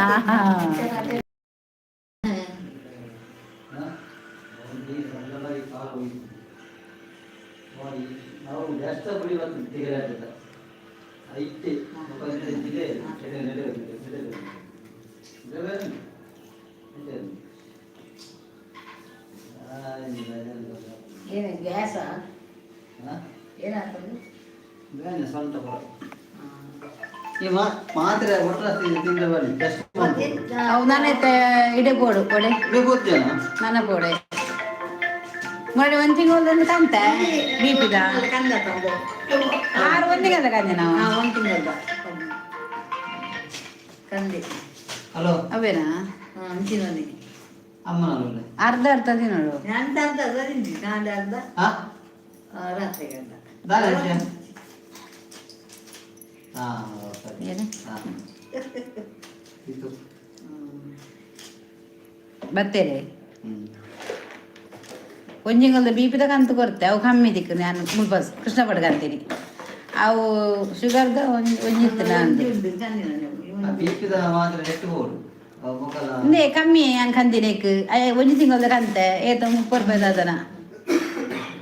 ಹಾ ಹಾ. ಏನು ಗ್ಯಾಸ? ಏನಾಗ್ತದೆ? ಸ್ವಂತ ಈ ಮಾತ್ರೆ ಒಟ್ಟ ತಿಂದ ಬನ್ನಿ ಟೆಸ್ಟ್. ಅವು ನಾನೈತೆ ಇಡೆ ಬೋಡು ಕೊಡೆ. ಗೊತ್ತೇನ? ನನ್ನ ಪೋಡೆ ಮಾಡಿ ಒಂದು ತಿಂಗಳು ಕಂತ ಬಿಪಿದ. ಕಂದ ತಂದೆ. ಆರು ಒಂದು ತಿಂಗಳ ಕಂದೆ ನಾವು. ಹಾ, ಒಂದು ತಿಂಗಳದ ಕಂದೆ. ಹಲೋ. ಅವೇನಾ? ಹಾ, ಅಂಚಿನಲ್ಲಿ. ಅಮ್ಮನಲ್ಲ. ಅರ್ಧ ಅರ್ಧ ತಿನ್ನೋಡು. ನಾನು ಅರ್ಧ ತಿಂದಿ, ನಾನು ಅರ್ಧ. ಹಾ. ರಾತ್ರಿಗೆ ಅರ್ಧ. ದಾರ ಹಾ ಸರಿ. ಏನು? ಹಾ ಇದು. ಬತ್ತೇರೆ. ಹ್ಮ್. ಒಂಜಿಂಗಲ್ದ ಬಿಪಿದ ಕಂತು ಕೊರ್ತೆ, ಅವು ಕಮ್ಮಿ ದಿಕ್ಕು. ನಾನು ಮುಲ್ಪ ಕೃಷ್ಣ ಪಡ್ಕಂತೀನಿ, ಅವು ಶುಗರ್ದ ಒಂಜಿ ಒಂಜಿತ್ತು ನಂದು. ಉಂಟು, ಚಂದಿನ ನೀವು. ಆ ಬಿಪಿದ ಮಾತ್ರೆ ನೆಟ್ಟು ಹೋಡು ಮೊಕಲ. ಇಂದೇ ಕಮ್ಮಿ ಅಂಕಂದಿನೇಕ್ ಒಂಜಿ ತಿಂಗಳದ ಕಂತೆ ಏತ 30 ರೂಪಾಯಿ ಅದನ.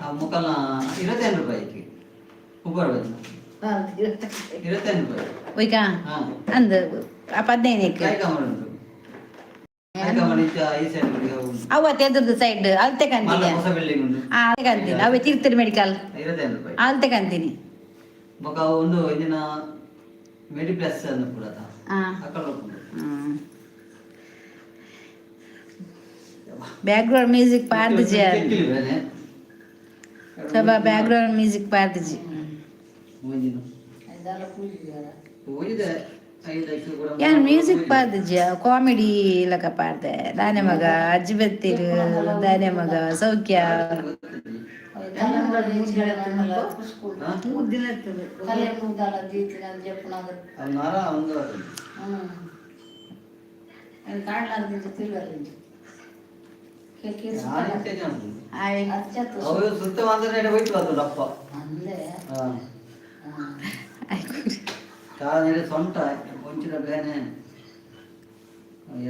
ಆ ಮುಖಲ 25 ರೂಪಾಯಿ, 30 ರೂಪಾಯಿ. 25 ರೂಪಾಯಿ. ಒಯ್ಕ. ಹಾ. ಅಂದು 15ಕ್ಕೆ. ಕಾಯಿ ಕಮಲ ಉಂಟು, ಕಾಯಿ ಕಮಲ ಇತ್ತ ಈ ಸೈಡ್ ಉಂಟು. ಅವ ಎದುರ್ದು ಸೈಡ್ ಅಲ್ತೆ ಮಲ್ಲ ಕಂತೀನಿ. ಹೊಸ ಬಿಲ್ಡಿಂಗ್ ಉಂಟು. ಆ, ಅಲ್ತೆ ಕಂತೀನಿ, ಅವೇ ತಿರ್ತಿರ್ ಮೆಡಿಕಲ್. 25 ರೂಪಾಯಿ. ಅಲ್ತೆ ಕಂತೀನಿ. ಬೊಕ ಒಂದು ಇಂದಿನ ಮೆಡಿ ಪ್ಲಸ್ ಅನ್ನು ಕೂಡ ಹಾ. ಅಕ್ಕಡ ಉಂಟು. Background music ಪಾಡ್ದಿಜಿ. ಕೆಟ್ಟಿಲ್ ಬೇನೆ. ಸ್ವಲ್ಪ ಬ್ಯಾಕ್ಗ್ರೌಂಡ್ ಮ್ಯೂಸಿಕ್ ಪಾಡ್ದಿಜಿ. ಮುಂದಿನ ಅದೆಲ್ಲ ಪೂಜಿದಾರ. ಹೋಗಿದೆ 5 ಲಕ್ಷ ಕೂಡ. ಯಾನ್ ಮ್ಯೂಸಿಕ್ ಪಾಡ್ದಿಜಿ, ಕಾಮಿಡಿ ಇಲ್ಲಕ ಪಾಡ್ದೆ. ದಾನೆ ಮಗ ಅಜ್ಜಿ ಬತ್ತೀರು, ದಾನೆ ಮಗ ಸೌಖ್ಯ. ಹಾ? 3 ದಿನ ಇರ್ತದೆ. ಅದು ನರ ಒಂದು. ನಾನು ಇಟ್ಟೆ ಜನ. ಹಾಯ್. ಅವರು ಸುತ್ತ ಬಂದ್ರೆ ಹೋಯ್ತು ಅದು ದಪ್ಪ. ಹಾ. ಕಾಲ ಸೊಂಟ ಒಂಚಿನ ಬೇನೆ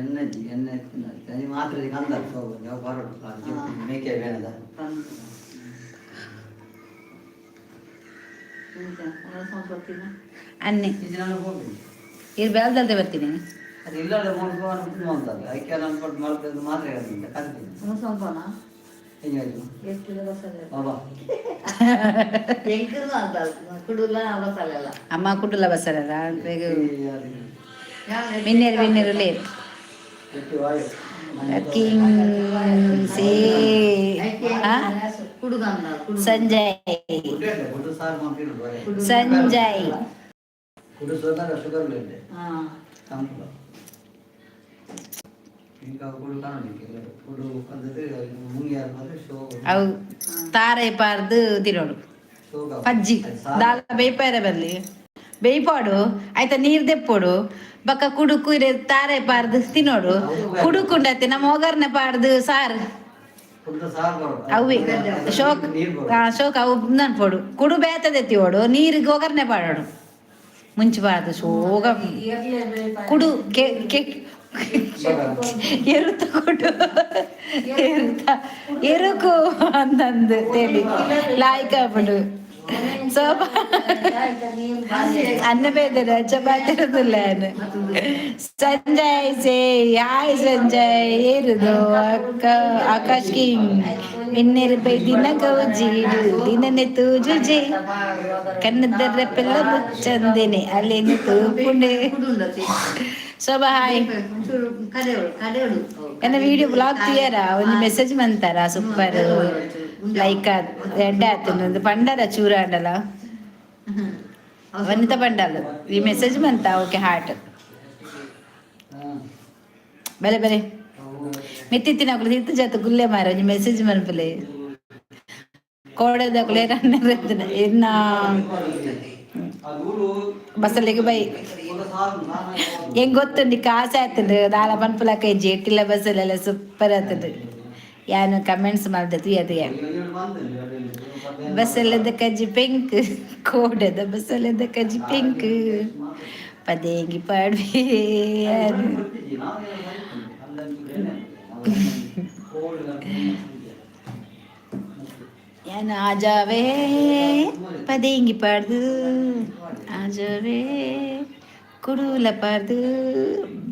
ಎಣ್ಣೆ ಎಣ್ಣೆ ಅದು ಮಾತ್ರ ಕಂದ ಯಾವ ಬರೋಡು ಮೇಕೆ ಬೇನದ. ಅನ್ನಿ. ಇದು ನಾನು ಹೋಗಿ. ಇದು ಬೆಲ್ದಲ್ದೆ ಬರ್ತೀನಿ. ಅದು ಇಲ್ಲ ಮೂರು ಅಂತ ಅದಕ್ಕೆ ನಾನು ಕೊಟ್ಟು ಮಲ್ಪದ್ದು ಮಾತ್ರ ಹೇಳ್ತೀನಿ ಕಂತೀನಿ. ಹೆಂಗೆ ಬಾಬಾ? ಅಮ್ಮ ಕುಡ್ಲ ಬಸರಲ್ಲ ಮಿನ್ನೇರು ಮಿನ್ನೇರು ಲೇರ್. ಎಟ್ಟಿ ವಾಯು. ಕಿಂಗ್ ಸೇ ಆ? ಸಂಜಯ್. ಕುಡು ಸಾರು ಮಾಡ್ತಿರು. ಸಂಜಯ್. ಕುಡು ಶುಗರ್ ಶುಗರ್ ಇದೆ ತಂಪು ఇంకా ಕುಡು ಕಾಣಲಿಕ್ಕೆ ಕುಡು ಅಂದ್ರೆ ಮುಂಗಿ ಆದ್ಮೇಲೆ ಶೋ. ಅವು ತಾರೆ ಪಾರ್ದು ತಿನ್ನೋಡು. ಶೋಗ. ಪಜ್ಜಿ ದಾಲ ಬೇಯ್ಪಾರೆ ಬರ್ಲಿ, ಬೇಯ್ಪಾಡು ಆಯ್ತಾ, ನೀರ್ ದೆಪ್ಪೋಡು ಬಕ್ಕ ಕುಡುಕು ಇರೆ ತಾರೆ ಪಾರ್ದು ತಿನ್ನೋಡು. ಕುಡುಕುಂಡತ್ತೆ ನಮ್ಮ ಒಗರ್ನೆ ಪಾಡ್ದು ಸಾರು. ಕುಡ್ದು ಸಾರು ಬರೋದು. ಅವೇ ಶೋಕ್. ನೀರು ಬರೋದು. ಆ ಶೋಕ್ ಅವು ನನ್ಪೋಡು ಕುಡು ಬೇತದೆತ್ತಿ ಓಡು ನೀರಿಗೆ ಒಗರ್ನೆ ಪಾಡೋಡು ಮುಂಚಬಾರ್ದು ಶೋಗ ಕುಡು ಕೆ ಕೆ ಎರುತ ಕೊಡು ಎರುತ ಎರುಕು ಅಂತಂದು ತೇಲಿ ಲಾಯ್ಕ ಬಿಡು ಸೋಪ ಅನ್ನ ಬೇದರ ಚಪಾತಿರುದಿಲ್ಲ. Sanjay say hi Sanjay. ಏರುದು ಅಕ್ಕ ಆಕಾಶ್ ಕಿಂಗ್ మిన్నెరు ದಿನ ಗೌಜೀಡು ದಿನನೆ ತೂಜುಜೆ ಕನ್ನದರ ಪಿಲ್ಲ ಮುಚ್ಚಂದಿನಿ ಅಲ್ಲಿನ ತೂಪುಂಡೆ. ಶೋಭಾ ಹಾಯ್. ಎನ್ನ ವಿಡಿಯೋ ಬ್ಲಾಗ್ తీಯರ ಒಂದು ಮೆಸೇಜ್ ಮಂತಾರ ಸೂಪರ್ ಲೈಕ್ ಎಡ್ಡೆ ಆತನ ಪಂಡರ ಚೂರ ಆಂಡಲ ವನಿತಾ ಪಂಡಲ್ ಈ ಮೆಸೇಜ್ ಮಂತ ಓಕೆ ಹಾರ್ಟ್. ಬಲೆ ಬಲೆ ಮಿತ್ತಿತ್ತಿನ ಅಕುಲು ತಿತ್ತು ಜಾತ ಗುಲ್ಲೆ ಮಾರ ಒಂಜಿ ಮೆಸೇಜ್ ಮನ್ಪುಲೆ ಕೋಡೆದಕುಲು ರನ್ನ ಇನ್ನ ಬಸಲಿಗೆ ಬೈ ಹೆಂಗ್ ಗೊತ್ತುಂಡು ಕಾಸು ಆತುಂಡು ದಾಲ ಪನ್ಪುಲಕ ಜೇಟಿಲ್ಲ ಬಸ್ಸಲ್ಲೆಲ್ಲ ಸೂಪರ್ ಆತುಂಡು. ಯಾನು ಕಮೆಂಟ್ಸ್ ಮಲ್ದೆ ತುಯ ತುಯ. ಬಸಲದ ಕಜ್ಜಿ ಪೆಂಕ್, ಕೋಡದ ಬಸಲದ ಕಜ್ಜಿ ಪೆಂಕ್, ಪದೇಂಗಿ ಪಾಡ್ವೆ. ಯಾನ್ ಆಜಾವೇ ಪದೇಂಗಿ ಪಾಡ್ದು, ಆಜಾವೇ ಕುಡೂಲ ಪಾಡ್ದು,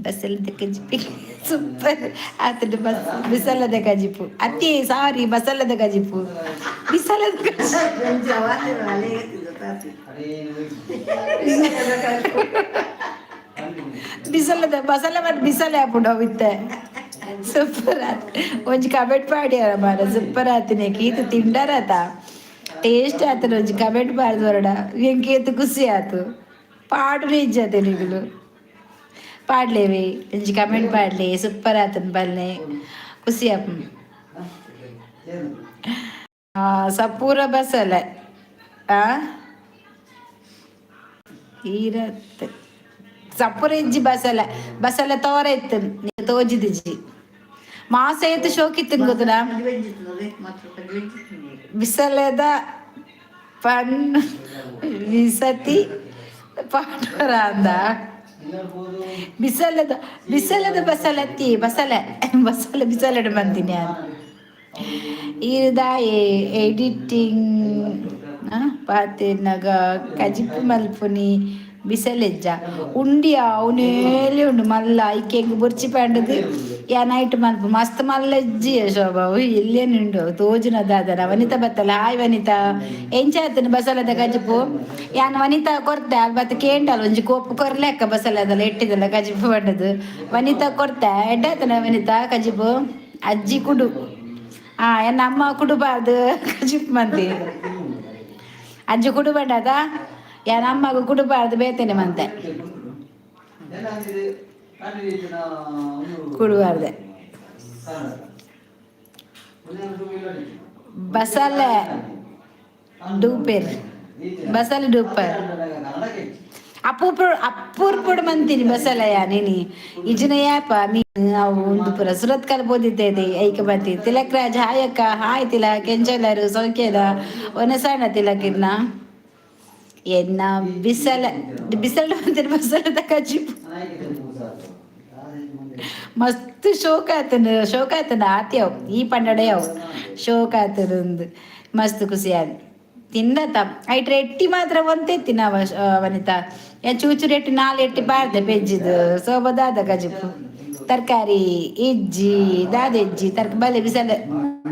ಬಸಲದ ಕಜ್ಜಿ ಪೆಂಕ್. ಸೂಪರ್ ಆತನ ಬಸ್ ಬಿಸಲದ ಕಜಿಪು ಅತ್ತೆ, ಸಾರಿ, ಬಸಲದ ಕಜಿಪು, ಬಿಸಲದ ಕಜಿಪು. ಬಿಸಲದ ಬಸಲ ಮತ್ತು ಬಿಸಲೆ ಹಾಪುಂಡು ಅವಿತ್ತೆ. ಸೂಪರ್ ಆತ್. ಒಂಜಿ ಕಮೆಂಟ್ ಪಾಡ್ಯಾರ ಮಾರ, ಸೂಪರ್ ಆತಿನ ಈತ ತಿಂಡಾರತ, ಟೇಸ್ಟ್ ಆತನ. ಒಂಜಿ ಕಮೆಂಟ್ ಪಾಡ್ದು ಹೊರಡ, ಎಂಕ್ ಏತ್ ಖುಷಿ ಆತು. ಪಾಡುನೆ ಇಜ್ಜತೆ ನಿಗುಲು. ಪಾಡ್ಲೇವಿ, ಒಂಜಿ ಕಮೆಂಟ್ ಪಾಡ್ಲಿ, ಸೂಪರ್ ಆತನ ಬಲ್ನೆ, ಖುಷಿ ಆಪುಂಡು. ಸಪೂರ ಬಸಲೆ ಆ ಈರತ್ತೆ ಸಪೂರ ಇಜ್ಜಿ. ಬಸಲೆ ಬಸಲೆ ತೋರ ಇತ್ತು, ತೋಜಿದಿಜ್ಜಿ. ಮಾಸ ಏತ್ ಶೋಕಿತ್ತು ಗೊತ್ತುನಾ? ಬಿಸಲೆದ ಪನ್ ವಿಸತಿ ಪಾಡ್ವರ ಅಂದ. ಬಿಸಲದ ಬಿಸಲದ ಬಸಲತ್ತಿ ಬಸಲೆ ಬಸಲೆ ಬಿಸಲೆಡ್ ಮಂತಿನಿ ಯಾನ್. ಈರ್ದ ಎಡಿಟಿಂಗ್ ಪಾತೆರ್ನಗ ಕಜಿಪು ಮಲ್ಪುನಿ ಬಿಸಲೆಜ್ಜ ಉಂಡಿಯ ಅವನೇಲೆ ಉಂಡು ಮಲ್ಲ ಐಕೆಂಗ್ ಬೊರ್ಚಿ ಪಂಡದು ಯಾ ನೈಟ್ ಮಲ್ಪು. ಮಸ್ತ್ ಮಲ್ಲಜ್ಜಿ ಶೋಭಾ ಎಲ್ಲೇನು ಉಂಡು ತೋಜುನ ದಾದನ. ವನಿತಾ ಬತ್ತಲ್ಲ, ಹಾಯ್ ವನಿತಾ. ಎಂಚಾತನ ಬಸಲದ ಕಜಿಪು? ಯಾನ್ ವನಿತಾ ಕೊರ್ತೆ ಅಲ್ ಬತ್ತ ಕೇಂಡಲ್, ಒಂಜಿ ಕೋಪು ಕೊರ್ಲೆಕ್ಕ ಬಸಲದಲ್ಲ ಎಟ್ಟಿದಲ್ಲ ಕಜಿಪು ಪಂಡದು. ವನಿತಾ ಕೊರ್ತೆ, ಎಡ್ಡಾತನ ವನಿತಾ ಕಜಿಪು? ಅಜ್ಜಿ ಕುಡು ಆ ಎನ್ನ ಅಮ್ಮ ಕುಡುಬಾರ್ದು ಕಜಿಪು ಮಂತಿ. ಅಜ್ಜಿ ಕುಡು ಬಂಡದ, ಯಾನ್ ಅಮ್ಮಗ ಕುಡುಬಾರ್ದು ಬೇತೇನೆ ಮಂತೆ. ಕುಡುಬಾರ್ದೆ. ಬಸಲೆ ಡೂಪೆರ್ ಬಸಲೆ ಡೂಪರ್ ಅಪ್ಪೂಪ ಅಪ್ಪೂರ್ಪುಡು ಮಂತೀನಿ ಬಸಲಯ ನೀನಿ ಇಜಿನ ಯಾಪ ಮೀನು ಅವು ಒಂದು ಪುರ ಸುರತ್ಕಲ್ ಬೋದಿದ್ದೆ ಐಕ ಬಂತಿ. ತಿಲಕ್ ರಾಜ್, ಹಾಯ್ ಅಕ್ಕ. ಹಾಯ್ ತಿಲಕ್, ಎಂಚೊಲ್ಲರು? ಸೌಖ್ಯದ ಒನಸಾಣ ತಿಲಕ್ ಇರ್ನ. ಎನ್ನ ಬಿಸಲ ಬಿಸಲ ಮಂತಿನ ಬಸಲದ ಕಜಿಪು ಮಸ್ತ್ ಶೋಕ ಆತನ, ಶೋಕ ಆತನ ಆತ್ಯವು ಈ ಪಂಡಡೆಯವು ಶೋಕ ಆತನ. ಮಸ್ತ್ ಖುಷಿ ಆದ್ ತಿನ್ನತ. ಐಟ್ ರೆಟ್ಟಿ ಮಾತ್ರ ಒಂತೆ ತಿನ್ನವ ವನಿತಾ. ಯಾ ಚೂಚು ರೆಟ್ಟಿ ನಾಲ್ ಎಟ್ಟಿ ಪಾಡ್ದೆ ಪೆಜ್ಜಿದು ಸೋಬದಾದ ಕಜಿಪು. ತರಕಾರಿ ಇಜ್ಜಿ, ದಾದ ಇಜ್ಜಿ. ತರ್ಕ ಬಲೆ ಬಿಸಲೆ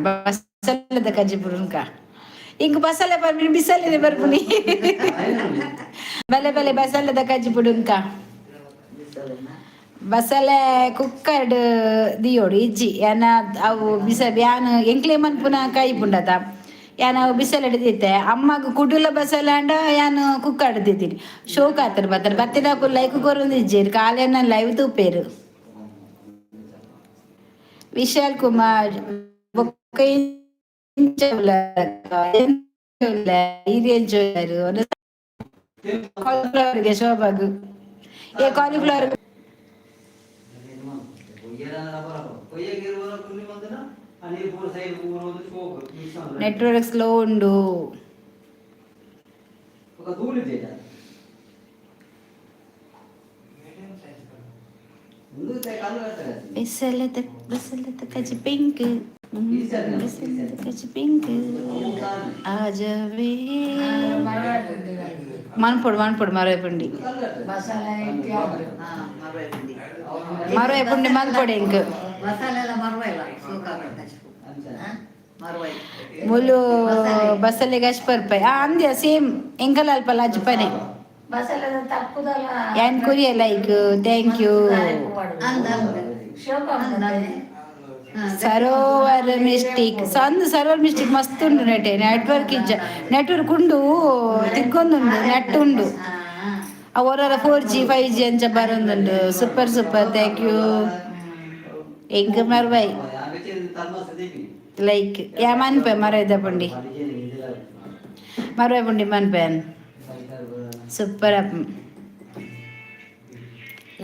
ಬಸಲದ ಕಜಿಪು ಉಂಕ ಇಂಕ್ ಬಸಲೆ ಬರ್ಪಿನಿ, ಬಿಸಲೆ ಬರ್ಪುನಿ. ಬಲೆ ಬಲೆ ಬಸಲದ ಕಜಿಪು ಉಂಕ. ಬಸಲೆ ಕುಕ್ಕರ್ಡ್ ದಿಯೋಡು ಇಜ್ಜಿ ಯಾನ ಅವು ಬಿಸ ಯಾನ್ ಎಂಕ್ಲೆ ಮನ್ಪುನ ಕೈ ಪುಂಡತ. ಯಾನ್ ಅವು ಬಿಸಲೆಡ್ ದೀತೆ. ಅಮ್ಮಗ್ ಕುಡುಲ ಬಸಲೆ ಅಂಡ ಯಾನ್ ಕುಕ್ಕರ್ಡ್ ದೀತೀನಿ. ಶೋಕ್ ಆತರ್ ಬತ್ತರ ಬತ್ತಿನಕುಲು ಲೈಕ್ ಕೊರೊಂದು ಇಜ್ಜೆರ್, ಕಾಲೇನ ಲೈವ್ ತೂಪೇರು. ವಿಶಾಲ್ ಕುಮಾರ್ ಬೊಕ್ಕ ಎಂಚ ಉಲ್ಲರ್? ಈರ್ ಎಂಚ ಉಲ್ಲರ್? ಕಾಲಿಫ್ಲವರ್ಗೆ ಶೋಭಾಗು ಏ ಕಾಲಿಫ್ಲವರ್. ನೆಟ್ವರ್ಕ್ ಸ್ಲೋ ಉಂಡು. ಬಿಸಲದ ಬಸಲದ ಕಜಿ ಪಿಂಕ್, ಬಿಸಲದ ಕಜಿ ಪಿಂಕ್, ಆಜವೇ ಮನ್ಪೊಡು ಮನ್ಪೊಡು ಮರವೆ ಪುಂಡಿ. ಮರವೆ ಪುಂಡಿ ಮನ್ಪೊಡು ಎಂಕ್. ಮುಲು ಬಸಲೆಗ್ ಅಶ್ ಪರ್ಪೈ ಆ ಅಂದ್ಯ ಸೇಮ್ ಎಂಕಲ್ ಅಲ್ಪ ಅಜ್ಪನೆ. ಯಾನ್ ಕುರಿಯ like, thank you. Sarovar mistake ಸಂದ್ ಸರೋವರ್ ಮಿಸ್ಟೇಕ್ ಮಸ್ತ್ ಉಂಡು. ನೆಟೆ ನೆಟ್ವರ್ಕ್ ಇಜ್ಜ, ನೆಟ್ವರ್ಕ್ ಉಂಡು, ತಿಕ್ಕೊಂದುಂಡು, ನೆಟ್ ಉಂಡು. ಅವರ 4G 5G ಅಂಚ ಬರೊಂದುಂಡು. Super super, thank you. ಎಂಕ್ ಮರ್ಬೈ ಲೈಕ್ ಯಾ ಮನ್ಪೆ ಮರೈದ ಪುಂಡಿ, ಮರವೈ ಪುಂಡಿ ಮನ್ಪೆ. Super up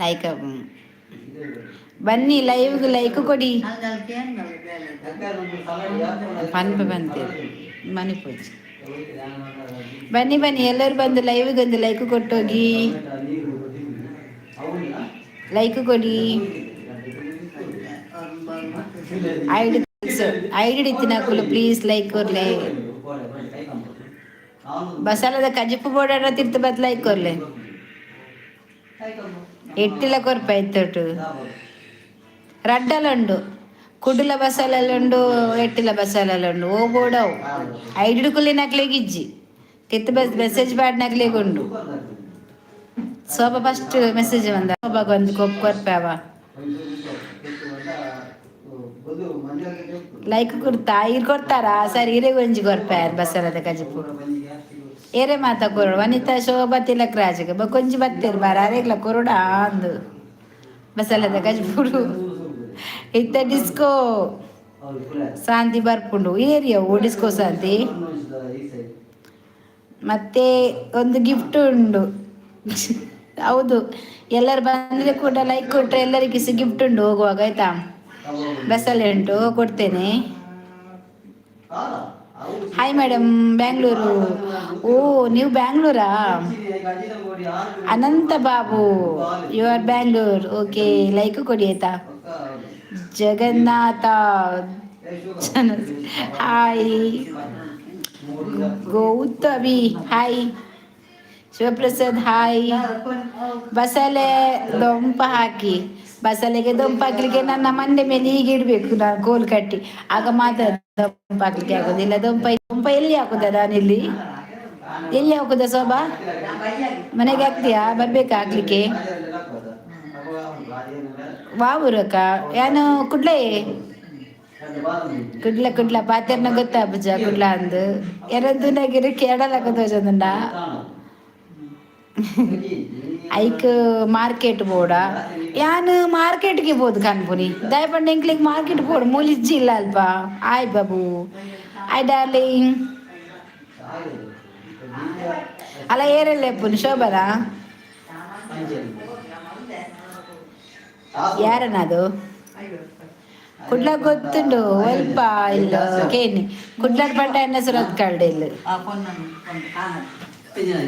like up. ಬನ್ನಿ ಲೈವ್ಗೆ, ಲೈಕ್ ಕೊಡಿ. ಪನ್ಪೆ ಬಂತೆ ಮನಿಪೋಜಿ. ಬನ್ನಿ ಬನ್ನಿ, ಎಲ್ಲರೂ ಬಂದು ಲೈವ್ಗೆ ಒಂದು ಲೈಕ್ ಕೊಟ್ಟೋಗಿ. ಲೈಕ್ ಕೊಡಿ. ಐಡಿ ಐಡಿ ಇತ್ತಿನಕುಲು ಪ್ಲೀಸ್ ಲೈಕ್ ಕೊರ್ಲೆ. ಬಸಾಲದ ಕಜಿಪು ಬೋರ್ಡ್ ತಿರ್ತು ಬತ್ ಲೈಕ್ ಕೊರ್ಲೆ. ಎಟ್ಟಿಲ ಕೊರ್ಪ ಇತ್ತೊಟ್ಟು ರಡ್ಡಲುಂಡು, ಕುಡುಲ ಬಸಾಲಲ್ಲುಂಡು, ಎಟ್ಟಿಲ ಬಸಾಲಲ್ಲುಂಡು. ಓ ಬೋಡವು ಐಡಿ ಕುಲ್ಲಿನಕ್ಲೆಗ್ ಇಜ್ಜಿ, ತಿತ್ತು ಬಸ್ ಮೆಸೇಜ್ ಪಾಡ್ನಕ್ಲೆಗ್ ಉಂಡು. ಶೋಭಾ ಫಸ್ಟ್ ಮೆಸೇಜ್ ಬಂದ. ಶೋಭಾಗ ಒಂದು ಕೊಪ್ ಕೊರ್ಪಾವ. ಲೈಕ್ ಕೊಡ್ತಾ ಇರ್ ಕೊಡ್ತಾರಾ? ಸರಿ, ಇರೇ ಒಂಜಿ ಕೊರ್ಪಾರ್ ಬಸರದ ಕಜಿಪು. ಏರೆ ಮಾತ ಕೊರಡು? ವನಿತಾ, ಶೋಭಾ, ತಿಲಕ್ ರಾಜಗೆ ಬೊಕೊಂಜಿ ಬತ್ತೇರು ಬಾರ. ಅರೇಗ್ಲ ಕೊರಡ ಅಂದು ಬಸಲದ ಕಜಿಪುಡು. ಇತ್ತ ಡಿಸ್ಕೋ ಶಾಂತಿ ಬರ್ಪುಂಡು. ಏರಿಯಾ ಡಿಸ್ಕೋ ಶಾಂತಿ. ಮತ್ತೆ ಒಂದು ಗಿಫ್ಟ್ ಉಂಡು. ಹೌದು, ಎಲ್ಲರು ಬಂದ್ರೆ ಕೂಡ ಲೈಕ್ ಕೊಟ್ರೆ ಎಲ್ಲರಿಗೆ ಸಹ ಗಿಫ್ಟ್ ಉಂಟು ಹೋಗುವಾಗ, ಆಯ್ತಾ? ಬಸ್ಸಲ್ಲಿ ಉಂಟು, ಕೊಡ್ತೇನೆ. Hi madam, Bangalore. ಓ, ನೀವು ಬ್ಯಾಂಗ್ಳೂರಾ? ಅನಂತ Babu, you are Bangalore? Okay, like ಕೊಡಿ, ಆಯ್ತಾ? Jagannath hi, Gautami hi, Shivaprasad hi. ಬಸಳೆ ದೊಂಪ ಹಾಕಿ. ಬಸಳೆಗೆ ದೊಂಪ ಹಾಕ್ಲಿಕ್ಕೆ ನನ್ನ ಮಂಡೆ ಮೇಲೆ ಹೀಗೆ ಇಡ್ಬೇಕು ನಾನು ಕೋಲ್ ಕಟ್ಟಿ. ಆಗ ಮಾತ್ರ ದೊಂಪ ಹಾಕ್ಲಿಕ್ಕೆ ಆಗೋದಿಲ್ಲ. ದೊಂಪ ದೊಂಪ ಎಲ್ಲಿ ಹಾಕುದ ನಾನಿಲ್ಲಿ? ಎಲ್ಲಿ ಹಾಕುದ ಶೋಭಾ? ಮನೆಗೆ ಹಾಕ್ತೀಯಾ? ಬರ್ಬೇಕಾ ಹಾಕ್ಲಿಕ್ಕೆ? ವಾವುರಕ್ಕ ಯಾನು ಕುಡ್ಲೆ ಕುಡ್ಲ ಕುಡ್ಲ ಪಾತೆರ್ನ ಗೊತ್ತಾ ಪೂಜ ಕುಡ್ಲ ಅಂದು ಎರಂದುನಗಿರಿ ಕೇಡಲಕ ತೋಜೊಂದುಂಡ. ಐಕ್ ಮಾರ್ಕೆಟ್ ಬೋಡ? ಯಾನ್ ಮಾರ್ಕೆಟ್ಗೆ ಬೋದು ಕನ್ಪುನಿ. ದಯಪಂಡ ಎಂಕ್ಲಿಗ್ ಮಾರ್ಕೆಟ್ ಬೋಡು ಮೂಲಿಜ್ಜಿ ಇಲ್ಲ ಅಲ್ಪ. ಆಯ್ ಬಾಬು, ಹಾಯ್ ಡಾರ್ಲಿಂಗ್. ಅಲ್ಲ, ಏರೆಲ್ಲ ಎಪ್ಪುನಿ? ಶೋಭನಾ? ಯಾರನದು? ಕುಡ್ಲ ಗೊತ್ತುಂಡು, ಒಲ್ಪ ಇಲ್ಲ ಕೇನಿ. ಕುಡ್ಲಾಡ್ ಪಂಡ ಎನ್ನ ಸುರತ್ ಕಳ್ಳೆ ಇಲ್ಲ.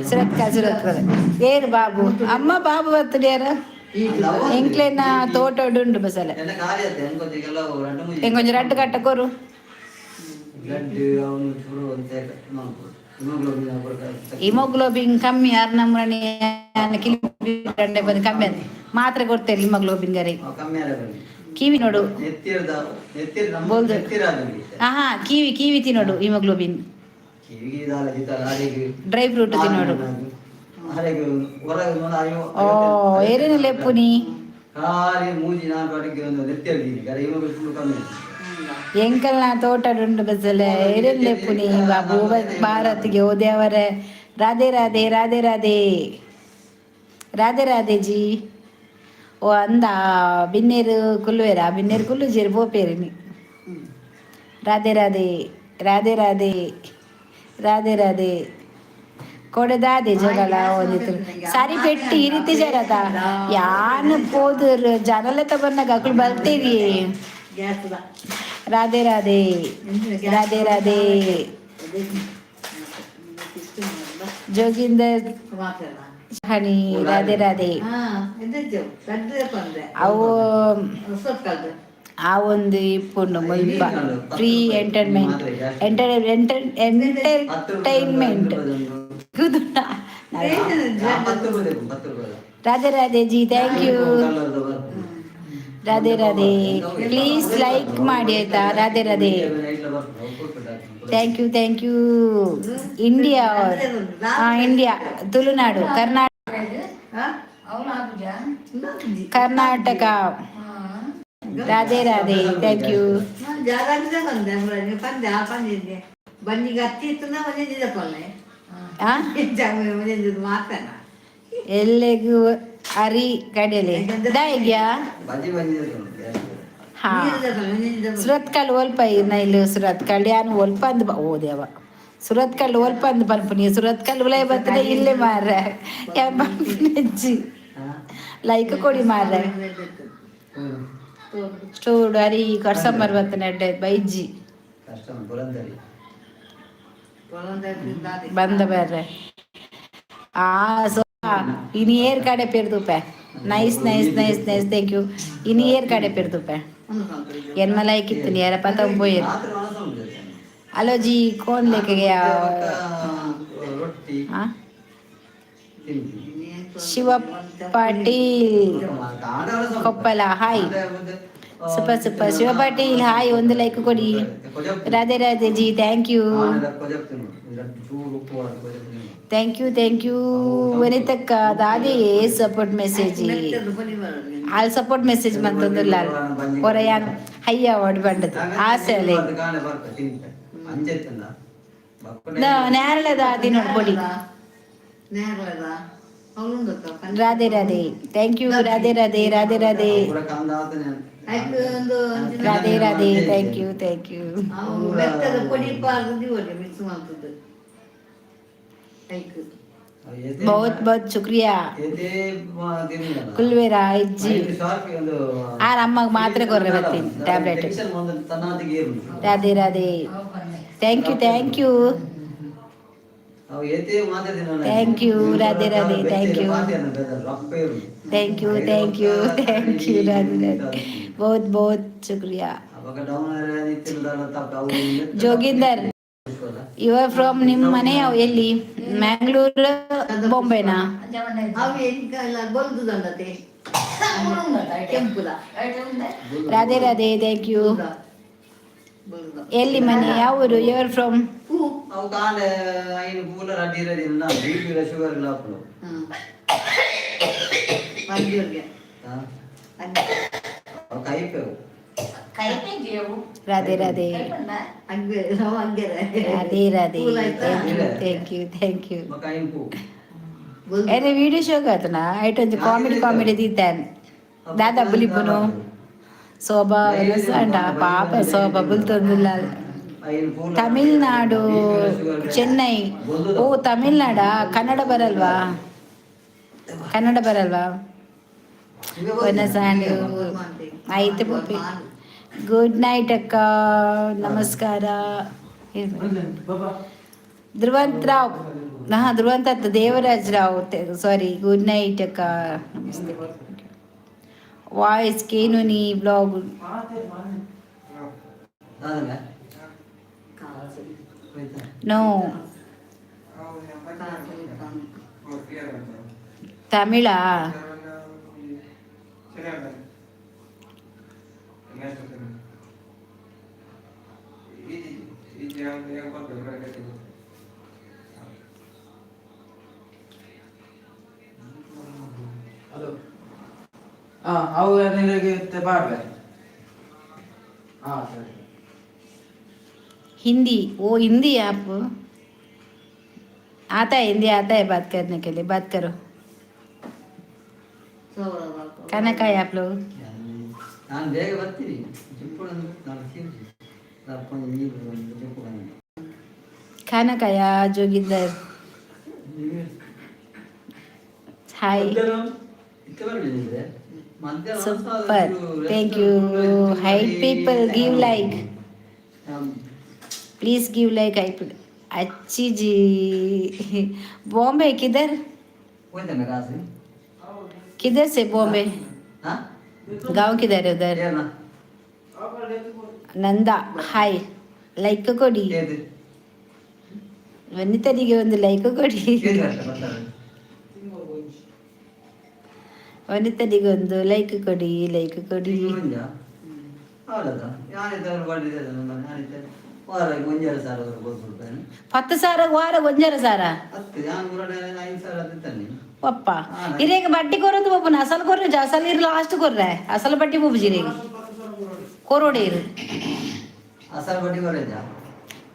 ಸುರತ್ಕಲ್, ಸುರತ್ಕಲ್. ಏರು ಬಾಬು? ಅಮ್ಮ, ಬಾಬು ಬರ್ತದೆ. ಯಾರು ಎಂಕ್ಲೆನ ತೋಟೋಡು ಉಂಡು ಬಸಲೆ. ಎಂಕೊಂಜಿ ರಡ್ಡು ಕಟ್ಟ ಕೊರು. ಹಿಮೋಗ್ಲೋಬಿನ್ ಕಮ್ಮಿ ಯಾರು ನಮ್ಮನೆ ಕಮ್ಮಿ ಅದು ಮಾತ್ರೆ ಕೊಡ್ತೇವೆ ಹಿಮೋಗ್ಲೋಬಿನ್ ಗರಿ. ಕಿವಿ ನೋಡು ಬೋಲ್ದು. ಹಾ, ಕಿವಿ ಕಿವಿ ತಿನ್ನೋಡು ಹಿಮೋಗ್ಲೋಬಿನ್. ಡ್ರೈ ಫ್ರೂಟ್ ತಿನ್ನೋಡು. ಓ, ಏರೇನು ಲೆಪ್ಪುನಿ? ಎಂಕಲ್ನ ತೋಟಡುಂಡು ಬಸಲೆ. ಏರೇನು ಲೆಪ್ಪುನಿ ಬಾಬು? ಭಾರತ್ಗೆ ಓದೇವರೆ. ರಾಧೆ ರಾಧೆ, ರಾಧೆ ರಾಧೆ, ರಾಧೆ ರಾಧೆ ಜಿ. ಓ ಅಂದ ಬಿನ್ನೇರು ಕುಲ್ಲುವೇರಾ? ಬಿನ್ನೇರು ಕುಲ್ಲು ಜೇರು ಪೋಪೇರಿನಿ. ರಾಧೆ ರಾಧೆ, ರಾಧೆ ರಾಧೆ, ರಾಧೆ ರಾಧೆ. ಕೊಡೆದಾದೆ ಜಗಳ ಒಂದಿತ್ತು ಸರಿ ಪೆಟ್ಟಿ ಈ ರೀತಿ ಜರತ ಯಾನ್ ಪೋದುರ್ ಜನಲೆತ ಬನ್ನಗ ಅಕುಲು ಬರ್ತೀರಿ. ರಾಧೆ ರಾಧೆ, ರಾಧೆ ರಾಧೆ. ಜೋಗಿಂದರ್ ಹಣಿ, ರಾಧೆ ರಾಧೆ. ಅವು ಆ ಒಂದು ಇಪ್ಪುಂಡು ಮುಲ್ಪ free entertainment entertainment. Radhe Radhe G, thank you. Radhe Radhe. Please like ಮಾಡಿ, ಆಯ್ತಾ? Radhe Radhe, thank you, thank you. India, ಹಾಂ, India, Tulunadu, Karnataka, Karnataka. Radhe Radhe, thank you. ಎಲ್ಲೆಗೂ ಅರಿ ಕಡಲೆ ದಾಯಿಗ್ಯಾ? ಹಾ, ಸುರತ್ಕಲ್ ಒಲ್ಪ ಇಲ್ಲಿ ಸುರತ್ಕಲ್ ಯಾನು ಒಲ್ಪ ಅಂದ್ ಓ ದೇವ, ಸುರತ್ಕಲ್ ಒಲ್ಪ ಅಂದ್ ಪನ್ಪುನಿ. ಸುರತ್ಕಲ್ ಉಲೈ ಬರ್ತದೆ ಇಲ್ಲೇ ಮಾರ್ರೆ. ಪನ್ಪುನೆಜ್ಜಿ. ಲೈಕ್ ಕೊಡಿ ಮಾರ್ರೆ. ಸ್ಟೋಡ್ ಅರಿ ಕಸ್ಟಮರ್ ಬರ್ತನೆ ಅಡ್ಡೆ ಬೈಜ್ಜಿ. ಬಂದ ಬರ್ರೆ. ಆ ಸೊ ಇನ್ನು ಏರ್ ಕಡೆ ಪೆರ್ದುಪೆ. Nice, nice, nice, nice, thank you. ಇನ್ನು ಏರ್ ಕಡೆ ಪೆರ್ದುಪೆ ಎನ್ಮ ಲೈಕ್ ಇತ್ತು ಯಾರ ಪತಂಬೋಯರ್. ರಾತ್ರಿ ಒಣಸ ಉಂಟು. ಹಲೋ ಜಿ, ಕೋನ್ ಲೇಖ ಗಯಾ? ರೊಟ್ಟಿ ಹಾ. ತಿಂತೀನಿ. Shiva Patil Koppal, hi. Super, super. Shiva Patil, hi. ಒಂದು ಲೈಕ್ ಕೊಡಿ. Radhe Radhe G, thank you. Thank you, thank you. ವನಿತಕ್ಕ Dadi support message? All support message ಮಂತೊಂದುಲ್ಲ. ಕೊರೆಯಾನ್ ಹಯ್ಯ ಓಡ್ ಬಂಡದು ಆಸೆ ಅಲೆ. ನೇರಳೆದ ಆದಿ ನೋಡ್ಕೊಡಿ. Radhe Radhe, thank you. Radhe Radhe, Radhe Radhe. Radhe Radhe, thank you, thank you. ಬೆತ್ತದ ಪೊಡಿ ಪಾರ್ದು mix ಮಾಡ್ತದ್ದು ಐಕ್. बहुत बहुत शुक्रिया. ಕುಲ್ವೇರ ಇಜ್ಜಿ. ಆರ್ ಅಮ್ಮಗ್ ಮಾತ್ರೆ ಕೊರ್ರೆ ಬತ್ತೀನಿ tablet. Radhe Radhe, thank you, thank you. Thank you, Radhe Radhe, thank you. Thank you, thank you, thank you. Radhe Radhe, बहुत बहुत शुक्रिया. Joginder, you are from? ನಿಮ್ಮ ಮನೆ ಎಲ್ಲಿ? ಮ್ಯಾಂಗ್ಳೂರ್, ಬಾಂಬೆನಾ? ಅವು ಎಂಕಲ್ಲ ಬೊಲ್ದುದಂಡತೆ ಕೆಂಪುದ. Radhe Radhe, thank you. ಬೊಲ್ದುದ. ಎಲ್ಲಿ ಮನೆ, ಯಾವ ಊರು? You are from? ಹೂ. ಅವು ಕಾಂಡೆ ಐನು ಕೂಲ ರಡ್ಡಿ ಇರೋದಿಲ್ಲ, ಬಿಪಿ ಶುಗರ್ ಇಲ್ಲ ಅಪ್ಪಳು. ಮಂಜೂರ್ಗೆ. ಅವು ಕೈಪೆವು. ರಾಧೆ ರಾಧೆ. ಹಂಗೆ ನಾವು ಹಂಗೆ. Radhe Radhe, thank you, thank you, thank you. ಬೊಕ ಐನ್ ಪೂ. ಅರೆ, ವಿಡಿಯೋ ಶೋ ಆತನ ಐಟ್ ಒಂಜಿ ಕಾಮಿಡಿ ಕಾಮಿಡಿ ದೀತಾನ್. ದಾದಾ ಬುಲಿಪುನು ಶೋಭಾ ಅಂಡ ಪಾಪ ಶೋಭಾ ಬುಲ್ತೊಂದುಲ್ಲ. ತಮಿಳ್ನಾಡು, ಚೆನ್ನೈ. ಓ, ತಮಿಳ್ನಾಡಾ? ಕನ್ನಡ ಬರಲ್ವಾ? ಕನ್ನಡ ಬರಲ್ವಾ? ಒನಸಾಂಡು ಆಯ್ತು ಪಪ್ಪಿ. ಗುಡ್ ನೈಟ್ ಅಕ್ಕ, ನಮಸ್ಕಾರ. ಧ್ರುವಂತ್ ರಾವ್, ಹಾ, ಧ್ರುವಂತ್ ಅತ್ತ Devaraj Rao, sorry. Good night ಅಕ್ಕ, ನಮಸ್ತೆ. ವಾಯ್ಸ್ ಕೇನುನಿ ಬ್ಲಾಗ್. ದಾದನೆ. ನೋ. ತಮಿಳಾ? ಹಲೋ, ಹಾ, ಅವು ನಿಮಗೆ ಪಾಡ್ವೆ. ಹಾ, ಸರಿ. हिंदी, वो हिंदी आप आता है? हिंदी आता है बात करने के लिए? बात करो. खाना खाए आप लोग? ನಾನು ಬೇಗ ಬರ್ತೀನಿ. ಜಿಂಪು ನಾನು ತೀರ್ಜಿ ನೀರು ಜಿಂಪು. खाना खाया? जोगिंदर, हाय. ಇತ್ತೆ ಬರಲಿಲ್ಲ ಮಧ್ಯಾಹ್ನ. Super, thank you. Hi people, give like, please give like. I अच्छी जी. बॉम्बे किधर? ಹೋಯ್ತಾನೆ ಕಾಸು. किधर से बॉम्बे? ಹಾ. गांव किधर है उधर? ಏನ? ನಂದಾ, ಹಾಯ್. ಲೈಕ್ ಕೊಡಿ. ಏದು? ವನಿತರಿಗೆ ಒಂದು ಲೈಕ್ ಕೊಡಿ. ಏದು ಗಂಟೆ ಬರ್ತಾರೆ? ವನಿತರಿಗೆ ಒಂದು ಲೈಕ್ ಕೊಡಿ, ಲೈಕ್ ಕೊಡಿ. ಒಂಜ ಹೌದಾ? ಯಾರಿದ್ದಾರೆ ಮಾಡಿದೆ ಯಾರಿದ್ದಾರೆ ವಾರ 1.5 ಸಾವಿರ ಕೊಡ್ತಾನೆ. 10,000 ವಾರ 1.5 ಸಾವಿರ. ಹತ್ತು ಯಾನ್ ಮೂರನೇ 5,000 ತಿಂತಾನೆ. ಪಪ್ಪ ಇರೇಗ ಬಡ್ಡಿ ಕೊರೊಂದು ಪಪ್ಪನ ಅಸಲು ಕೊರ್ರೆ, ಅಸಲು ಇರ್ ಲಾಸ್ಟ್ ಕೊರ್ರೆ, ಅಸಲು ಬಡ್ಡಿ ಪೂಪುಜಿ ಇರೇಗ ಕೊರೋಡೆ ಇರು. ಅಸಲು ಬಡ್ಡಿ ಬರೋಜ.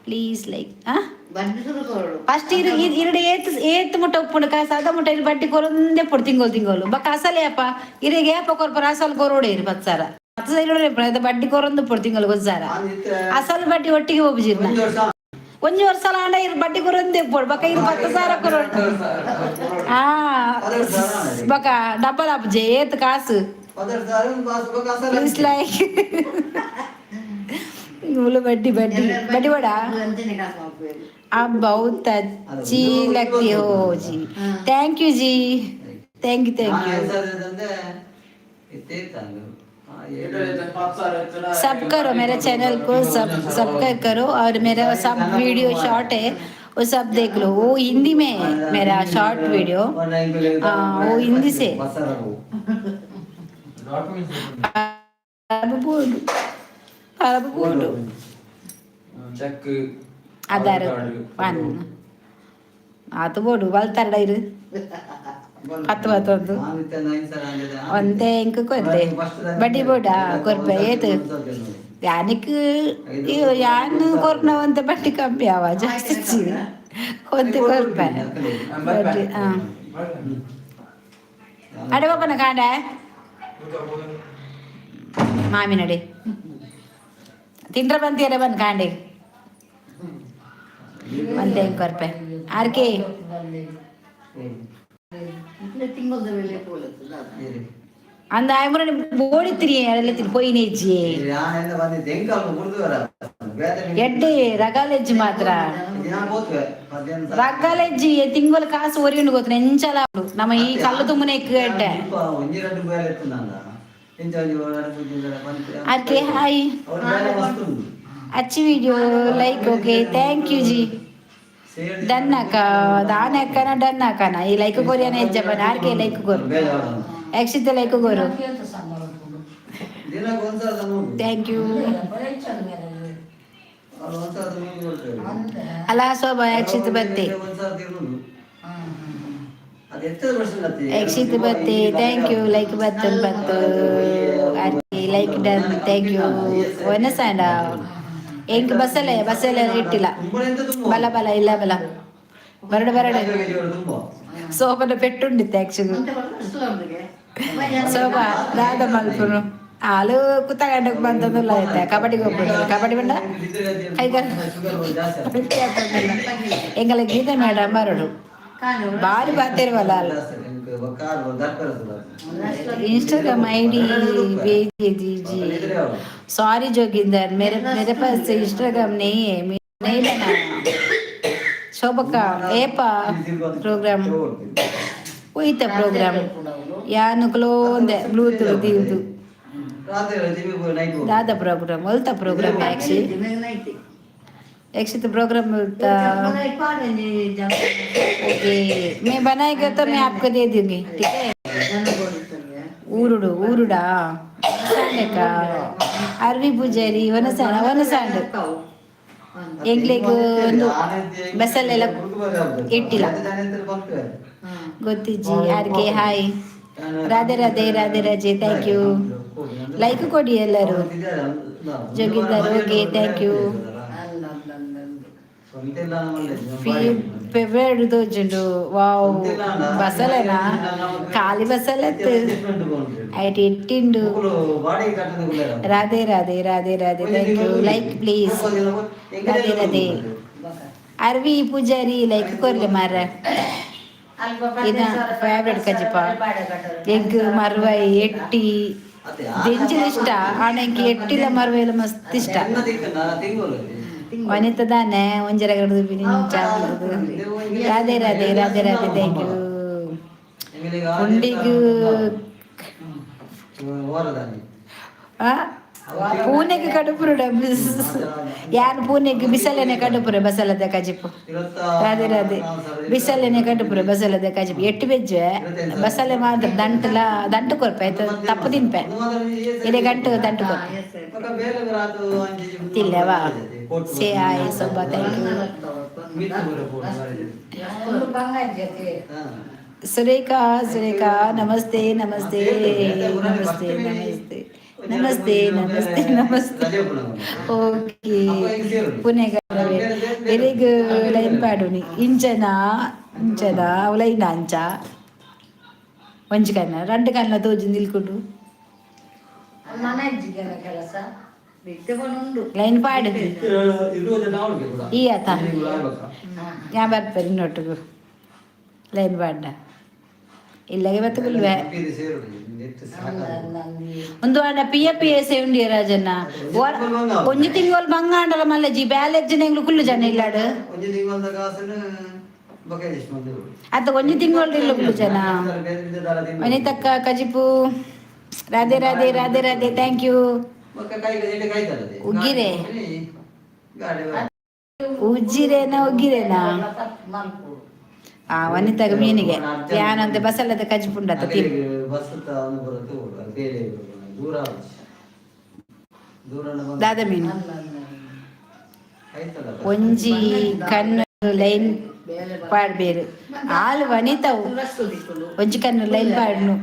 Please like. ಆ ಬಡ್ಡಿ ಶುರು ಕೊರಡು. ಫಸ್ಟ್ ಇರು ಇರಡು ಏತ್ ಏತ್ ಮುಟ್ಟ ಉಪ್ಪುಂಡು ಕಾಸು ಅದ ಮುಟ್ಟ ಇರು ಬಡ್ಡಿ ಕೊರೊಂದೇ ಪೊಡು ತಿಂಗೋಲು ತಿಂಗೋಲು. ಬಕ್ಕ ಅಸಲೇ ಅಪ್ಪ ಇರೆಗೆ ಏಪ ಕೊರ್ಪರ? ಅಸಲು ಕೊರೋಡೆ ಇರು 10,000, 10,000 ಇರು ಬಡ್ಡಿ ಕೊರೊಂದು ಪೊಡು ತಿಂಗಳು 1,000. ಅಸಲು ಬಡ್ಡಿ ಒಟ್ಟಿಗೆ ಹೋಗ್ಜಿರ್ನ. ಒಂದು ವರ್ಷ. ಒಂಜಿ ವರ್ಷ ಆಂಡ ಇರು ಬಡ್ಡಿ ಕೊರೊಂದೇ ಪೊಡು. ಬಕ್ಕ ಇರು 10,000 ಕೊರೋಡು. ಆ ಬಕ್ಕ ಡಬ್ಬಲ್ ಆಪುಜೆ ಏತ್ ಕಾಸು? 16,000 ಒಂದು ಪಾಸ್ ಅಸಲು. Please like. ಮುಲು ಬಡ್ಡಿ ಬಡ್ಡಿ ಬಡ್ಡಿ ಬೇಡ. ಅಂಚನೆ ಕಾಸು ಮಾಡ್ಬೇಕು. आप बहुत अच्छी लगती हो जी. Thank you G, thank you, thank you. ಇತ್ತೇ ಇತ್ತಂದು. सब करो मेरे चैनल को, सब सब्सक्राइब करो और मेरा सब वीडियो शॉर्ट है, वो सब देख लो. वो हिंदी में है मेरा शॉर्ट वीडियो. हाँ, वो हिंदी से. ಡಾಕ್ಯುಮೆಂಟ್ಸ್. ಪರಬ ಪರಬ. ಚೆಕ್. ಆಧಾರ್ ಪನ್ ಆತು ಬೋಡು ಬಲ್ತಾರಡ ಇರು ಪತ್ತು ಪತ್ತೊಂದು ಒಂದೇ ಇಂಕ ಕೊರ್ದೆ ಬಡ್ಡಿ ಬೋಡ ಕೊರ್ಪೆ ಏತು ಯಾನಿಕ್ ಯಾನ್ ಕೊರ್ನವಂತ ಬಡ್ಡಿ ಕಮ್ಮಿ ಅವ ಜಾಸ್ತಿ ಒಂತೆ ಕೊರ್ಪೆ ಬಡ್ಡಿ. ಹಾಂ, ಅಡೆ ಬಾಪನ ಕಾಂಡ ಮಾಮಿನಡೆ ತಿಂಡ್ರ ಬಂತೀರ ಬಂದು ಕಾಂಡೆ ಒಂತೆ ಹೆಂಗ್ ಕೊರ್ಪೆ ಆರ್ಕೆ. ತಿಂಗಳ ಮೇಲೆ ಪೋಲತ್ತದ. ಅಂದ ಆಯ್ಮುರ ಬೋಡಿತ್ರಿ ಅಲ್ಲ ಪೋಯಿನೇಜ್ಜಿ. ಎಡ್ಡೆ ರಗಾಲೆಜ್ಜಿ ಮಾತ್ರ ರಗ್ಗಾಲೆಜ್ಜಿ. ತಿಂಗಳ ಕಾಸು ಒರಿಯುಂಡು ಗೊತ್ತು ಎಂಚಲ ನಮ್ಮ ಈ ಕಲ್ಲು ತುಮ್ಮನೆ ಎಕ್ಕು ಎಡ್ಡೆ. RK hi. अच्छी video, like. Okay, thank you G. Done ಅಕ್ಕ, ದಾನ ಅಕ್ಕನ ಡನ್ ಅಕ್ಕನ. ಈ ಲೈಕ್ ಕೊರಿಯಾನ ಹೆಜ್ಜಪ್ಪನ ಆರ್ಕೆ ಲೈಕ್ ಕೊರು, ಯಕ್ಷಿತ ಲೈಕ್ ಕೊರು. Thank you. ಅಲ್ಲ ಶೋಭಾ, ಯಕ್ಷಿತ್ ಬತ್ತೆ, ಯಕ್ಷಿತ್ ಬತ್ತೆ. Thank you. Like ಬತ್ತು ಬತ್ತು RK like done. Thank you. ಒನಸಾಂಡ ಎಂಕ್ ಬಸ್ಸಲ್ಲೇ ಬಸ್ಸಲ್ಲೇ ಇಟ್ಟಿಲ್ಲ. ಬಲ ಬಲ ಇಲ್ಲ ಬಲ ಬರಡು ಬರಡು. ಸೋಪನ ಪೆಟ್ಟುಂಡಿತ್ತು ಆಕ್ಚುಲಿ. ಶೋಭಾ ದಾದ ಮಲ್ಪುನು ಹಾಲು ಕುತ್ತಗಂಡಕ್ಕೆ ಬಂತಂದಿಲ್ಲ ಆಯ್ತಾ. ಕಬಡ್ಡಿಗೆ ಹೋಗ್ಬಿಡು. ಕಬಡ್ಡಿ ಬಂಡ ಕೈಗಾಲ ಎಂಗಲ ಗೀತಾ ಮೇಡಮ್ ಬರಡು ಬಾರಿ ಬಾತಿರುವಲ್ಲ ಅಲ್ಲ. इंस्टाग्राम आईडी भेज दीजिए. सॉरी जोगिंदर, मेरे मेरे पास इंस्टाग्राम नहीं है, मैं नहीं बनाया. ಶೋಭಕ್ಕ ಏಪ ಪ್ರೋಗ್ರಾಮ್ ಹೋಯ್ತ ಪ್ರೋಗ್ರಾಮ್ ಯಾನುಕ್ಲೋ ಒಂದೆ ಬ್ಲೂಟೂತ್ ದೀವ್ದು ದಾದ ಪ್ರೋಗ್ರಾಮ್ ಒಲ್ತ ಪ್ರೋಗ್ರಾಮ್ ಯಾಕ್ಷಿ ಯಕ್ಷಿತ प्रोग्राम मिलता. ओके, मैं बनाएगा तो मैं आपको दे दूंगी, ठीक है. ಊರುಡು ಊರುಡಾ ಸಾಂಡಕ್ಕ ಅರ್ವಿ ಪೂಜಾರಿ ವನಸಾಣ ವನಸಾಂಡ್ ಎಂಗ್ಲೆಗ್ ಒಂದು ಬಸ್ಸಲ್ಲೆಲ್ಲ ಇಟ್ಟಿಲ್ಲ ಗೊತ್ತಿಜ್ಜಿ. RK hi. Radhe Radhe Radhe Radhe. Thank you. Like ಕೊಡಿ ಎಲ್ಲರೂ. Joginder okay, thank you. Favourite ತೋಜುಂಡು. ವಾವ್, ಬಸಲೆನಾ ಖಾಲಿ ಬಸಲೆತ್ತು ಐಟ್ ಇಟ್ಟಿಂಡು. Radhe Radhe Radhe Radhe. Thank you. Like please. Radhe Radhe. ಅರ್ವಿ ಪೂಜಾರಿ ಲೈಕ್ ಕೊರ್ಲೆ ಮಾರ. ಇದ ಫೇವ್ರೆಟ್ ಕಜಿಪ ಎಂಕ್ ಮರ್ವೈ ಎಟ್ಟಿ ದಿಂಚಿದ ಇಷ್ಟ. ಆಣ ಎಂಕ್ ಎಟ್ಟಿಲ ಮರ್ವೈಲ ಮಸ್ತ್ ಇಷ್ಟ. ವನಿತ ದಾನೆ ಒಂಜರ ನಿಂಚ. ರಾಧೆ ರಾಧೆ ರಾಧೆ ರಾಧೆ. Thank you. ಉಂಡಿಗ್ ಪೂನೆಗೆ ಕಡುಪುರು ಯಾನ್ ಪೂನೆಗೆ ಬಿಸಲೆನೆ ಕಡುಪುರೆ ಬಸಲದ ಕಜಿಪು. ರಾಧೆ ರಾಧೆ. ಬಿಸಲೆನೆ ಕಡುಪುರೆ ಬಸಲದ ಕಜಿಪು. ಎಟ್ಟು ಬೆಜ್ಜೆ ಬಸಲೆ ಮಾತ್ರ ದಂಟಲ ದಂಟು ಕೊರ್ಪೆ ಆಯ್ತು. ತಪ್ಪು ತಿನ್ಪೆ ಇದೇ ಗಂಟು ದಂಟು ಕೊರ್ಪೆ ತಿಲ್ಲವಾ. ಸೇ ಹಾಯ್ ಸೊಬ್ಬ, thank you. Surekha Surekha ನಮಸ್ತೆ ನಮಸ್ತೆ ನಮಸ್ತೆ ನಮಸ್ತೆ ನಮಸ್ತೆ ನಮಸ್ತೆ ನಮಸ್ತೆ. ಓಕೆ, ಪುಣೆಗ ಎರೆಗ್ ಲೈನ್ ಪಾಡುನಿ ಇಂಚನ ಇಂಚನ ಲೈನ್ ಅಂಚ ಒಂಜಿ ಕನ್ನ ರಡ್ಡು ಕನ್ನ ತೋಜಿ ನಿಲ್ಕೊಂಡು. ಕೆಲಸ ಲೈನ್ ಪಾಡು ಈ ಆತ ಯಾ ಬರ್ಪೇರಿ ಇನ್ನೊಟ್ಟಿಗೆ ಲೈನ್ ಪಾಡ್ಡ ಇಲ್ಲಗೆ ಬತ್ತಗುಲ್ವೆ. ಒಂದು ಆಂಡ ಪಿ ಎ ಪಿ ಎಸ್ ಉಂಡಿ ರಾಜಣ್ಣ. ಒಂಜಿ ತಿಂಗಳು ಬಂಗ ಆಂಡಲ ಮಲ್ಲಜಿ ಬ್ಯಾಲೆಜ್ ಎಂಗ್ಲು ಕುಲ್ಲು ಜನ ಇಲ್ಲಾಡು. ಒಂಜಿ ತಿಂಗಳದ ಕಾಸನ್ನು ಬೊಕ್ಕ ಎಷ್ಟು ಮಂದಿ. ಅತ್ತ ಒಂಜಿ ತಿಂಗಳು ಇಲ್ಲ ಕುಲ್ಲು ಜನ. ವನಿತಕ್ಕ ಕಜಿಪು. Radhe Radhe Radhe Radhe, thank you. ಬೊಕ್ಕ ಕೈ ಎಡೆ ಕಾಯ್ತದೆ. ಉಗ್ಗಿರೆ. ಗಾಡಿ. ಉಜ್ಜಿರೇನ ಉಗ್ಗಿರೇನಾ? ಆ ವನಿತಾಗ ಮೀನಿಗೆ ಯಾನಂತೆ ಬಸಲ್ಲದ ಕಜಿಪುಂಡತ್ತ ತಿ. ಬಸ್ ಒಂದು ಬರುತ್ತೆ ಬೇರೆ ದೂರ ದೂರ. ದಾದ ಮೀನು? ಆಯ್ತಲ್ಲ. ಒಂಜಿ ಕಣ್ಣು ಲೈನ್ ಪಾಡ್ಬೇರು ಆಲು ವನಿತಾವು. ಒಂಜಿ ಕಣ್ಣು ಲೈನ್ ಪಾಡ್ನು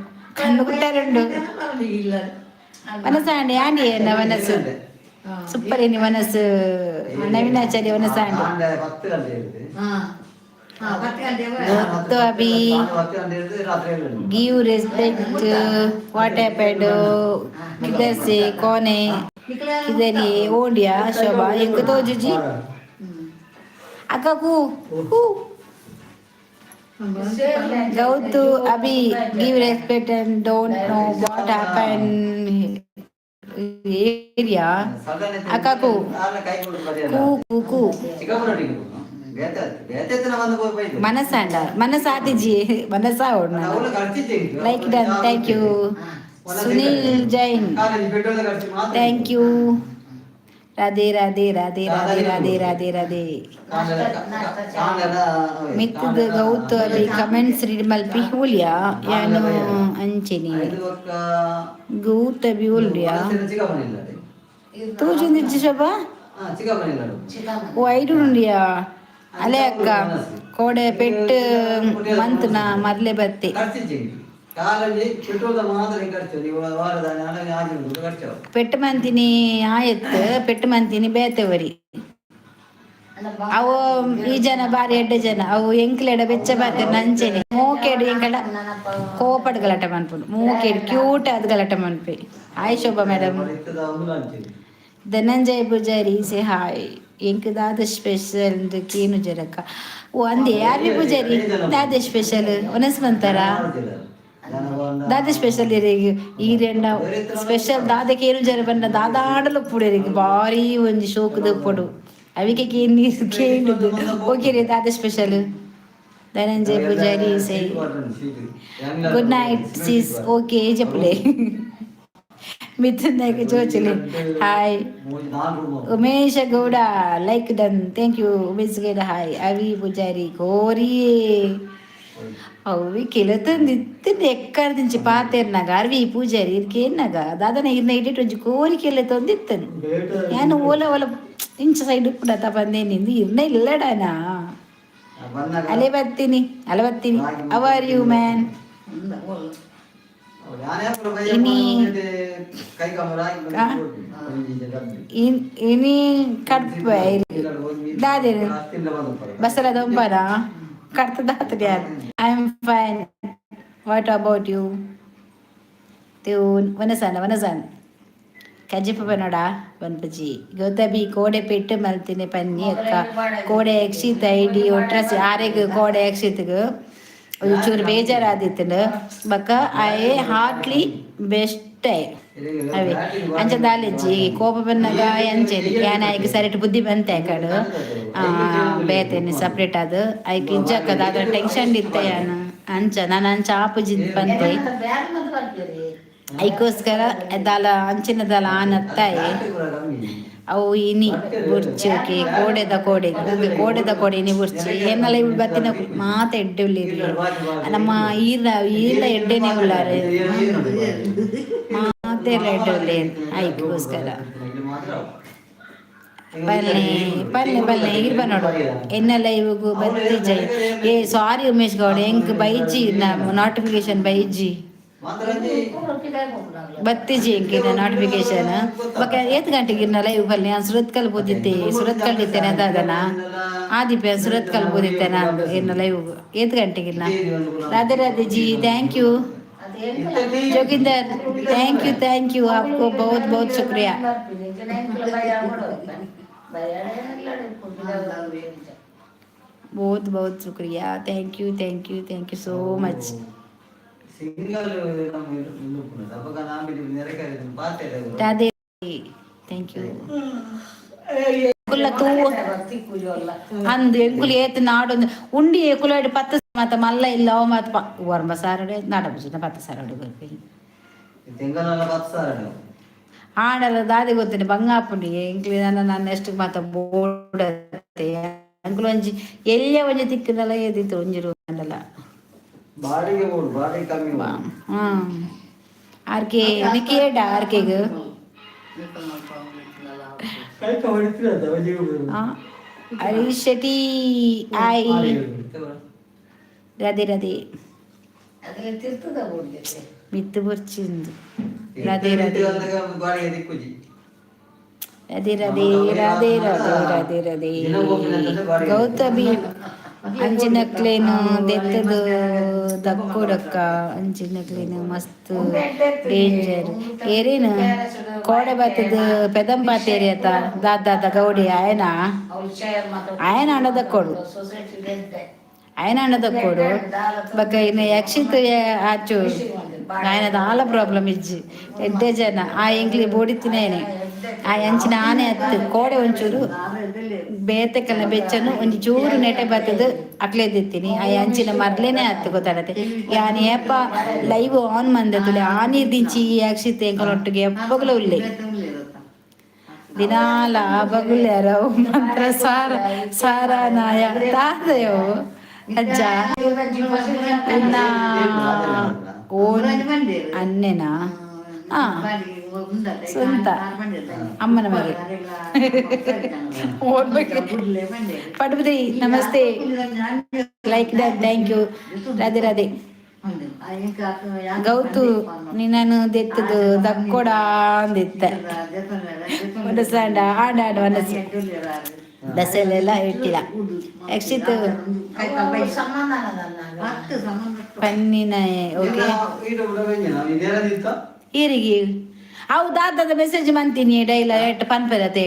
ಕಣ್ಣು ಕುಟ್ಟಾರುಂಡು. ವನಸಾಂಡಿ ಆಂಡಿ ಏನ ವನಸು ಸೂಪರ್ ಏನಿ ವನಸು ನವೀನಾಚಾರ್ಯ ವನಸಾಂಡಿ. 10 ಗಂಟೆ ಇರುತ್ತೆ. 10 ಗಂಟೆ. ಗೊತ್ತು ಅಭಿ. 10 ಗಂಟೆ ಇರುತ್ತೆ ರಾತ್ರಿ 7. Give respect, what happened? किधर से, कौन है, किधर ये ओंडिया शोभा ಎಂಕ ತೋಜುಜಿ ಅಕ್ಕ ಕೂ ಕೂ. Gautu Abhi, give respect and don't know what happen area. ಅಕ್ಕ ಕೂ ಕೂ ಕೂ ಕೂ. ಮನಸಾಂಡ ಮನಸಾತಿಜಿ ಮನಸಾ. Like done, thank you. Sunil Jain, thank you. Radhe Radhe Radhe Radhe Radhe Radhe Radhe. ಮಿತ್ತದ ಗೌತು ಅಭಿ ಕಮೆಂಟ್ಸ್ ರೀಡ್ ಮಲ್ಪಿ ಹೂಲಿಯಾ ಯಾನು ಅಂಚಿನಿ ಗೌತ ಅಭಿ ಉಲ್ಡಿಯಾ ತೂಜುಂದಿಜ್ಜಿ ಶೋಭಾ. ಓ ಐಡು ಉಂಡಿಯಾ ಅಲೆ ಅಕ್ಕ ಕೋಡೆ ಪೆಟ್ಟು ಮಂತ್ನ ಮರ್ಲೆ ಬತ್ತಿ. ಪೆಟ್ರೋಲ್ ಮಾತ್ರ ಖರ್ಚು ನೀವು ವಾರದ ಖರ್ಚು. ಪೆಟ್ಟು ಮಂತಿನಿ ಆಯತ್ತು ಪೆಟ್ಟು ಮಂತಿನಿ ಬೇತೆವರಿ. ಅವು ಈ ಜನ ಬಾರಿ ಎಡ್ಡೆ ಜನ. ಅವು ಎಂಕ್ಲೆಡ ಬೆಚ್ಚ ಬಾತೆ ನಂಚೆನೆ ಮೋಕೆಡು ಎಂಕಡ ಕೋಪಡ್ ಗಲಾಟೆ ಮನ್ಪುಂಡು. ಮೋಕೆಡು ಕ್ಯೂಟ್ ಅದ್ ಗಲಾಟೆ ಮನ್ಪಿ. ಹಾಯ್ ಶೋಭಾ ಮೇಡಮ್. ಧನಂಜಯ ಪೂಜಾರಿ ಸೆ ಹಾಯ್. ಎಂಕ್ ದಾದ ಸ್ಪೆಷಲ್ ಕೇನು ಜರಕ್ಕ. ಓ ಅಂದೆ ಯಾರ್ವಿ ಪೂಜಾರಿ ದಾದ ಸ್ಪೆಷಲ್ ಒನಸ್ ಬಂತಾರ ದಾದ ಸ್ಪೆಷಲ್ ಇರಿಗೆ ಈರೆಂಡ ಸ್ಪೆಷಲ್ ದಾದಕ್ಕೆ ಏನು ಜರ ಬಂದ ದಾದಾಡಲು ಪುಡರಿಗೆ ಬಾರಿ ಒಂಜಿ ಶೋಕದ ಪೊಡು ಅವಿಕೆ ಕೇನ್ ನೀರು ಕೇಂಡುದು. ಓಕೆ ರೀ ದಾದ special. Dhananjaya Poojary say good night sis. Okay ಜಪ್ಪಲೆ Mithun Naik ಜೋಚಲಿ hi. Umesh Gowda like done, thank you. Umesh Gowda hi. ಅವಿ ಪೂಜಾರಿ ಕೋರಿಯೇ ಅವಿ ಕೆಲತಂದು ಇತ್ತಿಂದ ಎಕ್ಕರ್ದಿಂಚಿ ಪಾತೆರ್ನಾಗ ಅರ್ವಿ ಪೂಜಾರಿ ಇರ್ಕೇನಾಗ ದಾದನ ಇರ್ನ ಇಡಿಟ್ ಒಂಜಿ ಕೋರಿ ಕೆಲೆ ಇತ್ತನು ಯಾನು ಓಲ ಓಲ ಇಂಚ ಸೈಡ್ ಉಪ್ಪುಡ ತಪಂದೇನಿಂದು ಇರ್ನ ಇಲ್ಲಡನಾ. ಅಲೆ ಬರ್ತೀನಿ ಅಲೆ ಬರ್ತೀನಿ. How are you man? ಇನಿ ಇನಿ ಕಡ್ಪ ದಾದೇನು ಬಸರ ದೊಂಪನ ಕಡ್ತದಾತ್ರಿ. I am fine, what about you? ವನಸಾನ ವನಸಾನ್ ಕಜ್ಜಿಪ ಬನ್ನೋಡ ಬನ್ಪಜಿ Gautami ಕೋಡೆ ಪೆಟ್ಟು ಮಲ್ತಿನಿ ಪನ್ನಿ ಅಕ್ಕ. ಕೋಡೆ ಯಕ್ಷಿತ ಐಡಿ ಒಟ್ರಸಿ ಆರೆಗ್ ಕೋಡೆ ಯಕ್ಷಿತ್ಗ್ ಚೂರು ಬೇಜಾರಾದಿತ್ತಂಡು ಬೊಕ್ಕ ಆಯೆ ಹಾರ್ಟ್ಲಿ ಬೆಸ್ಟ್ ಅವೇ ಅಂಚ ದಾಲೆಜ್ಜಿ ಕೋಪ ಬನ್ನಗ ಅಂಚೆನೆ ಯಾನ್ ಆಯ್ಕ್ ಸರಿಟ್ ಬುದ್ಧಿ ಬಂತೆ ಆಕಡು ಬೇತೆನೆ ಸಪ್ರೇಟ್ ಅದು ಐಕ್ ಇಜ್ಜಕ್ಕ ದಾದ ಟೆನ್ಷನ್ ಇತ್ತ ಯಾನ್ ಅಂಚ ನಾನು ಅಂಚ ಆಪುಜಿ ಬಂತೆ. ಐಕೋಸ್ಕರ ದಾಲ ಅಂಚಿನ ದಾಲ ಆನತ್ತಾಯಿ ಅವು ಇನಿ ಬುರ್ಚಿ. ಓಕೆ ಕೋಡೆದ ಕೋಡೆ ಕೋಡೆದ ಕೋಡೆ ಇನಿ ಬುರ್ಚಿ ಏನೆಲ್ಲ ಇವು ಬತ್ತಿನ ಮಾತ ಎಡ್ಡೆ ಉಳ್ಳೇರಿ. ನಮ್ಮ ಈರ್ನ ಈರ್ನ ಎಡ್ಡೆನೆ ಉಳ್ಳಾರೆ ಮಾತೆಲ್ಲ ಎಡ್ಡೆ ಉಳ್ಳೇರಿ. ಐಕ್ಗೋಸ್ಕರ ಬನ್ನಿ ಬನ್ನಿ ಬನ್ನಿ ಇರ್ ನೋಡು ಎನ್ನೆಲ್ಲ ಇವಾಗ ಬತ್ತಿ ಜೈ. ಏ ಸಾರಿ ಉಮೇಶ್ ಗೌಡ ಎಂಕ್ ಬೈಜಿ ನೋಟಿಫಿಕೇಶನ್ ಬೈಜಿ ಬತ್ತಿಜಿ ಎಂಕಿನ ನೋಟಿಫಿಕೇಶನ್. ಬೊಕ ಏತ್ ಗಂಟೆಗೆ ಇರ್ನ ಲೈವ್ ಬನ್ನಿ. ನಾನು ಸುರತ್ಕಲ್ ಪೋದಿತ್ತೆ ಸುರತ್ಕಲ್ ಇತ್ತೇನೆ ದಾದನ ಆದಿಪ್ಪ ಸುರತ್ಕಲ್ ಪೋದಿತ್ತೆ ನಾನು. ಇರ್ನ ಲೈವ್ ಏತ್ ಗಂಟೆಗೆ ಇರ್ನ? Radhe Radhe G, thank you. Joginder, thank you, thank you, आपको बहुत बहुत शुक्रिया. बहुत बहुत शुक्रिया, thank you, thank you, thank you so much. Single ನಮ್ಮ ಅಪಗ ನಾಮಿಡಿ ನೆರೆಕಾರಿ ಪಾತೆ. Radhe, thank you. ಕುಲ್ಲ ತೂ ಅಂದ್ ಎಂಕುಲು ಏತ್ ನಾಡೊಂದು ಉಂಡಿ ಕುಲೋಡ್ 10 ಮಾತ ಮಲ್ಲ ಇಲ್ಲ ಅವ ಮಾತ ಒರ್ಂಬ ಸಾರಡೆ ನಾಡಬುಜಿನ 10 ಸಾವಿರ ಕೊರ್ಪಿ. ತಿಂಗಳಲ್ಲ 10,000. ಆಂಡಲ ದಾದಿ ಗೊತ್ತಿನಿ ಬಂಗಾಪುಂಡಿ ಎಂಕ್ಲಿ ನನ್ನ ನನ್ನ ಎಷ್ಟು ಮಾತ ಬೋಡತ್ತೆ. ಅಂಕುಲು ಒಂಜಿ ಎಲ್ಲಿಯ ಒಂಜಿ ತಿಕ್ಕದಲ್ಲ ಏದಿತ್ತು ಒಂಜಿ ಆಂಡಲ. ಬಾಡಿಗೆ ಬೋಡು, ಬಾಡಿಗೆ ಕಮ್ಮಿ ಬೋಡು. ಹ್ಮ್, ಆರ್ಕೆ ನಿಕೇಡ ಆರ್ಕೆಗ್. ಕೈಕ ಹೊಡಿತೀರತ್ತ ಒಂಜಿ. ಹರೀಶ್ ಶೆಟ್ಟಿ, ಹಾಯ್. ರಾಧೆ ರಾಧೆ. ಅದ್ರ ತಿರ್ತದ ಬೋಡ್ಗೆ. ಮಿತ್ತು ಬೊರ್ಚಿಂದು. ರಾಧೆ ರಾಧೆ. ಬಾಡಿಗೆ ದಿಕ್ಕುಜಿ. ರಾಧೆ ರಾಧೆ ರಾಧೆ ರಾಧೆ ರಾಧೆ ರಾಧೆ. ಗೌತಮಿ, ಅಂಚಿನಕ್ಲೇನು ದೆತ್ತದು ದಕ್ಕೋಡಕ್ಕ. ಅಂಚಿನಕ್ಲೇನು ಮಸ್ತ್ ಡೇಂಜರ್. ಏರೇನು ಕೋಡೆ ಬತ್ತದ ಪೆದಂಪಾತೇರಿ ಅತ್ತ ದಾದ ಗೌಡಿ ಆಯನ ಆಯನ ಅಣ್ಣ ದಕ್ಕೋಡು ಆಯನ ಅಣ್ಣ ದಕ್ಕೋಡು ಬಕ್ಕ. ಇನ್ನು ಯಕ್ಷಿತ್ ಆಚು ఆయన ದಾಲ ಪ್ರಾಬ್ಲಮ್ ಇಜ್ಜಿ. ಎಡ್ಡೆ ಜನ ಆ ಎಂಕ್ಲಿ ಬೋಡಿತ್ತಿನೇನೆ. ಆ ಅಂಚಿನ ಆನೆ ಅತ್ತು ಕೋಡೆ ಒಂಚೂರು ಬೇತೆಕಲ್ಲ ಬೆಚ್ಚನು ಒಂಜಿ ಚೂರು ನೆಟೆ ಬತ್ತದು ಅಕ್ಲೇದಿತ್ತೀನಿ. ಆ ಅಂಚಿನ ಮರ್ಲೇನೆ ಅತ್ತು ಗೊತ್ತಾಡತ್ತೆ. ಯಾನ್ ಏಪ ಲೈವ್ ಆನ್ ಮಂದೆ ತುಲೆ ಆನಿ ದಿಂಚಿ ಈ ಅಕ್ಷಿತ್ ಎಂಕಲೊಟ್ಟಿಗೆ ಎಪ್ಪಗಲ ಉಲ್ಲೆ ದಿನಾಲ ಬಗುಲ್ಯಾರ ಮಂತ್ರ ಸಾರ ಸಾರ ನಾಯ ತಾದಯೋ ಅಜ್ಜ ಇನ್ನ ಓನ್ ಅನ್ನೆನಾ? ಆ ಸ್ವಂತ ಅಮ್ಮನ ಮಗೆ ಓನ್ ಬಗ್ಗೆ. ಪಡುಬುದಿ, namaste. Like done, thank you. Radhe Radhe. Gautu, ನಿನ್ನನ್ನು ದೆತ್ತದು ದಕ್ಕೊಡ ಅಂದಿತ್ತೆ. ಮನಸ್ಸಾಂಡ ಆಂಡ ಆಂಡ ಮನಸ್ಸು ದಸೆಲೆಲ್ಲ ಇಟ್ಟಿಲ್ಲ ಯಕ್ಷಿತ್. ಪನ್ನಿನ ಓಕೆ. ಈರಿಗೆ ಅವು ದಾದದ ಮೆಸೇಜ್ ಮಂತೀನಿ ಡೈಲ ಎಟ್ಟು ಪನ್ಪೆರತೆ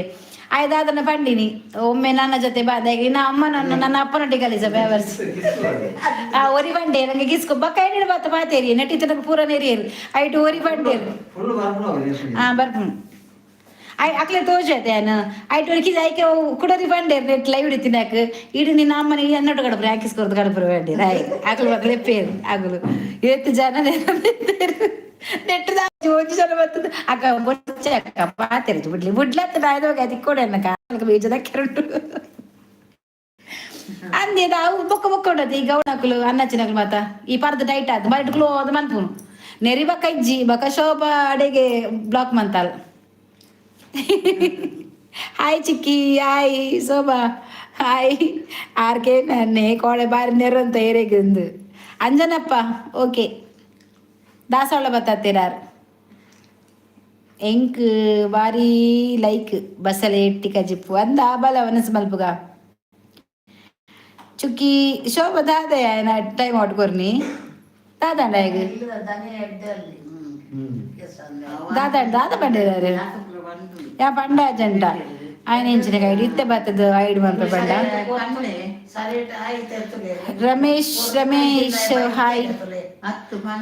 ಆಯ್ದಾದನ ಪಂಡಿನಿ. ಒಮ್ಮೆ ನನ್ನ ಜೊತೆ ಬಾದ ಇನ್ನ ಅಮ್ಮ ನನ್ನ ನನ್ನ ಅಪ್ಪನೊಟ್ಟಿಗೆ ಕಲಿಸ ಬೇವರ್ಸ್. ಆ ಒರಿ ಬಂಡೆ ನಂಗೆ ಗಿಸ್ಕೊ ಬಕ್ಕ ಎಣ್ಣೆ ಬತ್ತ ಪಾತೇರಿ ನೆಟ್ಟಿ ತನಕ ಪೂರ ನೆರಿಯರು ಐಟು ಒರಿ ಬಂಡೇರು. ಹಾ, ಬರ್ಪುಂಡು. I ಅಕ್ಲೆ ತೋಜತೆ ಅನ್ನ ಐಟು ಒರಿ ಕಿಸ್ ಐಕೆ ಕುಡರಿ ಬಂಡೇರು ನೆಟ್ ಲೈವ್ ಇಡ್ತೀನಿ. ಇಡು ನಿನ್ನ ಅಮ್ಮನ ಅನ್ನೊಟ್ಟು ಗಡಪ್ರ ಹಾಕಿಸ್ಕೊರ್ದು ಗಡಪ್ರ ಬಂಡೇರು. ಆಯ್ ಅಕ್ಲು ಮಕ್ಕಳು ಪೇರು ಅಗಲು ಏತ್ ಜನ ನೆಟ್ ಒಂಜಿ ಜನ ಬರ್ತದೆ. ಅಕ್ಕ ಬೊಚ್ಚೆ ಅಕ್ಕ ಪಾತೆರ್ಜಿ ಬಿಡ್ಲಿ ಬುಡ್ಲತ್ತ ನಾಯ್ದವಾಗ ಅದಕ್ಕೆ ಕೊಡೆ ಅನ್ನ ಕಾಲಕ್ಕೆ ಬೀಜದ ಕೆರಟು ಅಂದೇದ. ಅವು ಬೊಕ್ಕ ಬೊಕ್ಕ ಉಂಡದು. ಈ ಗೌಡಕ್ಲು ಅಣ್ಣಚ್ಚಿನಕ್ಲು ಮಾತ ಈ ಪರ್ದ ಟೈಟ್ ಆದ್ ಬಟ್ ಕ್ಲೋ ಅದು ಮನ್ಪುನು ನೆರಿ ಬಕ್ಕ ಇಜ್ಜಿ ಬಕ್ಕ ಶೋಭಾ ಅಡೆಗೆ ಬ್ಲಾಕ್ ಮಂತಾಲ್. ಹಾಯ್ ಚಿಕ್ಕಿ, ಹಾಯ್ ಶೋಭಾ, ಹಾಯ್. ಆರ್ಕೆ ನನ್ನೆ ಕೋಳೆ ಬಾರಿ ನೆರಂತ ಏರೆಗಿಂದು. ಅಂಜನಪ್ಪ, ಓಕೆ. ದಾಸವಾಳ ಬತ್ತಾತಿರಾರ್ ಎಂಕ್ ಬಾರಿ ಲೈಕ್ ಬಸಳೆ ಎಟ್ಟಿ ಕಜಿಪ್ಪು ಅಂದ ಬಲ ಮನಸ್ಸು ಮಲ್ಪುಗ. ಚುಕ್ಕಿ ಶೋಭಾ ದಾದಯ ಟೈಮ್ ಔಟ್ ಕೊರ್ನಿ ದಾದಾಂಡ ಹೇಗೆ? ದಾದ ದಾದ ಬಂಡಿರಾರು ಯಾ ಪಂಡ ಅಜಂಟ ఆయన ಎಂಚಿನ ಗೈಡ್ ಇತ್ತೆ ಬತ್ತದ ಐಡ್ ಮನ್ಪ ಪಂಡ. ರಮೇಶ್ ರಮೇಶ್, ಹಾಯ್.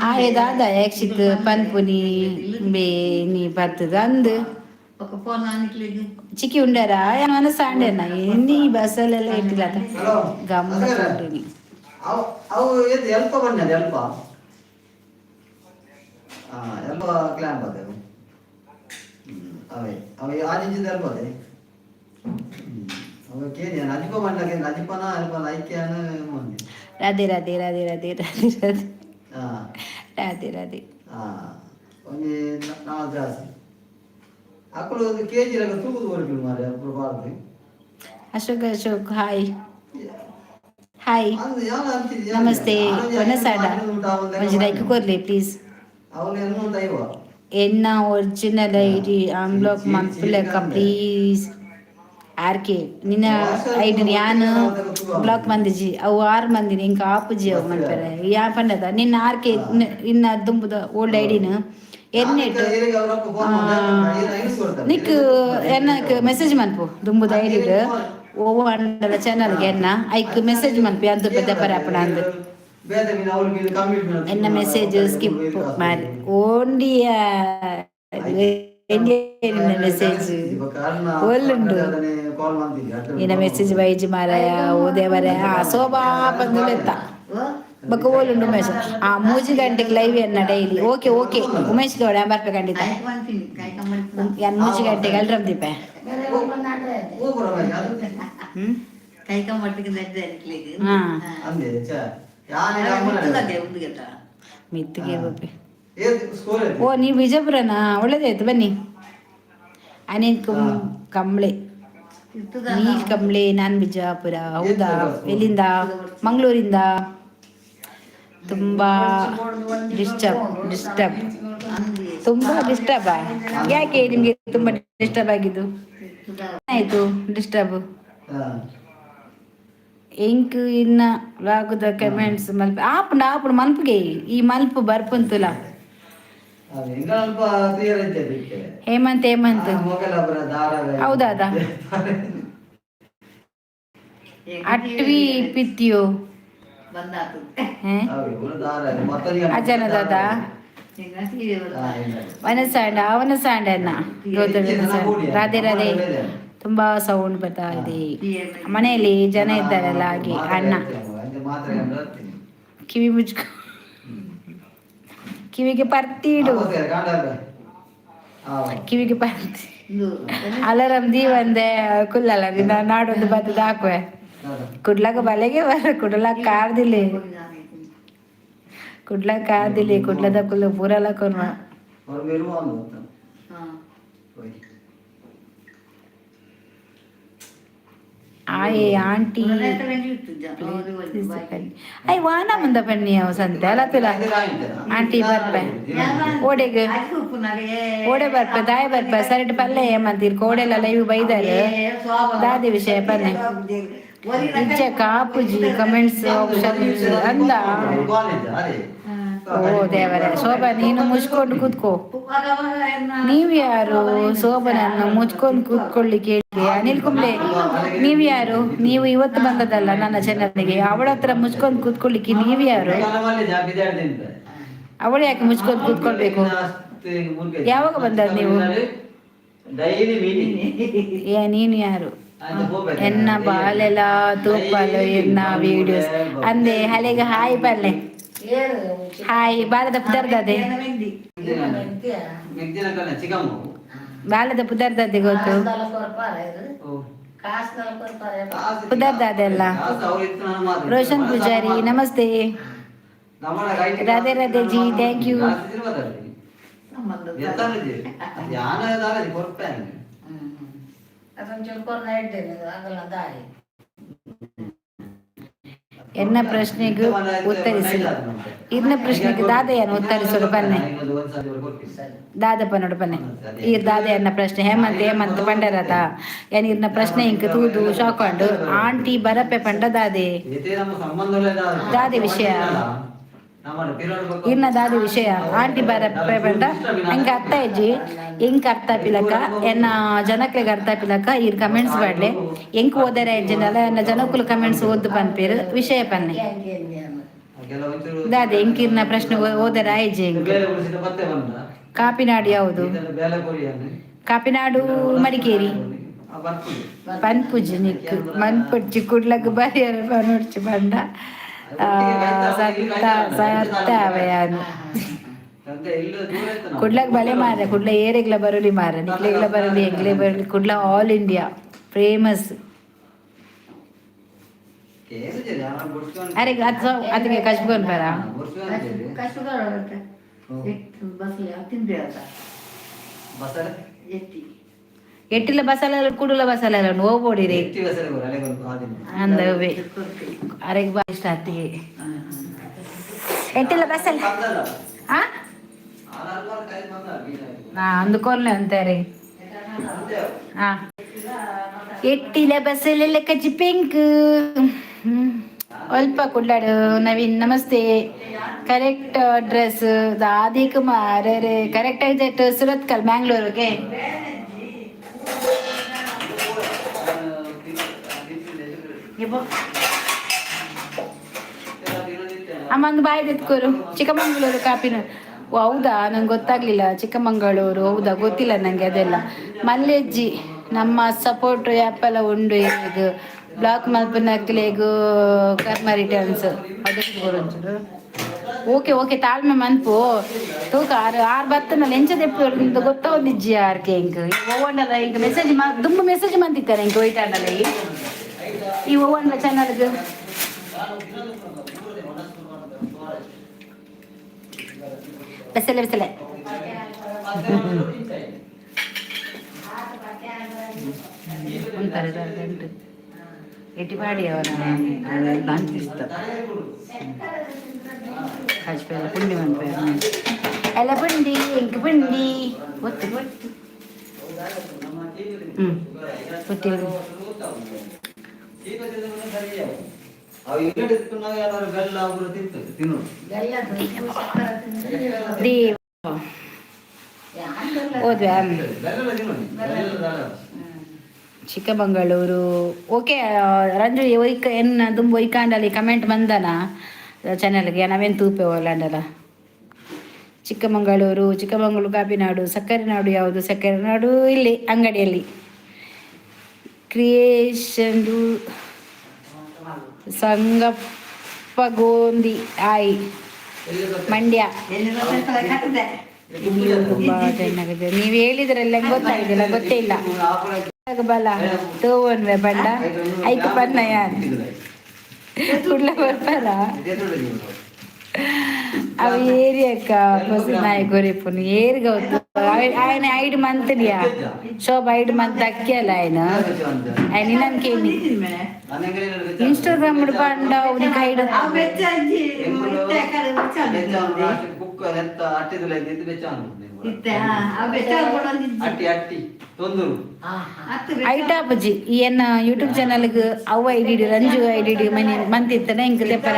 ಆಯೆ ದಾದ ಯಕ್ಷಿತ್ ಪನ್ಪುನಿ ಬೇ ನೀ ಬತ್ತದ ಅಂದ್. ಚಿಕ್ಕಿ ಉಂಡಾರ ಮನಸ್ಸು ಆಂಡೆನ ಎನ್ನಿ ಬಸ್ಸಲ್ಲೆಲ್ಲ ಇಟ್ಟಿಲ್ಲ ಗಮ್ಮತ್ ಉಂಡಿನಿ. ಅವು ಅವು ಎದ್ದು ಎಲ್ಪ ಬಣ್ಣದ ಎಲ್ಪ ಹಾ ಎಲ್ಪ ಕ್ಲ್ಯಾಂಪ್ ಅದೇ ಅವೇ ಅವೆ ಆಜಿಂಚಿದ ಎಲ್ಪ ಅದೇ ಅವೆ ಕೇನಿ ಅಜಿಪ ಬಣ್ಣ ಅಜಿಪನ ಅಲ್ಪ ಐಕ್ಯಾನ ಮಂದಿ. ರಾಧೆ ರಾಧೆ ರಾಧೆ ರಾಧೆ ರಾಧೆ ರಾಧೆ. ಹಾ. ರಾಧೆ ರಾಧೆ. ಹಾ, ಒಂಜಿ ನಾಲ್ ಜಾಸ್ತಿ ಅಕ್ಕಳು ಒಂದು ಕೆಜಿ ಲೆಕ್ಕ ತೂಗುದು ಬರಕಿಲ್ಲ ಮಾರೆ ಅప్పుడు ಬಾರ್ದು. Ashok Ashok, hi hi. ಅಂದು ಯಾವ್ದು ಅಂತಿದ್ಯಾ? ನಮಸ್ತೆ. ಕೊನಸಾಡ ಒಂಜಿ ಲೈಕ್ ಕೊರ್ಲಿ ಪ್ಲೀಸ್. ಅವನು ಎನ್ನು ದೈವ. ಎನ್ನ original ID unblock ಮನ್ಪುಲೆಕ್ಕ please. RK, ನಿನ್ನ ಐಡಿ ಯಾನ್ ಬ್ಲಾಕ್ ಮಂದಿಜಿ. ಅವು ಆರು ಮಂದಿನಿ ಇಂಕ ಆಪುಜಿ. ಅವು ಮನ್ಪೆರೆ ಯಾ ಪಂಡದ ನಿನ್ನ ಆರ್ಕೆ ಇನ್ನ ದುಂಬುದ ಓಲ್ಡ್ ಐಡಿನ ಎನ್ನೆಟ್ ನಿಕ್ ಎನ್ನಕ್ ಮೆಸೇಜ್ ಮನ್ಪು. ದುಂಬುದ ಐಡಿಡ್ ಓ ಅಂಡಲ ಚಾನಲ್ಗೆ ಎನ್ನ ಐಕ್ ಮೆಸೇಜ್ ಮನ್ಪು. ಅಂತು ಪೆದ್ದ ಪರ ಅಪ್ಪಣ ಅಂದ್. ಬೇತೆ ಮೀನು ಅವ್ರು ಮೀನು ಕಮ್ಮಿ ಮೀನು. ಎನ್ನ ಮೆಸೇಜ್ ಸ್ಕಿಪ್ ಮಾರಿ ಓಂಡಿಯ ಮೆಸೇಜ್ ಒಲ್ಲುಂಡು. ಕಾಲ್ ಮಾಡ್ತಿದ್ದೆ. ನಿನ್ನ ಮೆಸೇಜ್ ಬೈಜಿ ಮಾರಾಯ ಓದೇವರ ಆ ಶೋಭಾ ಬಂದುಲೆತ್ತ ಬೊಕ್ಕ ಓಲುಂಡು ಉಮೇಶ್. ಆ 3 ಗಂಟೆಗೆ ಲೈವ್ ಎನ್ನ daily. Okay okay Umesh Gowda, ಬರ್ಪೆ ಖಂಡಿತ. ಯಾನ್ 3 ಗಂಟೆಗೆ ಅಲ್ರಮ್ ದೀಪ. ಹ್ಮ್. ಹಾ. ಅಂದೆ ಛೆ. ಮಿತ್ತಿಗೆ ಬಪ್ಪೆ. ಸ್ಕೋರ್. ಓ, ನೀವು ವಿಜಯಪುರನಾ? ಒಳ್ಳೇದಾಯ್ತು, ಬನ್ನಿ. ಅನಿಲ್ ಕುಮ್ ಕಂಬ್ಳೆ, ನೀಲ್ ಕಂಬ್ಳೆ, ನಾನ್ ಬಿಜಾಪುರ. ಹೌದಾ? ಎಲ್ಲಿಂದ? ಮಂಗಳೂರಿಂದ. ತುಂಬಾ ಡಿಸ್ಟರ್ಬ್ ಡಿಸ್ಟರ್ಬ್, ತುಂಬಾ ಡಿಸ್ಟರ್ಬ್. ಯಾಕೆ ನಿಮ್ಗೆ ತುಂಬಾ ಡಿಸ್ಟರ್ಬ್ ಆಗಿದ್ದು? ಆಯ್ತು, ಡಿಸ್ಟರ್ಬ್. ಎಂಕ್ ಇನ್ನ ಲಾಗುದ ಕಮೆಂಟ್ಸ್ ಮಲ್ಪ ಆಪುಂಡು ಆಪುಂಡು ಮನ್ಪುಗೆ ಈ ಮಲ್ಪು ಬರ್ಪುಂತುಲ. ಎಂಗಳ ಕ್ಲಿಯರ್ ಇದ್ದೆ. ಹೇಮಂತ್ ಹೇಮಂತ್. ಹೌದಾದ? ಅಟ್ವಿ ಪಿತ್ತಿಯೋ? ಹೇ? ಅಜನ ದಾದಾ ವನಸಾಂಡ ಅವನಸಾಂಡ ಅನ್ನ ಗೌತಮಿ. ರಾಧೆ ರಾಧೆ. ತುಂಬಾ ಸೌಂಡ್ ಬರ್ತಾ ಇದೆ. ಮನೆಯಲ್ಲಿ ಜನ ಇದ್ದಾರಲ್ಲ, ಹಾಗೆ. ಅಣ್ಣ, ಕಿವಿ ಮುಚ್ಕೊ, ಕಿವಿಗೆ ಪರ್ತಿ ಇಡು, ಕಿವಿಗೆ ಪರ್ತಿ. ಅಲಾರಾಮ್ ದೀವಂದೆ ಕುಲ್ಲಲ್ಲ ನಿನ್ನ ನಾಡೊಂದು ಬತ್ತದ ಹಾಕುವೆ. ಕುಡ್ಲಕ ಬಲೆಗೆ ಬರ, ಕುಡ್ಲಕ ಕಾರ್ದಿಲ್ಲ, ಕುಡ್ಲಕ ಕಾರ್ದಿಲ್ಲ. ಕುಡ್ಲದ ಕುಲ್ಲ ಪೂರಲ ಕೊನ್ವ. ಆಯೆ ಆಂಟಿ I ವಾನ ಮುಂದ ಬನ್ನಿ ಅವ ಸಂತೆ ಅಲ್ಲ ತುಲ ಆಂಟಿ ಬರ್ಪೆ. ಓಡೆಗ್ ಓಡೆ ಬರ್ಪೆ? ದಾಯ ಬರ್ಪೆ? ಸರಿಟ್ ಪಲ್ಲೆ ಏಮಂತೀರ್ ಕೋಡೆಲ್ಲ ಲೈವ್ ಬೈದಾರೆ. ದಾದಿ ವಿಷಯ ಪನ್ನೆ. ಇಜ್ಜ ಕಾಪುಜಿ ಕಮೆಂಟ್ಸ್ ಆಪ್ಷನ್ ಅಂದ. ಓ ದೇವರೇ, ಶೋಭಾ ನೀನು ಮುಚ್ಕೊಂಡು ಕೂತ್ಕೋ. ನೀವು ಯಾರು ಶೋಭನನ್ನು ಮುಚ್ಕೊಂಡು ಕೂತ್ಕೊಳ್ಳಿಕ್ಕೆ ಹೇಳಿ? ಅನಿಲ್ ಕುಂಬ್ಳೆ, ನೀವು ಯಾರು? ನೀವು ಇವತ್ತು ಬಂದದಲ್ಲ ನನ್ನ ಚಾನಲ್ಗೆ. ಅವಳ ಹತ್ರ ಮುಚ್ಕೊಂಡು ಕೂತ್ಕೊಳ್ಳಿಕ್ಕೆ ನೀವು ಯಾರು? ಅವಳು ಯಾಕೆ ಮುಚ್ಕೊಂಡು ಕೂತ್ಕೊಳ್ಬೇಕು? ಯಾವಾಗ ಬಂದದ್ದು ನೀವು? ಡೈಲಿ ಮೀನಿ. ಏ, ನೀನು ಯಾರು? ಎನ್ನ ಬಾಲೆಲ ತೂಪಾಲು ಎನ್ನ ವಿಡಿಯೋಸ್ ಅಂದೆ. ಹಲೆಗೆ ಹಾಯ್ ಪಲ್ಲೆ. ಹಾಯ್ ಬಾಲದ ಪುದರ್ದದೆ. ಬಾಲದ ಪುದರ್ದದೆ ಗೊತ್ತು ಪುದರ್ದಾದೆಲ್ಲ. ರೋಷನ್ ಪೂಜಾರಿ, ನಮಸ್ತೆ. Radhe Radhe ji, thank you. ಎನ್ನ ಪ್ರಶ್ನೆಗೂ ಉತ್ತರಿಸಿ. ಇರ್ನ ಪ್ರಶ್ನೆಗೆ ದಾದೆಯನ್ನು ಉತ್ತರಿಸಲು ಬನ್ನೆ. ದಾದಪ್ಪ ನೋಡು ಬನ್ನೆ. ಈ ದಾದೆಯನ್ನ ಪ್ರಶ್ನೆ ಹೇಮಂತ್ ಹೇಮಂತ್ ಪಂಡರತ ಏನ್ ಇರ್ನ ಪ್ರಶ್ನೆ ಇಂಕ ತೂದು ಶಾಕೊಂಡು. ಆಂಟಿ ಬರಪೆ ಪಂಡ ದಾದೆ ದಾದೆ ವಿಷಯ ಇನ್ನ ದಾದಿ ವಿಷಯ? ಆಂಟಿ ಬರಪೆ ಪಂಡ ಎಂಕ ಅರ್ಥ ಇಜ್ಜಿ. ಎಂಕ್ ಅರ್ಥ ಪಿಲಕ ಎನ್ನ ಜನಕ್ಲೆಗ್ ಅರ್ಥ ಪಿಲಕ ಇರ್ ಕಮೆಂಟ್ಸ್ ಬಾಡ್ಲೆ. ಎಂಕ್ ಓದರೆ ಇಜ್ಜಿಂಡಲ ಎನ್ನ ಜನಕ್ಕುಲು ಕಮೆಂಟ್ಸ್ ಓದ್ದು ಪನ್ಪೇರು. ವಿಷಯ ಪನ್ನೆ ದಾದೆ? ಎಂಕಿರ್ನ ಪ್ರಶ್ನೆ ಓದರೆ ಆಯ್ಜಿ ಎಂಕ್. ಕಾಪಿನಾಡು ಯಾವುದು? ಕಾಪಿನಾಡು ಮಡಿಕೇರಿ. ಪನ್ಪುಜಿ ನಿಕ್ ಮನ್ಪುಡ್ಚಿ ಕುಡ್ಲಕ್ ಬರಿಯರ ಪನುಡ್ಚಿ ಪಂಡ ಸತ್ತ ಸತ್ತ ಅವಯಾನು. ಕುಡ್ಲಕ್ ಬಲೆ ಮಾರ, ಕುಡ್ಲ ಏರೆಗ್ಲ ಬರಲಿ ಮಾರ, ನಿಕ್ಲೆಗ್ಲ ಬರಲಿ, ಎಂಗ್ಲೆ ಬರಲಿ. ಕುಡ್ಲ ಆಲ್ ಇಂಡಿಯಾ ಫೇಮಸ್. ಅರೆ, ಅದು ಅದಕ್ಕೆ ಕಚ್ಕೊಂಡ್ ಬರ. ಎಟ್ಟಿಲ ಬಸಲ ಕುಡುಲ ಬಸಲ ಹೋಗ್ಬೋಡಿರಿ ಅಂದವೇ. ಅರೆಗೆ ಬಾ ಇಷ್ಟ ಆತಿಗೆ ಎಟ್ಟಿಲ ಬಸಲ. ಆ ಅಂದುಕೊಲ್ಲೆ ಅಂತಾರೆ. ಹಾ, ಎಟ್ಟಿಲ ಬಸಲೆಲ್ಲ ಕಚ್ಚಿ ಪಿಂಕ್ ಅಲ್ಪ ಕುಡ್ಲಾಡು. ನವೀನ್ ನಮಸ್ತೆ. ಕರೆಕ್ಟ್ ಅಡ್ರೆಸ್ ದಾದಿ ಕುಮಾರ್ ಕರೆಕ್ಟ್ ಆಗಿ ಸುರತ್ಕಲ್ ಮ್ಯಾಂಗ್ಳೂರಿಗೆ. ಅಮ್ಮ, ಒಂದು ಬಾಯಿ ಎತ್ಕೋರು. ಚಿಕ್ಕಮಂಗಳೂರು ಕಾಪಿನ. ಓ, ಹೌದಾ? ನಂಗೆ ಗೊತ್ತಾಗ್ಲಿಲ್ಲ. ಚಿಕ್ಕಮಂಗಳೂರು, ಹೌದಾ? ಗೊತ್ತಿಲ್ಲ ನಂಗೆ ಅದೆಲ್ಲ. ಮಲ್ಲೆಜ್ಜಿ, ನಮ್ಮ ಸಪೋರ್ಟ್ ಆ್ಯಪ್ ಎಲ್ಲ ಉಂಡು. ಈಗ ಬ್ಲಾಕ್ ಮಲ್ಪನಕ್ಲೆಗ್ ಕರ್ಮ ರಿಟರ್ನ್ಸ್. ಅದಕ್ಕೆ ಬರೋಂಚೂರು. ಓಕೆ ಓಕೆ, ತಾಳ್ಮೆ ಮನ್ಪು. ತೂಕ, ಆರು ಆರು ಬತ್ತನಲ್ಲ, ಎಂಚ ದೆಪ್ಪು ಗೊತ್ತಾವೊಂದಿಜ್ಜಿ ಆರ್ಕೆ. ಇಂಕ್ ಒವ್ವಂಡಲ ಇಂಕ್ ಮೆಸೇಜ್ ದುಂಬು ಮೆಸೇಜ್ ಮಂತಿತ್ತಾರೆ. ಇಂಕ್ ಒಯ್ತಾಂಡಲ ಈ ಈ ಒವ್ವಂಡ ಚಾನಲ್ಗೆ. ಬೆಸಲೆ ಬೆಸಲೆ ಉಂತಾರೆ ಗಂಟು ಎಟ್ಟಿ ಪಾಡಿ ಅವನ ಅಂತಿಸ್ತ. ಕಾಜ್ಪೆಲ್ಲ ಪುಂಡಿ ಮನ್ಪೆ. ಎಲ್ಲ ಪುಂಡಿ, ಇಂಕ್ ಪುಂಡಿ ಒತ್ತು ಒತ್ತು. ಗೊತ್ತಿಲ್ಲ. ಅವು ಇಲ್ಲಡೆ ತಿನ್ನುವಾಗ ಯಾರು ಬೆಲ್ಲ ಅವರು ತಿಂತದೆ ತಿನ್ನೋದು. ಬೆಲ್ಲ ತಿಂದು, ಸಕ್ಕರೆ ತಿಂದು. ದೇವ ಹೋದ್ವಾ? ಬೆಲ್ಲ ತಿನ್ನೋದು, ಬೆಲ್ಲ. ಚಿಕ್ಕಮಗಳೂರು, ಓಕೆ. ರಂಜು, ಒಯ್ಕ ಎನ್ನ ದುಂಬು ಒಯ್ಕಾಂಡಲಿ ಕಮೆಂಟ್ ಬಂದನ ಚಾನಲ್ಗೆ, ನಾವೇನು ತೂಪೆ ಓಲಾಂಡಲ. ಚಿಕ್ಕಮಗಳೂರು, ಚಿಕ್ಕಮಗಳೂರು ಕಾಪಿನಾಡು. ಸಕ್ಕರೆ ನಾಡು ಯಾವುದು? ಸಕ್ಕರೆ ನಾಡು ಇಲ್ಲಿ ಅಂಗಡಿಯಲ್ಲಿ ಕ್ರಿಯೇಷನ್. ಸಂಗಪ್ಪ ಗೋಂದಿ ಆಯ್. ಮಂಡ್ಯ. ಎಲ್ಲಿ ಕಟ್ಟಿದೆ. ನೀವು ತುಂಬಾ ಚೆನ್ನಾಗಿದೆ. ನೀವು ಹೇಳಿದ್ರಲ್ಲ, ಗೊತ್ತಾಗಿಲ್ಲ, ಗೊತ್ತೇ ಇಲ್ಲ. ಬಲ ತೋವನ್ವೆ ಬಂಡ ಐಕ್ ಪನ್ನ ಯಾನ್ ಕುಡ್ಲ ಬರ್ಪರ. ಅವು ಏರಿಯಕ್ಕ ಹೊಸ ನಾಯಿ ಗೊರಿಪುನು ಏರ್ಗ. ఆయన ಐದು ಮಂತ್ಲಿಯಾ ಶೋಭ, ಐದು ಮಂತ್ ಅಕ್ಕಿಯಲ್ಲ ఆయన. ఆయన ನಿನ್ನನ್ ಕೇಳಿ ಇನ್ಸ್ಟಾಗ್ರಾಮ್ ಪಂಡ ಅವ್ನಿಗೆ ಐಡು. ಅವು ಬೆಚ್ಚ ಅಜ್ಜಿ ಇತ್ತೆ ಕಡೆ ಬೆಚ್ಚ. ಇತ್ತೆ ಆ ಬೆಚ್ಚ ಕೊಡೊಂದಿಜ್ಜಿ. ಅಟ್ಟಿ ಅಟ್ಟಿ ತೊಂದರು. ಅತ್ತು ಬೆಚ್ಚ. ಐಟಾಪುಜಿ. ಈ ಎನ್ನ ಯೂಟ್ಯೂಬ್ ಚಾನಲ್ಗೆ ಅವು ಐಡಿ, ರಂಜು ಐಡಿ ಮನಿ ಮಂತಿತ್ತನ ಇಂಕ್ ತೆಪ್ಪರ.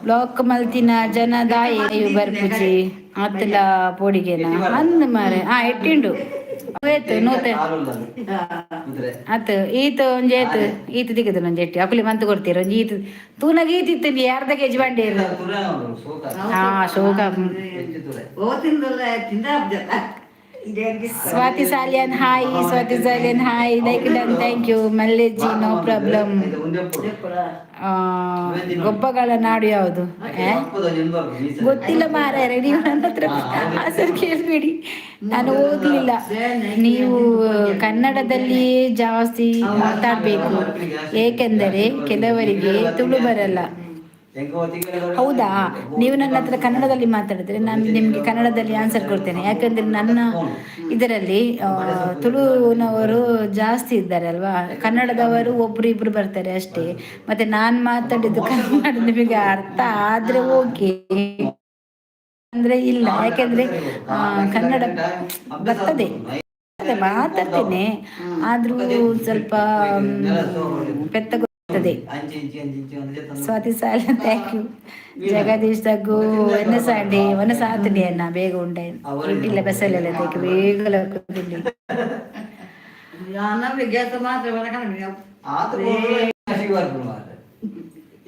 ಬ್ಲಾಕ್ ಮಲ್ತಿನ ಜನ ದಾಯಿ ಬರ್ಪುಜಿ ಆತಲ ಪೋಡಿಗೆನ ಅಂದ್ ಮಾರೆ. ಆ ಎಟ್ಟಿಂಡು ಏತು ನೂತೆ ಆತು ಈತ ಒಂಜಿ ಏತು ಈತ ದಿಕ್ಕದ ಒಂಜಿ ಎಟ್ಟಿ ಅಕುಲಿ ಮಂತ್ ಕೊಡ್ತೀರ. ಒಂಜಿ ಈತ ತೂನಾಗ ಈತ ಇತ್ತು ಅರ್ಧ ಕೆಜಿ ಬಂಡಿ. ಹಾ, ಶೋಕ. ಓ, ತಿಂದಲ್ಲ, ತಿಂದ. Swathi Salian hi, Swati Salian hi. Like done, thank you. ಮಲ್ಲೆಜ್ಜಿ, no problem. ಗೊಬ್ಬಗಳ ನಾಡು ಯಾವುದು? ಆ? ಗೊತ್ತಿಲ್ಲ ಮಾರಾಯ, ನೀವು ನನ್ನ ಹತ್ರ ಆನ್ಸರ್ ಕೇಳಬೇಡಿ, ನಾನು ಓದಲಿಲ್ಲ. ನೀವು ಕನ್ನಡದಲ್ಲಿಯೇ ಜಾಸ್ತಿ ಮಾತಾಡಬೇಕು, ಏಕೆಂದರೆ ಕೆಲವರಿಗೆ ತುಳು ಬರಲ್ಲ. ಹೌದಾ? ನೀವು ನನ್ನ ಹತ್ರ ಕನ್ನಡದಲ್ಲಿ ಮಾತಾಡಿದ್ರೆ ನಾನು ನಿಮಗೆ ಕನ್ನಡದಲ್ಲಿ ಆನ್ಸರ್ ಕೊಡ್ತೇನೆ. ಯಾಕಂದ್ರೆ ನನ್ನ ಇದರಲ್ಲಿ ತುಳುವಿನವರು ಜಾಸ್ತಿ ಇದ್ದಾರೆ ಅಲ್ವಾ? ಕನ್ನಡದವರು ಒಬ್ರು ಇಬ್ರು ಬರ್ತಾರೆ ಅಷ್ಟೇ. ಮತ್ತೆ ನಾನು ಮಾತಾಡಿದ್ದು ಕನ್ನಡ ನಿಮಗೆ ಅರ್ಥ ಆದ್ರೆ ಓಕೆ, ಅಂದ್ರೆ ಇಲ್ಲ. ಯಾಕೆಂದ್ರೆ ಕನ್ನಡ ಬರ್ತದೆ, ಅದೇ ಮಾತಾಡ್ತೇನೆ. ಆದ್ರೂ ಸ್ವಲ್ಪ ಪೆತ್ತಗೊಳ್ತದೆ. ಸ್ವಾತಿ ಸಾಲ, thank you. Jagadish ತಗ್ಗು ಒನ್ನ ಸಾಂಡೆ ಒನ್ನ ಸಾತನೆ ಅನ್ನ ಬೇಗ ಉಂಡೆ ಇಟ್ಟಿಲ್ಲ ಬಸ್ಸಲ್ಲೆಲ್ಲ ತೇಕ್ ಬೇಗ. ಲಕ್ಕುದಿಲ್ಲ. ನಮಗೆ ಗ್ಯಾಸ್ ಮಾತ್ರ ಬರಕಂದ್ರೆ. ಆತ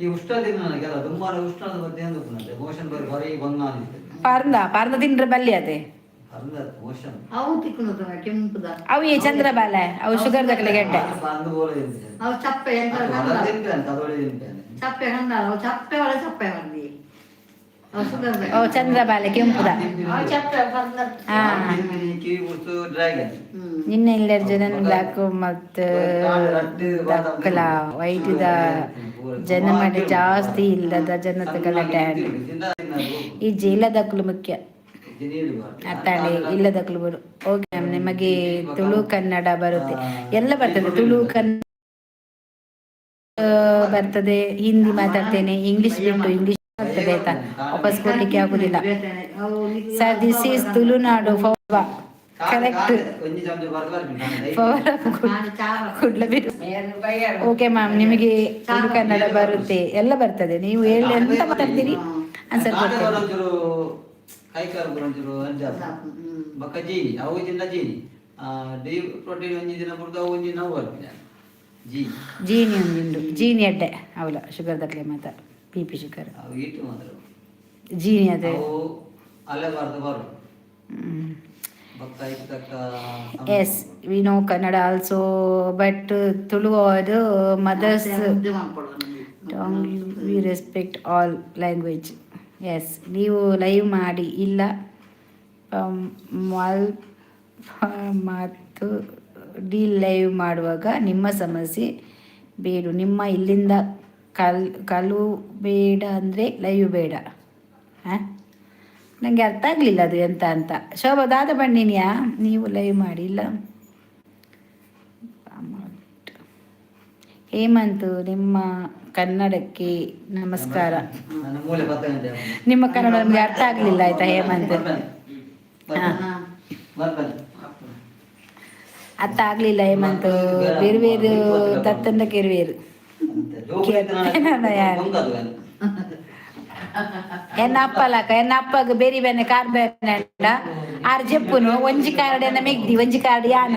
ಈ ಉಷ್ಣ ದಿನ ನನಗೆಲ್ಲ ತುಂಬಾನೇ ಉಷ್ಣದ ಮಧ್ಯೆ ಅಂದುಕೊಂಡೆ ಮೋಷನ್ ಬರಿ ಬರೀ ಬಂಗ. ಪಾರ್ಂದ ಪಾರ್ಂದ ತಿಂದ್ರೆ ಬಲ್ಲಿ ಅದೇ. ಅಂದ ಮೋಷನ್. ಅವು ತಿಕ್ಕುನು ಕೆಂಪುದ. ಅವು ಈ ಚಂದ್ರಬಾಲ, ಅವು ಶುಗರ್ ದಕ್ಕಲೆ ಗೆಡ್ಡೆ. ಅಂದು ಬೋಲ. ಅವು ಚಪ್ಪೆ ಎಂತ ಕಂದ. ತಿಂತೇನೆ, ಅದೊಳ್ಳೆ ತಿಂತೇನೆ. ಚಪ್ಪೆ ಕಂದ, ಅವು ಚಪ್ಪೆ ಒಳ ಚಪ್ಪೆ ಬಂದಿ, ಅವು ಶುಗರ್. ಓ, ಚಂದ್ರಬಾಲೆ ಕೆಂಪುದ. ಅವು ಚಪ್ಪೆ ಬಂದ. ಹಾ. ಕಿವಿ ಗುರ್ತು ಡ್ರ್ಯಾಗನ್. ನಿನ್ನೆ ಇಲ್ಲರ್ ಜನ ಬ್ಲಾಕ್ ಮತ್ತು ದಕ್ಕಲ ವೈಟ್ ಜನ ಮಾಡಿ ಜಾಸ್ತಿ ಇಲ್ಲದ ಜನತೆ ಗಲಾಟೆ. ಈ ಇಲ್ಲದಕ್ಕಲು ಮುಖ್ಯ ಅತ್ತಾಳೆ ಇಲ್ಲದಕ್ಕಲು ಬರು. ಓಕೆ ಮ್ಯಾಮ್, ನಿಮಗೆ ತುಳು ಕನ್ನಡ ಬರುತ್ತೆ? ಎಲ್ಲ ಬರ್ತದೆ. ತುಳು ಕನ್ನಡ ಬರ್ತದೆ, ಹಿಂದಿ ಮಾತಾಡ್ತೇನೆ, ಇಂಗ್ಲಿಷ್ ಬಿಟ್ಟು. ಇಂಗ್ಲಿಷ್ ಬರ್ತದೆ ಆಯ್ತಾ? ವಾಪಸ್ ಕೊಡ್ಲಿಕ್ಕೆ ಆಗುದಿಲ್ಲ. Sir, this is Tulunadu correct. Power of Kudla. Okay ma'am, ನಿಮಗೆ ತುಳು ಕನ್ನಡ ಬರುತ್ತೆ? ಎಲ್ಲ ಬರ್ತದೆ. ನೀವು ಹೇಳಿ, ಎಂತ ಮಾತಾಡ್ತೀರಿ, ಆನ್ಸರ್ ಕೊಡ್ತೇನೆ. ಕೈಕಾಲು ಒಂಚೂರು ಅಂಜಾಪ ಬೊಕ್ಕ ಜೀನಿ, ಅವು ಜಿಂದ ಜೀನಿ ಡಿ ಪ್ರೋಟೀನ್ ಒಂಜಿ ದಿನ ಬುಡ್ದು ಅವು ಒಂಜಿ ನೋವು ಬರ್ಪಿನ ಜೀನಿ. ಜೀನಿ ಒಂದುಂಡು, ಜೀನಿ ಅಡ್ಡೆ ಅವಲ ಶುಗರ್ ದಕ್ಲೆ ಮಾತ. B P sugar. ಅವು ಈಟ್ ಮಾತ್ರ. ಜೀನಿ ಅದೇ. ಅವು ಅಲೆ ಬಾರ್ದು ಬರು ಬೊಕ್ಕ ಐಕ್ ತಕ್ಕ. Yes, we know Kannada also, but Tulu our mother's ಮುದ್ದೆ ಮಾಡ್ಕೊಡುವ ನಿಮಗೆ. Tongue. We respect all language. Yes. ನೀವು ಲೈವ್ ಮಾಡಿ ಇಲ್ಲ ಮಲ್ಪ ಮತ್ತು ಡಿ ಲೈವ್ ಮಾಡುವಾಗ ನಿಮ್ಮ ಸಮಸ್ಯೆ ಬೇಡ. ನಿಮ್ಮ ಇಲ್ಲಿಂದ ಕಲ್ ಕಲು ಬೇಡ ಅಂದರೆ ಲೈವ್ ಬೇಡ. ಹಾಂ, ನನಗೆ ಅರ್ಥ ಆಗಲಿಲ್ಲ ಅದು ಎಂತ ಅಂತ. ಶೋಭಾ ದಾದ ಬಣ್ಣಿನ್ಯಾ? ನೀವು ಲೈವ್ ಮಾಡಿ ಇಲ್ಲ. ಹೇಮಂತ್, ನಿಮ್ಮ ಕನ್ನಡಕ್ಕೆ ನಮಸ್ಕಾರ. ನನ್ನ ಮೂಲೆ 10 ಗಂಟೆ. ನಿಮ್ಮ ಕನ್ನಡ ನಮಗೆ ಅರ್ಥ ಆಗಲಿಲ್ಲ, ಆಯ್ತಾ ಹೇಮಂತ್? ಬರ್ಬನ್ನಿ. ಅರ್ಥ ಆಗ್ಲಿಲ್ಲ ಹೇಮಂತ್. ಬೇರೆ ಬೇರೆ ತತ್ತಂದ ಕೆರುವೇರು. ಯಾರು? ಎನ್ನ ಅಪ್ಪಲಕ, ಎನ್ನ ಅಪ್ಪಗ ಬೇರಿ ಬೇನೆ ಕಾರ್ ಬೇನೆ. ಆರ್ ಜೆಪ್ಪುನು ಒಂಜಿ ಕಾರ್ಡ್ ಎನ್ನ ಮೆಗ್ದಿ, ಒಂಜಿ ಕಾರ್ಡ್ ಯಾನ್.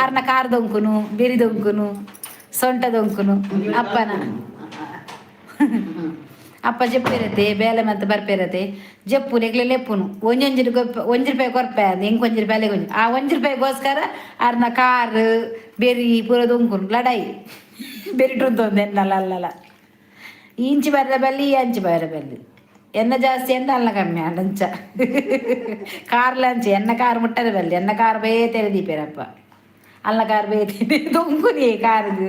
ಆರ್ನ ಕಾರ್ ದೊಂಕುನು, ಬೆರಿ ದೊಂಕುನು, ಸೊಂಟ ದೊಂಕುನು ಅಪ್ಪನ. ಅಪ್ಪ ಜೆಪ್ಪಿರತ್ತೆ, ಬೇಲೆ ಮತ್ತೆ ಬರ್ಪಿರತ್ತೆ. ಜಪ್ಪು ನೆಗ್ಲೆ ಲೆಪ್ಪುನು ಒಂಜೊಂಜಿ 1 ರೂಪಾಯಿ ಕೊರ್ಪೆ ಅದು ಹೆಂಗ್ 1 ರೂಪಾಯಿ ಅಲ್ಲೇ ಒಂಜಿ. ಆ 1 ರೂಪಾಯಿಗೋಸ್ಕರ ಆರ್ನ ಕಾರ್ ಬೆರಿ ಪೂರ ದೊಂಕುನು. ಲಡಾಯಿ ಬೆರಿಟುಂತೊಂದು ಎನ್ನಲ್ಲ ಅಲ್ಲಲ್ಲ. ಇಂಚಿ ಬರ ಬಲ್ಲಿ, ಈ ಅಂಚಿ ಬರ ಬಲ್ಲಿ. ಎನ್ನ ಜಾಸ್ತಿ ಎಂದ ಅಲ್ಲ ಕಮ್ಮಿ ಅಂಚ ಕಾರ್ ಲಂಚ. ಎನ್ನ ಕಾರ್ ಮುಟ್ಟದ ಬಲ್ಲಿ, ಎನ್ನ ಕಾರ್ ಬೇ ತೆರೆದೀಪೇರಪ್ಪ. ಅಲ್ಲ, ಕಾರ್ ಬೇ ದೊಂಕುನಿ ಕಾರ್ಗ್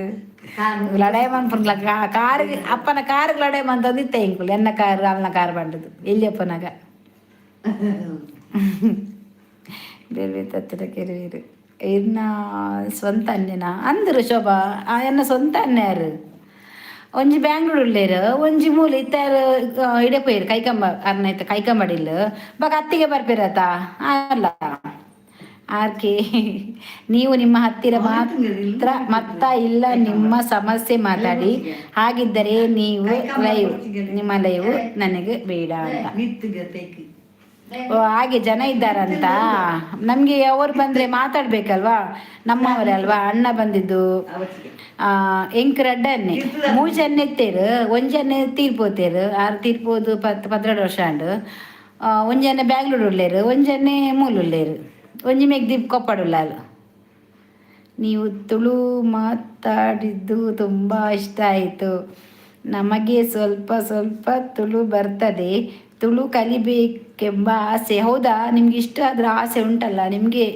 ಲಡಾಯಿ ಮನ್ಪುನ್ಲ. ಕಾರ್, ಅಪ್ಪನ ಕಾರ್ ಲಡಾಯಿ ಮಂತಂದು ಇತ್ತ ಇಂಕುಲು. ಎನ್ನ ಕಾರ್ ಅಲ್ನ ಕಾರ್ ಬಂಡದು ಎಲ್ಲಿಯಪ್ಪನಾಗ. ಬೇರೆ ಬೇರೆ ತತ್ತಿರ ಕೆರುವೇರು. ಇನ್ನ ಸ್ವಂತ ಅನ್ಯನ ಅಂದರು ಶೋಭಾ. ಎನ್ನ ಸ್ವಂತ ಅನ್ಯಾರು ಒಂಜಿ ಬ್ಯಾಂಗ್ಳೂರ್ ಉಲ್ಲೇರು, ಒಂಜಿ ಮೂಲ ಇತ್ತಾರು ಇಡೆ ಪೋಯಿರು ಕೈಕಂಬ. ಅರ್ನ ಇತ್ತ ಕೈಕಂಬಡಿಲ್ ಬಕ ಅತ್ತಿಗೆ ಬರ್ಪಿರತ ಅಲ್ಲ. ಆರ್ ಕೆ, ನೀವು ನಿಮ್ಮ ಹತ್ತಿರ ಮಾತ್ರ ಮತ್ತ ಇಲ್ಲ ನಿಮ್ಮ ಸಮಸ್ಯೆ ಮಾತಾಡಿ. ಹಾಗಿದ್ದರೆ ನೀವು ಲೈವ್, ನಿಮ್ಮ ಲೈವ್ ನನಗೆ ಬೇಡ ಅಂತ. ನಿತ್ತಿಗೆ ತೈಕಿ. ಓ, ಹಾಗೆ ಜನ ಇದ್ದಾರಂತ. ನಮ್ಗೆ ಅವರು ಬಂದ್ರೆ ಮಾತಾಡ್ಬೇಕಲ್ವಾ? ನಮ್ಮವರೇ ಅಲ್ವಾ? ಅಣ್ಣ ಬಂದಿದ್ದು. ಅವತ್ತಿಗೆ. ಎಂಕ್ ರಡ್ಡನ್ನೆ ಮೂಜನ್ನೆ ಎತ್ತೇರು, ಒಂಜನ್ನೆ ತೀರ್ಪೋತೇರು. ಆರು ತೀರ್ಪೋದು 10 12 ವರ್ಷ ಆಂಡ್. ಒಂಜನ್ನೆ ಬ್ಯಾಂಗ್ಳೂರು ಉಲ್ಲೇರು, ಒಂಜನ್ನೆ ಮೂಲುಲ್ಲೇರು, ಒಂಜಿ ಮೆಗ್ದಿ ಕೊಪ್ಪಡುಲ್ಲಾಲು. ನೀವು ತುಳು ಮಾತಾಡಿದ್ದು ತುಂಬ ಇಷ್ಟ ಆಯಿತು. ನಮಗೆ ಸ್ವಲ್ಪ ಸ್ವಲ್ಪ ತುಳು ಬರ್ತದೆ. ತುಳು ಕಲಿಬೇಕೆಂಬ ಆಸೆ. ಹೌದಾ? ನಿಮ್ಗೆ ಇಷ್ಟ ಆದ್ರೆ ಆಸೆ ಉಂಟಲ್ಲ ನಿಮಗೆ,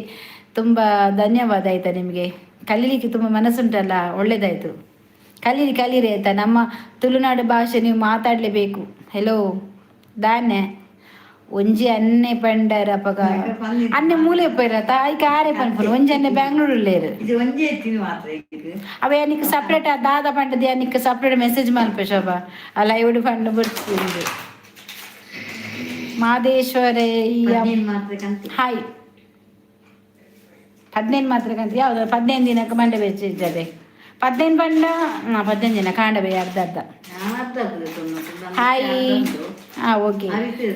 ತುಂಬ ಧನ್ಯವಾದ ಆಯಿತಾ. ನಿಮಗೆ ಕಲೀಲಿಕ್ಕೆ ತುಂಬ ಮನಸ್ಸುಂಟಲ್ಲ, ಒಳ್ಳೇದಾಯಿತು. ಕಲೀರಿ ಕಲೀರಿ, ಆಯಿತಾ? ನಮ್ಮ ತುಳುನಾಡು ಭಾಷೆ ನೀವು ಮಾತಾಡಲೇಬೇಕು. ಹೆಲೋ ದಾನೆ ಒಂಜಿ ಅನ್ನೆ ಪಂಡರ ಅಪಗ ಅನ್ನೆ ಮೂಲೆ ಪೈರತ ಐಕೆ ಆರೆ ಪನ್ಪುನು. ಒಂಜಿ ಅನ್ನೆ ಬ್ಯಾಂಗ್ಳೂರು ಉಲ್ಲೇರು. ಇದು ಒಂಜೇ ಎತ್ತಿನ ಮಾತ್ರ ಈಗ. ಅವೇ ನಿಕ್ ಸಪ್ರೇಟ್ ದಾದ ಪಂಡದಿ ನಿಕ್ ಸಪ್ರೇಟ್ ಮೆಸೇಜ್ ಮಲ್ಪೆ ಶೋಭಾ. ಆ ಲೈವ್ ಪಂಡ ಬಿಡ್ತಿಂದು ಮಾದೇಶ್ವರಯ್ಯ. 15 ಮಾತ್ರ ಕಂತಿ. ಹಾಯ್. 15 ಮಾತ್ರ ಕಂತ ಯಾವ್ದು? 15 ದಿನಕ್ಕೆ ಮಂಡೆ ಬೆಚ್ಚಿದ್ದದೆ. 15 ಪಂಡ 15 ದಿನ ಕಾಂಡಬೆ ಅರ್ಧ ಅರ್ಧ. ನಾನು ಅರ್ಧ ಆಗ್ತದೆ ತೊಂದರೆ. ಹಾಯ್. ಹಾಂ, ಓಕೆ.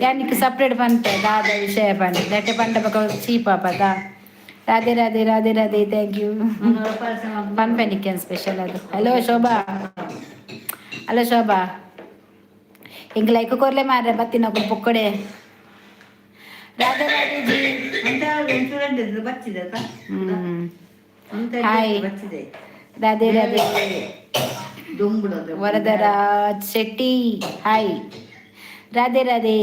ಯಾನಿಕ್ ಸಪ್ರೇಟ್ ಪಂತೆ ದಾದ ವಿಷಯ ಪಂಡ ದಟ್ಟೆ ಪಂಡ ಬಕ ಚೀಪ ಪದ. ರಾಧೆ ರಾಧೆ, ರಾಧೆ ರಾಧೆ. Thank you. ಪನ್ಪೆನಿಕ್ಕೇನು ಸ್ಪೆಷಲ್ ಅದು? Hello Shobha, hello Shobha. ಎಂಕ್ ಲೈಕ್ ಕೊರ್ಲೆ ಮಾರ್ರೆ ಬತ್ತಿನ ಪೊಕ್ಕಡೆ. ರಾಧೆ ರಾಧೆ ಜಿ. ಅಂತ ಇನ್ಸೂರೆಂಟ್ ಬಚ್ಚಿದೆ. ಹಾಯ್. ಬಚ್ಚಿದೆ. ರಾಧೆ ರಾಧೆ. ದೊಂಬುಡೋದು. Varadaraj Shetty hi. Radhe Radhe,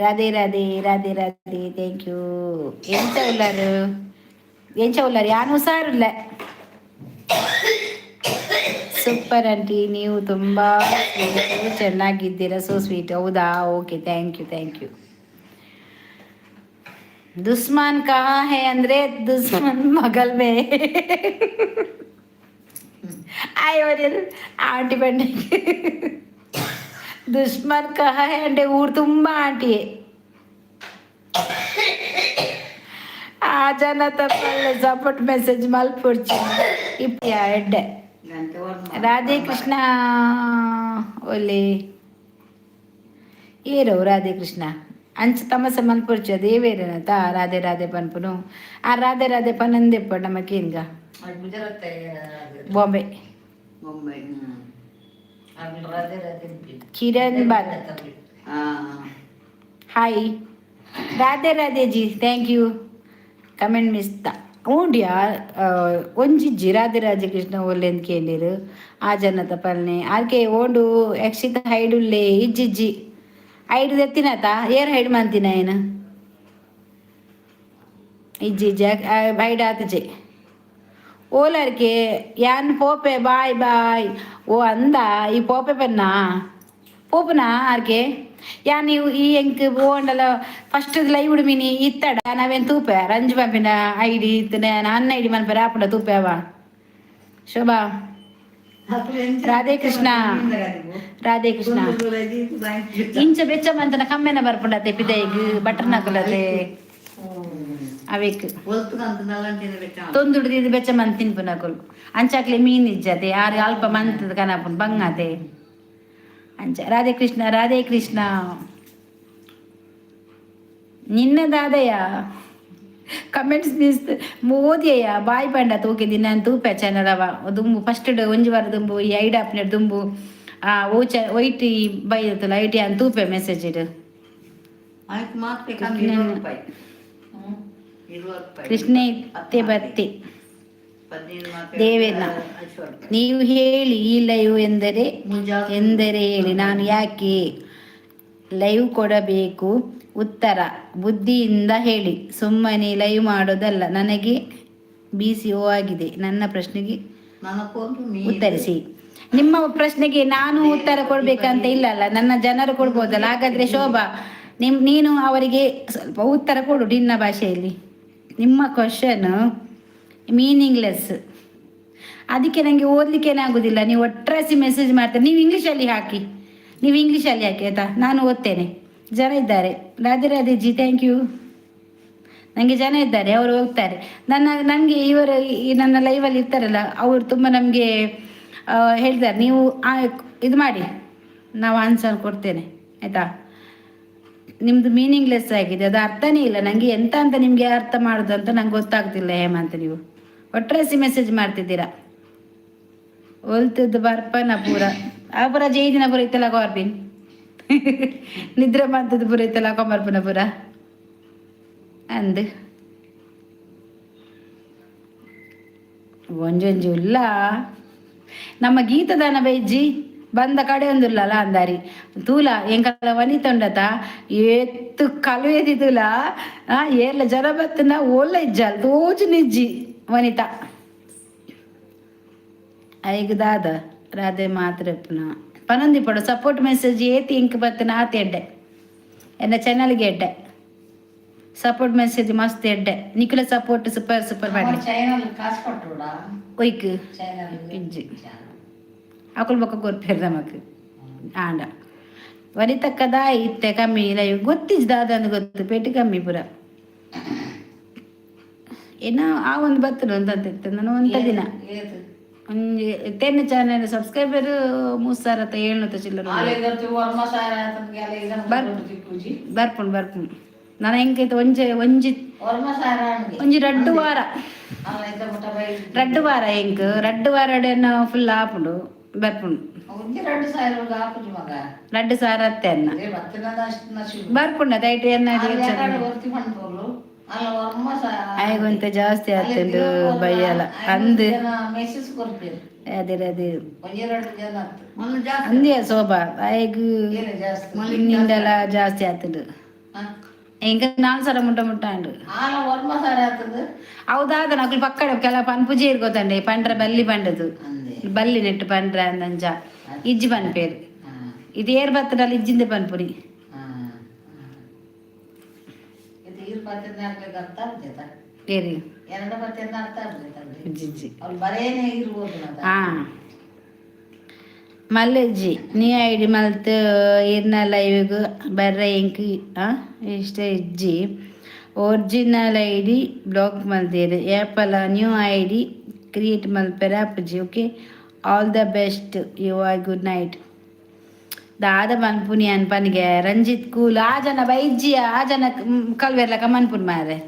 Radhe Radhe, Radhe Radhe. Thank you. ಎಂಚ ಉಲ್ಲಾರು? ಎಂಚ ಉಲ್ಲಾರು? ಯಾನು ಹುಷಾರಿಲ್ಲ. ಸೂಪರ್ ಆಂಟಿ, ನೀವು ತುಂಬ ಚೆನ್ನಾಗಿದ್ದೀರಾ. ಸೋ ಸ್ವೀಟ್. ಹೌದಾ? Okay, thank you, thank you. दुश्मन कहाँ है ಅಂದ್ರೆ दुश्मन बगल में ಆಯ್. ಆಂಟಿ ಬಂಡೆ ದುಶ್ಮನ್ ಕಹ ಹೇ ಅಂದ್ರೆ ಊರು ತುಂಬ ಆಂಟಿಯೇ. ಆ ಜನ ತಪ್ಪಲ್ಲ ಸಪೋರ್ಟ್ ಮೆಸೇಜ್ ಮಲ್ಪೊಡ್ಚಿ ಇಪ್ಪ ಎಡ್ಡೆ. ಗಂಟೆ. ರಾಧೆ ಕೃಷ್ಣ ಒಲೆ ಏರೋ ರಾಧೆ ಕೃಷ್ಣ ಅಂಚ ತಮಸೆ ಮಲ್ಪೊಡ್ಚಿ. ಅದು ಏವೇರೇನತ ರಾಧೆ ರಾಧೆ ಪನ್ಪುನು. ಆ ರಾಧೆ ರಾಧೆ ಪನಂದೆಪ್ಪ ನಮಕೇನ್ಗ. Gujarat. Bombay. Bombay. Kiran Bhat. Hi, Radhe Radhe G, thank you. Comment ಮಿಸ್ತ ಉಂಡ್ಯಾ? ಒಂಜಿಜ್ಜಿ. ರಾಧೆ ರಾಧೆ ಕೃಷ್ಣ ಒಲ್ಲೆಂದ್ ಕೇಂದಿರು. ಆ ಜನತ ಪಲ್ನೆ ಆರ್ಕೆ ಓಂಡು ಯಕ್ಷಿತ ಹೈಡುಲ್ಲೆ. ಇಜ್ಜಿಜ್ಜಿ, ಐಡ್ ದೆತ್ತಿನತ ಏರ್ ಹೈಡ್ ಮಂತಿನ ಏನು? ಇಜ್ಜಿ ಇಜ್ಜಿ, ಹೈಡ್ ಆತಜೆ. ಓಲರ್ಕೆ ಯಾನ್ ಪೋಪೆ, ಬಾಯ್ ಬಾಯ್. ಓ ಅಂದ, ಈ ಪೋಪೆ ಪನ್ನ ಪೋಪುನಾ ಆರ್ಕೆ? ಯಾನ್ ನೀವು ಈ ಎಂಕ್ ಓಂಡಲ ಫಸ್ಟ್ ಲೈವ್ ಮಿನಿ ಇತ್ತಡ ನಾವೇನ್ ತೂಪೆ. ರಂಜು ಪಂಪಿನ ಐಡಿ ಇತ್ತನೆ, ಅನ್ನ ಐಡಿ ಮನ್ಪೆರೆ ಆಪುಂಡ ತೂಪೆ ಅವ. ಶೋಭಾ, ರಾಧೆ ಕೃಷ್ಣ, ರಾಧೆ ಕೃಷ್ಣ. ಇಂಚ ಬೆಚ್ಚ ಮಂತನ ಕಮ್ಮೆನ ಬರ್ಪುಂಡತೆ ಪಿದೈಗ್ ಬಟರ್ ನಕುಲತೆ ಅವೇಕ್. ತೊಂದುಡು ಇದು ಬೆಚ್ಚ ಮಂತ್ ತಿನ್ಪುನಕುಲು. ಅಂಚಾಕ್ಲೆ ಮೀನ್ ಇಜ್ಜತೆ ಯಾರು ಅಲ್ಪ ಮಂತದ ಕನಪುನ್ ಬಂಗಾತೆ ಅಂಚ. ರಾಧೆ ಕೃಷ್ಣ, ರಾಧೆ ಕೃಷ್ಣ. ನಿನ್ನ ದಾದಯ್ಯ ಕಮೆಂಟ್ಸ್ ಮಿಸ್ ಮೋದಿಯಯ್ಯ. ಬಾಯ್ ಪಂಡ ತೂಕೆ ದಿನ ತೂಪೆ ಚಾನಲ್ ಅವ ದುಂಬು ಫಸ್ಟ್ ಒಂಜಿ ವಾರ ದುಂಬು ಈ ಐಡ್ ಆಪ್ನೆಟ್ ದುಂಬು ಆ ಓ ಚ ಒಯ್ಟ್ ಈ ಬೈದತ್ತಲ್ಲ ಐಟಿ ಅಂತ ತೂಪೆ ಮೆಸೇಜ್ ಇಡು. ಆಯ್ತು, ಮಾತ್ರ ಕಮ್ಮಿ 20 ರೂಪಾಯಿ, 20 ರೂಪಾಯಿ. ಕೃಷ್ಣ ಇತ್ತೆ ಬತ್ತಿ. ದೇವೇನ ನೀವು ಹೇಳಿ, ಈ ಲೈವ್ ಎಂದರೆ ಎಂದರೆ ಹೇಳಿ, ನಾನು ಯಾಕೆ ಲೈವ್ ಕೊಡಬೇಕು? ಉತ್ತರ ಬುದ್ಧಿಯಿಂದ ಹೇಳಿ, ಸುಮ್ಮನೆ ಲೈವ್ ಮಾಡೋದಲ್ಲ. ನನಗೆ ಬಿಸಿಒ ಆಗಿದೆ. ನನ್ನ ಪ್ರಶ್ನೆಗೆ ಉತ್ತರಿಸಿ. ನಿಮ್ಮ ಪ್ರಶ್ನೆಗೆ ನಾನು ಉತ್ತರ ಕೊಡ್ಬೇಕಂತ ಇಲ್ಲ ಅಲ್ಲ, ನನ್ನ ಜನರು ಕೊಡ್ಬೋದಲ್ಲ? ಹಾಗಾದ್ರೆ ಶೋಭಾ, ನೀನು ಅವರಿಗೆ ಸ್ವಲ್ಪ ಉತ್ತರ ಕೊಡು ನಿನ್ನ ಭಾಷೆಯಲ್ಲಿ. ನಿಮ್ಮ ಕ್ವಶನ್ ಮೀನಿಂಗ್ಲೆಸ್, ಅದಕ್ಕೆ ನನಗೆ ಓದ್ಲಿಕ್ಕೇನೆ ಆಗುದಿಲ್ಲ. ನೀವು ಒಟ್ರಾಸಿ ಮೆಸೇಜ್ ಮಾಡ್ತೀರಿ. ನೀವು ಇಂಗ್ಲೀಷಲ್ಲಿ ಹಾಕಿ, ನೀವು ಇಂಗ್ಲೀಷಲ್ಲಿ ಹಾಕಿ, ಆಯ್ತಾ? ನಾನು ಓದ್ತೇನೆ. ಜನ ಇದ್ದಾರೆ. Radhe Radhe ji, thank you. ನನಗೆ ಜನ ಇದ್ದಾರೆ, ಅವರು ಹೋಗ್ತಾರೆ. ನನಗೆ ಇವರು ಈ ನನ್ನ ಲೈವಲ್ಲಿ ಇರ್ತಾರಲ್ಲ, ಅವರು ತುಂಬ ನಮಗೆ ಹೇಳ್ತಾರೆ, ನೀವು ಇದು ಮಾಡಿ, ನಾವು ಆನ್ಸರ್ ಕೊಡ್ತೇನೆ, ಆಯಿತಾ? ನಿಮ್ಮದು ಮೀನಿಂಗ್ಲೆಸ್ ಆಗಿದೆ, ಅದು ಅರ್ಥನೇ ಇಲ್ಲ ನನಗೆ. ಎಂತ ಅಂತ ನಿಮಗೆ ಅರ್ಥ ಮಾಡೋದು ಅಂತ ನಂಗೆ ಗೊತ್ತಾಗ್ತಿಲ್ಲ ಹೇಮಂತ. ನೀವು ಒಟ್ರಾಸಿ ಮೆಸೇಜ್ ಮಾಡ್ತಿದ್ದೀರಾ. ಒಲ್ತದ್ದು ಬರ್ಪನ ಪೂರ ಆ ಪೂರ ಜೈದಿನ ಪೂರ ಇತ್ತೆಲ್ಲ ಕಾರ್ಪಿನ್ ನಿದ್ರೆ ಮಾಡ್ತದ್ದು ಪೂರ ಇತ್ತೆಲ್ಲ ಬರ್ಪನ ಪೂರ ಅಂದ್ ಒಂಜೊಂಜಿ ಉಲ್ಲ. ನಮ್ಮ ಗೀತದಾನ ಬೈಜ್ಜಿ ಬಂದ ಕಡೆ ಒಂದುಲ್ಲಲ್ಲ ಅಂದಾರಿ. ತೂಲ ಎಂಕಲ ವನಿತೊಂಡತ ಏತ್ತು ಕಲುವೆದಿ ತೂಲ. ಆ ಏರ್ಲ ಜನ ಬತ್ತನ ಓಲ್ಲ ಇಜ್ಜಾಲ್ ತೋಜು ನಿಜ್ಜಿ ವನಿತಾ. ಐಗ್ ದಾದ ರಾಧೆ ಮಾತ್ರ ಪನೊಂದಿ ಪಡು. ಸಪೋರ್ಟ್ ಮೆಸೇಜ್ ಏತಿ ಇಂಕ್ ಬತ್ತನ ಆತ ಎಡ್ಡೆ, ಎನ್ನ ಚಾನಲ್ಗೆ ಎಡ್ಡೆ. ಸಪೋರ್ಟ್ ಮೆಸೇಜ್ ಮಸ್ತ್ ಎಡ್ಡೆ. ನಿಖಿಲ ಸಪೋರ್ಟ್ ಸೂಪರ್ ಸೂಪರ್ ಮಾಡಿ. ಚಾನಲ್ ಕಾಸು ಕೊಟ್ಟುಡ? ಒಯ್ಕ್? ಚಾನಲ್. ಇಜ್ಜಿ, ಅಕುಲು ಬೊಕ್ಕ ಕೊರ್ಪೆರ್ ನಮಕ್. ಆಂಡ ವನಿತಕ್ಕದ ಇತ್ತೆ ಕಮ್ಮಿ ಲೈವ್ ಗೊತ್ತಿಜ್ಜಿ ದಾದ ಅಂದ್ ಗೊತ್ತು. ಪೇಟೆ ಕಮ್ಮಿ ಪೂರ ಏನ ಆ ಒಂದು ಬತ್ತುಂಡು ಅಂತ ಇತ್ತು ನಾನು ಒಂತ ದಿನ. ಏತು? ಒಂಜಿ ತೆನ್ನ ಚಾನಲ್ ಸಬ್ಸ್ಕ್ರೈಬರ್ 3700 ಚಿಲ್ಲರೆ. ಬರ್ಪುಂಡು ಬರ್ಪುಂಡು. ನಾನು ಹೆಂಗೈತೆ ಒಂಜೆ ಒಂಜಿ ಒಂಜಿ 2 ವಾರ, 2 ವಾರ ಎಂಕ್ 2 ವಾರ ಫುಲ್ ಆಪುಂಡು, ಬರ್ಪುಂಡು. 2000 ಅತ್ತೆ ಅನ್ನ ಬರ್ಪುಂಡು ದಯಟ್ ಎನ್ನ. ಆಯ್ಗೊಂತ ಜಾಸ್ತಿ ಆಗ್ತುಂಡು ಬಯ್ಯಲ ಅಂದ್. ಅದೇ ಅದೇ ಅಂದ್ಯ ಶೋಭಾ, ಆಯ್ಗ್ ನಿಂದೆಲ್ಲ ಜಾಸ್ತಿ ಆಗ್ತುಂಡು. ಎಂಕ 4000 ಮುಟ್ಟ ಮುಟ್ಟ ಅಂಡು. ಹೌದಾದ ನಕಲು ಪಕ್ಕಡ ಕೆಲ ಪನ್ಪುಜಿ ಇರ್ಗೋತಂಡೆ ಪಂಡ್ರ ಬಲ್ಲಿ ಪಂಡದು ಬಲ್ಲಿ ನೆಟ್ಟು ಪಂಡ್ರ ಅಂದಂಜ ಇಜ್ಜಿ ಪನ್ಪೇರು. ಇದು ಏರ್ ಬತ್ತಡಲ್ಲ ಇಜ್ಜಿಂದ ಪನ್ಪುರಿ. ಏರಿ ಇಜ್ಜಿ. ಹಾ ಮಲ್ಲೆಜ್ಜಿ, ನೀ ಐಡಿ ಮಲ್ತ್ ಇರ್ನ ಲೈವ್ಗ್ ಬರ್ರ ಎಂಕ್ ಇಷ್ಟ ಇಜ್ಜಿ. ಒರಿಜಿನಲ್ ಐಡಿ ಬ್ಲಾಕ್ ಮಲ್ದೇರು, ಏಪಲ ನ್ಯೂ ಐಡಿ ಕ್ರಿಯೇಟ್ ಮಲ್ಪೆರೆ ಆಪುಜಿ. Okay, all the best you are. Good night. ದಾದ ಪನ್ಪುನಿ ಅನ್ಪನಿಗೆ ರಂಜಿತ್ ಕೂಲ್ ಆ ಜನ ಬೈಜ್ಜಿ, ಆ ಜನ ಕಲ್ವೆರ್ಲಕ ಮನ್ಪುನ್ ಮಾರೆ.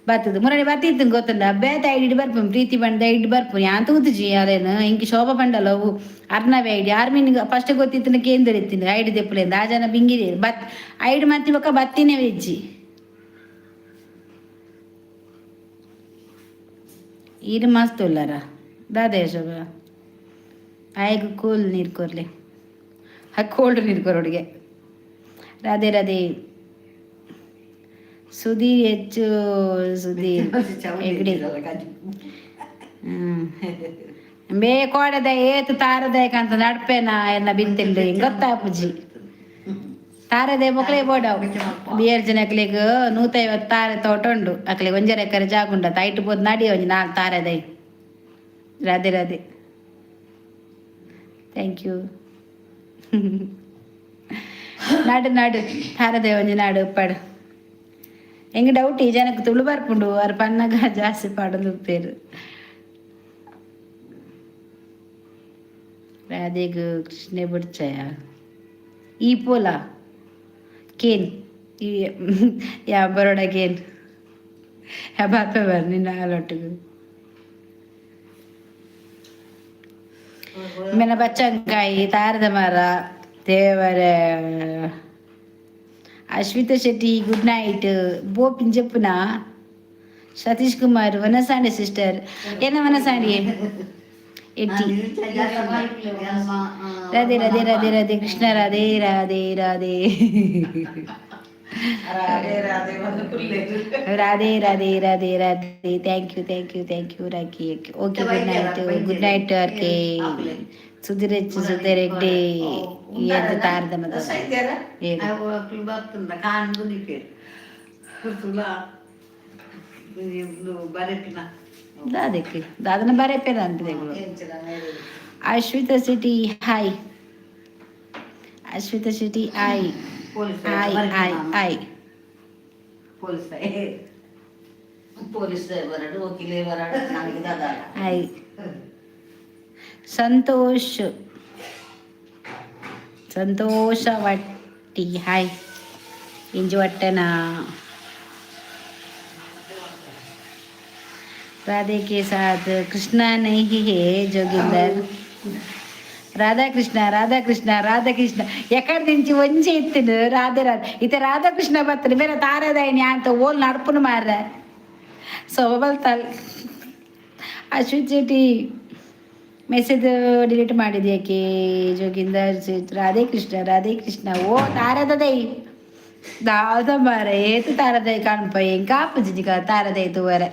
ಬತ್ತದ ಮುರಣಿ ಬತ್ತಿತ್ತು ಗೊತ್ತುಂಡ. ಬೇತೆ ಐಡಿ ಬರ್ಪುನ್, ಪ್ರೀತಿ ಬಂಡ ಐಡಿ ಬರ್ಪುನ್. ಯಾನ್ ತೂತುಜಿ ಅರೇನು. ಇಂಕಿ ಶೋಭಾ ಪಂಡಲ ಅವು ಅರ್ನವೆ ಐಡಿ ಆರ್ಮಿನ್ ಫಸ್ಟ್ ಗೊತ್ತಿತ್ತಿನ ಕೇಂದ್ರ ಇತ್ತಿನ ಐಡಿ ದೆಪ್ಪುಲೇಂದು. ಆ ಜನ ಬಿಂಗಿರಿ ಬತ್ ಐಡಿ ಮತ್ತಿ ಬೊಕ್ಕ ಬತ್ತಿನೇ ವೆಜ್ಜಿ. ಈರ್ ಮಸ್ತ್ ಉಲ್ಲಾರ ದಾದೆ ಶೋಭಾ? ಆಯ್ಗ್ ಕೂಲ್ ನೀರು ಕೊರ್ಲೆ, ಕೋಲ್ಡ್ ನೀರು ಕೊರೊಡುಗೆ. ರಾಧೆ ರಾಧೆ. ಸುಧೀರ್ ಹೆಚ್ಚು ಸುಧೀರ್ ಹೆಗ್ಡೆ. ಬೇ ಕೋಡದ ಏತು ತಾರದಾಯಕ ಅಂತ ನಡ್ಪೇನ ಎನ್ನ ಬಿತ್ತಿಲ್ಲು ಗೊತ್ತಾಪುಜಿ. ತಾರದೆ ಮೊಕ್ಲೆ ಬೋಡವು. ಬಿಯರ್ ಜನಕ್ಲೆಗ್ 150 ತಾರೆ ತೋಟ ಉಂಡು. ಅಕ್ಲೆ 1.5 ಎಕರೆ ಜಾಗ ಉಂಡು. ಐಟು ಪೋದು ನಡಿ ಒಂಜಿ ನಾಲ್ ತಾರೆದೈ. ರಾಧೆ ರಾಧೆ. Thank you. ನಾಡು ನಾಡು ತಾರದೆ ಒಂಜಿ ನಾಡು ಉಪ್ಪಾಡು. ಎಂಗ್ ಡೌಟ್ ಈ ಜನಕ್ಕೆ ತುಳು ಬರ್ಪುಂಡು. ಅರ್ ಪನ್ನಗ ಜಾಸ್ತಿ ಪಾಡೊಂದು ಉಪ್ಪೇರು. ರಾಧೆಗ್ ಕೃಷ್ಣೆ ಬುಡ್ಚಯ ಈ ಪೋಲ ಕೇನ್ ಈ ಯಾ ಬರೋಡ ಕೇನ್ ಯಾ ಬರ್ಪೆ ಬರ್ ನಿನ್ನ ಅಲೊಟ್ಟಿಗೆ. ಮೆನ ಬಚ್ಚಂಕಾಯಿ ತಾರದ ಮರ ದೇವರ. Ashwitha Shetty, good night. ಬೋಪಿನ್ ಜೆಪ್ಪುನ. ಸತೀಶ್ ಕುಮಾರ್, ವನಸಾಂಡೆ ಸಿಸ್ಟರ್ ಏನ ವನಸಾಂಡಿ ಎಟ್ಟಿ. ರಾಧೆ ರಾಧೆ ರಾಧೆ ರಾಧೆ ಕೃಷ್ಣ ರಾಧೆ ರಾಧೆ ರಾಧೆ. ರಾಧೆ ರಾಧೆ ಒಂದು ಪುಲ್ಲೆ. Radhe Radhe Radhe Radhe. Thank you, thank you, thank you Rakhi. Okay, good night, good night R K. Sudhir H Sudhir Hegde ಏತ್ ತಾರದ ಮತ. ಏರು? ಬರ್ತುಂಡ ಕಾಂದು ನಿಪೇರು ಕುರ್ತುಲ ಬರೆಪಿನ. ದಾದಕ್ಕೆ ದಾದನ ಬರೆಪೇರ ಅಂತಿದೆ. Ashwitha city hi. ಅಶ್ವಿತ ಶೆಟ್ಟಿ ಆಯ್. ಪೊಲೀಸ್. ಆಯ್ ಆಯ್ ಆಯ್. ಪೊಲೀಸ್. ಪೊಲೀಸ್ ಬರಡು, ವಕೀಲೆ ಬರಡು, ನನಗೆ ದಾದ. ಹಾಯ್ ಸಂತೋಷ್, ಸಂತೋಷ ವಟ್ಟಿ ಹಾಯ್. ಇಂಜು ವಟ್ಟನ. राधे के साथ कृष्णा नहीं है जोगिंदर. ರಾಧಾಕೃಷ್ಣ ರಾಧಾಕೃಷ್ಣ ರಾಧಾಕೃಷ್ಣ. ಎಕಡೆ నుంచి ಒಂಜಿ ಇತ್ತಿನ ರಾಧೆ ರಾಧೆ. ಇತ್ತೆ ರಾಧಾಕೃಷ್ಣ ಬತ್ತನ ಬೇರೆ ತಾರದಾಯಿನಿ ಅಂತ ಓಲ್ ನಡ್ಪುನು ಮಾರ್ರೆ. ಸೋಬಲ್ತಲ್. ಅಶ್ವಿತ್ ಶೆಟ್ಟಿ ಮೆಸೇಜ್ ಡಿಲೀಟ್ ಮಾಡಿದ್ಯಾಕೆ ಜೋಗಿಂದರ್? ರಾಧೆ ಕೃಷ್ಣ ರಾಧೆ ಕೃಷ್ಣ. ಓ ತಾರದದೈ ದಾದ ಮಾರ ಏತು ತಾರದೈ ಕಾಣ್ಪ ಎಂಕ ಆಪುಜಿನಿಕ ತಾರದೈ ತೂವರೆ.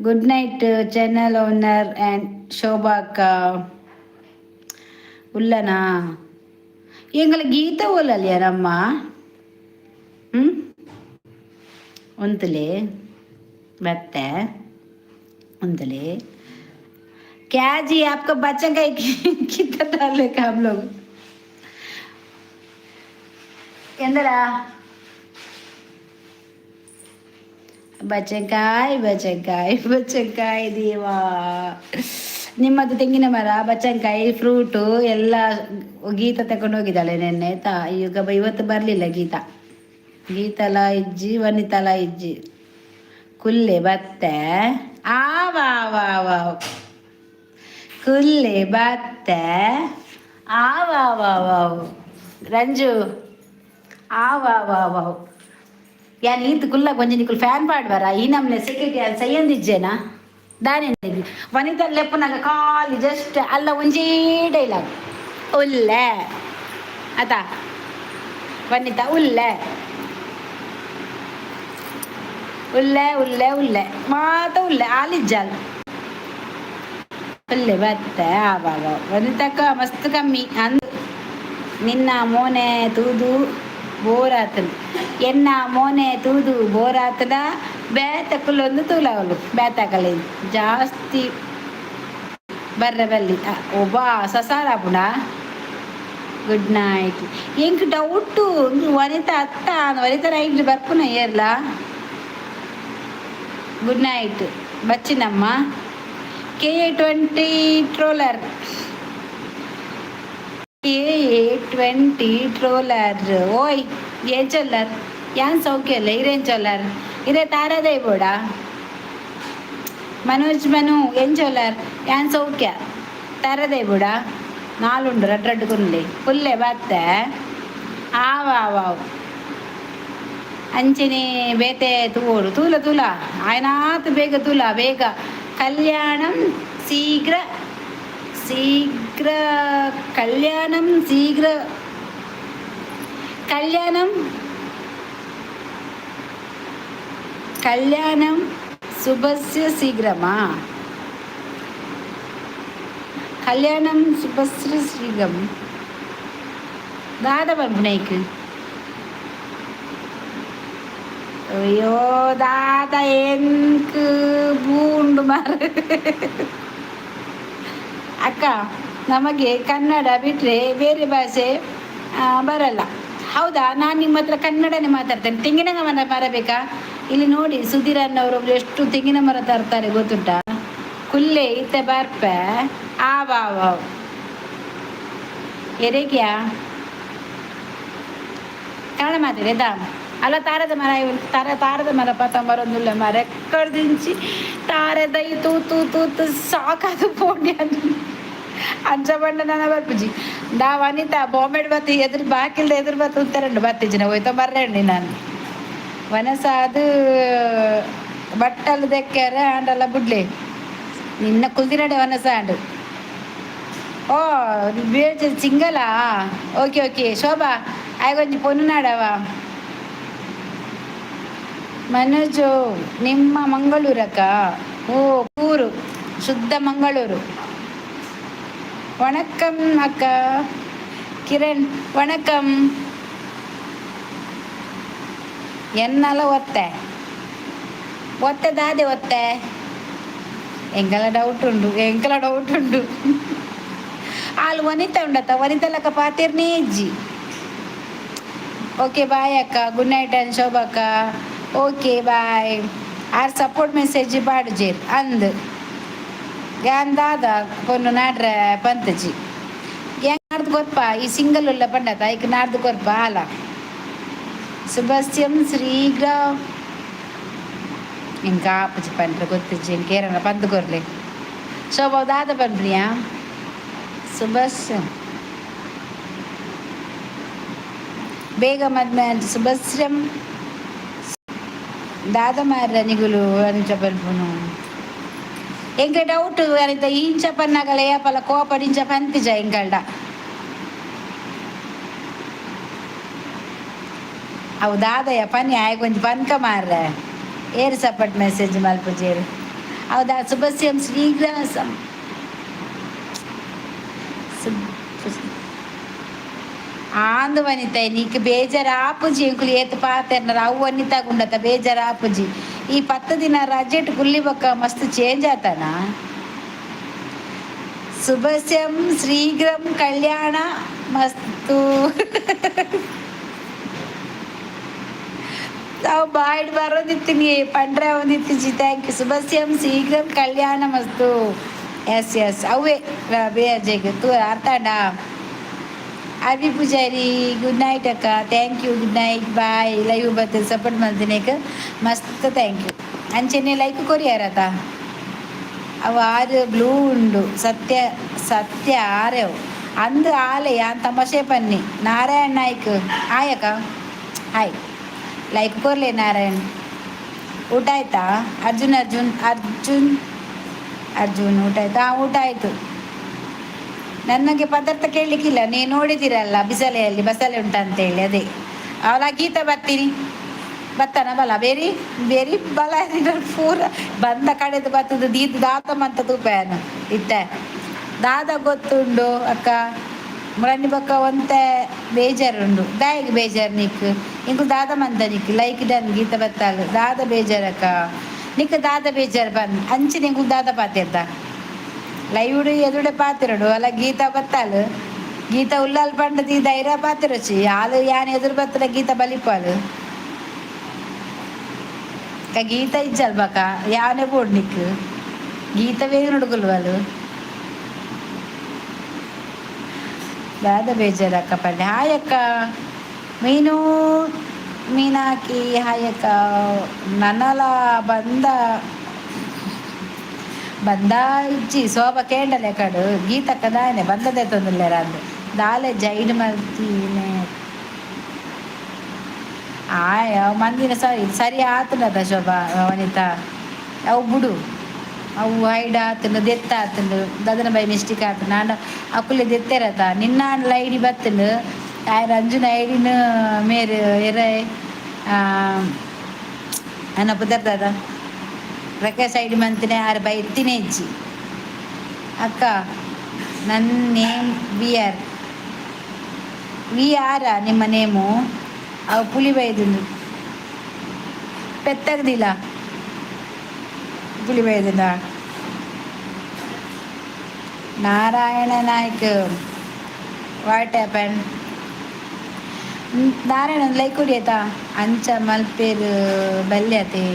Good night channel owner and ಶೋಭಾಕ್ಕ ಉಲ್ಲನಾ? ಎಂಗಳ ಗೀತ ಓಲಲ್ಯಾರಮ್ಮ? ಹ್ಞೂ ಉಂತಲೆ ಬತ್ತೆ उंतले. क्या जी, आपको बच्चों का कितना डाले का हम लोग ಎಂದರ ಬಚ್ಚಂಕಾಯಿ ಬಚ್ಚಂಕಾಯಿ ಬಚ್ಚಂಕಾಯಿ ದೇವಾ. ನಿಮ್ಮದು ತೆಂಗಿನ ಮರ, ಬಚ್ಚಂಕಾಯಿ, ಫ್ರೂಟು ಎಲ್ಲ ಗೀತಾ ತಗೊಂಡು ಹೋಗಿದ್ದಾಳೆ ನಿನ್ನೆ ಆಯ್ತಾ? ಈಗ ಇವತ್ತು ಬರಲಿಲ್ಲ ಗೀತಾ. ಗೀತಲ ಇಜ್ಜಿ, ವನಿತಲ ಇಜ್ಜಿ. ಕುಲ್ಲೆ ಬತ್ತೆ ಆ ವಾ ವಾ ವಾ. ಕುಲ್ಲೆ ಬತ್ತೆ ಆ ವಾ ವಾ ವಾ. ರಂಜು ಆ ವಾ ವಾ ವಾ. ಯಾನ್ ಈತ್ ಕುಲ್ಲ ಕೊಂಚ ನಿಕುಲ್ ಫ್ಯಾನ್ ಪಾಡ್ವರ? ಈ ನಮ್ನೆ ಸೆಕ್ಯೂರಿಟಿ ಯಾನ್ ಸೈಯಂದಿಜ್ಜೇನಾ ದಾನೆ? ವನಿತಾ ಲೆಪ್ಪುನಗ ಖಾಲಿ ಜಸ್ಟ್ ಅಲ್ಲ ಒಂಜೇ ಡೈಲಾಗ್, ಉಲ್ಲೆ ಅತಾ ವನಿತಾ ಉಲ್ಲೆ ಉಲ್ಲೆ ಉಲ್ಲೆ ಉಲ್ಲೆ ಮಾತ ಉಲ್ಲೆ ಆಲಿಜ್ಜಾಲ್ ಉಲ್ಲೆ ಬತ್ತೆ ಆ ಬಾಬಾ. ವನಿತಕ್ಕ ಮಸ್ತ್ ಕಮ್ಮಿ ಅಂದ್. ನಿನ್ನ ಮೋನೆ ತೂದು ಬೋರಾತನ, ಎನ್ನ ಮೋನೆ ತೂದು ಬೋರಾತನ. ಬೇತಕುಲೊಂದು ತೂಲವಲು ಬೇತಕಲೆ ಜಾಸ್ತಿ ಬರ್ರೆ ಬಲ್ಲಿ ಒಬ್ಬ ಸಸಾರ ಪುಣ. Good night. ಎಂಕ್ ಡೌಟು, ವನಿತಾ ಅತ್ತ ವನಿತಾ ನೈಟ್ ಬರ್ಪುನ ಏರ್ಲ. ಗುಡ್ ನೈಟ್ ಬಚ್ಚಿನಮ್ಮ. KA 20 troller, KA 20 troller. ಓಯ್ ಏನ್ ಚಲ್ಲರ್? ಯಾನ್ ಸೌಖ್ಯ ಅಲ್ಲ. ಇರೇನ್ ಚೊಲ್ಲಾರ್? ಇರೇ ತಾರದೈ ಬೋಡ. ಮನೋಜ್ ಮನು ಎಂಚೊಲ್ಲಾರ್? ಯಾನ್ ಸೌಖ್ಯ. ತಾರದೈ ಬೋಡ. ನಾಲುಂಡು, ರಡ್ಡ್ ರಡ್ಡ್ ಕುಲ್ಲೆ ಕುಲ್ಲೆ ಬತ್ತೆ. ಆವ್ ಆವ್ ಆವ್. ಅಂಚನೆ ಬೇತೆ ತೂವೊಡು. ತೂಲ ತೂಲ, ಆಯ್ನಾತ್ ಬೇಗ ತೂಲ ಬೇಗ. ಕಲ್ಯಾಣಂ ಶೀಘ್ರ ಶೀಘ್ರ, ಕಲ್ಯಾಣಂ ಶೀಘ್ರ, ಕಲ್ಯಾಣಂ ಕಲ್ಯಾಣಂ ಶುಭಸ್ಯ ಶೀಘ್ರಮಾ? ಕಲ್ಯಾಣಂ ಶುಭಸ್ಯ ಶೀಘ್ರಂ. ದಾದ ಪನ್ಪುನೈಕ್? ಅಯ್ಯೋ ದಾದ, ಎಂಕ್ ಬೂಂಡು ಮಾರ. ಅಕ್ಕ, ನಮಗೆ ಕನ್ನಡ ಬಿಟ್ಟರೆ ಬೇರೆ ಭಾಷೆ ಬರಲ್ಲ. ಹೌದಾ? ನಾನು ನಿಮ್ಮ ಹತ್ರ ಕನ್ನಡನೇ ಮಾತಾಡ್ತೇನೆ. ತೆಂಗಿನ ಮರ ಮರ ಬೇಕಾ? ಇಲ್ಲಿ ನೋಡಿ, ಸುಧೀರ್ ಅನ್ನವರು ಎಷ್ಟು ತೆಂಗಿನ ಮರ ತರ್ತಾರೆ ಗೊತ್ತುಂಟಾ? ಕುಲ್ಲೆ ಇತ್ತೆ ಬರ್ಪೆ. ಆವ್ ಆವ್ ಆವ್. ಎರೆಗ್ಯಾ ಕನ್ನಡ ಮಾತಾಡಿದ ಅಲ್ಲ. ತಾರದ ಮರ ತಾರ, ತಾರದ ಮರ ಪತ ಮರೊಂದುಲ್ಲ ಮರ. ಎಕ್ಕಡ್ದಿಂಚಿ ತಾರೆದೈ ತೂತು ತೂತು ಸಾಕಾದು ಪೋಂಡಿ ಅಂಚ ಬಂಡ ನನ್ನ ಬರ್ಪುಜಿ ದಾ. ವನಿತಾ ಬಾಂಬೆಡ್ ಬತ್ತಿ ಎದುರು ಬಾಕಿಲ್ದ ಎದುರು ಬತ್ತು ಉತ್ತರಂಡು ಬತ್ತಿಜಿನ ಹೋಯ್ತ ಬರ್ರಂಡಿ. ನಾನು ವನಸಾದು ಬಟ್ಟಲು ದೆಕ್ಕಾರ ಆಂಡಲ್ಲ ಬುಡ್ಲೆ ನಿನ್ನ ಕುಲ್ದಿನಡೆ ವನಸ ಆಂಡು. ಓ ಬೇಜ ಸಿಂಗಲಾ? ಓಕೆ ಓಕೆ ಶೋಭಾ, ಆಯ್ಕೊಂಜಿ ಪೊನ್ನು ನಾಡವ. ಮನೋಜು, ನಿಮ್ಮ ಮಂಗಳೂರಕ್ಕ? ಓ ಊರು ಶುದ್ಧ ಮಂಗಳೂರು. ವಣಕ್ಕಂ ಅಕ್ಕ. ಕಿರಣ್, ವಣಕ್ಕಂ. ಎನ್ನಲ ಒತ್ತೆ ಒತ್ತೆ ದಾದೆ ಒತ್ತೆ? ಎಂಕಲ ಡೌಟ್ ಉಂಡು, ಎಂಕಲ ಡೌಟ್ ಉಂಡು. ಆಲ್ ವನಿತಾ ಉಂಡತ್ತ? ವನಿತಾ ಲಕ್ಕ ಪಾತಿರ್ನೇ ಇಜ್ಜಿ. ಓಕೆ, ಬಾಯ್ ಅಕ್ಕ. ಗುಡ್ ನೈಟ್ ಅನ್ ಶೋಭಕ್ಕ. Okay, bye. ಆರ್ ಸಪೋರ್ಟ್ ಮೆಸೇಜ್ ಪಾಡುಜೇರ್ ಅಂದ್. ಯಾನ್ ದಾದ ಪೊನ್ನು ನಾಡ್ರೆ ಪಂತಜಿ. ಯಾನ್ ನಾಡ್ದು ಕೊರ್ಪ. ಈ ಸಿಂಗಲ್ ಉಲ್ಲ ಪಂಡತ ಐಕ್ ನಾಡ್ದು ಕೊರ್ಪ ಅಲ. ಸುಬಸ್ಯಂ ಶ್ರೀಗ್ರ ಎಂಕ ಆಪುಜಿ ಪಂಡ್ರೆ ಗೊತ್ತಿಜ್ಜಿ. ಎಂಕ ಏರನ ಪಂದ್ ಕೊರ್ಲೆ. ಶೋಭಾ ದಾದ ಪನ್ಪಿನಿಯಾ? ಸುಬಸ್ಯಂ ಬೇಗ ಮದ್ಮೆ ಅಂತ. ಸುಬಸ್ಯಂ ದಾದ ಮಾರ್ರ ನಿಗುಲು ಅಂಚ ಪನ್ಪುನು? ಎಂಕ ಡೌಟ್ ಅನಿತ. ಇಂಚ ಪನ್ನಗಲ ಏಪಲ ಕೋಪಡ್ ಇಂಚ ಪಂತಿಜ ಎಂಕಲ್ಡ. ಅವು ದಾದಯ್ಯ ಪನಿ ಆಯ್ ಒಂಜಿ ಪನ್ಕ ಮಾರ್ರೆ. ಏರ್ ಸಪಟ್ ಮೆಸೇಜ್ ಮಲ್ಪುಜೇರು? ಹೌದಾ? ಸುಬಸ್ಯಂ ಶೀಘ್ರ ಸಂ ಆಂದು ವನಿತ, ನೀಕ್ ಬೇಜಾರಾಪುಜಿ. ಎಂಕುಲು ಏತ್ ಪಾತೆರ್ನರ ಅವು ವನಿತಾ ಗುಂಡತ ಬೇಜಾರಾಪುಜಿ. ಈ 10 ದಿನ ರಜೆಟ್ ಕುಲ್ಲಿ ಬೊಕ್ಕ ಮಸ್ತ್ ಚೇಂಜ್ ಆತನ. ಸುಬಸ್ಯಂ ಶೀಘ್ರಂ ಕಲ್ಯಾಣ ಮಸ್ತು. ಅವು ಬಾಯ್ಡ್ ಬರೋದಿತ್ತೀನಿ ಪಂಡ್ರೆ ಒಂದಿತ್ತಿಜಿ. Thank you. ಸುಬಸ್ಯಂ ಶೀಘ್ರಂ ಕಲ್ಯಾಣ ಮಸ್ತು. ಎಸ್ ಎಸ್, ಅವೇ ಬೇಜಾಗ್ ತೂ ಅರ್ಥಾಂಡ. ಅರ್ವಿ ಪೂಜಾರಿ, ಗುಡ್ ನೈಟ್ ಅಕ್ಕ. Thank you, good night, bye. Live ಬರ್ತದೆ ಸಪೋರ್ಟ್ ಮಾಡ್ತೀನಿ ಮಸ್ತ್ thank you. ಅಂಚೆನೆ ಲೈಕ್ ಕೊರಿಯಾರತ. ಅವು ಆರು ಬ್ಲೂ ಉಂಡು. ಸತ್ಯ ಸತ್ಯ ಆರೆವು ಅಂದು ಆಲೆ. ಯಾನ್ ತಮಾಷೆ ಪನ್ನಿ. ನಾರಾಯಣ್ ನಾಯ್ಕ್, ಹಾಯ್ ಅಕ್ಕ. ಹಾಯ್. ಲೈಕ್ ಕೊರ್ಲೆ ನಾರಾಯಣ್. ಊಟ ಆಯ್ತಾ? ಅರ್ಜುನ್ ಅರ್ಜುನ್ ಅರ್ಜುನ್ ಅರ್ಜುನ್, ಊಟ ಆಯ್ತಾ? ಹಾಂ, ಊಟ ಆಯಿತು. ನನಗೆ ಪದಾರ್ಥ ಕೇಳಲಿಕ್ಕಿಲ್ಲ. ನೀವು ನೋಡಿದ್ದೀರಲ್ಲ ಬಿಸಲೆಯಲ್ಲಿ ಬಸಳೆ ಉಂಟಂತೇಳಿ, ಅದೇ. ಅವಳ ಗೀತಾ ಬರ್ತೀನಿ ಬತ್ತನ ಬಲ ಬೇರಿ ಬೇರಿ ಬಲ ಪೂರ ಬಂದ ಕಡೆದು ಬತ್ತದ ದೀದ್ ದಾತ ಮಂತ ತೂಪೇನು ಇತ್ತೆ. ದಾದ ಗೊತ್ತುಂಡು ಅಕ್ಕ. ಮುಳನಿ ಬೊಕ್ಕ ಒಂತೆ ಬೇಜಾರುಂಡು. ದಾಯೆಗ್ ಬೇಜಾರು ನಿಕ್? ಇಂಕು ದಾದ ಮಂತ ನಿಕ್? Like done. ಗೀತ ಬತ್ತಾಲು. ದಾದ ಬೇಜಾರಕ್ಕ ನಿಕ್? ದಾದ ಬೇಜಾರು ಬನ್ ಅಂಚಿನ ಇಂಕು ದಾದ ಪಾತೆರ್ದ ಲೈವ್ಡು ಎದುಡೆ ಪಾತಿರಡು ಅಲ್ಲ. ಗೀತಾ ಬತ್ತಾಲು. ಗೀತಾ ಉಲ್ಲಾಲ್ ಪಂಡದಿ ಧೈರ್ಯ ಪಾತಿರಚಿ ಆಲು. ಯಾನ್ ಎದುರು ಬತ್ತದ ಗೀತಾ ಬಲಿಪಾಲು. ಗೀತಾ ಇಜ್ಜಲ್ ಬಕ ಯಾನೆ ಬೋಡ್ ನಿಕ್. ಗೀತ ಬೇಗ ನುಡುಗುಲ್ವಲು. ದಾದ ಬೇಜಾರಕ್ಕ ಪಂಡೆ? ಹಾಯ್ ಅಕ್ಕ. ಮೀನು ಮೀನಾಕಿ ಹಾಯಕ ನನಲ ಬಂದ ಬಂದ ಇಜ್ಜಿ ಶೋಭ ಕೇಂಡಲೆ ಕಡು ಗೀತಕ್ಕ ದಾನೆ ಬಂದದೆ ತೊಂದಿಲ್ಲ ಅಂದು ದಾಲೆ ಜೈನ್ ಮಲ್ತೀನಿ. ಆಯ್ ಅವು ಮಂದಿನ ಸರಿ ಸರಿ ಆತನದ ಶೋಭಾ ವನಿತಾ. ಅವು ಬುಡು, ಅವು ಹೈಡ್ ಆತಂಡು, ದೆತ್ತ ಆತಂಡು, ದದನ ಬೈ ಮಿಸ್ಟೇಕ್ ಆತಂಡು. ಆಂಡ ಅಕುಲೆ ದೆತ್ತೆರತ ನಿನ್ನ ಐಡಿ ಬತ್ತಂಡು. ಆಯ್ ರಂಜುನ ಐಡಿನ ಮೇರು ಎರೆ ಅನ್ನ ಪುದರ್ ದಾದ ಪ್ರಕಾಶ್ ಐಡಿ ಮಂತಿನ ಆರು ಬೈ ಎತ್ತಿನ ಇಜ್ಜಿ. ಅಕ್ಕ, ನನ್ನ ನೇಮ್ we are. We ಆರ ನಿಮ್ಮ ನೇಮು? ಅವು ಪುಲಿ ಬೈದುಂಡು ಪೆತ್ತಗ್ದಿಲ್ಲ. ಪುಲಿ ಬೈದುಂಡ. Narayana Naik, what happen Narayana? Like ಕೊಡಿ ಆಯ್ತಾ? ಅಂಚ ಮಲ್ಪೇರು ಬಲ್ಯತೆ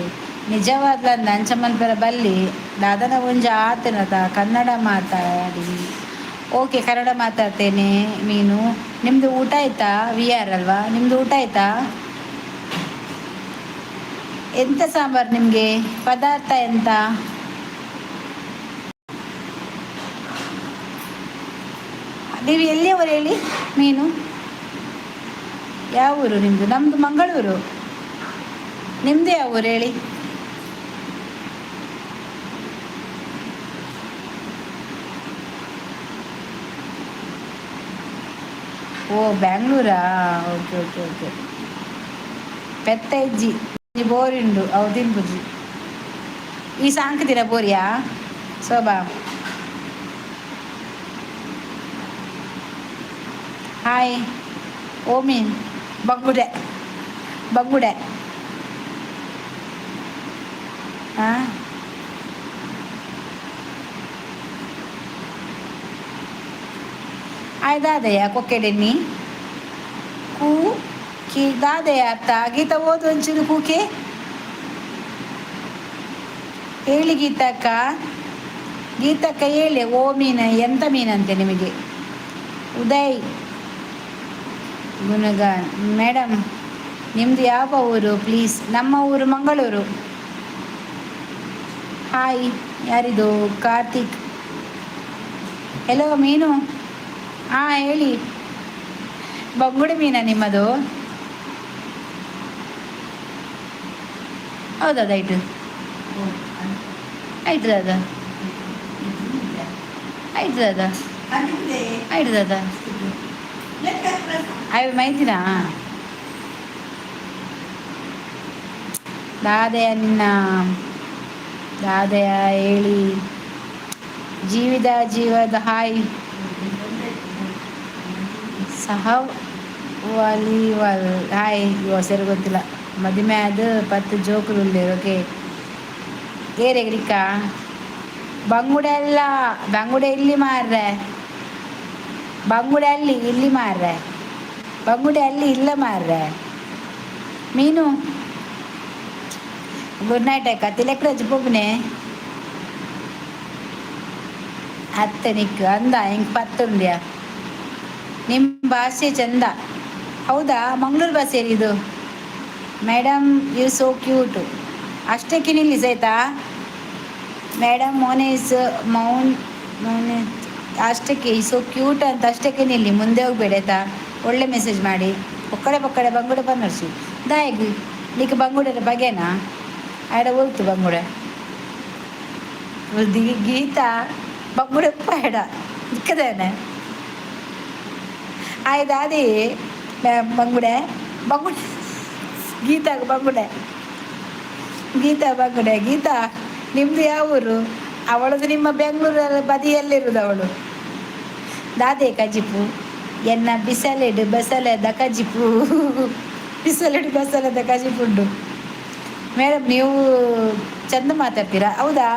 ನಿಜವಾದ್ಲ ಅಂಚ ಮಲ್ಪೆರ ಬಲ್ಲಿ. ದಾದನ ಒಂಜಿ ಆತನದ ಕನ್ನಡ ಮಾತಾಡಿ. ಓಕೆ, ಕನ್ನಡ ಮಾತಾಡ್ತೇನೆ. ಮೀನು, ನಿಮ್ಮದು ಊಟ ಆಯ್ತಾ? We are ಅಲ್ವಾ? ನಿಮ್ಮದು ಊಟ ಆಯ್ತಾ? ಎಂತ ಸಾಂಬಾರು ನಿಮಗೆ? ಪದಾರ್ಥ ಎಂತ? ನೀವು ಎಲ್ಲಿಯವರು ಹೇಳಿ? ಮೀನು, ಯಾವ ಊರು ನಿಮ್ಮದು? ನಮ್ಮದು ಮಂಗಳೂರು. ನಿಮ್ಮದು ಯಾವ ಊರು ಹೇಳಿ? ಓ, ಬ್ಯಾಂಗ್ಳೂರಾ? Okay okay okay. ಪೆತ್ತ ಇಜ್ಜಿ, ಬೋರಿಂಡು ಅವು ತಿನ್ಪುಜಿ. ಈ ಸಾಂಕ್ದಿರ ಬೋರಿಯಾ ಶೋಭಾ? ಹಾಯ್ ಓಮೀನ್. ಬಂಗುಡೆ ಬಂಗುಡೆ. ಹಾಂ, ಆಯ್ದಾದೆಯ ಕೊಕ್ಕೆಡೆನ್ನಿ ಕೂ ಕಿ ದಾದೆಯ ಅರ್ಥ? ಗೀತ ಓದು ಒಂಚೂರು. ಕೂಕೆ ಹೇಳಿ ಗೀತಕ್ಕ. ಗೀತಕ್ಕ ಹೇಳಿ. ಓ ಮೀನ ಎಂತ ಮೀನಂತೆ ನಿಮಗೆ? ಉದಯ್ ಗುಣಗಾನ್, ಮೇಡಮ್ ನಿಮ್ಮದು ಯಾವ ಊರು ಪ್ಲೀಸ್? ನಮ್ಮ ಊರು ಮಂಗಳೂರು. ಹಾಯ್, ಯಾರಿದು? ಕಾರ್ತಿಕ್. ಹೆಲೋ ಮೀನು. ಹಾಂ ಹೇಳಿ. ಬಂಗುಡೆ ಮೀನಾ ನಿಮ್ಮದು? ಹೌದಾ? ಆಯ್ತು ಆಯ್ತು ದಾದಾ, ಆಯ್ತು ದಾದಾ, ಆಯ್ತು ದಾದಾ. ಅಯ್ಯೋ ಮೈದಿನಾ ದಾದೆಯ ನಿನ್ನ ದಾದೆಯ ಹೇಳಿ. ಜೀವಿದ ಜೀವದ ಹಾಯ್ ಸಹ ವಾಲಿವಾಲ್ ಹಾಯ್. ಹೆಸರು ಗೊತ್ತಿಲ್ಲ. ಮದುವೆ ಆದ 10 ಜೋಕುಲು ಉಲ್ಲೇರು. ಓಕೆ, ಏರೆಗ್ರಿಕ್ಕ ಬಂಗುಡೆ ಅಲ್ಲ, ಬಂಗುಡೆ ಇಲ್ಲಿ ಮಾರ್ರೆ. ಬಂಗುಡೆ ಅಲ್ಲಿ ಇಲ್ಲಿ ಮಾರ್ರೆ. ಬಂಗುಡೆ ಅಲ್ಲಿ ಇಲ್ಲ ಮಾರ್ರೆ. ಮೀನು, ಗುಡ್ ನೈಟ್ ಅಕ್ಕ. ತಿಲಕ್ ರಜ್ ಪೋಪುನೆ ಅತ್ತೆ ನಿಕ್ ಅಂದ ಹಿಂಗೆ ಪತ್ತುಂಡ್ಯಾ. ನಿಮ್ಮ ಭಾಷೆ ಚಂದ. ಹೌದಾ? ಮಂಗಳೂರು ಭಾಷೆ ಇದು. Madam, you so cute. ಅಷ್ಟಕ್ಕೆ ನಿಲ್ಲಿಸ್ ಆಯ್ತಾ? ಮೇಡಮ್ ಮೋನೇಸ್ ಮೌನ್ ಮೋನೆ ಅಷ್ಟಕ್ಕೆ ಸೋ ಕ್ಯೂಟ್ ಅಂತ ಅಷ್ಟಕ್ಕೆ ನಿಲ್ಲಿ, ಮುಂದೆ ಹೋಗ್ಬೇಡ ಆಯ್ತಾ? ಒಳ್ಳೆ ಮೆಸೇಜ್ ಮಾಡಿ. ಪೊಕ್ಕಡೆ ಪೊಕ್ಕಡೆ ಬಂಗುಡೆ ಬಂದರ್ಸಿ ದಾಯಗ್ ನಿಕ್ ಬಂಗುಡೆ ಬಗೆನಾ ಆಡ ಹೋಗ್ತು ಬಂಗುಡೆ. ಗೀತಾ, ಬಂಗುಡೆ ಬೇಡ ನಿಕ್ಕದೇನೆ. ಆಯ್ತು ಅದೇ ಬಂಗುಡೆ ಬಂಗುಡೆ. ಗೀತಾ ಬಂಗುಡೆ, ಗೀತಾ ಬಂಗುಡೆ. ಗೀತಾ, ನಿಮ್ಮದು ಯಾವ ಊರು? ಅವಳದು ನಿಮ್ಮ ಬೆಂಗಳೂರಲ್ಲಿ ಬದಿಯಲ್ಲಿರುವುದು ಅವಳು. ದಾದೆ ಕಜಿಪು ಎನ್ನ ಬಿಸಲೆಡು ಬಸಲೆದ ಕಜಿಪು, ಬಿಸಲೆಡು ಬಸಲೆದ ಕಜಿಪುಂಡು. ಮೇಡಮ್, ನೀವು ಚಂದ ಮಾತಾಡ್ತೀರಾ. ಹೌದಾ?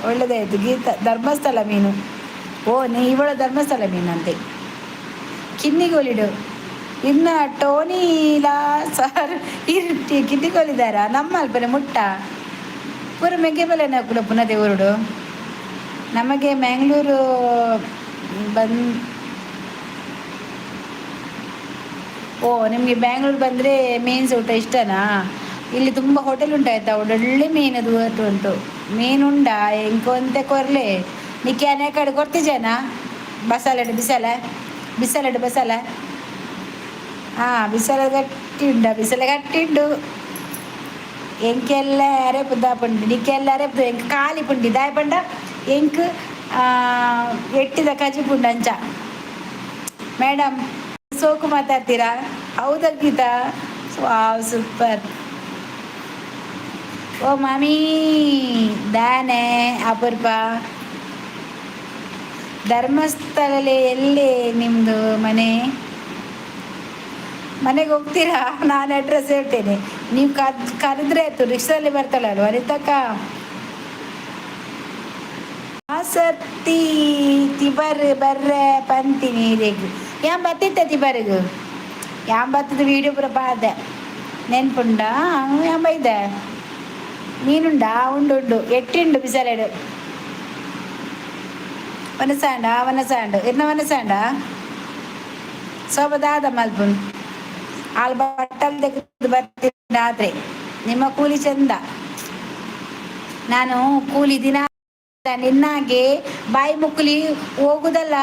ಒಳ್ಳೆದಾಯ್ತು. ಗೀತಾ ಧರ್ಮಸ್ಥಳ ಮೀನು. ಓ, ನೀ ಇವಳ ಧರ್ಮಸ್ಥಳ ಮೀನಂತೆ. ಕಿನ್ನಿಗೋಲಿಡು ಇನ್ನು ಟೋನಿಲಾ ಸರ್ ಇರ್ಟಿ ಕಿನ್ನಿಗೋಲಿದಾರ ನಮ್ಮ ಅಲ್ಪನೆ ಮುಟ್ಟ ಪೂರ ಮೆಗ್ಗೆಬಲೆ ನಕುಲ ಪುನಃ ದೇವರುಡು. ನಮಗೆ ಮ್ಯಾಂಗ್ಳೂರು ಬಂದ್. ಓ, ನಿಮಗೆ ಬ್ಯಾಂಗ್ಳೂರು ಬಂದರೆ ಮೀನ್ಸ್ ಊಟ ಇಷ್ಟನಾ? ಇಲ್ಲಿ ತುಂಬ ಹೋಟೆಲ್ ಉಂಟಾಯ್ತಾ, ಒಳ್ಳೊಳ್ಳೆ ಮೀನದು ಊಟ ಉಂಟು. ಮೀನು ಉಂಡಾ? ಎಂಕೊಂತೆ ಕೊರ್ಲೆ ನಿಕ್ಕೆ ಅನೇ ಕಡೆ ಕೊರ್ತಿಜೇನಾ? ಬಸಾಲೆಡ್ ಬಿಸಲ ಬಿಸಲೆಡ್ ಬಸಲ. ಹಾಂ, ಬಿಸಲ ಗಟ್ಟಿ ಉಂಡ, ಬಿಸಲ ಗಟ್ಟಿ ಉಂಡು. ಎಂಕೆಲ್ಲ ಅರೆಪು ದಾಪುಂಡು, ನಿಕ್ಕೆಲ್ಲ ಅರೆಪು. ಎಂಕ್ ಖಾಲಿ ಪುಂಡಿ ದಾಯ ಪಂಡ ಎಂಕ್ ಎಟ್ಟಿದ ಕಜಿಪುಂಡು ಅಂಚ. ಮೇಡಮ್, ಸೋಕು ಮಾತಾಡ್ತೀರಾ? ಹೌದಾ ಗೀತಾ? Wow, super. ಓ ಮಾಮಿ, ದಾನೆ ಅಪೂರ್ಪ. ಧರ್ಮಸ್ಥಳಲ್ಲಿ ಎಲ್ಲಿ ನಿಮ್ಮದು ಮನೆ? ಮನೆಗೆ ಹೋಗ್ತೀರಾ? ನಾನು ಅಡ್ರೆಸ್ ಹೇಳ್ತೇನೆ. ನೀವು ಕರೆದ್ರೆ ಆಯ್ತು, ರಿಕ್ಷಾದಲ್ಲಿ ಬರ್ತಾಳಲ್ವ ಅನಿತಕ್ಕ. ಆಸಕ್ತಿ ತಿಬರ್ ಬರ್ರೆ ಪಂತೀನಿ ರೇಗ್ ಯಾನ್ ಬತ್ತಿತ್ತ ತಿಬರ್ಗ್. ಯಾನ್ ಬತ್ತದ ವೀಡಿಯೋ ಪೂರ ಪಾದೆ ನೆನ್ಪುಂಡ? ಯಾನ್ ಬೈದೆ. ಮೀನುಂಡಾ? ಉಂಡು ಉಂಡು, ಎಟ್ಟಿಂಡು ಬಿಸಲೆಡು. ವನಸಾಂಡ ವನಸಾಂಡು ಇರ್ನ ವನಸಾಂಡ ಸೋಬದಾದ ಮಲ್ಪುನ್ ಆಲ್ ಬಟ್ಟಲ್ ತೆಗೆದು ಬರ್ತೀನಿ. ಆದ್ರೆ ನಿಮ್ಮ ಕೂಲಿ ಚಂದ. ನಾನು ಕೂಲಿ ದಿನ ನಿನ್ನಾಗೆ ಬಾಯಿ ಮುಕ್ಕುಲಿ ಹೋಗುದಲ್ಲ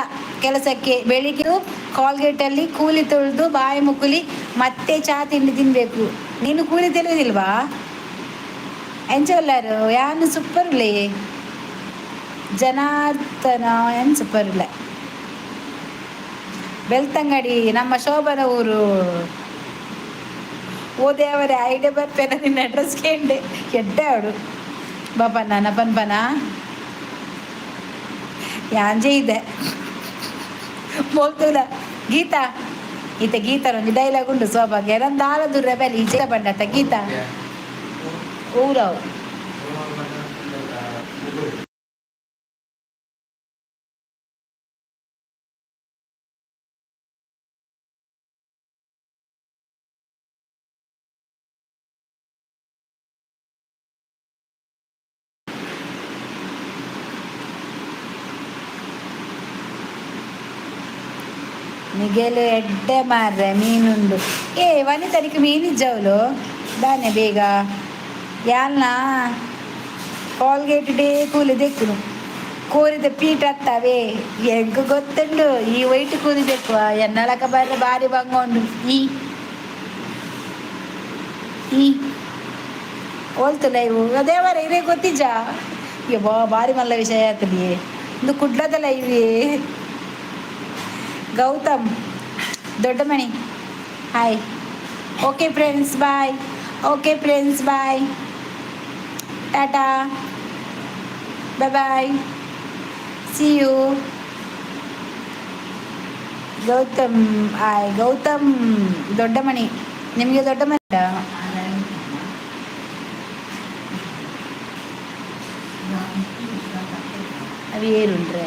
ಕೆಲಸಕ್ಕೆ. ಬೆಳಿಗ್ಗೆ ಕಾಲ್ಗೇಟಲ್ಲಿ ಕೂಲಿ ತೊಳೆದು, ಬಾಯಿ ಮುಕ್ಕುಲಿ, ಮತ್ತೆ ಚಹಾ ತಿಂಡಿ ತಿನ್ಬೇಕು. ನೀನು ಕೂಲಿ ತಿಳಿದಿಲ್ವಾ? ಎಂಚೊಲ್ಲಾರು? ಯಾನು ಸೂಪರ್ ಉಲ್ಲೆ. ಜನಾರ್ದನ, ಏನ್ ಸೂಪರ್ ಉಲ್ಲೆ. ಬೆಳ್ತಂಗಡಿ ನಮ್ಮ ಶೋಭನ ಊರು. ಓ ದೇವರೇ, ಐಡೆ ಬರ್ಪೇನ ನಿನ್ನ ಅಡ್ರೆಸ್ ಕೇಂಡೆ. ಎಡ್ಡೆ ಅವಳು ಬಾಪಣ್ಣ ಪನ್ಪನ ಯಾಂಜೆ ಇದೆ ಮೋಲ್ತುಲ. ಗೀತಾ ಈತ ಗೀತಾ ಒಂಜಿ ಡೈಲಾಗ್ ಉಂಡು ಸೋಬಾಗೆ ದಾಲ ದುರ್ರೆ ಬೆಲಿ ಈಚೆ ಬಂಡತ ಗೀತಾ ಊರವು. ನಿಗೆಲು ಎಡ್ಡೆ ಮಾರ್ರೆ. ಮೀನುಂಡು. ಏ ವನಿತನಿಗೆ ಮೀನಿಜ್ಜವಳು ದಾನೆ ಬೇಗ ಯಾಲ್ನ ಕಾಲ್ಗೇಟ್ ಡೇ ಕೂಲಿ ದೆಕ್ಕುನು. ಕೋರಿದ ಪೀಟ್ ಅತ್ತವೇ ಎಂಕ್ ಗೊತ್ತುಂಡು. ಈ ವೈಟ್ ಕೂಲಿ ದೆಕ್ಕುವ ಎನ್ನಲಕ ಬರ್ರೆ ಬಾರಿ ಬಂಗ ಉಂಡು. ಈ ಈ ಓಲ್ತು ಲೈವ್ ದೇವರ ಇರೇ ಗೊತ್ತಿಜ್ಜಾ? ಯಬ್ಬಾ, ಬಾರಿ ಮಲ್ಲ ವಿಷಯ ಆತದಿ ಇಂದು. ಕುಡ್ಲದ live. Gautam Doddamani, hi. Okay friends, bye. Okay friends, bye, tata, bye bye, see you. Gautam, hi Gautam Doddamani. ನಿಮಗೆ ದೊಡ್ಡಮನಿ. ಅವು ಏರುಂಡ್ರೆ.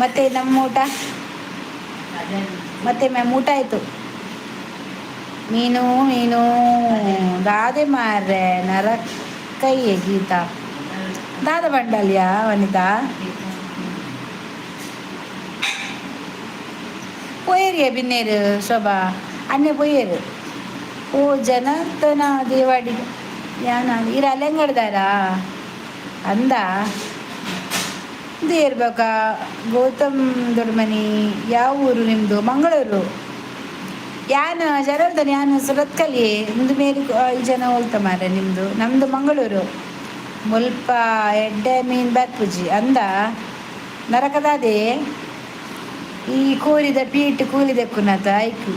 ಮತ್ತೆ ನಮ್ಮ ಊಟ ಮತ್ತೆ ಮ್ಯಾಮ್, ಊಟ ಆಯಿತು. ಮೀನು ಮೀನು ದಾದೆ ಮಾರ್ರೆ ನರಕಯ್ಯ. ಗೀತಾ ದಾದ ಬಂಡಲ್ಯಾ ವನಿತಾ? ಪೋಯೇರಿಯ ಬಿನ್ನೇರು ಶೋಭಾ ಅನ್ಯ ಪೋಯೇರು. ಓ ಜನಾರ್ದನ ದೇವಾಡಿ ಯಾನ ಇರ ಅಲೆಂಗಡ್ದಾರಾ ಅಂದ ಇರ್ಬೇಕಾ? ಗೌತಮ್ ದೊಡ್ಡಮನಿ, ಯಾವ ಊರು ನಿಮ್ಮದು? ಮಂಗಳೂರು. ಯಾನ್ ಜನಾರ್ದನ್, ಯಾನ್ ಸುರತ್ಕಲ್ಲಿ. ಇಂದು ಮೇರೆ ಈ ಜನ ಹೋಗ್ತಾ ಮಾರೆ. ನಿಮ್ಮದು? ನಮ್ಮದು ಮಂಗಳೂರು. ಮುಲ್ಪ ಎಡ್ಡೆ ಮೀನು ಬರ್ಪುಜಿ ಅಂದ ನರಕದಾದೆ. ಈ ಕೋರಿದ ಪೀಟ್ ಕೂಲಿ ದೆಕ್ಕುನತ ಐಕು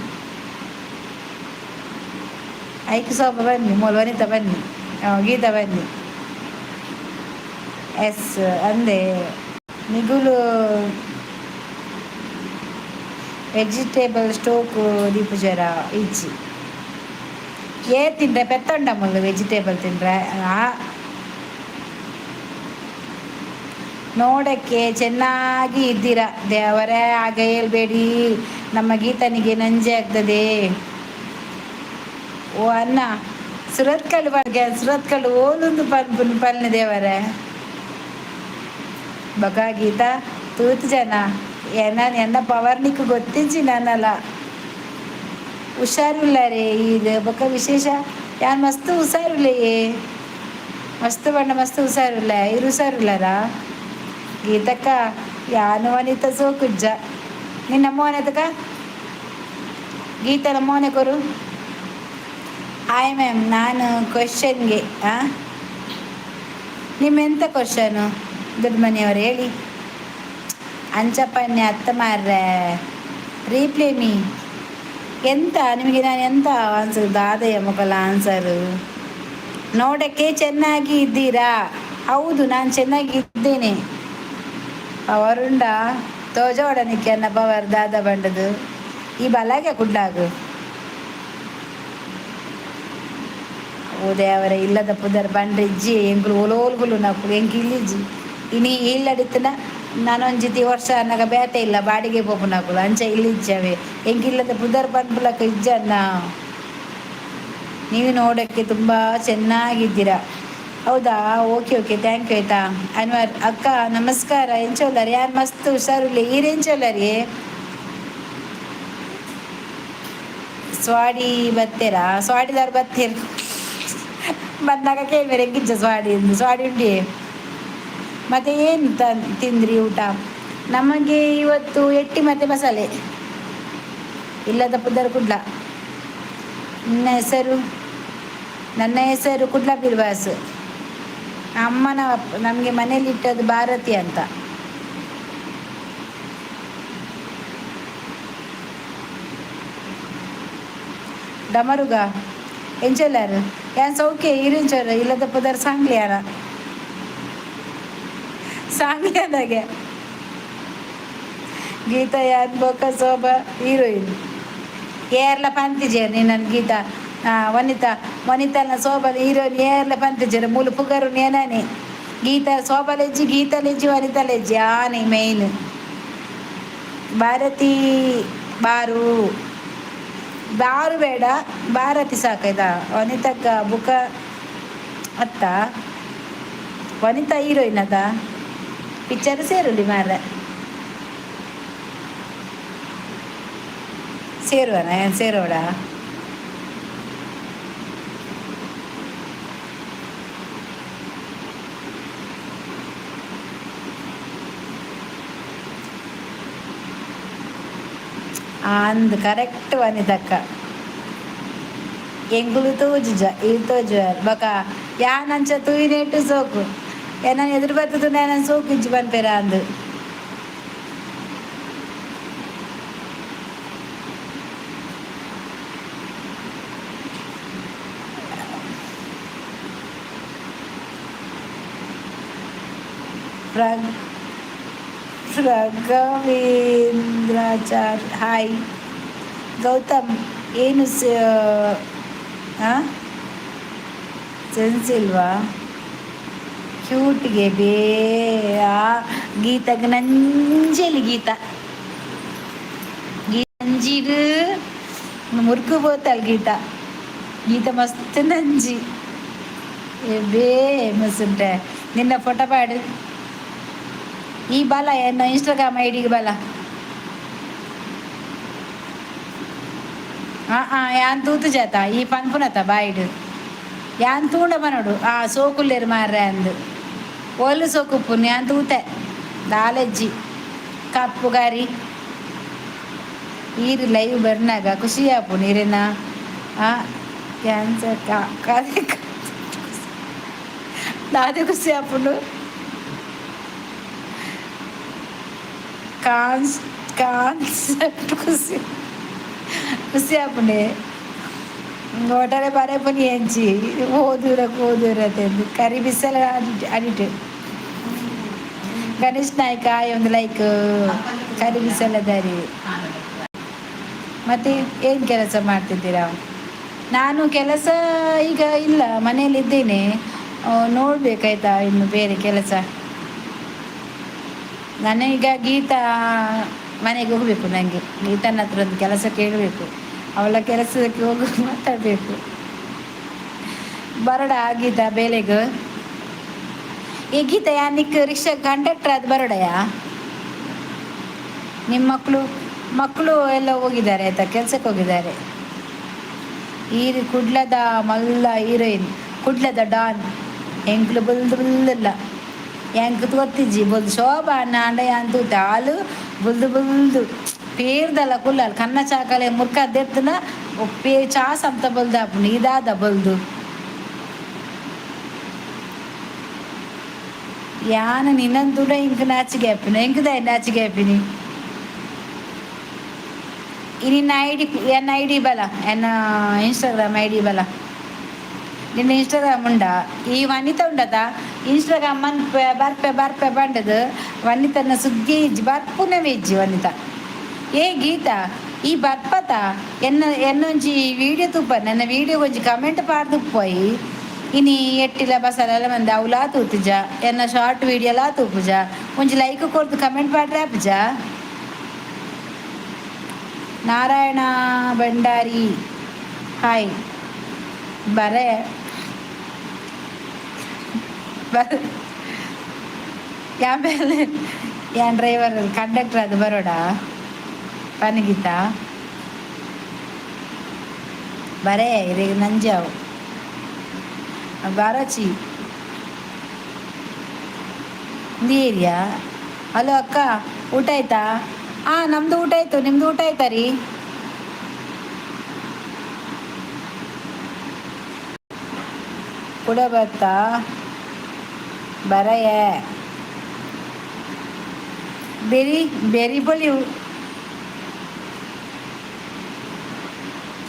ಐಕು. ಸ್ವಲ್ಪ ಬನ್ನಿ ಮೂಲ. ವನಿತಾ ಬನ್ನಿ, ಗೀತಾ ಬನ್ನಿ. ಎಸ್ ಅಂದೆ. ನಿಗುಲು ವೆಜಿಟೇಬಲ್ ಸ್ಟೋಕ್ ದೀಪುಜರ? ಇಜ್ಜಿ. ಏ ತಿಂದ್ರೆ ಪೆತ್ತೊಂಡ ಮುಲ್ಲು ವೆಜಿಟೇಬಲ್ ತಿಂದ್ರೆ. ಆ ನೋಡಕ್ಕೆ ಚೆನ್ನಾಗಿ ಇದ್ದೀರಾ. ದೇವರೇ, ಆಗ ಹೇಳ್ಬೇಡಿ, ನಮ್ಮ ಗೀತನಿಗೆ ನಂಜೆ ಆಗ್ತದೆ. ಓ ಅನ್ನ ಸುರತ್ಕಲ್ಲು ಬಗ್ಗೆ ಸುರತ್ಕಲ್ಲು ಓಲೊಂದು ಪನ್ಪುನ್ ಪಲ್ನ ದೇವರೇ. ಬಗ ಗೀತಾ ತೂತು ಜನ. ಎನ್ನ ಎನ್ನ ಪವರ್ ನಿಕ್ ಗೊತ್ತಿಜ್ಜಿ ನಾನಲ್ಲ. ಹುಷಾರಿಲ್ಲ ರೇ ಇದು ಬೊಕ್ಕ ವಿಶೇಷ. ಯಾನ್ ಮಸ್ತ್ ಹುಷಾರಿಲ್ಲೆಯೇ, ಮಸ್ತ್ ಬಣ್ಣ ಮಸ್ತ್ ಹುಷಾರಿಲ್ಲ. ಇರು ಹುಷಾರಿಲ್ಲರಾ ಗೀತಕ್ಕ? ಯಾನು ವನಿತ ಸೋಕುಜ್ಜ ನಿನ್ನ ಮೋನೆತಕ ಗೀತನ ಮೋನೆ ಕೊರು. ಹಾಯ್ ಮ್ಯಾಮ್, ನಾನು ಕ್ವಶನ್ಗೆ. ಹಾಂ, ನಿಮ್ಮ ಎಂತ ಕ್ವಶನು ದೊಡ್ಡ ಮನೆಯವರು ಹೇಳಿ. ಅಂಚಪ್ಪನ್ನೆ ಅತ್ತ ಮಾರ್ರೆ, ರೀಪ್ಲೇ ಮೀ. ಎಂತ ನಿಮಗೆ ನಾನು ಎಂತ ಆನ್ಸರ್ ದಾದಯ್ಯ ಮೊಕಲ ಆನ್ಸರು? ನೋಡಕ್ಕೆ ಚೆನ್ನಾಗಿ ಇದ್ದೀರಾ? ಹೌದು, ನಾನು ಚೆನ್ನಾಗಿ ಇದ್ದೇನೆ. ಪವರುಂಡ ತೋಜೋಡನಿಕ್ಕೆ ಅನ್ನ ಪವರ್ ದಾದ ಬಂಡದು ಈ ಬಲಾಗೆ ಕುಡ್ಲಾಗು. ಓ ಅವರ ಇಲ್ಲದ ಪುದರ್ ಬಂಡ್ರಿಜ್ಜಿ ಎಂಕುಲು ಓಲೋಲ್ಗುಲು ನಕುಲು ಎಂಕ್ ಇಲ್ಲಿಜ್ಜಿ. ಇನಿ ಇಲ್ಲಡಿತ್ತನ ನಾನೊಂಜಿತಿ ವರ್ಷ ಅನ್ನಗ ಬೇತೆ ಇಲ್ಲ ಬಾಡಿಗೆ ಪೋಪುನಕುಲು ಅಂಚ ಇಲ್ಲಿಜ್ಜವೆ. ಎಂಕ್ ಇಲ್ಲದ ಪುದರ್ ಪನ್ಪುಲಕ ಇಜ್ಜನ್ನ. ನೀವು ನೋಡೋಕ್ಕೆ ತುಂಬ ಚೆನ್ನಾಗಿದ್ದೀರಾ. ಹೌದಾ? ಓಕೆ ಓಕೆ, thank you ಆಯ್ತಾ. ಅನ್ವರ್ ಅಕ್ಕ ನಮಸ್ಕಾರ, ಎಂಚೋಲ್ಲರ್? ಯಾರು ಮಸ್ತ್ ಹುಷಾರುಲ್ಲ. ಈರ್ ಎಂಚೋಲ್ಲರಿ? ಸ್ವಾಡಿ ಬತ್ತೀರಾ? ಸ್ವಾಡಿದಾರ್ ಬತ್ತೀರ್ ಬಂದಾಗ ಕೇಳ್ಬೇರೆ ಎಂಕಿಜ್ಜ ಸ್ವಾಡಿ ಎಂದು. ಸ್ವಾಡಿ ಉಂಡಿ. ಮತ್ತೆ ಏನು ತಿಂದ್ರಿ ಊಟ? ನಮಗೆ ಇವತ್ತು ಎಟ್ಟಿ ಮತ್ತೆ ಮಸಾಲೆ. ಇಲ್ಲದ ಪುದರ್ ಕುಡ್ಲ. ನಿನ್ನ ಹೆಸರು? ನನ್ನ ಹೆಸರು ಕುಡ್ಲ ಬಿರ್ವಾಸ್. ಅಮ್ಮನ ನಮಗೆ ಮನೇಲಿ ಇಟ್ಟದ್ದು ಭಾರತಿ ಅಂತ. ಡಮರುಗ ಎಂಚೊಲ್ಲಾರು? ಯಾನ್ ಸೌಖ್ಯ, ಇರಿಂಚೋರು? ಇಲ್ಲದ ಪುದರ್ ಸಾಂಗ್ಲಿಯಾನ ಸಾಂಗ್ಲಿಯಾನಾಗೆ. ಗೀತಾ ಯಾನ್ ಬೊಕ್ಕ ಶೋಭಾ ಹೀರೋಯಿನ್ ಏರ್ಲ ಪಂತಿಜೇರ್ ನಿನ್ನನ್ ಗೀತಾ ವನಿತಾ ವನಿತಾನ ಶೋಭಾ ಹೀರೋಯಿನ್ ಏರ್ಲ ಪಂತಿಜೇರ್ ಮೂಲು ಪುಗರು ನೇನಾನೆ. ಗೀತಾ ಶೋಭಾ ಲೆಜ್ಜಿ, ಗೀತಾ ಲೆಜ್ಜಿ, ವನಿತಾ ಲೆಜ್ಜಿ ಆನೆ ಮೇಯ್ನ್. ಭಾರತಿ ಬಾರು ಬಾರು ಬೇಡ, ಭಾರತಿ ಸಾಕಾಯ್ತಾ. ವನಿತಕ್ಕ ಬುಕ ಅತ್ತ ವನಿತಾ ಹೀರೋಯಿನ್ ಅದ ಪಿಕ್ಚರ್ ಸೇರುಲಿ ಮಾರ್ರೆ. ಸೇರುವನ ಏನು ಸೇರೋಡ? ಅಂದ್ ಕರೆಕ್ಟ್ ವನಿತಕ್ಕ. ಎಂಕುಲು ತೋಜುಜ, ಈ ತೋಜುವರ್ ಬೊಕ ಯಾನ್ ಅಂಚ ತೂಯಿನೇಟು ಸೋಕು ಎನನ್ ಎದುರು ಬತ್ತದು ನಾನು ಸೋಕು ಇಜ್ಜಿ ಪನ್ಪೆರ ಅಂದ್. ರಾಘವೇಂದ್ರಾಚಾರ್ ಹಾಯ್. ಗೌತಮ್ ಏನು ಸೆನ್ಸ್ ಇಲ್ವಾ? ಕ್ಯೂಟ್ಗೆ ಬೇ ಆ ಗೀತಗ್ ನಂಜಲಿ. ಗೀತಾ ನಂಜಿಡು ಮುರ್ಕು ಬೋತಲ್ ಗೀತಾ. ಗೀತಾ ಮಸ್ತ್ ನಂಜಿ ಬೇ ಮಸುಂಟೆ. ನಿನ್ನ ಫೋಟೋ ಪಾಡು. ಈ ಬಲ ಎನ್ನ ಇನ್ಸ್ಟಾಗ್ರಾಮ್ ಐಡಿಗೆ ಬಲ. ಆ ಆ ಯಾನ್ ತೂತು ಜಾತ ಈ ಪನ್ಪುನತ ಬಾಯಿಡು ಯಾನ್ ತೂಂಡ ಪನೋಡು. ಆ ಸೋಕುಲ್ಲೇರು ಮಾರ್ರೆ ಅಂದು ಒಲ್ಲು ಸೋಕುಪ್ಪುನು ಯಾನ್ ತೂತೆ ದಾಲೆಜ್ಜಿ ಕಪ್ಪು ಗಾರಿ. ಈರು ಲೈವ್ ಬರ್ನಾಗ ಖುಷಿ ಆಪು ನೀರಿನ. ಆ ಕ್ಯಾನ್ಸರ್ ದಾದೆ ಖುಷಿ ಆಪುಂಡು. ಕಾನ್ಸೆಪ್ಟ್ ಖುಷಿ ಖುಷಿ ಆಪುಂಡೆ. ಒಟ್ಟಾರೆ ಬರೆಪುನಿ ಎಂಚಿ ಓದೂರ ಓದೂರ ಕರಿ ಬಿಸಲ ಅಡಿಟ್. ಗಣೇಶ್ ನಾಯ್ಕ ಒಂದು ಲೈಕ್. ಕರಿ ಬಿಸಲದಾರಿ. ಮತ್ತೆ ಏನು ಕೆಲಸ ಮಾಡ್ತಿದ್ದೀರಾ? ನಾನು ಕೆಲಸ ಈಗ ಇಲ್ಲ, ಮನೆಯಲ್ಲಿದ್ದೇನೆ. ನೋಡಬೇಕಾಯ್ತಾ ಇನ್ನು ಬೇರೆ ಕೆಲಸ. ನಾನೀಗ ಗೀತಾ ಮನೆಗೆ ಹೋಗಬೇಕು. ನನಗೆ ಗೀತನ ಹತ್ರ ಒಂದು ಕೆಲಸ ಕೇಳಬೇಕು. ಅವಳ ಕೆಲಸಕ್ಕೆ ಹೋಗಿ ಮಾತಾಡಬೇಕು. ಬರೋಡ ಗೀತಾ ಬೇಲೆಗೆ? ಈ ಗೀತಾ ಯಾನಿಕ್ ರಿಕ್ಷಾ ಕಂಡಕ್ಟರ್ ಅದು ಬರೋಡಯಾ? ನಿಮ್ಮ ಮಕ್ಕಳು ಮಕ್ಕಳು ಎಲ್ಲ ಹೋಗಿದ್ದಾರೆ ಆಯ್ತಾ, ಕೆಲ್ಸಕ್ಕೆ ಹೋಗಿದ್ದಾರೆ. ಈ ಕುಡ್ಲದ ಮಲ್ಲ ಹೀರೋಯಿನ್, ಕುಡ್ಲದ ಡಾನ್. ಎಂಕ್ಲು ಬುಲ್ದು ಬುಲ್ದಿಲ್ಲ, ಎಂಕ್ ಗೊತ್ತಿಜ್ಜಿ ಬುಲ್ದು. ಶೋಭಾ ಅಣ್ಣ ಯಾನ್ ತೂತೆ ಹಾಲು ಬುಲ್ದು ಬುಲ್ದು ಪೇರ್ದಲ್ಲ ಕುಲ್ಲಲ್ ಕನ್ನ ಚಾಕಲೆ ಮುರ್ಕ ದೆತ್ತನ ಪೇ ಚಾ ಸಂತ ಬಲ್ದಾಪುಂಡು. ಇದಾದ ಬಲ್ದು ಯಾನ್ ನಿನ್ನಂತೂಡ ಇಂಕ್ ನಾಚಿಗೆ ಆಪಿನ ಎಂಕುದಾಯ ನಾಚಿಗೆ ಆಪಿನಿ. ನಿನ್ನ ಐಡಿ, ಎನ್ನ ಐಡಿ ಬಲ, ಎನ್ನ ಇನ್ಸ್ಟಾಗ್ರಾಮ್ ಐಡಿ ಬಲ. ನಿನ್ನ ಇನ್ಸ್ಟಾಗ್ರಾಮ್ ಉಂಡಾ? ಈ ವನಿತಾ ಉಂಡದ ಇನ್ಸ್ಟಾಗ್ರಾಮ್ ಮನ್ಪೆ ಬರ್ಪೆ ಬರ್ಪೆ ಬಂಡದು. ವನಿತನ ಸುದ್ದಿ ಇಜ್ಜಿ, ಬರ್ಪುನವೇ ಇಜ್ಜಿ ವನಿತಾ. ಏ ಗೀತಾ, ಈ ಬರ್ಪತ ಎನ್ನ ಎನ್ನೊಂಜಿ ವೀಡಿಯೋ ತೂಪ, ನನ್ನ ವೀಡಿಯೋ ಒಂಜಿ ಕಮೆಂಟ್ ಪಾಡ್ದು ಪೋಯಿ. ಇನಿ ಎಟ್ಟಿಲ ಬಸಲೆಲ್ಲ ಮಂದಿ ಅವ್ಲಾ ತೂತುಜ, ಎನ್ನ ಶಾರ್ಟ್ ವೀಡಿಯೋಲಾ ತೂಪುಜ. ಒಂಜಿ ಲೈಕ್ ಕೊರ್ದು ಕಮೆಂಟ್ ಪಾಡ್ರೆ ಆಪುಜ. ನಾರಾಯಣ ಭಂಡಾರಿ ಹಾಯ್. ಬರೆ ಬರ ಯಾಮೇಲೆ ಯಾನ್ ಡ್ರೈವರ್ ಕಂಡಕ್ಟರ್ ಅದು ಬರೋಡ ಪನಗೀತ ಬರೇ ಇರೆಗ್ ನಂಜಾವು ಬಾರಚಿ ಏರಿಯಾ. ಹಲೋ ಅಕ್ಕ, ಊಟ ಆಯ್ತಾ? ಹಾಂ, ನಮ್ಮದು ಊಟ ಆಯ್ತು, ನಿಮ್ದು ಊಟ ಆಯ್ತಾ ರೀ? ಕೂಡ ಬರ್ತಾ ಬರಯ ಬೆರಿ ಬೆರಿ ಬೊಲಿವು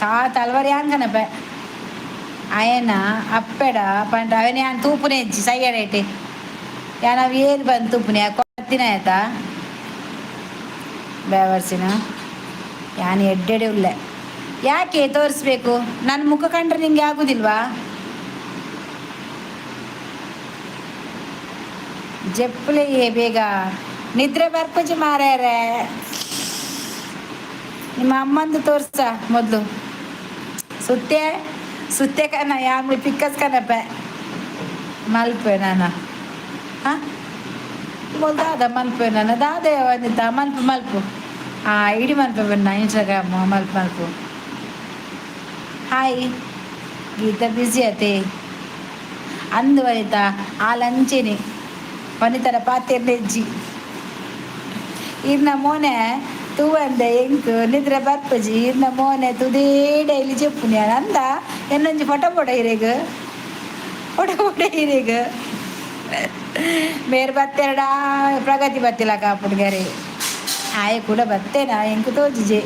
ತಾ ತಲ್ವಾರ್ ಯಾನ್ ಕನಪೆ ಅಯನ ಅಪ್ಪೆಡ ಪಂಡ ಅವನ ಯಾನ್ ತೂಪುನೆ ಇಜ್ಜಿ ಸೈಯಡೈಟೆ ಯಾನ್ ಅವು ಏರ್ ಬಂದು ತೂಪುನೆ ಕೊತ್ತಿನ ಆಯ್ತಾ ಬೇವರ್ಸಿನ. ಯಾನ್ ಎಡ್ಡೆಡೆ ಉಲ್ಲೆ, ಯಾಕೆ ತೋರಿಸ್ಬೇಕು? ನನ್ನ ಮುಖ ಕಂಡ್ರೆ ನಿಂಗೆ ಆಗುದಿಲ್ವಾ? ಜಪ್ಪಲೆ ಬೇಗ ನಿದ್ರೆ ಬರ್ಪುಜಿ ಮಾರ್ಯಾರೆ. ನಿಮ್ಮ ಅಮ್ಮಂದು ತೋರ್ಸ ಮೊದಲು. ಸುತ್ತೆ ಸುತ್ತೆ ಕನ ಯಾನ್ ಪಿಕ್ಕಸ್ ಕನಪೆ ಮಲ್ಪೆ ನಾನ. ಹಾಂ, ಮೊದಲು ದಾದ ಮಲ್ಪೆ ನಾನ ದಾದ ವನಿತಾ ಮಲ್ಪು ಮಲ್ಪು. ಆ ಇಡಿ ಮಲ್ಪೆ ಬನ್ನ ಇನ್ಸ್ಟಾಗ್ರಾಮ್ ಮಲ್ಪು ಮಲ್ಪು. ಹಾಯ್ ಗೀತಾ, ಬ್ಯುಸಿ ಆತೆ ಅಂದು ವನಿತಾ. ಆ ಲಂಚೇನೆ ವನಿತರ ಪಾತೆರ್ನೆಜ್ಜಿ. ಇರ್ನ ಮೋನೆ ತೂವಂದೆ ಎಂಕ್ ನಿದ್ರೆ ಬರ್ಪುಜಿ. ಇರ್ನ ಮೋನೆ ತುದೇ ಡೈಲಿ ಜೆಪ್ಪುನಿ ಅಂದ. ಎನ್ನೊಂಜಿ ಫೋಟೋ ಪೋಡ ಇರೆಗ್, ಫೋಟೋ ಪೋಡ ಇರೆಗ್. ಮೇರ್ ಬತ್ತೆರಡ ಪ್ರಗತಿ ಬತ್ತಿಲ್ಲ ಕಾಪುಡ್ಗರೆ. ಆಯೆ ಕೂಡ ಬತ್ತೇನಾ ಎಂಕ್ ತೋಜಿಜೆ.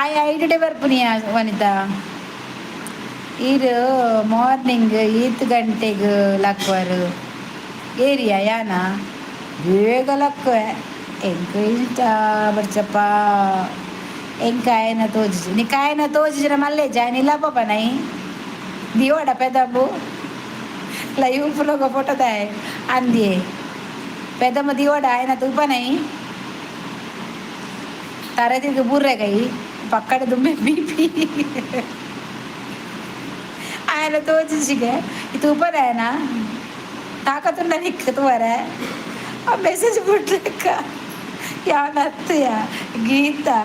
ಆಯೆ ಐಡಿಡೆ ಬರ್ಪುನಿಯ ವನಿತಾ. ಈರು ಮಾರ್ನಿಂಗ್ ಈತ್ ಗಂಟೆಗೆ ಲಕ್ವರು ಏರಿಯಾ? ಯಾನ ಬೇಗ ಲಕ್ಕುವೆ. ಎಂಕ್ ಇಷ್ಟ ಬರ್ಚಪ್ಪ. ಎಂಕ್ ಆಯನ ತೋಜಿಜಿ. ನಿಕ್ ಆಯನ ತೋಜಿಜಿನ ಮಲ್ಲೆ ಜಾಯ್ನ್ ಇಲ್ಲ ಪಾಪ ನೈ ದಿವಾಡ ಪೆದಬ್ಬು ಲೈವ್ ಫುಲೋಗ ಫೋಟೋ ದಾಯೆ ಅಂದಿಯೇ ಪೆದಮ್ಮ ದಿವಾಡ ಆಯನ ತೂಪನೈ ತರದಿಗೆ ಬೂರ್ರೆ ಕೈ ಪಕ್ಕಡ ದುಂಬೆ ಬಿಪಿ ఆయన ತೋಜಿಸಿಗೆ ತೂಪನ ತಾಕತ್ತುಂಡ ನಿಕ್ ತೂವರೆ. ಆ ಮೆಸೇಜ್ ಬಿಡ್ಲೆಕ್ಕ ಯಾನ್ ಅತ್ತಯ ಗೀತಾ.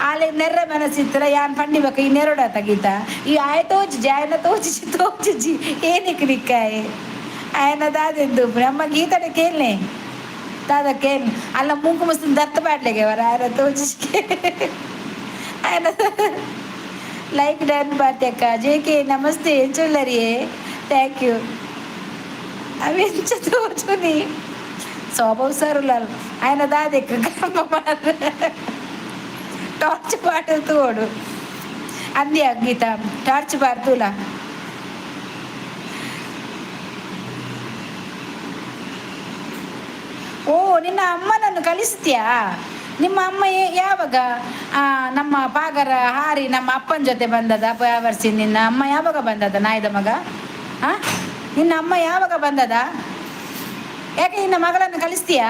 ಆಲೆ ನೆರ್ರ ಮನಸ್ಸಿತ್ತರ ಯಾನ್ ಪಂಡಿ ಬಕ್ಕ ಈ ನೆರಡಾತ ಗೀತಾ. ಈ ಆಯ ತೋಜಿಜಿ ಆಯನ ತೋಜಿಜಿ ತೋಜಿಜಿ ಏನಕ್ಕೆ ನಿಕ್ಕಾಯೆ ಆಯನ ದಾದೆಂದು ನಮ್ಮ ಗೀತಡೆ ಕೇಳ್ನೆ ದಾದ ಕೇಳ್ ಅಲ್ಲ ಮೂಂಕು ಮುಸ್ತು ದರ್ತ ಪಾಡ್ಲೆಗೆ ವರ ಆಯನ ತೋಜಿಸಿ ಆಯನ. ಲೈಕ್ ಡನ್ ಬಾತ್ಯಕ್ಕ. ಜೆ ಕೆ ನಮಸ್ತೆ, ಎಂಚುಲ್ಲರಿಯೇ? Thank you. ಅవి ಎಂಚ ತೋಜುನಿ ಸ್ವಭಾವ ಸರುಲಲ್ ఆయన దాదెక్కు ಟಾರ್ಚ್ ಪಾಡುತ್ತೋಡು ಅಂದ್ಯ ಗೀತಾ ಟಾರ್ಚ್ ಪಾರ್ತೂಲ. ಓ, ನಿನ್ನ ಅಮ್ಮನನ್ನು ಕಲಿಸ್ತೀಯಾ? ನಿಮ್ಮ ಅಮ್ಮ ಯಾವಾಗ ನಮ್ಮ ಪಾಗರ ಹಾರಿ ನಮ್ಮ ಅಪ್ಪನ ಜೊತೆ ಬಂದದ ವರ್ಷ? ನಿನ್ನ ಅಮ್ಮ ಯಾವಾಗ ಬಂದದ ನಾಯ್ದ ಮಗ? ಹಾಂ, ನಿನ್ನ ಅಮ್ಮ ಯಾವಾಗ ಬಂದದ? ಯಾಕೆ ನಿನ್ನ ಮಗಳನ್ನು ಕಲಿಸ್ತೀಯಾ?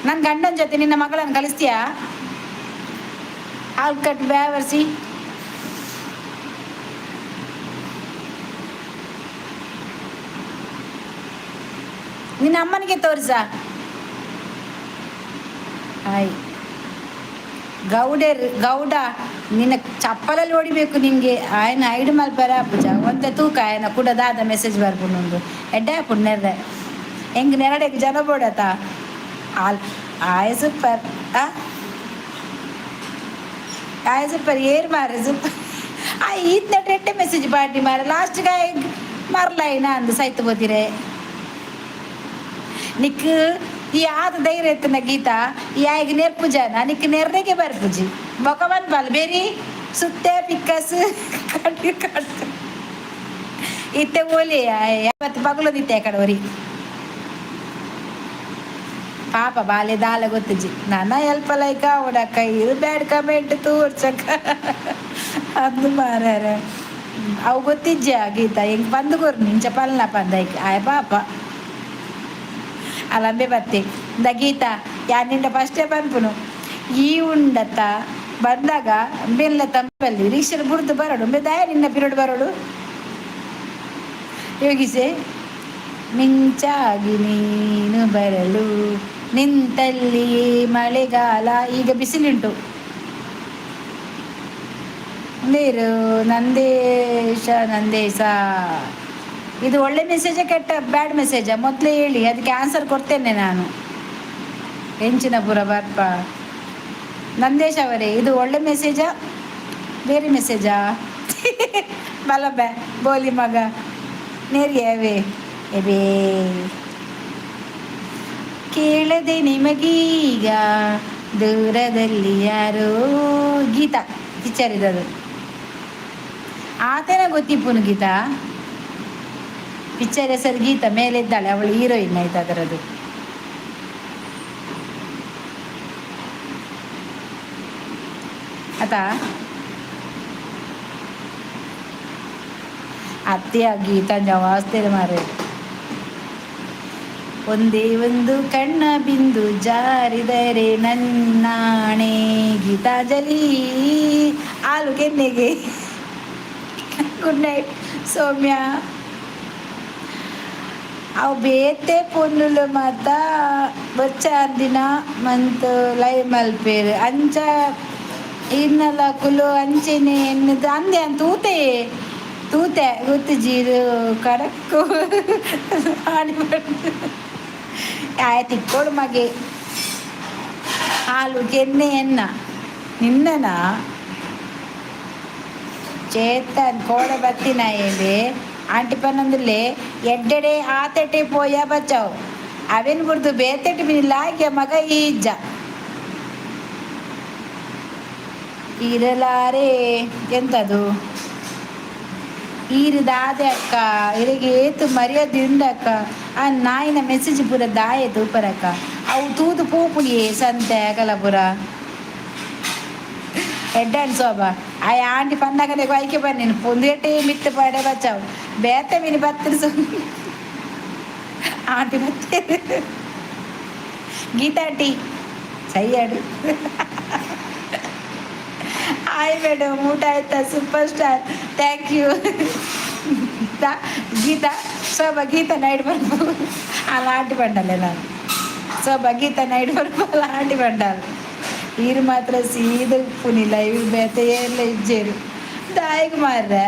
ನನ್ನ ಗಂಡನ ಜೊತೆ ನಿನ್ನ ಮಗಳನ್ನು ಕಲಿಸ್ತೀಯಾ? ಆಲ್ಕಟ್ ಬ್ಯಾವರ್ಸಿ. ನಿನ್ನ ಅಮ್ಮನಿಗೆ ತೋರಿಸ. ಹಾಯ್. ಗೌಡೆರ್ ಗೌಡ ನಿನ್ನ ಚಪ್ಪಲಲ್ಲಿ ಹೊಡಿಬೇಕು ನಿಂಗೆ. ಆಯನ ಐಡ್ ಮಲ್ಪರ ಪೂಜ ಒಂತೆ ತೂಕ ಆಯನ ಕೂಡ ದಾದ ಮೆಸೇಜ್ ಬರ್ಪುಂಡು. ಎಡ್ಡೆ ಆಪುಂಡು ನೆರ್ರೆ ಹೆಂಗ್ ನೆರಡೆಗೆ ಜನ ಬೋಡತ ಆಲ್ ಆಯ ಸೂಪರ್. ಆ ಆಯ ಸೂಪರ್ ಏರ್ ಮಾರೆ ಸೂಪರ್. ಆ ಈತ್ ಎಡ್ಡೆ ಮೆಸೇಜ್ ಪಾರ್ಟಿ ಮಾರೆ ಲಾಸ್ಟ್ ಗಾಯ ಮರ್ಲೈನ ಅಂದು ಸೈತು ಬೋತಿರೆ. ನಿಕ್ ಈ ಆದ ಧೈರ್ಯ ಎತ್ತನ ಗೀತಾ ಯಾಯಿಗ್ ನೆರ್ಪು ಜನ ನಿಕ್ ನೆರ್ರೆಗೆ ಬರ್ಪುಜಿ. ಬೊಕ ಬಲ್ ಬೇರಿ ಸುತ್ತೆ ಪಿಕ್ಕಸ್ ಕಟ್ಟು ಕಟ್ಟು ಇತ್ತೆ ಓಲಿ ಯಾವತ್ತು ಪಗಲೊಂದಿತ್ತೆ ಕಡೆ ಒರಿ ಪಾಪ ಬಾಲೆ ದಾಲ ಗೊತ್ತುಜಿ. ನನ್ನ ಎಲ್ಪ ಲೈಕ್ ಅವಡಕ್ಕ ಇದು ಬ್ಯಾಡ್ ಕಮೆಂಟ್ ತೋರ್ಸಕ್ಕ ಅಂದು ಮಾರಾರ. ಅವು ಗೊತ್ತಿಜ್ಜ ಗೀತಾ ಹೆಂಗ್ ಬಂದು ಕೊರು ನಿಂಚ ಪಲ್ನ ಪಂದೈಕ್ ಆಯ ಪಾಪ ಅಲಂಬೆ ಬತ್ತಿ ಇಂದ ಗೀತಾ ಯಾನಿಂಡ ಫಸ್ಟೇ ಪನ್ಪುನು ಈ ಉಂಡತ್ತ ಬಂದಾಗ ಬೆಲ್ಲ ತಂಪಲ್ಲಿ ರಿಕ್ಷಾ ಬುಡ್ದು ಬರೋಡು ಬೆ ದಾಯ ನಿನ್ನ ಪಿರಡು ಬರೋಡು ಯೋಗಿಸೆ. ಮಿಂಚಾಗಿ ನೀನು ಬರಲು ನಿಂತಲ್ಲಿಯೇ ಮಳೆಗಾಲ. ಈಗ ಬಿಸಿಲುಂಟು. ನೀರು ನಂದೇಶ ನಂದೇಶ, ಇದು ಒಳ್ಳೆ ಮೆಸೇಜ ಕೆಟ್ಟ ಬ್ಯಾಡ್ ಮೆಸೇಜಾ ಮೊದಲೇ ಹೇಳಿ, ಅದಕ್ಕೆ ಆನ್ಸರ್ ಕೊಡ್ತೇನೆ ನಾನು. ಎಂಚಿನಪುರ ಬರ್ಪ ನಂದೇಶ್ ಅವರೇ, ಇದು ಒಳ್ಳೆ ಮೆಸೇಜಾ ಬೇರೆ ಮೆಸೇಜಾ? ಬಲಬೆ ಬೋಲಿ ಮಗ ನೇರಿಯವೇ ಎಬೇ ಕೇಳದೆ ನಿಮಗೀಗ ದೂರದಲ್ಲಿ ಯಾರೋ. ಗೀತಾ ಪಿಕ್ಚರ್ ಇದದು. ಆತನ ಗೊತ್ತಿಪ್ಪುನು ಗೀತಾ ಪಿಕ್ಚರ್ ಹೆಸರು. ಗೀತಾ ಮೇಲೆ ಇದ್ದಾಳೆ, ಅವಳು ಹೀರೋಯಿನ್ ಆಯ್ತು ಅದರದ್ದು. ಆತಾ ಅತ್ತೆಯ ಗೀತಾ ಜವಾಸ್ತಿರ ಮಾರೆ. ಒಂದೇ ಒಂದು ಕಣ್ಣ ಬಿಂದು ಜಾರಿದರೆ ನನ್ನಾಣೆ ಗೀತಾಂಜಲಿ ಹಾಲು ಕೆನ್ನೆಗೆ. Good night Soumya. ಅವು ಬೇತೆ ಪೊನ್ನುಲು ಮಾತ ಬೊಚ್ಚಾಂದಿನ ಮಂತ್ ಲೈವ್ ಮಲ್ಪೇರು ಅಂಚ ಇನ್ನಲ ಕುಲು ಅಂಚೆನೆ ಎನ್ನುದು ಅಂದೆ ಅಂತ ತೂತೆ ತೂತೆ ಗೊತ್ತುಜೀರು ಕಡಕ್ಕು ಆಡಿ ಆಯ ತಿಕ್ಕೋಡು ಮಗೆ ಹಾಲು ಕೆನ್ನೆ ಎನ್ನ ನಿನ್ನನ ಚೇತನ್ ಕೋಡೆ ಬತ್ತಿನ ಏಂದೆ ಆಂಟಿ ಪನ್ನೊಂದುಲ್ಲೆ ಎಡ್ಡೆಡೆ ಆತೆಟೆ ಪೋಯ ಬಚಾವ್ ಅವೇನು ಬುಡ್ದು ಬೇತೆಟ್ ಮಿನಿ ಮಗ ಈಜ್ಜ ಇರಲಾರೆ ಎಂತದು ಈರು ದಾದೆ ಅಕ್ಕ ಇರೆಗೆ ಏತು ಮರ್ಯಾದೆ ಉಂಡಕ್ಕ. ಆ ನಾಯಿನ ಮೆಸೇಜ್ ಪೂರ ದಾಯೆ ತೂಪರಕ್ಕ ಅವು ತೂದು ಪೋಪುಣಿಯೇ ಸಂತೆ ಅಗಲ ಪೂರ ಎಡ್ಡೆ ಸೋಬ ಆ ಆಂಟಿ ಪನ್ನಗನೆ ಐಕೆ ಬನ್ನಿ ಪೊಂದೇಟೆ ಮಿತ್ತ ಪಾಡೆ ಬಚಾವ್ ಬೇತೆ ಮಿನಿ ಬತ್ತಿನ ಆಂಟಿ ಬತ್ತೆ. ಗೀತಾ ಆಂಟಿ ಸೈಯಾಡು. ಹಾಯ್ ಮೇಡಮ್, ಊಟ ಆಯ್ತಾ? Super star, thank you Geetha. Shobha Geetha night ಬರ್ಬು ಅಲ್ಲ ಆಂಟಿ ಬಂಡಲೆ ನಾನು. ಶೋಭಾ ಗೀತಾ ನೈಟ್ ಬರ್ಬು ಅಲ್ಲ ಆಂಟಿ ಬಂಡಾಲ. ಈರು ಮಾತ್ರ ಸೀದ ಉಪ್ಪುನಿ ಲೈವ್ ಬೇತೆ ಏರ್ಲ ಇಜ್ಜೇರು ದಾಯಿಗೆ ಮಾರ್ರೆ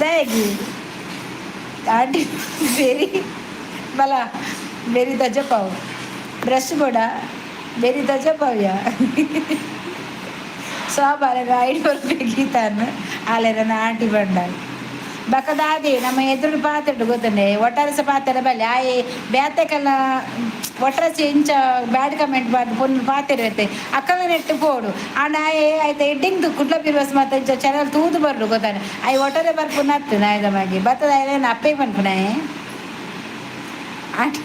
ದಾಯಿಗೆ ಆಂಟಿ ಬೆರಿ ಬಲ ಬೆರಿ ತಜಪಾವು ಬ್ರಷ್ ಕೂಡ ಬೆರಿ ತಜಪಾವ್ಯ. ಶೋಭಾ ಐಡ್ ಬರ್ಬೇಕು ಗೀತಾನು ಆಲೆರ ಆಂಟಿ ಬಂಡಾಲ್ ಬಕದಾದಿ ನಮ್ಮ ಎದುರು ಪಾತ್ರೆ ಗೊತ್ತಂಡೆ ಒಟ್ಟಾರೆ ಪಾತ್ರೆ ಬಲ್ಲೆ ಆಯೆ ಬೇತೆಕಲ್ಲ ಒಟ್ರಾಸಿ ಇಂಚ ಬ್ಯಾಡ್ ಕಮೆಂಟ್ ಬಾರ್ದು ಪೊನ್ನು ಪಾತೆರ ಇತ್ತೆ ಅಕ್ಕಲ ನೆಟ್ಟು ಪೋಡು ಆಂಡ ಆಯೆ ಆಯ್ತ ಎಡ್ಡಿಂಗ್ ಕುಡ್ಲ ಬಿರ್ವಸ್ ಮತ್ತೆ ಇಂಚ ಚಾನಲ್ ತೂದು ಬರ್ಡು ಗೊತ್ತಾನೆ ಆಯ್ ಒಟ್ಟಾರೆ ಬರ್ಪುನ ಅತ್ತು ನಾಯ್ದ ಮಾಗಿ ಬತ್ತದ ಆಯ್ನ ಅಪ್ಪೆ ಪನ್ಪುನಾಯೆ ಆಂಟಿ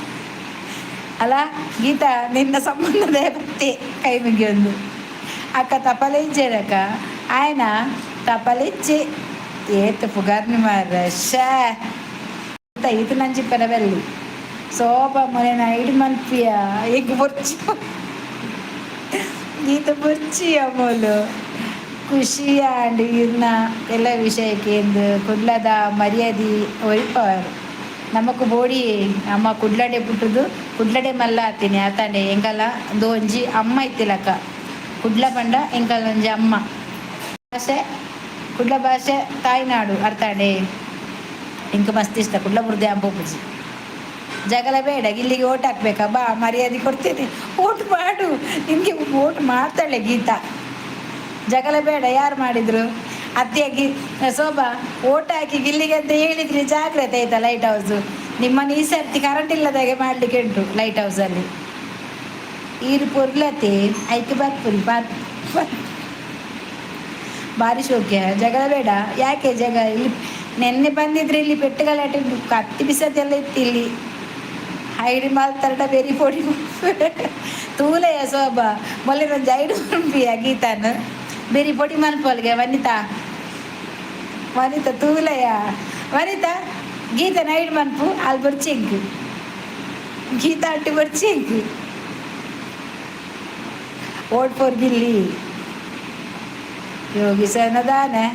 ಅಲ್ಲ. ಗೀತಾ ನಿನ್ನ ಸಂಬಂಧದೇ ಬತ್ತೆ ಕೈ ಮುಗಿಯೊಂದು ಅಕ್ಕ ತಪಲೆ ಇಜ್ಜೇರಕ್ಕ ಆಯನ ತಪಲಿಚ್ಚಿ ಏತ್ ಪುಗಾರ್ನಿ ಮಾರ್ರೆ ಶೇ ಈತ ನಂಜಿ ಪರವೆಲ್ಲಿ ಸೋಪ ಮೊನೆ ಐಡ್ ಮಲ್ಪಿಯ ಎಗ್ ಬೊರ್ಚಿ ಗೀತ ಬೊರ್ಚಿ ಅಮೋಲು ಖುಷಿ ಆಂಡ್ ಇರ್ನ ಎಲ್ಲ ವಿಷಯಕ್ಕೆ ಎಂದು ಕುಡ್ಲದ ಮರ್ಯಾದೆ ಒರಿಪವರು ನಮಕ್ ಬೋಡಿ ಅಮ್ಮ ಕುಡ್ಲಡೆ ಪುಟ್ಟುದು ಕುಡ್ಲಡೆ ಮಲ್ಲ ಆತೀನಿ ಆತಾಂಡೆ ಎಂಕಲ ದೋಂಜಿ ಅಮ್ಮ ಇತ್ತಿಲಕ್ಕ. ಕುಡ್ಲ ಪಂಡ ಎಂಕಲ್ ಒಂಜಿ ಅಮ್ಮ ಭಾಷೆ. ಕುಡ್ಲ ಭಾಷೆ ತಾಯ್ನಾಡು, ಅರ್ಥಾಂಡೆ? ಎಂಕ್ ಮಸ್ತ್ ಇಷ್ಟ. ಕುಡ್ಲ ಬುರ್ದೆ ಪೋಪುಜಿ. ಜಗಳ ಬೇಡ. ಇಲ್ಲಿಗೆ ಓಟ್ ಹಾಕ್ಬೇಕಾ? ಬಾ, ಮರ್ಯಾದೆ ಕೊಡ್ತೇನೆ, ಓಟ್ ಮಾಡು. ನಿಮಗೆ ಓಟ್ ಮಾಡ್ತಾಳೆ ಗೀತಾ. ಜಗಳ ಬೇಡ. ಯಾರು ಮಾಡಿದ್ರು? ಅತ್ತಿಯಾಗಿ ಶೋಭಾ, ಓಟ್ ಹಾಕಿ ಗಿಲ್ಲಿಗೆ ಅಂತ ಹೇಳಿದ್ರಿ. ಜಾಗ್ರತೆ, ಆಯ್ತಾ? ಲೈಟ್ ಹೌಸು ನಿಮ್ಮನ್ನು ಈ ಸರ್ತಿ ಕರೆಂಟ್ ಇಲ್ಲದಾಗೆ ಮಾಡಲಿಕ್ಕೆ ಉಂಟು ಲೈಟ್ ಹೌಸಲ್ಲಿ. ಈರು ಪೊರ್ಲತೆ ಐಕೆ ಬರ್ಪುರಿ ಬಾರ್. ಬಾರಿ ಶೋಕಿಯ. ಜಗಳ ಬೇಡ. ಯಾಕೆ ಜಗಳ? ಇಲ್ಲಿ ನೆನ್ನೆ ಬಂದಿದ್ರೆ ಇಲ್ಲಿ ಪೆಟ್ಟು ಗಲಾಟೆ ಉಂಟು, ಕತ್ತಿ ಬಿಸತ್ತೆಲ್ಲ ಇತ್ತು ಇಲ್ಲಿ. ಹೈಡಿ ಮಾಲ್ತರಡ ಬೆರಿ ಪೊಡಿ ತೂಲೆಯ ಶೋಭಾ. ಮೊನ್ನೆ ಐಡು ಪನ್ಪಿಯ ಗೀತಾನ ಬೆರಿ ಪೊಡಿ ಮನ್ಪೊಲ್ಗೆ. ವನಿತಾ, ವನಿತಾ, ತೂಲಯ ವನಿತಾ. ಗೀತ ನೈಡ್ ಮನ್ಪು ಅಲ್ಲಿ ಬರ್ಚೆಂಕ್. ಗೀತಾ ಅಟ್ಟಿ ಬರ್ಚೆಂಕ್. Vote for Gilli. ಯೋಗಿಸನ ದಾನೆ,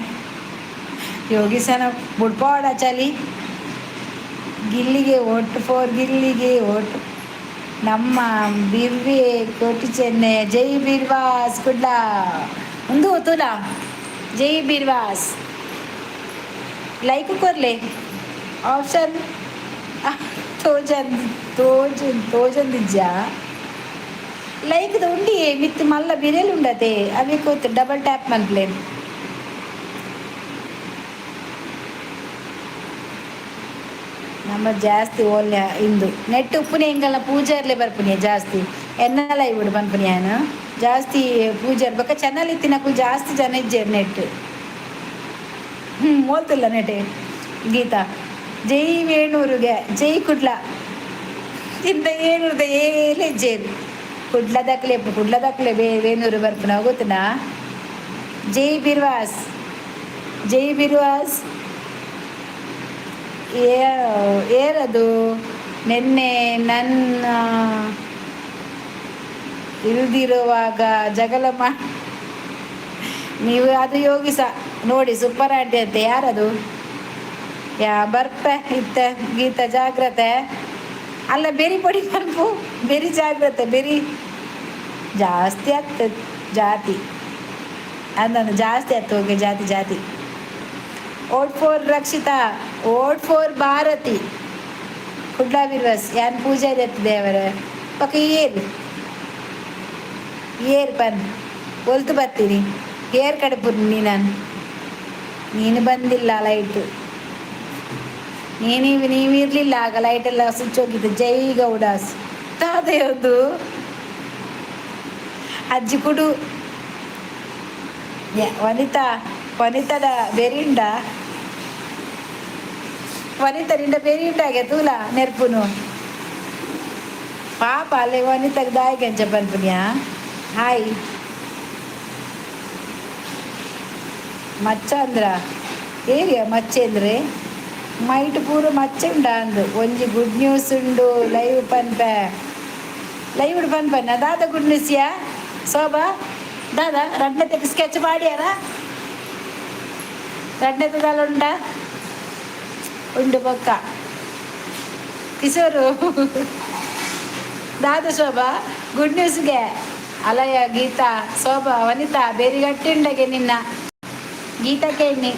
ಯೋಗಿಸನ ಬುಡ್ಪಾಡ ಚಲಿ. ಗಿಲ್ಲಿಗೆ ಓಟ್ ಫಾರ್, ಗಿಲ್ಲಿಗೆ ಓಟ್. ನಮ್ಮ ಬಿರ್ವೆ ಕೋಟಿ ಚೆನ್ನೆ. ಜೈ ಬಿರ್ವಾಸ್ ಕುಡ್ಲ. ಒಂದು ತುಲಾ. ಜೈ ಬಿರ್ವಾಸ್. ಲೈಕ್ ಕೊರ್ಲೆ ಆಪ್ಷನ್ ತೋಜನ್ ತೋಜನ್ ತೋಜಂದಿಜ್ಜಾ? ಲೈಕ್ ಉಂಡಿ ಮಿತ್ ಮಲ್ಲ ಬಿರೆಲ್ ಉಂಡತೆ. ಅವೆ ಕೂತು ಡಬಲ್ ಟ್ಯಾಪ್ ಮನ್ಪ್ಲೆ. ನಮ್ಮ ಜಾಸ್ತಿ ಓಲ್ಯ ಇಂದು ನೆಟ್ ಉಪ್ಪುನೆ ಎಂಗಲ್ಲ. ಪೂಜಾರ್ಲೆ ಬರ್ಪುನಿ ಜಾಸ್ತಿ. ಎನ್ನಲ ಇವುಡು ಪನ್ಪುನಿ ಯಾನ್. ಜಾಸ್ತಿ ಪೂಜಾರ್ ಬೊಕ್ಕ ಚಾನಲ್ ಇತ್ತಿನಕುಲು ಜಾಸ್ತಿ ಜನ ಇಜ್ಜೆರ್ ನೆಟ್. ಮೋಲ್ತಿಲ್ಲ ನೆಟೆ. ಗೀತಾ, ಜೈ ವೇಣೂರುಗೆ, ಜೈ ಕುಡ್ಲ. ಇಂದ ಏನುರ್ದ ಏಲೆ ಇಜ್ಜೆರ್. ಕುಡ್ಲದಕ್ಲೆ, ಕುಡ್ಲದಕ್ಲೆ ವೇಣೂರು ಬರ್ಪುನ, ಗೊತ್ತುನಾ? ಜೈ ಬಿರ್ವಾಸ್, ಜೈ ಬಿರ್ವಾಸ್. ಏರದು ನಿನ್ನೆ ನನ್ನ ಇಲ್ದಿರುವಾಗ ಜಗಳ ಮಾ ನೀವು. ಅದು ಯೋಗಿಸ ನೋಡಿ. ಸೂಪರ್ ಆಂಟಿ ಅಂತೆ. ಯಾರದು? ಯಾ ಬರ್ಪೆ ಇತ್ತ. ಗೀತ, ಜಾಗ್ರತೆ. ಅಲ್ಲ, ಬೆರಿ ಪೊಡಿ ಪನ್ಪು. ಬೆರಿ ಜಾಗ್ರತೆ. ಬೆರಿ ಜಾಸ್ತಿ ಆಗ್ತದೆ. ಜಾತಿ ಅಂದಂದು ಜಾಸ್ತಿ ಆಗ್ತದೆ. ಹೋಗಿ ಜಾತಿ ಜಾತಿ. Vote for Rakshita, vote for Bharathi. Kudla ಬಿರ್ವಸ್ ಯಾನ್ ಪೂಜಾರಿ ದೇವರ ಪಕ್ಕ. ಏರ್ ಏರ್ ಪನ್ ಒಲ್ತು ಬರ್ತೀನಿ. ಏರ್ ಕಡೆ ನೀನು ನೀನು ಬಂದಿಲ್ಲ. ಲೈಟ್ ನೀನು ನೀವು ಇರಲಿಲ್ಲ ಆಗ. ಲೈಟ್ ಎಲ್ಲ ಸ್ವಿಚ್ ಹೋಗಿದ್ದು. ಜೈ ಗೌಡಾಸ್. ತಾತೆಯೊಂದು ಅಜ್ಜಿ ಕುಡು. ವನಿತಾ, ವನಿತದ ಬೆರಿಂಡ. ವನಿತ ನಿಂಡ ಬೆರಿಂಡಾಗೆ ತೂಲ ನೆರ್ಪುನು. ಪಾಪ ಅಲ್ಲೇ ವನಿತಾಗ ದಾಯಿಗಂಚ ಪನ್ಪುನಿಯಾ? ಹಾಯ್ ಮಚ್ಚಂದ್ರ. ಏರಿಯಾ ಮಚ್ಚೇಂದ್ರೆ ಮೈಟ್ ಪೂರ ಮಚ್ಚೆ ಉಂಡ ಅಂದು. ಒಂಜಿ ಗುಡ್ ನ್ಯೂಸ್ ಉಂಡು. ಲೈವ್ ಪನ್ಪೆ, ಲೈವ್ ಪನ್ಪನ್ನ. ದಾದ ಗುಡ್ ನ್ಯೂಸ್ ಯಾ ಶೋಭಾ? ದಾದಾ? ರಡ್ನತೆ ಸ್ಕೆಚ್ ಮಾಡ್ಯಾರ? ರಡ್ನತೆ ದಾಲ ಉಂಡ ಉಂಡು ಬೊಕ್ಕ ಕಿಶೋರು. ದಾದ ಶೋಭಾ ಗುಡ್ ನ್ಯೂಸ್ಗೆ? ಅಲಯ ಗೀತಾ, ಶೋಭಾ, ವನಿತಾ, ಬೇರೆ ಗಟ್ಟಿ ನಿನ್ನ. ಗೀತಾ ಕೇಳಿ.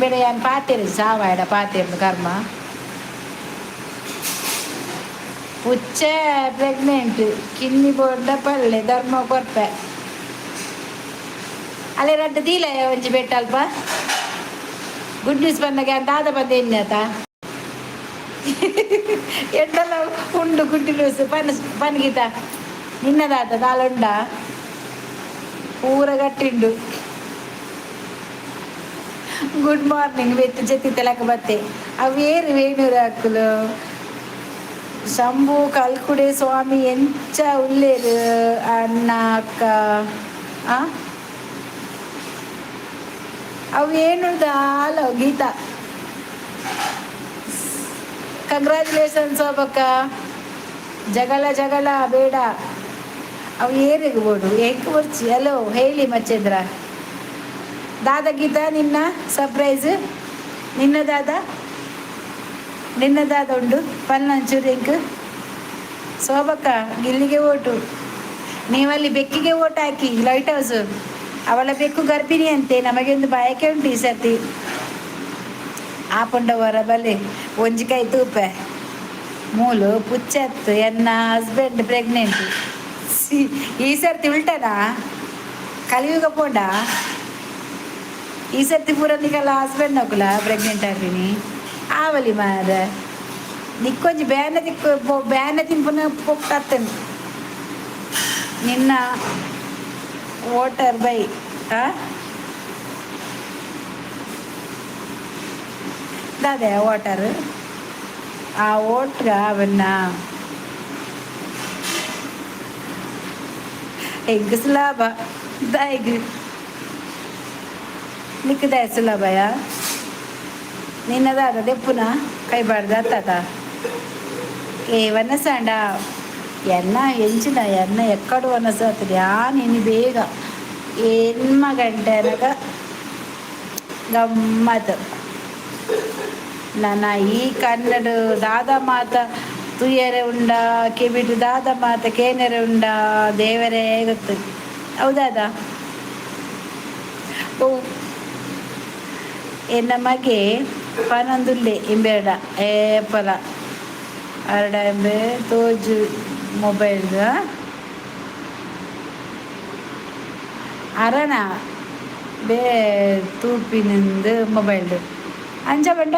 ಬೇಡ, ಯಾನ್ ಪಾತೆರ್ ಸಾವಾಯಡ ಪಾತೆರ್ನು ಕರ್ಮ. ಪುಚ್ಚೆ ಪ್ರೆಗ್ನೆಂಟ್. ಕಿನ್ನಿ ಬೋರ್ಡ ಪಲ್ಲೆ ಧರ್ಮ ಕೊರ್ಪೆ. ಅಲ್ಲೇ ರಡ್ಡು ದೀಲ ಒಂಜಿ ಬೆಟ್ಟ ಅಲ್ಪ. ಗುಡ್ ನ್ಯೂಸ್ ಬಂದಾಗ ದಾದ ಬಂದ ಎಣ್ಣಾತ ಎಂಟಲ್ಲ ಉಂಡು ಗುಡ್ ನ್ಯೂಸ್ ಪನ್ ಪನ್. ಗೀತಾ, ನಿನ್ನದಾತ ದಾಲುಂಡ ಪೂರ ಗಟ್ಟಿಂಡು. ಗುಡ್ ಮಾರ್ನಿಂಗ್ ಬೆತ್ತು ಜೊತೆ ತಲಕ ಬತ್ತೆ. ಅವು ಏರು ವೇಣೂರು ಹಾಕುಲು. ಶಂಭು ಕಲ್ಕುಡೆ ಸ್ವಾಮಿ ಎಂಚ ಉಲ್ಲೇರು ಅಣ್ಣ ಅಕ್ಕ? ಆ ಅವು ಏನು ದಾಲ. ಗೀತಾ, ಕಂಗ್ರ್ಯಾಚುಲೇಷನ್ ಸೋಬಕ್ಕ. ಜಗಳ ಜಗಳ ಬೇಡ. ಅವು ಏರಿಗೆ ಬೋಡು ಎಂಕ್ ಬರ್ಚಿ. ಹಲೋ ಹೇಳಿ ಮಚ್ಚೇಂದ್ರ. ದಾದ ಗೀತಾ ನಿನ್ನ ಸರ್ಪ್ರೈಸ್? ನಿನ್ನ ದಾದ? ನಿನ್ನದಾದ ಉಂಡು ಪನ್ನೊಂಚೂರು ಎಂಕ್ ಶೋಭಕ್ಕ ಗಿಲ್ಲಿಗೆ ಓಟು. ನೀವಲ್ಲಿ ಬೆಕ್ಕಿಗೆ ಓಟ್ ಹಾಕಿ. ಲೈಟ್ ಹೌಸ್ ಅವಳ ಬೆಕ್ಕು ಗರ್ಭಿಣಿ ಅಂತೆ. ನಮಗೆ ಒಂದು ಬಯಕೆ ಉಂಟು ಈ ಸರ್ತಿ. ಆಪುಂಡವರ ಬಲೆ ಒಂಜಿ ಕೈ ತೂಪೆ ಮೂಲು ಪುಚ್ಚತ್ತು. ಎನ್ನ ಹಸ್ಬೆಂಡ್ ಪ್ರೆಗ್ನೆಂಟ್. ಈ ಸರ್ತಿ ಉಲ್ಟನಾ? ಕಲಿಯುಗ ಪೋಂಡ. ಈ ಸರ್ತಿ ಪೂರ ನಿಕಲ್ಲ ಹಸ್ಬೆಂಡ್ ನಕುಲ ಪ್ರೆಗ್ನೆಂಟ್ ಆಪಿನಿ. ಆವಲಿ ಮಾರ, ನಿಕ್ಕೊಂಜಿ ಬ್ಯಾನ ತಿಕ್ಕು, ಬ್ಯಾನ ತಿನ್ಪುನ ಪೊಕ್ತಾತೇನೆ. ನಿನ್ನ ವೋಟರ್ ಬೈ. ಆ ದಾದೆ ವೋಟರ್? ಆ ಓಟ್ಗ ಅವನ್ನ ಎಂಕ್ ಸುಲಭ ದಾಯಿಗ್ ನಿಕ್ಕದ ಸುಲಭಯ. ನಿನ್ನದಾದ ದೆಪ್ಪುನ ಕೈ ಬಾರ್ದ ಅತ್ತಾತ. ಏ ವನಸಾಂಡ ಎನ್ನ ಎಂಚಿನ ಎನ್ನ ಎಕ್ಕಡು ವನಸಾತದೆ. ಆ ನೀನು ಬೇಗ ಎನ್ಮ ಗಂಟೆ ಅನಗ ಗಮ್ಮತ್. ನನ್ನ ಈ ಕನ್ನಡ ದಾದ ಮಾತ ತುಯ್ಯರೆ ಉಂಡ ಕೆಬಿಟು ದಾದ ಮಾತ ಕೇನರೆ ಉಂಡ ದೇವರೇ ಗೊತ್ತು. ಹೌದಾದ? ಓ ಎನ್ನ ಮಗೆ ಪನೊಂದುಲ್ಲೆ ಇಂಬೆರಡ ಏಪಲ ಅರಡ ಎಂಬೆ ತೋಜು ಮೊಬೈಲ್ ಅರಣ ಬೇ ತೂಪಿನಿಂದು ಮೊಬೈಲ್ ಅಂಚ ಬಂಡ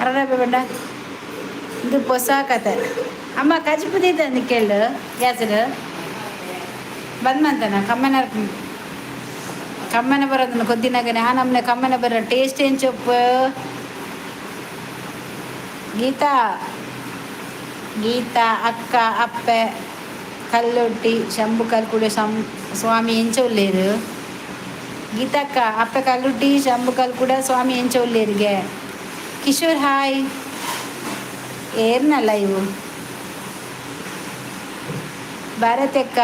ಅರಣ ಬೇ ಬಂಡ. ಇದು ಹೊಸ ಕತೆ. ಅಮ್ಮ, ಕಜಿಪು ದೀತ ಕೇಳು. ಗ್ಯಾಸ್ಡ್ ಬಂದ್ ಮಂತನ ಕಮ್ಮನ ಕಮ್ಮನ ಬರೋದನ್ನು ಕೊದ್ದಿನಾಗನೆ ಆ ನಮ್ಮನೆ ಕಮ್ಮನ ಬರೋ ಟೇಸ್ಟ್ ಏನು ಚೊಪ್ಪು. ಗೀತಾ, ಗೀತಾ ಅಕ್ಕ, ಅಪ್ಪೆ ಕಲ್ಲೊಟ್ಟಿ ಶಂಭು ಕಲ್ಕುಡೆ ಸಂ ಸ್ವಾಮಿ ಎಂಚ ಉಲ್ಲೇರು? ಗೀತಕ್ಕ, ಅಪ್ಪೆ ಕಲ್ಲುಟ್ಟಿ ಶಂಭು ಕಲ್ಕುಡ ಸ್ವಾಮಿ ಎಂಚ ಉಲ್ಲೇರಿಗೆ? ಕಿಶೋರ್ ಹಾಯ್. ಏರ್ನಲ್ಲ ಇವು? ಭಾರತಕ್ಕ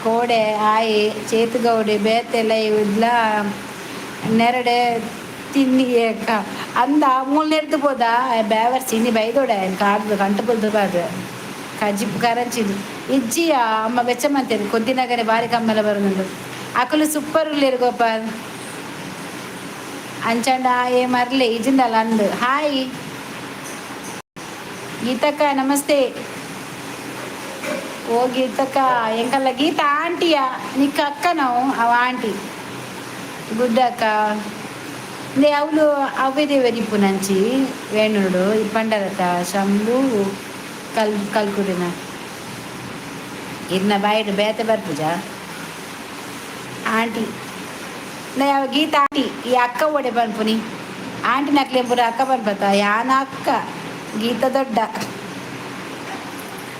ಕೋಡೆ ಆಯಿ ಚೇತುಗೌಡೆ ಬೇತೆ ಲೈವ್ ಇದ್ಲ ನೆರಡೆ ತಿನ್ನಿ ಅಕ್ಕ ಅಂದ. ಮೂಲ ನೆರ್ದು ಪೋದ ಬೇವರ್ಸಿ ಇನ್ನಿ ಬೈದೋಡೆ ಕಾಡ್ದು ಕಂಟು ಬಲ್ದು ಬಾರ್ದು. ಕಜಿಪ್ಪು ಕರಂಚಿದು ಇಜ್ಜಿಯ ಅಮ್ಮ ಬೆಚ್ಚ ಮಂತೇನೆ. ಕೊದ್ದಿನಗರೆ ಬಾರಿ ಕಮ್ಮೆಲ ಬರೋದುಂಡು. ಅಕಲು ಸೂಪರ್ ಉಲ್ಲೇರು ಗೋಪಾಲ್. ಅಂಚಂಡ ಏ ಮರ್ಲೆ ಇಜಿಂದಲ್ಲ ಅಂದು. ಹಾಯ್ ಗೀತಕ್ಕ, ನಮಸ್ತೆ. ಓ ಗೀತಕ್ಕ, ಎಂಕಲ್ಲ ಗೀತಾ ಆಂಟಿಯ ನಿಕ್ಕ ಅಕ್ಕ ನಾವು ಅವ ಆಂಟಿ. ಗುಡ್ ಅಕ್ಕ. ಇಂದೆ ಅವಳು ಅವ್ವೆ ದೇವರಿಪ್ಪು ನಂಚಿ ವೇಣುಡು ಪಂಡರತ ಶಂಭು ಕಲ್ ಕಲ್ಕುಡಿನ ಇರ್ನ ಬಾಯಿಡ್ ಬೇತೆ ಬರ್ಪುಜ ಆಂಟಿ. ನೇ ಅವ ಗೀತಾ ಆಂಟಿ. ಈ ಅಕ್ಕ ಓಡೆ ಪನ್ಪುನಿ? ಆಂಟಿ ನಕ್ಲೆಂಪುರ ಅಕ್ಕ ಪನ್ಪತ. ಯಾನ ಅಕ್ಕ ಗೀತ ದೊಡ್ಡ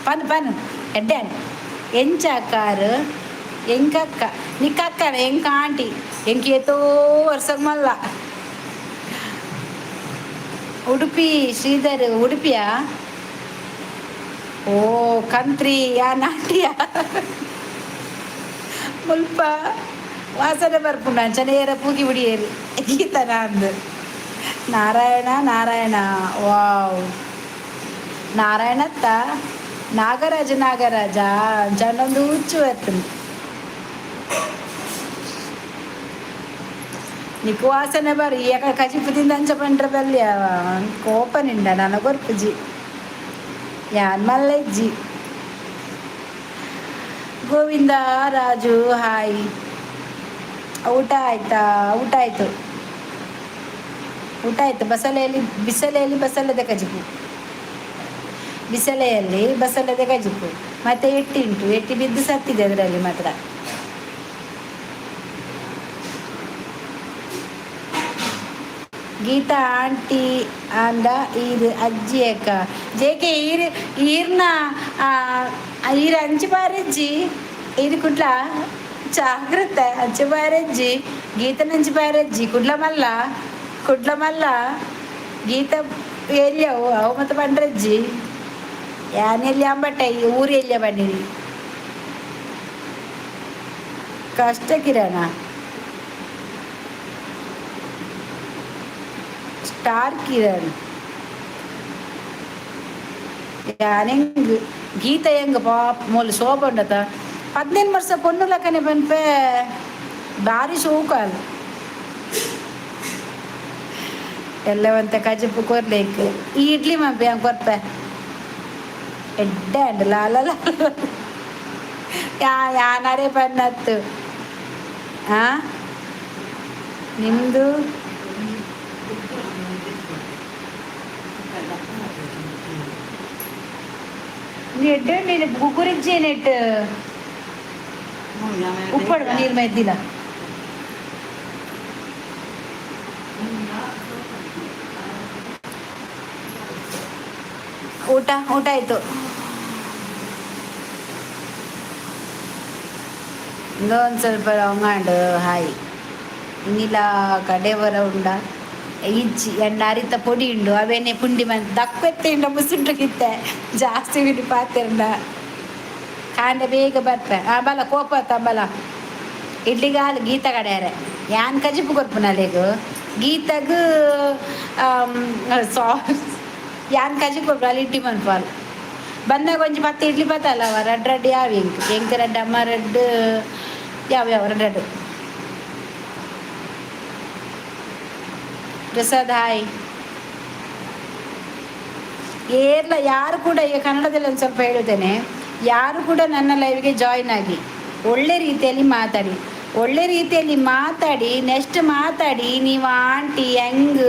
ಪನ್ ಪನ್ ಎಡ್ಡೆ ಎಂಚ ಅಕ್ಕಾರು? ಎಂಕಕ್ಕ ನಿಕ್ಕ ಅಕ್ಕನ ಎಂಕ ಆಂಟಿ. ಎಂಕ ಏತೋ ವರ್ಷ ಮಲ್ಲ. ಉಡುಪಿ ಶ್ರೀಧರ್ ಉಡುಪಿಯ. ಓ ಕಂತ್ರಿ ಯಾ ನಾಟಿಯ ಮುಲ್ಪ ವಾಸನೆ ಬರ್ಪುಂಡು. ಅಂಚನೆ ಏರ ಪೂಗಿ ಬಿಡಿಯೇರಿ ಗೀತನ ಅಂದು. ನಾರಾಯಣ ನಾರಾಯಣ, ವಾವ್. ನಾರಾಯಣತ್ತ ನಾಗರಾಜ ನಾಗರಾಜ ಅಂಚಂಡೊಂದು ಹುಚ್ಚು ಬರ್ತದೆ ನಿಕ್ ವಾಸನೆ ಬರಿ. ಯಾಕ ಕಜಿಪು ತಿಂದ ಅಂಚ ಪಂಡ್ರೆ ಬಲ್ಯ ಕೋಪ ನಿಂಡ ನನ್ನ ಕೊರ್ಪುಜಿ ಯಾನ್ ಮಲ್ಲ ಇಜ್ಜಿ. ಗೋವಿಂದ ರಾಜು ಹಾಯ್. ಊಟ ಆಯ್ತಾ? ಊಟ ಆಯ್ತು, ಊಟ ಆಯ್ತು. ಬಸಳೆಯಲ್ಲಿ ಬಿಸಲೆಯಲ್ಲಿ ಬಸಳೆದ ಕಜಿಪು, ಬಿಸಲೆಯಲ್ಲಿ ಬಸಳೆದ ಕಜಿಪು ಮತ್ತೆ ಎಟ್ಟಿ ಉಂಟು. ಎಟ್ಟಿ ಬಿದ್ದು ಸತ್ತಿದೆ ಅದರಲ್ಲಿ ಮಾತ್ರ. ಗೀತಾ ಆಂಟಿ ಅಂದ ಈರ್ ಅಜ್ಜಿ ಅಕ್ಕ ಜೇಕೆ ಈರ್ ಈರ್ನ ಈರ್ ಅಂಚು ಬಾರಜ್ಜಿ. ಈರ್ ಕುಡ್ಲ ಜಾಗ್ರತೆ. ಅಂಚು ಬಾರಜ್ಜಿ ಗೀತನಂಚು ಬಾರಜ್ಜಿ. ಕುಡ್ಲ ಮಲ್ಲ, ಕುಡ್ಲ ಮಲ್ಲ ಗೀತ ಎಲ್ಲಿಯವು ಅವು ಮತ್ತೆ ಪಂಡ್ರಜ್ಜಿ. ಯಾನ್ ಎಲ್ಲಿ ಅಂಬಟ್ಟೆ ಈ ಊರು ಎಲ್ಲಿಯ ಬನ್ನಿರಿ. ಕಷ್ಟ ಕಿರಣ. ಸ್ಟಾರ್ ಕಿರಣ್ ಯಾನೆಂಗ್ ಗೀತ ಹೆಂಗ್ ಪಾಪ್ ಮೂಲು ಶೋಭ ಉಂಡತ. 15 ವರ್ಷ ಪೊಣ್ಣು ಲಕ್ಕನೆ ಪನ್ಪೆ, ಬಾರಿ ಶೋಕಾಲ್. ಎಲ್ಲ ಒಂತೆ ಕಜಿಪು ಕೊರ್ಲೇಕ್. ಈ ಇಡ್ಲಿ ಮನ್ಪೆ, ಹಂಗೆ ಕೊರ್ಪೆ. ಎಡ್ಡೆ ಅಂಡ್ ಲಾಲ ಲಾಲ. ಯಾ ಯಾನರೇ ಪನ್ನತ್ತು. ಆ ನಿಮ್ದು ಎಡ್ಡೆ ಉಂಡು. ಕುಕುರಿಜ್ಜಿ ನೆಟ್ ಉಪ್ಪಡು ನೀರು ಮೈದಿಲ್ಲ. ಊಟ ಊಟ ಆಯ್ತು. ಒಂದು ಸ್ವಲ್ಪ ರೊಂಗಾಂಡು. ಹಾಯ್ ಇನ್ನಿಲ್ಲ, ಕಡೆ ಬರ ಉಂಡ ಇಜ್ಜಿ. ಎಣ್ಣ ಅರಿತ ಪೊಡಿ ಉಂಡು, ಅವೇನೆ ಪುಂಡಿ ಮಂತ್ ದಕ್ವೆತ್ತೆ ಉಂಡ ಮುಸುಂಡ್ರಿಗಿತ್ತೆ. ಜಾಸ್ತಿ ಬಿಡಿ ಪಾತೆರ್ಂಡ ಕಾಂಡೆ ಬೇಗ ಬರ್ಪೆ. ಆ ಬಲ ಕೋಪ ಬಲ. ಇಡ್ಲಿಗಾಲ್ ಗೀತ ಕಡೆಯಾರೆ. ಯಾನ್ ಕಜಿಪು ಕೊರ್ಪುನಲೆಗ್ ಗೀತಗ್ ಸಾಸ್. ಯಾನ್ ಕಜಿಪು ಕೊರ್ಪು, ಅಲ್ಲಿ ಇಡ್ಲಿ ಮನ್ಪಾಲ್. ಬಂದಾಗ ಒಂಜಿ 10 ಇಡ್ಲಿ ಬತ್ತಲ್ಲ ಅವ. ರಡ್ಡ್ ರಡ್ಡ್ ಯಾವ ಎಂಕ್ ಎಂಕ್ ರಡ್ಡ್, ಅಮ್ಮ ರಡ್ಡ್, ಯಾವ ಯಾವ ರಡ್ಡ್ ರಡ್ಡ್. ಪ್ರಸಾದ್ ಹಾಯ್. ಏರ್ಲ ಯಾರು ಕೂಡ, ಈಗ ಕನ್ನಡದಲ್ಲಿ ಒಂದು ಸ್ವಲ್ಪ ಹೇಳುತ್ತೇನೆ. ಯಾರು ಕೂಡ ನನ್ನ ಲೈವ್ಗೆ ಜಾಯಿನ್ ಆಗಿ ಒಳ್ಳೆ ರೀತಿಯಲ್ಲಿ ಮಾತಾಡಿ, ಒಳ್ಳೆ ರೀತಿಯಲ್ಲಿ ಮಾತಾಡಿ. ನೆಕ್ಸ್ಟ್ ಮಾತಾಡಿ ನೀವು ಆಂಟಿ ಹೆಂಗ್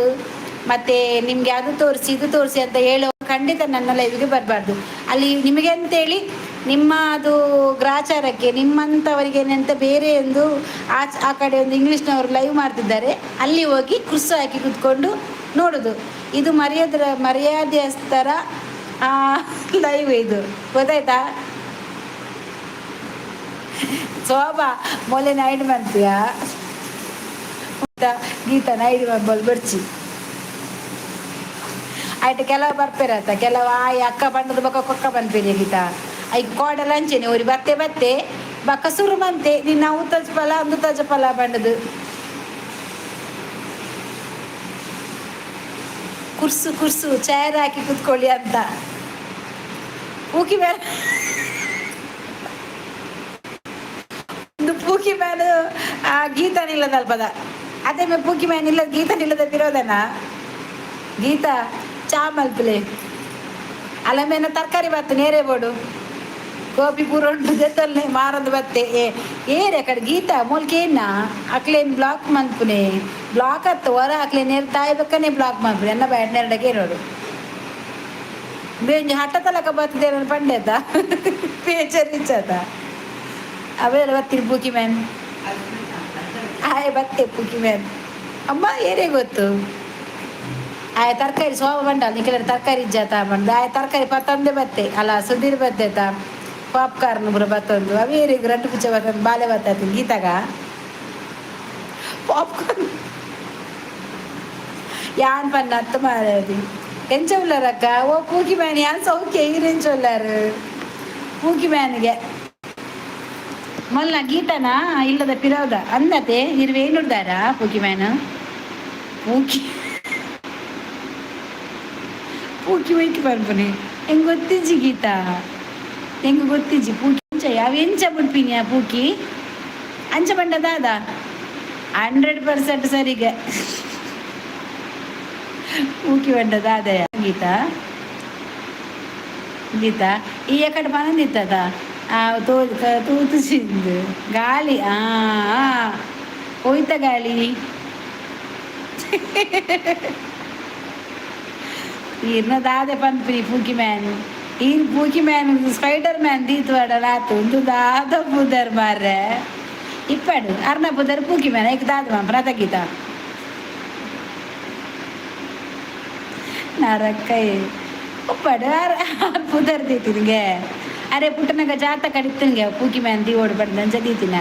ಮತ್ತು ನಿಮಗೆ ಅದು ತೋರಿಸಿ ಇದು ತೋರಿಸಿ ಅಂತ ಹೇಳೋ ಖಂಡಿತ ನನ್ನ ಲೈವ್ಗೆ ಬರಬಾರ್ದು. ಅಲ್ಲಿ ನಿಮಗೆ ಅಂತೇಳಿ ನಿಮ್ಮ ಅದು ಗ್ರಾಚಾರಕ್ಕೆ ನಿಮ್ಮಂಥವರಿಗೆ ಅಂತ ಬೇರೆ ಎಂದು ಆ ಆ ಕಡೆ ಒಂದು ಇಂಗ್ಲೀಷ್ನವರು ಲೈವ್ ಮಾಡ್ತಿದ್ದಾರೆ. ಅಲ್ಲಿ ಹೋಗಿ ಕುರ್ಸು ಹಾಕಿ ಕೂತ್ಕೊಂಡು ನೋಡೋದು. ಇದು ಮರ್ಯಾದೆಯಸ್ತರ ಲೈವ್ ಇದು, ಗೊತ್ತಾಯ್ತಾ? ಶೋಭಾ ಮೊಲೆ ನೈಟ್ ಮಾಡ್ತೀಯಾ? ಗೀತಾ ನೈಟ್ ಬೋಲ್ ಬರ್ಚಿ ಆಯ್ತು. ಕೆಲವು ಬರ್ಪೇರತ್ತ, ಕೆಲವು ಆಯ್ ಅಕ್ಕ ಬಣ್ಣದ ಬೊಕ್ಕ ಕೊಕ್ಕ ಪನ್ಪೇರಿ ಗೀತಾ. ಐಕ್ ಕೋಡಲ ಅಂಚೆನೆ ಒರಿ ಬತ್ತೆ ಬತ್ತೆ ಬಕ್ಕ ಸುರು ಮಂತೆ, ನಿನ್ನ ಅವು ತಜಪಲ ಅಂದು ತಜಪಲ ಬಣ್ಣದು. ಕುರ್ಸು ಕುರ್ಸು ಚೇರ್ ಹಾಕಿ ಕುತ್ಕೊಳ್ಳಿ ಅಂತ. ಪೂಕಿ ಮೇಲೆ ಒಂದು ಪೂಕಿ ಮ್ಯಾನ್. ಆ ಗೀತಾ ನಿಲ್ಲದಲ್ಪದ ಅದೇ ಮೇ ಪೂಕಿ ಮ್ಯಾನ್ ಇಲ್ಲ, ಗೀತಾ ನಿಲ್ಲದ ಬಿರೋದನ. ಗೀತಾ ಚಾ ಮಲ್ಪಲೆ ಅಲ್ಲ ಮೇನ ತರಕಾರಿ ಬತ್ತು ನೇರೆ ಬೋಡು ಗೋಬಿ ಪೂರ ಉಂಟು ಜೊತಲ್ನೆ ಮಾರಂದು ಬತ್ತೆ. ಏ ಏರೆ ಕಡೆ ಗೀತಾ ಮೂಲ್ಕೇನ ಅಕ್ಲೇನ್ ಬ್ಲಾಕ್ ಮನ್ಪುನೆ. ಬ್ಲಾಕ್ ಅತ್ತು ಹೊರ ಅಕ್ಲೆ ನೇರು ತಾಯಿ ಬಕ್ಕನೆ ಬ್ಲಾಕ್ ಮನ್ಪುನೆ. ಎನ್ನ ಬ್ಯಾಟ್ ನೆರಡಕ್ಕೆ ಇರೋಡು ಬೇಂಜಿ ಹಟ್ಟ ತಲಕ ಬರ್ತದೆ ಪಂಡೆತ ಬೇಜಾರಿಚ್ಚತ. ಅವೆಲ್ಲ ಬತ್ತೀರಿ ಪೂಕಿ ಮ್ಯಾನ್. ಆಯ್ ಬತ್ತೆ ಪೂಕಿ ಮ್ಯಾನ್. ಅಮ್ಮ ಏರೇ ಗೊತ್ತು. ಆಯ್ ತರಕಾರಿ ಸೋಮ ಬಂಡಲ್ ನಿಖಿಲ ತರಕಾರಿ ಇಜ್ಜಾತ ಬಂದು. ಆಯ್ ತರಕಾರಿ ಪತ್ತಂದೆ ಬತ್ತೆ ಅಲ್ಲ, ಸುಧೀರ್ ಬತ್ತೆತ ಪಾಪ್ಕಾರ್ನ್ ಪೂರ ಬತ್ತೊಂದು. ಅವೇರಿಗೆ ರಡ್ಡು ಪುಚ್ಚ ಬತ್ತೊಂದು ಬಾಲೆ ಬತ್ತಾತು ಗೀತಾಗ ಪಾಪ್ಕಾರ್ನ್. ಯಾನ್ ಪನ್ನ ಅತ್ತ ಮಾರದಿ. ಎಂಚ ಉಳ್ಳಾರಕ್ಕ? ಓ ಪೂಕಿ ಮ್ಯಾನ್, ಯಾನ್ ಸೌಖ್ಯ. ಈರೆಂಚ ಉಳ್ಳಾರು ಪೂಕಿ ಮ್ಯಾನ್ಗೆ? ಮೊಲ್ಲ ಗೀತನಾ ಇಲ್ಲದ ಪಿರೌದ ಅಂದತೆ ಇರುವೇನುಡ್ದಾರ ಪೂಕಿ ಮ್ಯಾನ್? ಪೂಕಿ ಪೂಕಿ ಒಯ್ಕಿ ಪನ್ಪುನಿ ಹೆಂಗ್ ಗೊತ್ತಿಜ್ಜಿ ಗೀತಾ, ಹೆಂಗ್ ಗೊತ್ತಿಜ್ಜಿ. ಪೂಕಿ ಎಂಚ ಯಾವ ಎಂಚ ಬಿಡ್ಪಿನಿ ಪೂಕಿ ಅಂಚ ಬಂಡ ದಾದ 100% ಸರಿಗೆ ಪೂಕಿ ಬಂಡ ದಾದಯ ಗೀತಾ. ಗೀತಾ ಈ ಎಕಡೆ ಪನಂದಿತ್ತದ ಆ ತೋ ತೂತು ಚಿಂದು ಗಾಳಿ. ಆ ಹೋಯ್ತ ಗಾಳಿ. ಈರ್ನ ದಾದೆ ಪನ್ಪಿನಿ ಪೂಕಿ ಮ್ಯಾನ್. ಈರ್ ಪೂಕಿ ಮ್ಯಾನ್ ಸ್ಪೈಡರ್ ಮ್ಯಾನ್ ದೀತ್ ವಾಡಲ ಆತು. ಉಂದು ದಾದ ಪುದರ್ ಮಾರ್ರೆ? ಇಪ್ಪಡು ಅರ್ನ ಪುದರ್ ಪೂಕಿ ಮ್ಯಾನ್. ಐಕ್ ದಾದ ಮಾನ್ಪುನ ಗೀತಾ? ನರಕೈ ಉಪ್ಪಡು ಆರ್ ಪುದರ್ ದೀತಿನಿಗೆ. ಅರೆ ಪುಟ್ಟನಗ ಜಾತ ಕಡಿತನಿಗೆ ಪೂಕಿ ಮ್ಯಾನ್ ದೀ ಓಡ್ ಬಡ್ದು ಅಂಚ ದೀತಿನ.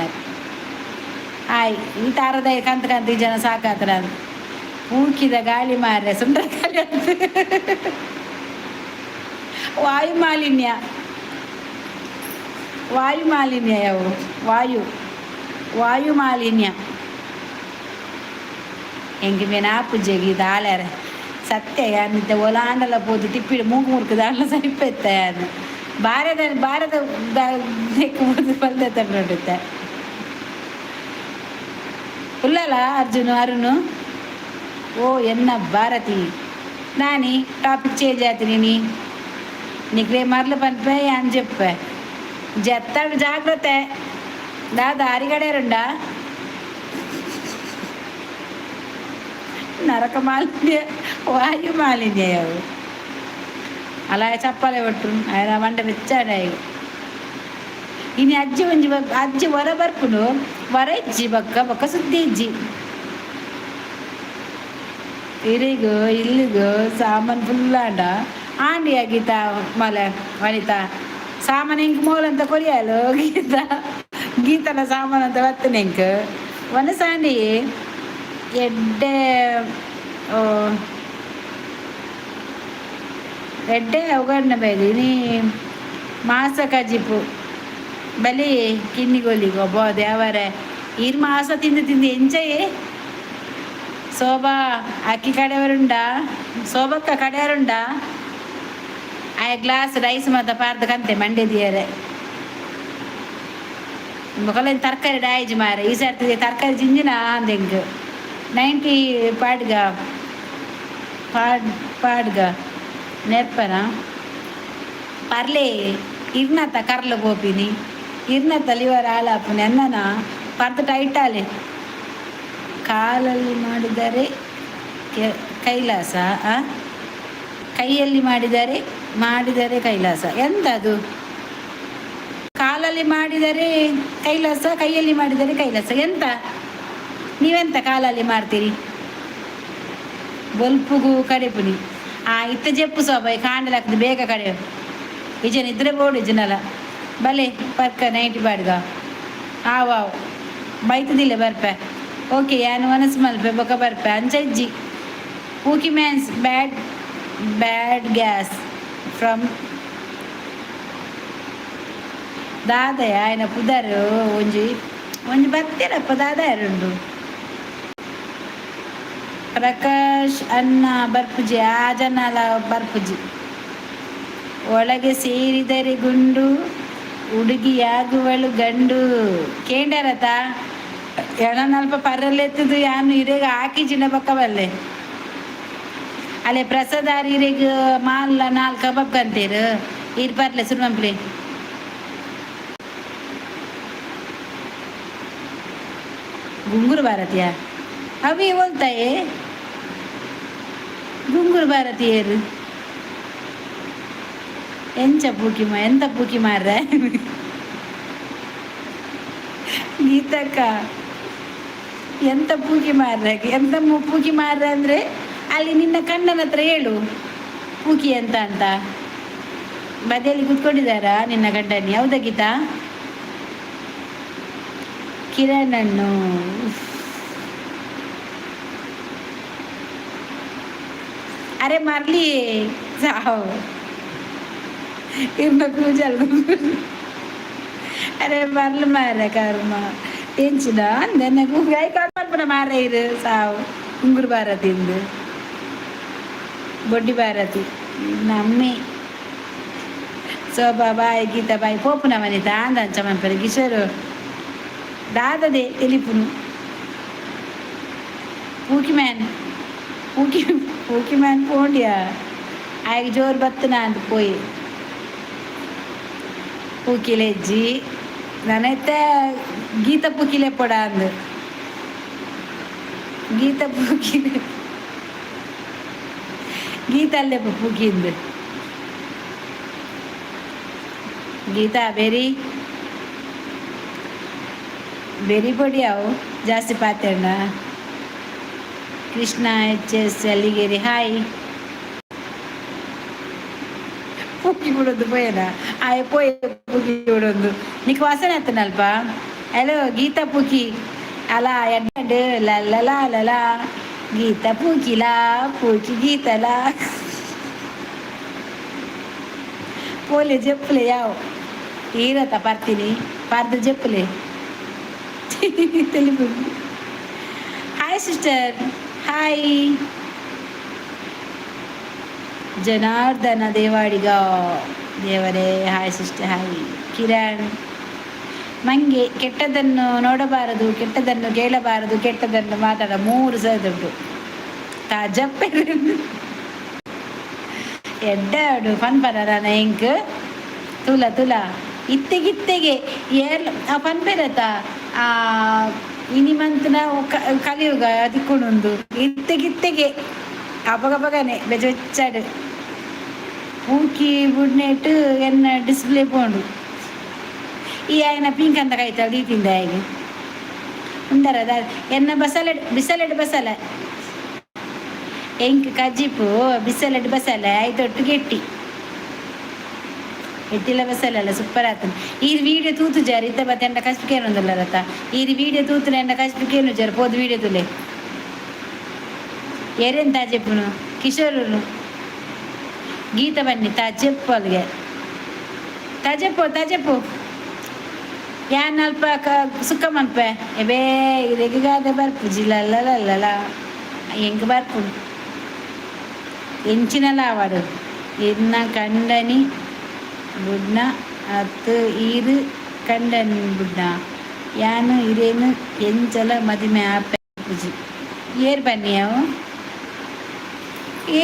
ಆಯ್ ಈ ತಾರದ ಕಂತ ಕಂತ ಈ ಜನ ಸಾಕಾತ್ರ. ಪೂಕಿದ ಗಾಳಿ ಮಾರ್ರೆ, ಸುಂದರ ಗಾಳಿ ಅಂತ. ವಾಯು ಮಾಲಿನ್ಯ, ವಾಯು ಮಾಲಿನ್ಯ. ಯಾವ ವಾಯು? ವಾಯು ಮಾಲಿನ್ಯ. ಎಂಗೆ ಮೇನ ಪೂಜೆಗೆ ದಾಳ್ಯಾರ. ಸತ್ಯ ಯಾನಿದ್ದ ಒಲಾಂಡಲ ಪೋದು ತಿಪ್ಪಿಡು ಮೂಗು ಮುರ್ಕು ದಾಂಡಲ ಸರಿಪೆತ್ತ ಯಾನು ಬಾರದ ಬಾರದ ಪೋದು ಬಲ್ದೆ ತಂಡುತ್ತೆ. ಉಲ್ಲಲ ಅರ್ಜುನ್ ಅರುಣ್. ಓ ಎನ್ನ ಭಾರತಿ ನಾನಿ ಟಾಪಿಕ್ ಚೇಂಜ್ ಆಯ್ತು. ನೀ ನಿಕ್ಲೆ ಮರ್ಲು ಪನ್ಪೆ ಯಾನ್ ಜೆಪ್ಪೆ ಜತ್ತಾಡು ಜಾಗ್ರತೆ ದಾದ ಅರಿಗಡೆರುಂಡ ನರಕ ಮಾಲಿನ್ಯ ವಾಯು ಮಾಲಿನ್ಯ ಅವು. ಅಲ್ಲ ಚಪ್ಪಾಳೆ ಒಟ್ಟು ఆయన ಮಂಡೆ ಬೆಚ್ಚಾಡ. ಇನಿ ಅಜ್ಜಿ ಒಂಜಿ ಅಜ್ಜಿ ಹೊರ ಬರ್ಪುನು ವರ ಇಜ್ಜಿ ಬಕ್ಕ ಬಕ್ಕ ಸುದ್ದಿ ಇಜ್ಜಿ. ಇರಿಗು ಇಲ್ಲಿಗು ಸಾಮಾನು ಫುಲ್ ಆಂಡ ಆಂಡಿಯ ಗೀತಾ ಮಲೆ ವನಿತಾ ಸಾಮಾನು ಇಂಕ್ ಮೋಲ್ ಅಂತ ಕೊರಿಯಲು ಗೀತಾ ಗೀತನ ಸಾಮಾನು ಅಂತ ಬರ್ತನೆ ಇಂಕ್ ವನಸಾಂಡಿ ಎಡ್ಡೆ. ಓ ಎಡ್ಡೆ ಒಗ್ಗರಣೆ ಬೈದು ಇನಿ ಮಾಸ ಕಜಿಪು ಬಲಿ ಕಿನ್ನಿಗೋಲಿಗೆ ಒಬ್ಬ ದೇವರೇ ಈರ್ ಮಾಸ ತಿಂದು ತಿಂದು ಎಂಜಯ್. ಶೋಭಾ ಅಕ್ಕಿ ಕಡೆಯವರುಂಡ ಶೋಭಕ್ಕ ಕಡೆಯವರುಂಡ ಆಯ ಗ್ಲಾಸ್ ರೈಸ್ ಮಾತ ಪಾರ್ದ ಕಂತೆ ಮಂಡೆ ದಿಯರೆ ಮೊಕಲಿನ ತರಕಾರಿ ಡಾಯ್ಜ್ ಮಾರೆ. ಈ ಸರ್ತಿ ತರಕಾರಿ ಜಿಂಜಿನ ಅಂದೆಂಗ್ 90 ಪಾಡ್ಗ ಪಾಡ್ ಪಾಡ್ಗ ನೆರ್ಪನ ಪರ್ಲೆ ಇರ್ನತ ಕರ್ಲ ಪೋಪಿನಿ ಇರ್ನತ ಲಿವರ್ ಹಾಳಾಪುನಿ ಅನ್ನನ ಪರ್ದು ಟೈಟ್ ಆಲೆ. ಕಾಲಲ್ಲಿ ಮಾಡಿದರೆ ಕೈಲಾಸ, ಆ? ಕೈಯಲ್ಲಿ ಮಾಡಿದರೆ ಮಾಡಿದರೆ ಕೈಲಾಸ. ಎಂತದು? ಕಾಲಲ್ಲಿ ಮಾಡಿದರೆ ಕೈಲಾಸ, ಕೈಯಲ್ಲಿ ಮಾಡಿದರೆ ಕೈಲಾಸ. ಎಂತ ನೀವೆಂತ ಕಾಲಲ್ಲಿ ಮಾಡ್ತೀರಿ? ಬೊಲ್ಪುಗು ಕಡೆಪುನಿ ಆ ಇತ್ತ ಜೆಪ್ಪು ಸೋಬಾಯಿ ಕಾಂಡಲಾಗ್ತದೆ ಬೇಗ ಕಡೆ ಇಜನ ಇದ್ರೆ ಬೋಡು ಇಜನಲ ಬಲೆ ಪರ್ಕ 90 ಬಾಡ್ಗ ಆವಾವ್ ಬೈತದಿಲ್ಲ ಬರ್ಪೆ. ಓಕೆ ಯಾನು ಮನಸ್ಸು ಮಲ್ಪೆ ಬೊಕ ಬರ್ಪೆ ಅಂಚ ಇಜ್ಜಿ. ಊಕಿ mans bad bad gas from ದಾದಯ ఆయన ಪುದರ್ ಒಂಜಿ ಒಂಜಿ ಬತ್ತೆರಪ್ಪ ದಾದಾಯರುಂಡು. ಪ್ರಕಾಶ್ ಅನ್ನ ಬರ್ಪುಜಿ ಆ ಜನಲ ಬರ್ಪುಜಿ. ಒಳಗೆ ಸೇರಿದರೆ ಗುಂಡು ಹುಡುಗಿಯಾಗುವಳು ಗಂಡು ಕೇಂಡರತ ಎಣನಲ್ಪ ಪರ್ರಲೆತ್ತದು ಯಾನು ಇರೆಗ್ ಹಾಕಿಜಿನ ಬೊಕ್ಕ ಬಲ್ಲೆ ಅಲೆ ಪ್ರಸಾದಾರ್ ಇರೆಗ್ ಮಾಲ್ಲ ನಾಲ್ ಕಬಾಬ್ ಕಂತೇರು ಇರ್ ಬರ್ಲೆ ಸುರುಮಂಪ್ಲೆ. ಗುಂಗುರು ಭಾರತೀಯ ಅವಿ बोलताय ಗುಂಗುರು ಭಾರತೀಯರು ಎಂಚ ಪೂಕಿ ಎಂತ ಪೂಕಿ ಮಾರ್ರೆ ಗೀತಕ್ಕ ಎಂತ ಪೂಕಿ ಮಾರ್ರೆ ಎಂತ ಪೂಕಿ ಮಾರ್ರೆ ಅಂದ್ರೆ ಅಲ್ಲಿ ನಿನ್ನ ಕಣ್ಣನ ಹತ್ರ ಹೇಳು ಪೂಕಿ ಅಂತ ಅಂತ. ಬದಿಯಲ್ಲಿ ಕೂತ್ಕೊಂಡಿದ್ದಾರಾ ನಿನ್ನ ಗಂಡನಿ? ಹೌದಾ ಗೀತಾ? ಕಿರಣ್ ಅಣ್ಣು ಅರೆ ಮರ್ಲಿ ಸಾವು ಇರ್ನ ಕೂಜಲ್ ಅರೆ ಮರ್ಲು ಮಾರ್ರೆ ಕರ್ಮ ಟೆನ್ಷನ್ ಅಂದೆನ್ನ ಗಾಯ್ ಕಾಲ್ ಮಾರ್ರೆ ಇರು ಸಾವು ಉಂಗುರು ಭಾರತಿ ಇಂದು ಬೊಡ್ಡಿ ಭಾರತಿ ನಮ್ಮಿ ಶೋಭಾ ಬಾಯ್ ಗೀತಾ ಬಾಯ್ ಪೋಪುನ ಮನಿತ ಅಂದಂಚ ಮನ್ಪರೆ ಕಿಶೋರು ದಾದದೆ ತೆಲಿಪುನು pookie man pookie pookie man ಪೋಂಡ್ಯಾ ಆಯ್ಗೆ ಜೋರು ಬತ್ತನ ಅಂತ ಪೋಯಿ ಪೂಕಿಲೆಜ್ಜಿ ನಾನೈತೆ ಗೀತ ಪೂಕಿಲೆ ಪೊಡ ಅಂದು ಗೀತ ಪೂಕಿಲೆ ಗೀತ ಅಲ್ಲೇ ಪೂಕಿಂದು. ಗೀತಾ ಬೆರಿ ಬೆರಿ ಪೊಡಿ ಅವು ಜಾಸ್ತಿ ಪಾತೆರ್ನ. ಕೃಷ್ಣ ಎಚ್ ಎಸ್ ಅಲ್ಲಿಗೇರಿ ಹಾಯ್. ಪೂಕಿ ಬಿಡೋದು ಪೋಯನ ಆಯ್ ಪೋಯ್ ಪೂಕಿ ಬಿಡೋದು ನಿಕ್ ವಾಸನೆ ಆತನಲ್ಪ. ಹಲೋ ಗೀತಾ ಪೂಕಿ ಅಲ ಎಡ್ಡು ಲಲ್ಲ ಲಲ ಗೀತಾ ಪೂಕಿಲಾ ಪೂಕಿ ಗೀತಲಾ ಪೋಲೆ ಜಪ್ಪಲೆ ಯಾವ ಈರತ ಪರ್ತೀನಿ ಪರ್ದು ಜಪ್ಪಲೆ తెలుపు. Hi sister hi. Janardhana Devadiga ದೇವರೇ. Hi sister, hi Kiran. ಮಂಗೆ ಕೆಟ್ಟದನ್ನು ನೋಡಬಾರದು, ಕೆಟ್ಟದನ್ನು ಕೇಳಬಾರದು, ಕೆಟ್ಟದನ್ನು ಮಾತಾಡ ಮೂರು ಸಹ ಉಂಟು. ತಾಜಪ್ಪೆ ಎಡ್ಡೆ ಫನ್ ಪನ ಎಂಕ್ ತುಲ ತುಲ ಇತ್ತೆಗಿತ್ತೆಗೆ ಏರ್ ಆ ಪನ್ಪೆರತ ಆ ಇನಿ ಮಂತ್ನ ಕಲಿಯುಗ ದಿಕ್ಕೊಂಡುಂಡು. ಇತ್ತೆಗಿತ್ತೆಗೆ ಅಪಗಪಗನೆ ಬೆಚ್ಚ ಬೆಚ್ಚಾಡು ಪೂಕಿ ಬುಡ್ನೆಟ್ ಎನ್ನ ಡಿಸ್ಪ್ಲೇ ಪೋಂಡು. ಈ ಆಯನ ಪಿಂಕ್ ಅಂತ ಕಾಯ್ತಾಳೆ ದೀತಿಂದ ಆಯ್ಗೆ ಉಂಡರ ಎನ್ನ ಬಸಲೆಡ್ ಬಿಸಲೆಡ್ ಬಸಲ ಎಂಕ್ ಕಜ್ಜಿಪು ಬಿಸಲೆಡ್ ಬಸಲೆ ಆಯ್ತೊಟ್ಟು ಗೆಟ್ಟಿ ಎಟ್ಟಿಲ ಬಸಲಲ್ಲ ಸೂಪರ್ ಆತನ. ಈ ವಿಡಿಯೋ ತೂತು ಜಾರಿ ಇತ್ತ ಬತ್ತೆ ಎಂಡ ಕಸ್ಪಿಕೇನು ಒಂದಲ್ಲ. ಈ ವಿಡಿಯೋ ತೂತು ಎಂಡ ಕಸ್ಪಿಕೇನು ಜಾರ ಪೋದು ವಿಡಿಯೋ ತುಲೆ ಏರೇನು ತಾಜೆಪ್ಪುನು ಕಿಶೋರನು ಗೀತ ಬನ್ನಿ ತಾಜೆಪ್ಪು ಅಲ್ಲಿಗೆ ತಾಜೆಪ್ಪು ತಾಜೆಪ್ಪು ಯಾನ್ ಅಲ್ಪ ಸುಕ್ಕ ಮನ್ಪೆ ಎಬೇ ಇದೆಗಾದೆ ಬರ್ಪು ಜಿಲ್ಲಲ್ಲ ಎಂಕ್ ಬರ್ಪು ಎಂಚಿನಲ ಆವಡು ಎನ್ನ ಕಂಡನಿ ಬುಡ್ನ ಅತ್ತು ಈರು ಕಂಡನಿ ಬುಡ್ನ ಯಾನು ಇರೇನು ಎಂಚಲ ಮದಿಮೆ ಆಪೆ ಪುಜಿ ಏರ್ ಬನ್ನಿ ಅವು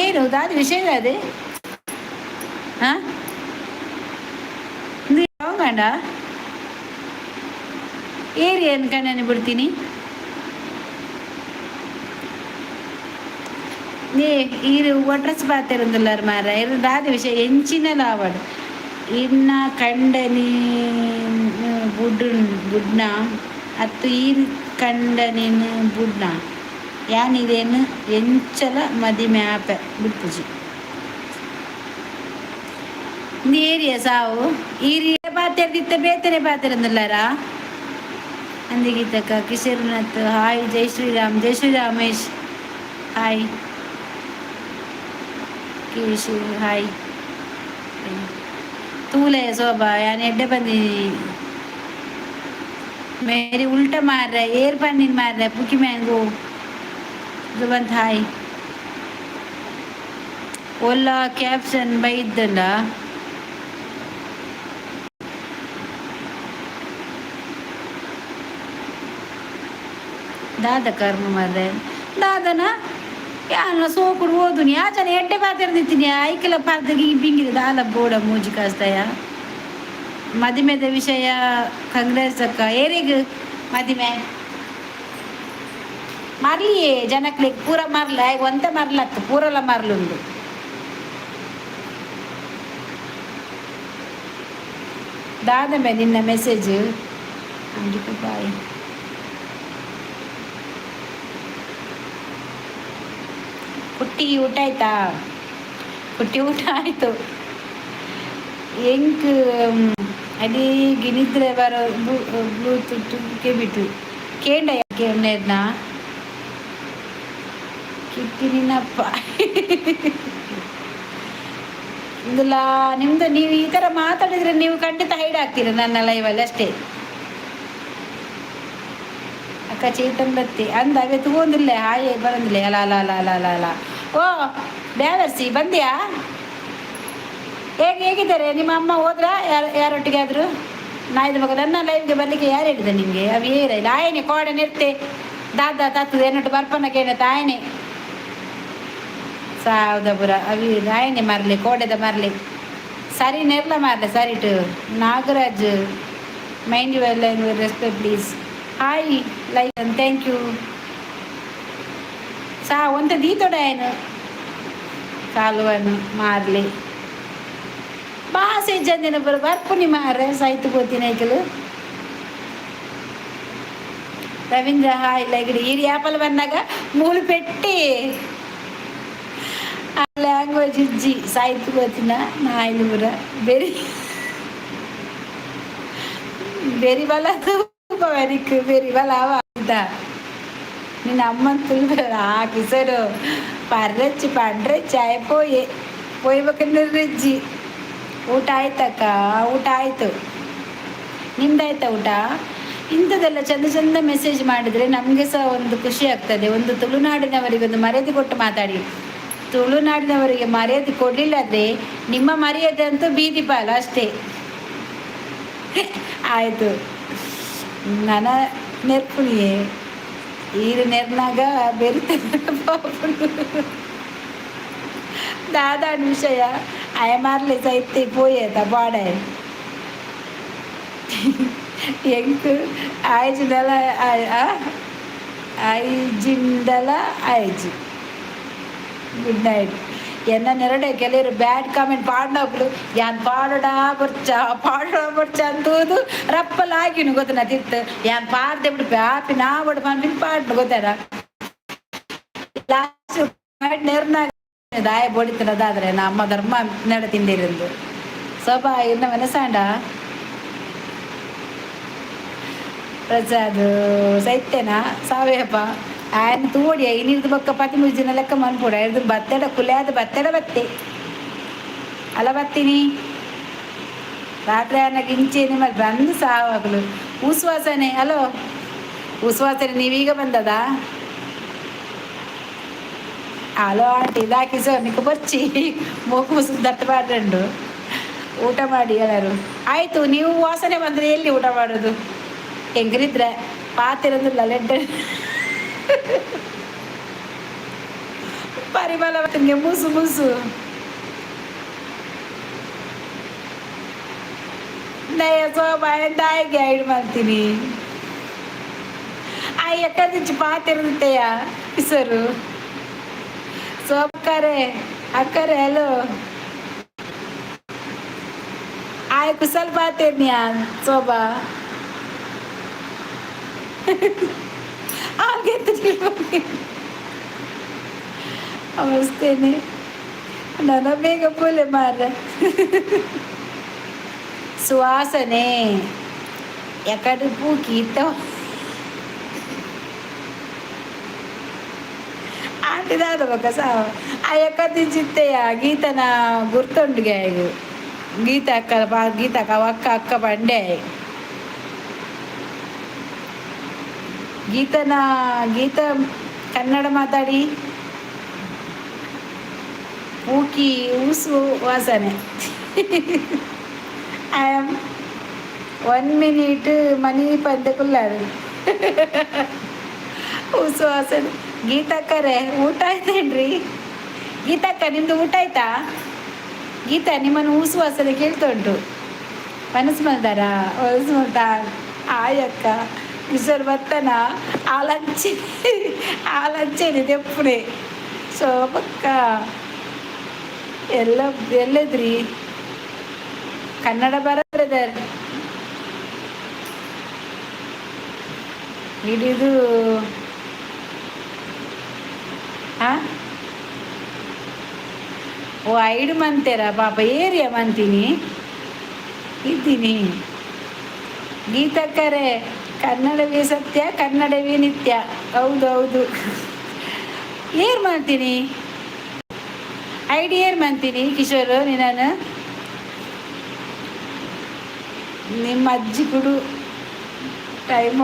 ಏನು ದಾದ ವಿಷಯ ಅದೇ. ಹಾ ಗಂಡ ಏರಿ ಏನು ಕಣ್ಣನಿ ಬಿಡ್ತೀನಿ. ನೇ ಈರು ಒಟ್ರಸ್ ಪಾತೆರೊಂದುಲ್ಲಾರ್ ಮಾರ ಇರು ದಾದ ವಿಷಯ ಎಂಚಿನ ಲಾವಡ್ ಇನ್ನ ಕಂಡನಿ ಬುಡ್ ಬುಡ್ನ ಅತ್ತು ಈರು ಕಂಡನಿನ್ ಬುಡ್ನ ಯಾನಿದೇನು ಎಂಚಲ ಮದಿಮೆ ಆಪೆ ಬಿಡ್ಪುಜಿ. ಇಂದು ಏರಿಯ ಸಾವು ಈರಿಯ ಪಾತೆರ್ದಿತ್ತ ಬೇತನೆ ಪಾತೆರೊಂದುಲ್ಲಾರಾ. ಅಂದಿಗೀತಕ್ಕ ಕಿಶೋರ್ನಾಥ್ ಹಾಯ್, ಜೈ ಶ್ರೀರಾಮ್, ಜೈ ಶ್ರೀರಾಮೇಶ್ ಹಾಯ್, ಕಿಶು ಹಾಯ್. ತೂಲೆ ಶೋಭಾ ಯಾನ್ ಎಡ್ಡೆ ಬಂದಿ ಮೇರಿ ಉಲ್ಟ ಮಾರ್ರೆ ಏರ್ ಪನ್ನಿನ್ ಮಾರ್ರೆ ಪುಕಿ ಮ್ಯಾಂಗೋ ಜುಬಂತ್ ಹಾಯ್. ಓಲಾ ಕ್ಯಾಪ್ಷನ್ ಬೈದ್ದಂಡ. ದಾದ ಕರ್ಮ ಮಾರ್ರೆ ದಾದನ ಯಾನ ಸೋಕುಡು ಓದುನಿ ಆ ಜನ ಎಡ್ಡೆ ಪಾತೆರ್ದಿತ್ತೀನಿ ಐಕೆಲ ಪಾತೆಗೆ ಬಿಂಗಿದೆ ದಾಲ ಬೋಡ ಮೂಜಿ ಕಾಸ್ತಾಯ. ಮದಿಮೆದ ವಿಷಯ ಕಾಂಗ್ರೆಸ್ ಅಕ್ಕ ಏರಿಗ್ ಮದಿಮೆ ಮರ್ಲಿಯೇ ಜನಕ್ಲೆಗ್ ಪೂರ ಮರ್ಲ ಒಂತೆ ಮರ್ಲತ್ತು ಪೂರಲ ಮರ್ಲುಂಡು. ದಾದಮೆ ನಿನ್ನ ಮೆಸೇಜ್ ಅಂಗಿತು ಬಾಯ್. ಪುಟ್ಟಿ ಊಟ ಆಯ್ತಾ? ಪುಟ್ಟಿ ಊಟ ಆಯಿತು. ಎಂಕ್ ಅಡೀಗೆ ನಿದ್ರೆ ಬರೋ ಬ್ಲೂಟೂತ್ ಕೆಬಿಟ್ಟು ಕೇಂಡ ಕೇಂಡ ಕಿಟ್ಟಿ ನಿನ್ನಪ್ಪ ಇಂದಲ್ಲ ನಿಮ್ದು. ನೀವು ಈ ಥರ ಮಾತಾಡಿದ್ರೆ ನೀವು ಖಂಡಿತ ಹೈಡ್ ಆಗ್ತೀರ ನನ್ನ ಲೈವಲ್ಲಿ ಅಷ್ಟೇ. ಅಕ್ಕ ಚೇತನ್ ಬತ್ತಿ ಅಂದ ಅವೇ ತಗೊಂಡಿಲ್ಲ ಹಾಯ್ ಬರಂದಿಲ್ಲ. ಅಲ್ಲ ಅಲ್ಲ ಅಲ್ಲ ಅಲ್ಲ ಅಲ್ಲ ಅಲ್ಲ ಓ ಬ್ಯಾವರ್ಸಿ ಬಂದ್ಯಾ? ಹೇಗೆ ಹೇಗಿದ್ದಾರೆ ನಿಮ್ಮ ಅಮ್ಮ? ಹೋದ್ರಾ ಯಾರು ಯಾರೊಟ್ಟಿಗೆ ಆದರು? ನಾಯ್ದ ಮಗ ನನ್ನ ಲೈವ್ಗೆ ಬರಲಿಕ್ಕೆ ಯಾರು ಹೇಳಿದೆ ನಿಮಗೆ? ಅವು ಏರ ಇಲ್ಲ ಆಯನೆ ಕೋಡೆ ನಿರ್ತೆ ದಾದ ತತ್ತದ ಎನ್ನೊಟ್ಟು ಬರ್ಪನ ಕೇಳ ತಾಯನೆ ಸಾವದಪುರ ಅವಿ ಆಯನೆ ಮರಲಿ ಕೋಡೆದ ಮರಲಿ ಸರಿ ನೆರ್ಲ ಮಾರ್ಲೆ ಸರಿಟು. Nagaraj mind your language, respect please. Hi like and thank you. ಸಾ ಒಂತ ದೀತೊಡ ಏನು ಕಾಲುವನ್ನು ಮಾರ್ಲಿ ಬಾಸೆ ಜಂದಿನ ಬರ ಬರ್ಪುನಿ ಮಾರ್ರೆ ಸಾಯ್ತು ಗೋತಿನ ಐಕಲು. ರವೀಂದ್ರ ಹಾಯ್ ಲೈಗಡಿ ಈ ಯಾಪಲ್ ಬಂದಾಗ ಮೂಲು పెట్టి ಆ ಲ್ಯಾಂಗ್ವೇಜ್ ಇಜ್ಜಿ ಸಾಯ್ತು ಗೋತಿನ ನಾಯಿಲು ಪುರ ಬೆರಿ ಬೆರಿ ಬಲ ತೂಪವನಿಕ್ ಬೆರಿ ಬಲ ಅವ ಅಂತ ನಿನ್ನ ಅಮ್ಮನ ತುಲ್ಬ ಆ ಕಿಸರು ಪರ್ರಚ್ಚಿ ಪಂಡ್ರಚ್ಚಿ ಆಯ್ ಪೋಯೆ ಪೋಯ್ಬೇಕಂದ್ರೆ. ಊಟ ಆಯ್ತಕ್ಕ? ಊಟ ಆಯಿತು. ನಿಮ್ದಾಯ್ತಾ ಊಟ? ಇಂಥದ್ದೆಲ್ಲ ಚಂದ ಚಂದ ಮೆಸೇಜ್ ಮಾಡಿದರೆ ನಮಗೆ ಸಹ ಒಂದು ಖುಷಿ ಆಗ್ತದೆ. ಒಂದು ತುಳುನಾಡಿನವರಿಗೆ ಒಂದು ಮರ್ಯಾದೆ ಕೊಟ್ಟು ಮಾತಾಡಿ. ತುಳುನಾಡಿನವರಿಗೆ ಮರ್ಯಾದೆ ಕೊಡಲಿಲ್ಲಾದ್ರೆ ನಿಮ್ಮ ಮರ್ಯಾದೆ ಅಂತೂ ಬೀದಿ ಪಾಲು ಅಷ್ಟೇ. ಆಯಿತು, ನನ್ನ ನೆರ್ಪುಣಿಯೇ ಈರು ನೆರ್ನಾಗ ಬೆರಿತದೆ. ದಾದಾಣ ವಿಷಯ ಆಯ ಮಾರ್ಲೆ ಸೈತೆ ಪೋಯೇತ ಪಾಡೆ. ಎಂಕ್ ಆಯ್ಜಿಂಡಲ ಆಯ್ಜಿಂಡಲ ಆಯ್ಜಿ. Good night. ಎನ್ನ ನೆರಡೆ ಕೆಲವರು ಬ್ಯಾಡ್ ಕಾಮೆಂಟ್ ಪಾಡ್ನಕ್ಲು ಯಾನ್ ಪಾಡಡಾ ಬೊರ್ಚ, ಪಾಡಡ ಬೊರ್ಚ ಅಂತೂದು ರಪ್ಪಲಾಗಿನು ಗೊತ್ತನ ತಿರ್ತು. ಯಾನ್ ಪಾಡ್ದೆ ಬಿಡು ಪ್ಯಾಪಿ ನಾ ಬಡು ಪನ್ಪಿನ ಪಾಡ್ನು ಗೊತ್ತಾರ. ಲಾಸ್ಟ್ ನೆರ್ನಾಗ ದಾಯ ಬೊಡಿತನದಾದ್ರೆ ನಮ್ಮ ಧರ್ಮ ನಡ ತಿಂದಿರಂದು. ಸೋಬಾ ಇರ್ನ ಮನಸಾಂಡ ಪ್ರಸಾದ್ ಸೈತ್ಯನ ಸಾವೇಪ ఆయన ತೋಡಿ ಐನಿರ್ದು ಬೊಕ್ಕ ಪತಿಮೂಜಿ ದಿನ ಲೆಕ್ಕ ಮನ್ಪುಡ ಐದು ಬತ್ತೆಡ ಕುಲ್ಯಾದ ಬತ್ತೆಡ ಬತ್ತೆ ಅಲ್ಲ ಬತ್ತೀನಿ. ರಾತ್ರಿ ಅನ್ನಕ್ಕೆ ಇಂಚೆ ನಿಮ್ಮಲ್ಲಿ ಬಂದು ಸಾವಾಗಲು ಉಸ್ವಾಸನೆ. ಹಲೋ ಉಸ್ವಾಸನೆ, ನೀವೀಗ ಬಂದದಾ? ಹಲೋ ಆಂಟಿ ಇದಾಕಿ ಸರ್ ನಿಕ್ಕು ಬರ್ಚಿ ಮೂಗು ದಟ್ಟ ಪಾಡ್ರಂಡು. ಊಟ ಮಾಡಿ ಎಲ್ಲರೂ. ಆಯಿತು, ನೀವು ವಾಸನೆ ಬಂದರೆ ಎಲ್ಲಿ ಊಟ ಮಾಡೋದು? ಹೆಂಗ್ರಿದ್ರೆ ಪಾತಿರಂದಿಲ್ಲ ಲೆಡ್ಡ ಪರಿಮಳ ನಿಮಗೆ ಮುಸು ಮುಸು. ನಯ ಸೋಬಾ ಗೈಡ್ ಮಾಡ್ತೀನಿ. ಆ ಎಕ್ಕದಿಂಚಿ ಪಾತಿರಂತೆಯ ಹೆಸರು ಸೋಪ್ಕರೆ ಅಕ್ಕರೆ. ಹಲೋ ಆಯ್ ಕುಸಲ್ ಪಾತಿರ್ನ್ಯಾ ಸೋಬಾ ಹಾಗೆ ಅವಸ್ಥೆನೆ. ನನ್ನ ಬೇಗ ಪೋಲೆ ಮಾರ್ರೆ. ಸುವಾಸನೆ ಎಕಡೆ ಪೂಕಿ ಇತ್ತ ಆಂಟಿ ದಾದ ಬೊಕ್ಕ ಸಾವ ಆ ಎಕ್ಕದಿಂಚಿತ್ತೆಯ ಗೀತನ ಗುರ್ತುಂಡುಗೆ. ಗೀತ ಅಕ್ಕ, ಗೀತಕ್ಕ ಅಕ್ಕ ಅಕ್ಕ ಪಂಡೆ. ಗೀತನ ಗೀತ ಕನ್ನಡ ಮಾತಾಡಿ. ಪೂಕಿ ಊಸು ವಾಸನೆ. I am one minute money ಪಂದೆ ಕುಲ್ಲಾರು ಊಸು ವಾಸನೆ. ಗೀತಕ್ಕರೇ ಊಟ ಆಯ್ತೇನ್ರಿ? ಗೀತಕ್ಕ, ನಿಮ್ದು ಊಟ ಆಯ್ತಾ? ಗೀತಾ, ನಿಮ್ಮನ್ನು ಊಸು ವಾಸನೆ ಕೇಳ್ತಾ ಉಂಟು. ಮನಸ್ಸು ಮಲ್ದಾರಾ? ಮನಸ್ಸು ಮಲ್ತಾ ಆಯಕ್ಕ ಕಿಶೋರ್ ಬತ್ತನ ಆಲಂಚಿ ಆಲಂಚೇನಿ ದೆಪ್ಪುನೆ. ಶೋಭಕ್ಕ ಎಲ್ಲ ಎಲ್ಲದ್ರಿ? ಕನ್ನಡ ಬರ ಬ್ರದರ್ ಹಿಡಿದು. ಆ ಓ ಐಡು ಮಂತೇರ ಪಾಪ ಏರಿಯಾ ಮಂತೀನಿ ಇದ್ದೀನಿ. ಗೀತಕ್ಕರೆ ಕನ್ನಡವೇ ಸತ್ಯ, ಕನ್ನಡವೇ ನಿತ್ಯ. ಹೌದು ಹೌದು. ಏರ್ ಮಾಡ್ತೀನಿ ಐಡಿ ಏರ್ ಮಾಡ್ತೀನಿ ಕಿಶೋರ್ ನೀನು ನಿಮ್ಮ ಅಜ್ಜಿ ಕುಡು ಟೈಮ್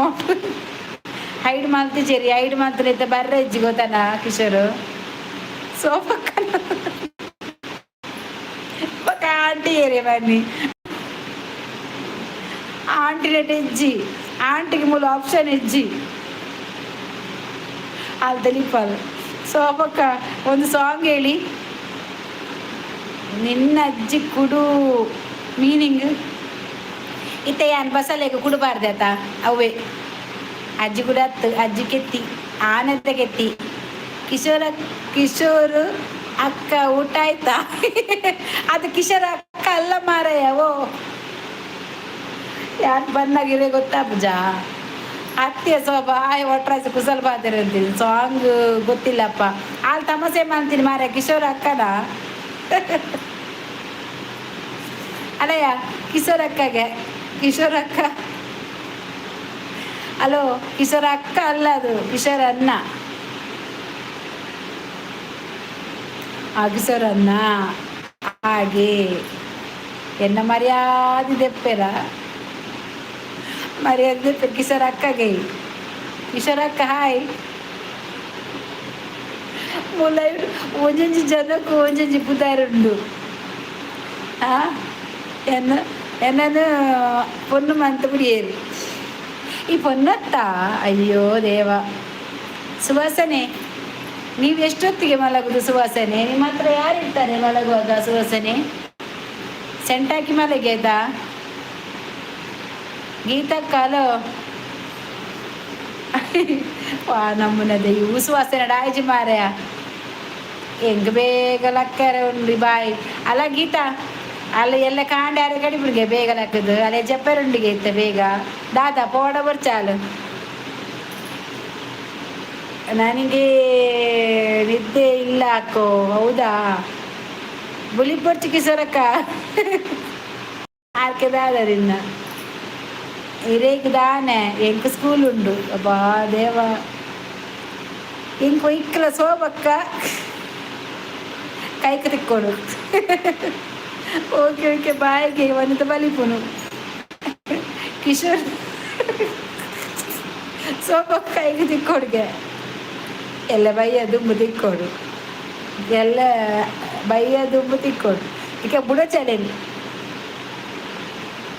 ಹೈಡ್ ಮಾಡ್ತಿಚೇರಿ ಹೈಡ್ ಮಾಡ್ತಾರೆ ಇತ್ತ ಬರ್ರೆ ಅಜ್ಜಿ ಗೊತ್ತಾನ ಕಿಶೋರ್. ಸೋಫಕ್ಕ ಆಂಟಿ ಏರಿ ಬನ್ನಿ. ಆಂಟಿ ರೇಟ್ ಇಜ್ಜಿ, ಆಂಟಿಗೆ ಮೂಲ ಆಪ್ಷನ್ ಇಜ್ಜಿ ಅಲ್ಲಿ ದಲಿಪಾಲ್. ಸೋಪಕ್ಕ ಒಂದು ಸಾಂಗ್ ಹೇಳಿ. ನಿನ್ನ ಅಜ್ಜಿ ಕುಡು ಮೀನಿಂಗ್ ಇತ್ತೆ ಯಾನ್ ಬಸಲೆಗ್ ಕುಡಬಾರ್ದೆ ಆತ ಅವೇ ಅಜ್ಜಿ ಕೂಡ ಅತ್ತು ಅಜ್ಜಿ ಕೆತ್ತಿ ಆನಂದ ಕೆತ್ತಿ. ಕಿಶೋರ ಕಿಶೋರ್ ಅಕ್ಕ ಊಟ ಆಯ್ತಾ? ಅದು ಕಿಶೋರ್ ಅಕ್ಕ ಅಲ್ಲ ಮಾರಾಯ. ಓ ಯಾರು ಬಂದಾಗಿರೆ ಗೊತ್ತಾ ಪೂಜಾ ಅತ್ತಿಯ ಸೋಬ ಆಯ್ ಒಟ್ರಾಸಿ ಕುಸಲ್ ಬಾತಿರ ಅಂತೀನಿ. ಸಾಂಗ್ ಗೊತ್ತಿಲ್ಲಪ್ಪ. ಅಲ್ಲಿ ತಮಾಷೆ ಮಾಡ್ತೀನಿ ಮಾರಾಯ. ಕಿಶೋರ್ ಅಕ್ಕನ ಅಲ್ಲಯ್ಯ ಕಿಶೋರ್ ಅಕ್ಕಗೆ. ಕಿಶೋರ್ ಅಕ್ಕ ಹಲೋ, ಕಿಶೋರ್ ಅಕ್ಕ ಅಲ್ಲ ಅದು ಕಿಶೋರ್ ಅಣ್ಣ. ಆ ಕಿಶೋರ್ ಅಣ್ಣ ಹಾಗೆ ಎನ್ನ ಮರ್ಯಾದೆ ದೆಪ್ಪೆರ ಮರ್ಯಾದೆ ದೆಪ್ಪೆ ಕಿಶೋರ್ ಅಕ್ಕಗೆ. ಕಿಶೋರ್ ಅಕ್ಕ ಹಾಯ್. ಮುಲೈ ಒಂಜೊಂಜಿ ಜನಕ್ಕೂ ಒಂಜೊಂಜಿ ಪುದಾರುಂಡು. ಆ ಎನ್ನ ಎನ್ನನು ಪೊನ್ನು ಮಂತ ಬಿಡಿಯೇರಿ ಈ ಪೊನ್ನತ್ತ. ಅಯ್ಯೋ ದೇವ. ಸುವಾಸನೆ, ನೀವು ಎಷ್ಟೊತ್ತಿಗೆ ಮಲಗುದು ಸುವಾಸನೆ? ನಿಮ್ಮ ಹತ್ರ ಯಾರಿರ್ತಾರೆ ಮಲಗುವಾಗ ಸುವಾಸನೆ? ಸೆಂಟಾಕಿ ಮಲಗಿ ಆಯ್ತಾ? ಗೀತಕ್ಕ, ಹಲೋ. ವಾ ನಮ್ಮನದೆ ಇವು ಸುವಾಸನೆ ಡಾಯ್ಜಿ ಮಾರ್ಯ. ಹೆಂಗ್ ಬೇಗ ಲಕ್ಕರೆ ಉಂಡು ಬಾಯ್ ಅಲ್ಲ ಗೀತಾ. ಅಲ್ಲ ಎಲ್ಲ ಕಾಂಡ ಯಾರ ಕಡಿಬಿಡ್ಗೆ ಬೇಗ ಲಕ್ಕದು ಅಲ್ಲ ಜಪ್ಪರುಂಡಿಗೆ ಇತ್ತ ಬೇಗ ದಾದಾ ಪೋಡ ಬರ್ಚಾಲು. ನನಗೆ ನಿದ್ದೆ ಇಲ್ಲ ಅಕ್ಕೋ. ಹೌದಾ? ಬುಲಿಪೊರ್ಚು ಕಿಸರಕ್ಕ ಆರ್ಕೆ ದಾದ ನಿನ್ನ ಇರೇಕ್ ದಾನೆ. ಎಂಕ್ ಸ್ಕೂಲ್ ಉಂಡು. ಅಬ್ಬಾ ದೇವ, ಎಂಕ್ ಒಯ್ಕಲ ಸೋಬಕ್ಕ ಕೈಕ್ ತಿಕ್ಕೋಡು. ಓಕೆ ಓಕೆ, ಬಾಯ್ಗೆ ವನಿತ ಬಲಿಪುನು. ಕಿಶೋರ್, ಸೋಬಕ್ಕ ಕೈಗೆ ತಿಕ್ಕೋಡ್ಗೆ ಎಲ್ಲ ಬಯ್ಯ ದುಂಬು ತಿಕ್ಕೋಡು, ಎಲ್ಲ ಬಯ್ಯ ದುಂಬು ತಿಕ್ಕೋಡು. ಇಕ ಬುಡ ಚಲೇನಿ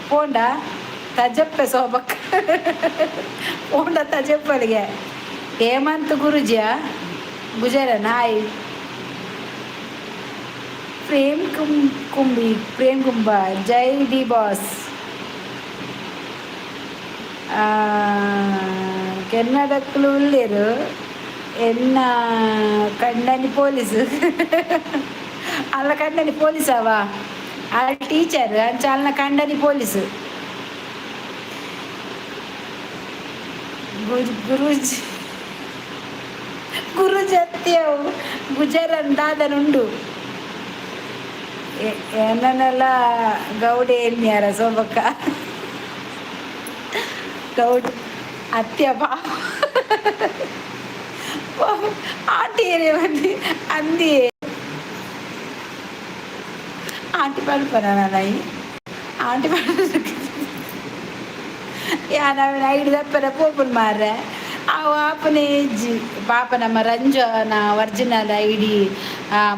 ಪೋಂಡ ತಜಪ್ಪೆ ಸೋಬಕ್ಕ ಪೋಂಡ ತಜಪ್ಪಳಿಗೆ. ಹೇಮಂತ್ ಗುರುಜಿಯ ಗುಜರನ್, ಹಾಯ್. ಪ್ರೇಮ್ ಕುಂ ಕುಂಬಿ, ಪ್ರೇಮ್ ಕುಂಬ, ಜೈ ಡಿ ಬಾಸ್. ಕೆನ್ನಡಕ್ಲು ಉಳ್ಳೇರು. ಎನ್ನ ಕಂಡನಿ ಪೊಲೀಸ್ ಅಲ್ಲ, ಕಂಡನಿ ಪೊಲೀಸ್ ಅವ. ಆ ಟೀಚರ್ ಅಂಚ ಅಲ್ನ ಕಂಡನಿ ಪೊಲೀಸ್. ಗುರುಜಿ, ಗುರುಜಿ ಅತ್ಯವು ಗುಜರನ್ ದಾದನುಂಡು. ಏನನ್ನೆಲ್ಲ ಗೌಡೆ ಎನ್ಯಾರ ಸೋಬಕ್ಕ ಗೌಡ್ ಅತ್ಯ ಪಾ ಆಂಟಿ ಏನೇ ಬಂದು ಅಂದಿ ಆಂಟಿ ಪನ್ಪನ ನಾಯಿ ಆಂಟಿ ಪನ್ಪ. ಯಾನ್ ಅವೆನ್ ಐಡ್ ದಪ್ಪರ ಪೋಪುನ್ ಮಾರ್ರೆ. ಅವು ಆಪುನೆ ಇಜ್ಜಿ ಪಾಪ. ನಮ್ಮ ರಂಜನ ಒರಿಜಿನಲ್ ಐಡಿ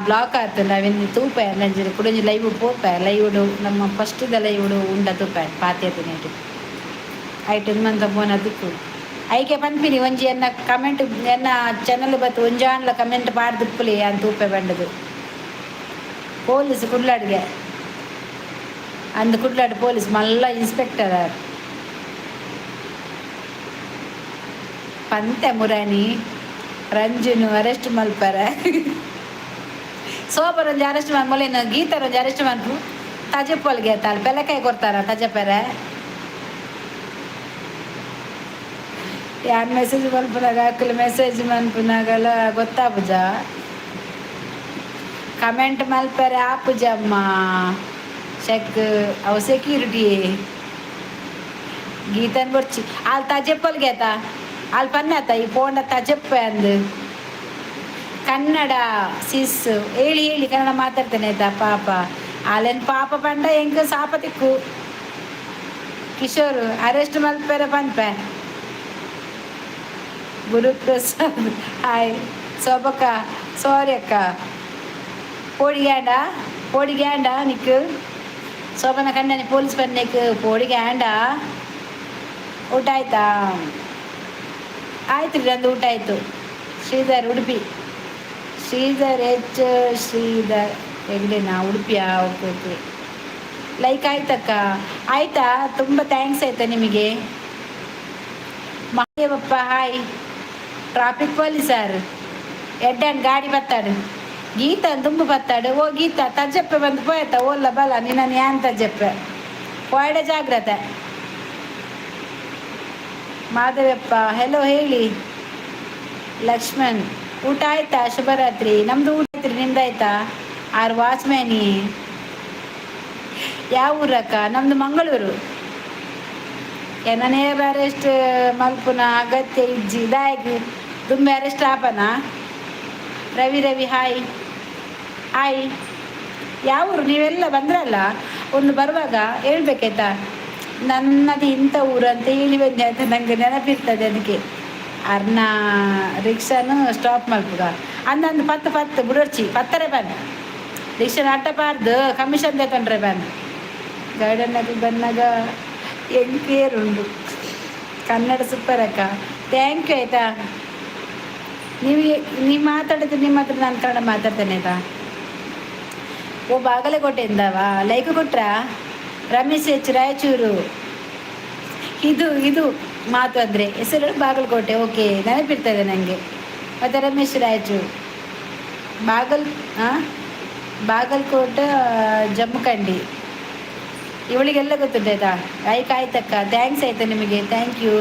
ಬ್ಲಾಕ್ ಆತುಂಡು. ಅವೆನ್ ತೂಪೆ ನಂಜಿ ಕುಡೊಂಜಿ ಲೈವ್ ಪೋಪೆ. ಲೈವ್ಡು ನಮ್ಮ ಫಸ್ಟ್ದ ಲೈವ್ಡು ಉಂಡ ತೂಪೆ ಪಾತೆರ್ದಿನೇಟ್ ಐಟ್ ಮಂತ ಪೋನ ತಿಕ್ಕು. ಐಕೆ ಪನ್ಪಿನಿ ಒಂಜಿ ಎನ್ನ ಕಮೆಂಟ್ ಎನ್ನ ಚಾನಲ್ ಬತ್ತು ಒಂಜಿ ಆಂಡ್ಲ ಕಮೆಂಟ್ ಪಾಡ್ದಿಪ್ಪುಲೆ ಯಾನ್ ತೂಪೆ ಪಂಡುದು. ಪೊಲೀಸ್ ಕುಡ್ಲಾಡ್ಗೆ ಅಂದ್, ಕುಡ್ಲಾಡ್ ಪೊಲೀಸ್ ಮಲ್ಲ ಇನ್ಸ್ಪೆಕ್ಟರ್ ಆರ್. ಪಂತೆ ಮುರಾನಿ ರಂಜುನು ಅರೆಸ್ಟ್ ಮಲ್ಪರ. ಸೋಬರೊಂಜಿ ಅರೆಸ್ಟ್ ಮನ್ ಮೊಲೇನು ಗೀತಾರೊಂಜಿ ಅರೆಸ್ಟ್ ಮನ್ಪು ತಜಪ್ಪಲ್ಗೆ ತಾಲ್ ಪೆಲಕಾಯಿ ಕೊಡ್ತಾರ ತಜಪ್ಪೆರೆ. ಯಾರು ಮೆಸೇಜ್ ಮಲ್ಪುನಾಗ ಅಕ್ಲು ಮೆಸೇಜ್ ಮನ್ಪುನಾಗಲ ಗೊತ್ತಾಪುಜ. ಕಮೆಂಟ್ ಮಲ್ಪರೆ ಆಪುಜಮ್ಮ ಚೆಕ್ ಅವು ಸೆಕ್ಯೂರಿಟಿ. ಗೀತನ್ ಬೊರ್ಚಿ ಆಲ್ ತಜಪ್ಪಲ್ಗೆ ಆತ ಅಲ್ಲಿ ಪನ್ನಾತ ಈ ಪೋಂಡ ತಜಪ್ಪೆ ಅಂದು. ಕನ್ನಡ ಸಿಸ್ ಹೇಳಿ ಹೇಳಿ ಕನ್ನಡ ಮಾತಾಡ್ತೇನೆ ಆಯ್ತಾ ಪಾಪ. ಅಲ್ಲೇನು ಪಾಪ ಪಂಡ ಹೆಂಗ ಸಾಪ ತಿಕ್ಕು. ಕಿಶೋರ್ ಅರೆಸ್ಟ್ ಮಲ್ಪೆರ ಪನ್ಪೆ. ಗುರುಪ್ರಸಾದ್, ಹಾಯ್. ಸೋಬಕ್ಕ, ಸಾರಿ ಅಕ್ಕ. ಪೋಡಿಗ್ಯಾಂಡ ಪೋಡಿಗ್ಯಾಂಡ ನಿಕ್ ಶೋಭನ ಕಂಡನಿ ಪೊಲೀಸ್ ಪನ್ನೆಕ್ ಪೋಡಿಗ್ಯಾಂಡ. ಊಟ ಆಯ್ತಾ? ಆಯ್ತು ರೀ, ನಂದು ಊಟ ಆಯಿತು. ಶ್ರೀಧರ್ ಉಡುಪಿ, ಶ್ರೀಧರ್ ಎಚ್ ಶ್ರೀಧರ್ ಹೆಗ್ಡೆನಾ? ಉಡುಪಿಯಾ? Okay okay. ಲೈಕ್ ಆಯ್ತಕ್ಕ? ಆಯ್ತಾ? ತುಂಬ thanks ಆಯ್ತಾ ನಿಮಗೆ. ಮಹದೇವಪ್ಪ, ಹಾಯ್. ಟ್ರಾಫಿಕ್ ಪೊಲೀಸರ್ ಎಡ್ಡನ್ ಗಾಡಿ ಬತ್ತಾಡು. ಗೀತ ತುಂಬ ಬತ್ತಾಡು. ಓ ಗೀತಾ, ತಜ್ಜಪ್ಪೆ ಬಂದು ಪೋಯ್ತ ಓಲ್ಲ ಬಲ ನಿನ್ನ ಯಾನ್ ತಜ್ಜಪ್ಪೆ ಪೋಯ್ಡ ಜಾಗ್ರತೆ. ಮಾಧವಪ್ಪ, ಹೆಲೋ ಹೇಳಿ. ಲಕ್ಷ್ಮಣ್, ಊಟ ಆಯ್ತಾ? ಶುಭರಾತ್ರಿ. ನಮ್ದು ಊಟ ಆಯ್ತು, ನಿಮ್ದು ಆಯ್ತಾ? ಆರ್ ವಾಚ್ಮ್ಯಾನಿ. ಯಾವ ಊರಕ್ಕ? ನಮ್ದು ಮಂಗಳೂರು. ಏನನೇ ಅರೆಸ್ಟ್ ಮಲ್ಪುನ ಅಗತ್ಯ ಇಜ್ಜಿ ದಾಯಗ್ ದುಂಬೆ ಅರೆಸ್ಟ್ ಆಪನ. ರವಿ ರವಿ, ಹಾಯ್ ಹಾಯ್. ಯಾವ ಊರು ನೀವೆಲ್ಲ ಬಂದ್ರಲ್ಲ, ಒಂದು ಬರುವಾಗ ಹೇಳ್ಬೇಕಾಯ್ತಾ, ನನ್ನದು ಇಂಥ ಊರು ಅಂತ ಹೇಳಿ ಬನ್ನಿ ಆಯ್ತಾ? ನಂಗೆ ನೆನಪಿರ್ತದೆ ಅದಕ್ಕೆ. ಅರ್ನ ರಿಕ್ಷಾನು ಸ್ಟಾಪ್ ಮಲ್ಪುಗ. ಅಂದಂದು ಪತ್ತು ಪತ್ತು ಬುಡೋರ್ಚಿ ಪತ್ತರೆ ಬನ್ ರಿಕ್ಷಾ ಅಟ್ಟ ಪಾರ್ದು ಕಮಿಷನ್ ತಕೊಂಡ್ರೆ ಬನ್. ಗಾರ್ಡನ್ ಬಂದಾಗ ಎಂಕೇರುಂಡು. ಕನ್ನಡ ಸೂಪರ್ ಅಕ್ಕ, thank you ಆಯಿತಾ. ನೀವು ನೀವು ಮಾತಾಡಿದ್ರೆ ನಿಮ್ಮ ಹತ್ರ ನಾನು ಕನ್ನಡ ಮಾತಾಡ್ತೇನೆ ಆಯಿತಾ. ಓ, ಬಾಗಲಕೋಟೆಯಿಂದವಾ? ಲೈಕ್ ಕೊಟ್ರಾ? ರಮೇಶ್ ಎಚ್ ರಾಯಚೂರು. ಇದು ಇದು ಮಾತು ಅಂದರೆ ಹೆಸರು ಬಾಗಲಕೋಟೆ. ಓಕೆ, ನೆನಪಿರ್ತದೆ ನನಗೆ. ಮತ್ತು ರಮೇಶ್ ರಾಯಚೂರು, ಬಾಗಲ್ ಹಾಂ ಬಾಗಲಕೋಟೆ, ಜಮ್ಮಖಂಡಿ. ಇವಳಿಗೆಲ್ಲ ಗೊತ್ತುಂಟು ಆಯ್ತಾ. ಲೈಕ್ ಆಯ್ತಕ್ಕ, thanks ಆಯ್ತಾ ನಿಮಗೆ, thank you.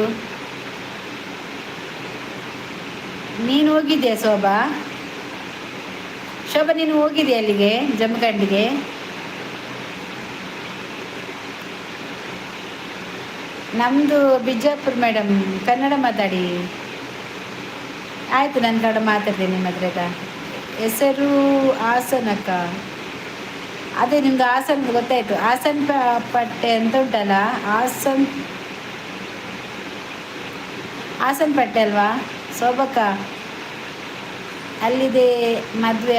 ನೀನು ಹೋಗಿದ್ಯಾ ಶೋಭಾ? ಶೋಭಾ, ನೀನು ಹೋಗಿದ್ಯಾ ಅಲ್ಲಿಗೆ ಜಮ್ಮಖಂಡಿಗೆ? ನಮ್ಮದು ಬಿಜಾಪುರ ಮೇಡಮ್. ಕನ್ನಡ ಮಾತಾಡಿ. ಆಯಿತು, ನಾನು ಕನ್ನಡ ಮಾತಾಡ್ತೀನಿ ನಿಮ್ಮ ಹತ್ರ ಆಯ್ತಾ. ಹೆಸರು ಹಾಸನಕ್ಕ. ಅದೇ ನಿಮ್ಮದು ಹಾಸನ ಗೊತ್ತಾಯಿತು. ಹಾಸನ್ ಪಟ್ಟೆ ಅಂತ ಉಂಟಲ್ಲ, ಹಾಸನ್, ಹಾಸನ್ ಪಟ್ಟೆ ಅಲ್ವಾ ಶೋಭಕ್ಕ? ಅಲ್ಲಿದೆ ಮದುವೆ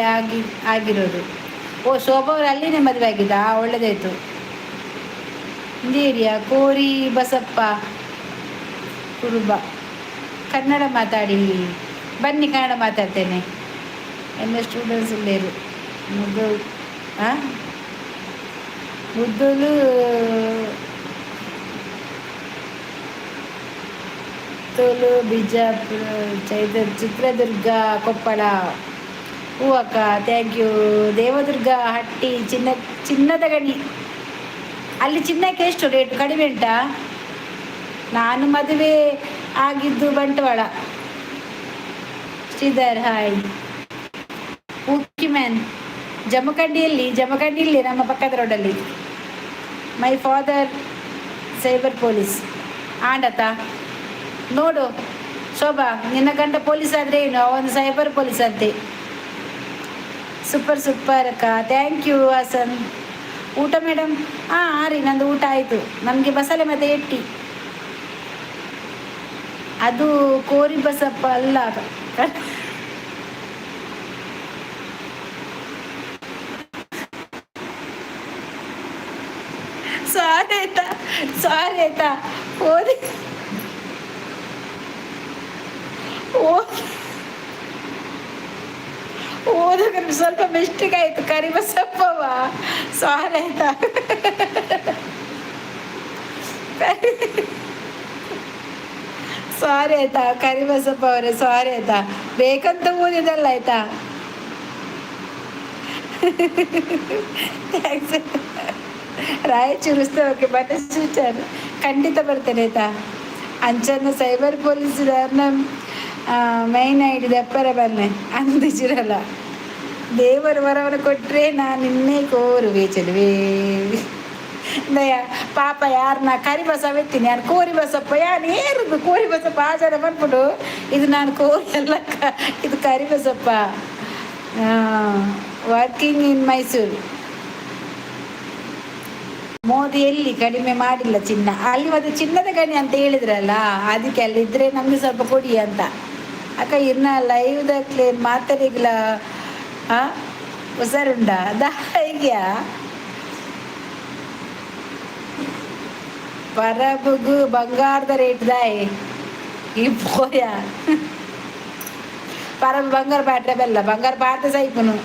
ಆಗಿರೋದು. ಓ, ಶೋಭಾ ಅವರು ಅಲ್ಲಿನೇ ಮದುವೆ ಆಗಿದ್ದಾ? ಒಳ್ಳೆದಾಯಿತು. ಏರಿಯಾ ಕೋರಿ ಬಸಪ್ಪ ಕುರುಬ. ಕನ್ನಡ ಮಾತಾಡಿ. ಬನ್ನಿ, ಕನ್ನಡ ಮಾತಾಡ್ತೇನೆ. ಎಲ್ಲ ಸ್ಟೂಡೆಂಟ್ಸ್ ಇಲ್ಲೇರು. ಮುದ್ದು ಹಾಂ ಮುದ್ದಲು ತುಳು, ಬಿಜಾಪುರ, ಚೈತ, ಚಿತ್ರದುರ್ಗ, ಕೊಪ್ಪಳ. ಹೂ ಅಕ್ಕ, thank you. Devadurga ಹಟ್ಟಿ, ಚಿನ್ನದ ಗಣಿ. ಅಲ್ಲಿ ಚಿನ್ನಕ್ಕೆ ಎಷ್ಟು ರೇಟು? ಕಡಿಮೆ ಉಂಟಾ? ನಾನು ಮದುವೆ ಆಗಿದ್ದು Bantwal. Sridhar hi. Okay man. ಜಮಖಂಡಿಯಲ್ಲಿ, ಜಮಖಂಡಿಯಲ್ಲಿ ನಮ್ಮ ಪಕ್ಕದ ರೋಡಲ್ಲಿ. My father cyber police. ಆಂಡತ ನೋಡು ಶೋಭಾ, ನಿನ್ನ ಗಂಡ ಪೊಲೀಸ್ ಆದರೆ ಏನು, ಅವನು ಸೈಬರ್ ಪೊಲೀಸ್ ಅಂತೆ. ಸೂಪರ್ ಸೂಪರ್ ಅಕ್ಕ, thank you Haasan. ಊಟ ಮೇಡಮ್? ಹಾಂ ಹಾಂ ರೀ, ನಂದು ಊಟ ಆಯಿತು. ನಮಗೆ ಬಸಳೆ ಮತ್ತು ಎಟ್ಟಿ. ಅದು ಕೋರಿ ಬಸಪ್ಪ ಅಲ್ಲ. ಸಾರಿ ಆಯ್ತಾ, ಸಾರಿ ಆಯ್ತಾ. ಓದಿ ಓದೋದ್ರೆ ಸ್ವಲ್ಪ ಮಿಸ್ಟೇಕ್ ಆಯಿತು. ಕರಿಬಸಪ್ಪವ, ಸಾರಿ ಆಯ್ತಾ. ಸಾರಿ ಆಯ್ತಾ ಕರಿಬಸಪ್ಪ ಅವರೇ, ಸಾರಿ ಆಯ್ತಾ. ಬೇಕಂತ ಓದಿದಲ್ಲ ಆಯ್ತಾ. Thanks. Raichur ಉತ್ಸವಕ್ಕೆ ಬನ್ನಿ ಸಿಸ್ಟರ್, ಖಂಡಿತ ಬರ್ತೇನೆ ಆಯ್ತಾ. ಅಂಚನ ಸೈಬರ್ ಪೊಲೀಸ್ ಮೈನ್ ಐಡಿ ದಪ್ಪರ ಬನ್ನೆ ಅಂದಿಜಿರಲ್ಲ. ದೇವರು ವರವನ್ನು ಕೊಟ್ಟರೆ ನಾನು ನಿನ್ನೆ ಕೋರುವೆ ಚೆಲುವೆ. ದಯ ಪಾಪ ಯಾರನ್ನ ಕರಿ ಬಸವ ಎತ್ತೀನಿ ನಾನು. ಕೋರಿ ಬಸಪ್ಪ ಯಾನು ಏರುದು ಕೋರಿ ಬಸಪ್ಪ ಆಚಾರ ಬಂದ್ಬಿಟ್ಟು. ಇದು ನಾನು ಕೋರಿ ಅಲ್ಲ, ಇದು Karibasappa. Working in Mysuru. Modi ಎಲ್ಲಿ ಕಡಿಮೆ ಮಾಡಿಲ್ಲ ಚಿನ್ನ ಅಲ್ಲಿ. ಮತ್ತೆ ಚಿನ್ನದ ಗಣಿ ಅಂತ ಹೇಳಿದ್ರಲ್ಲ, ಅದಕ್ಕೆ ಅಲ್ಲಿದ್ದರೆ ನಮಗೆ ಸ್ವಲ್ಪ ಕೊಡಿ ಅಂತ. ಅಕ್ಕ, ಇರ್ನ ಲೈವ್ದಕ್ಲೆ ಮಾತಾಡಿಗ್ಲ ಹಾಂ ಹುಷಾರುಂಡ ದಾಯ್ಗ್ಯಾ. ಪರಬುಗು ಬಂಗಾರದ ರೇಟ್ ದಾಯ್ ಈ ಪೋಯ. ಪರಬು ಬಂಗಾರ ಪಾಟ್ರೆ ಬೆಲ್ಲ ಬಂಗಾರ ಪಾತ್ರೆ ಸೈಪುನು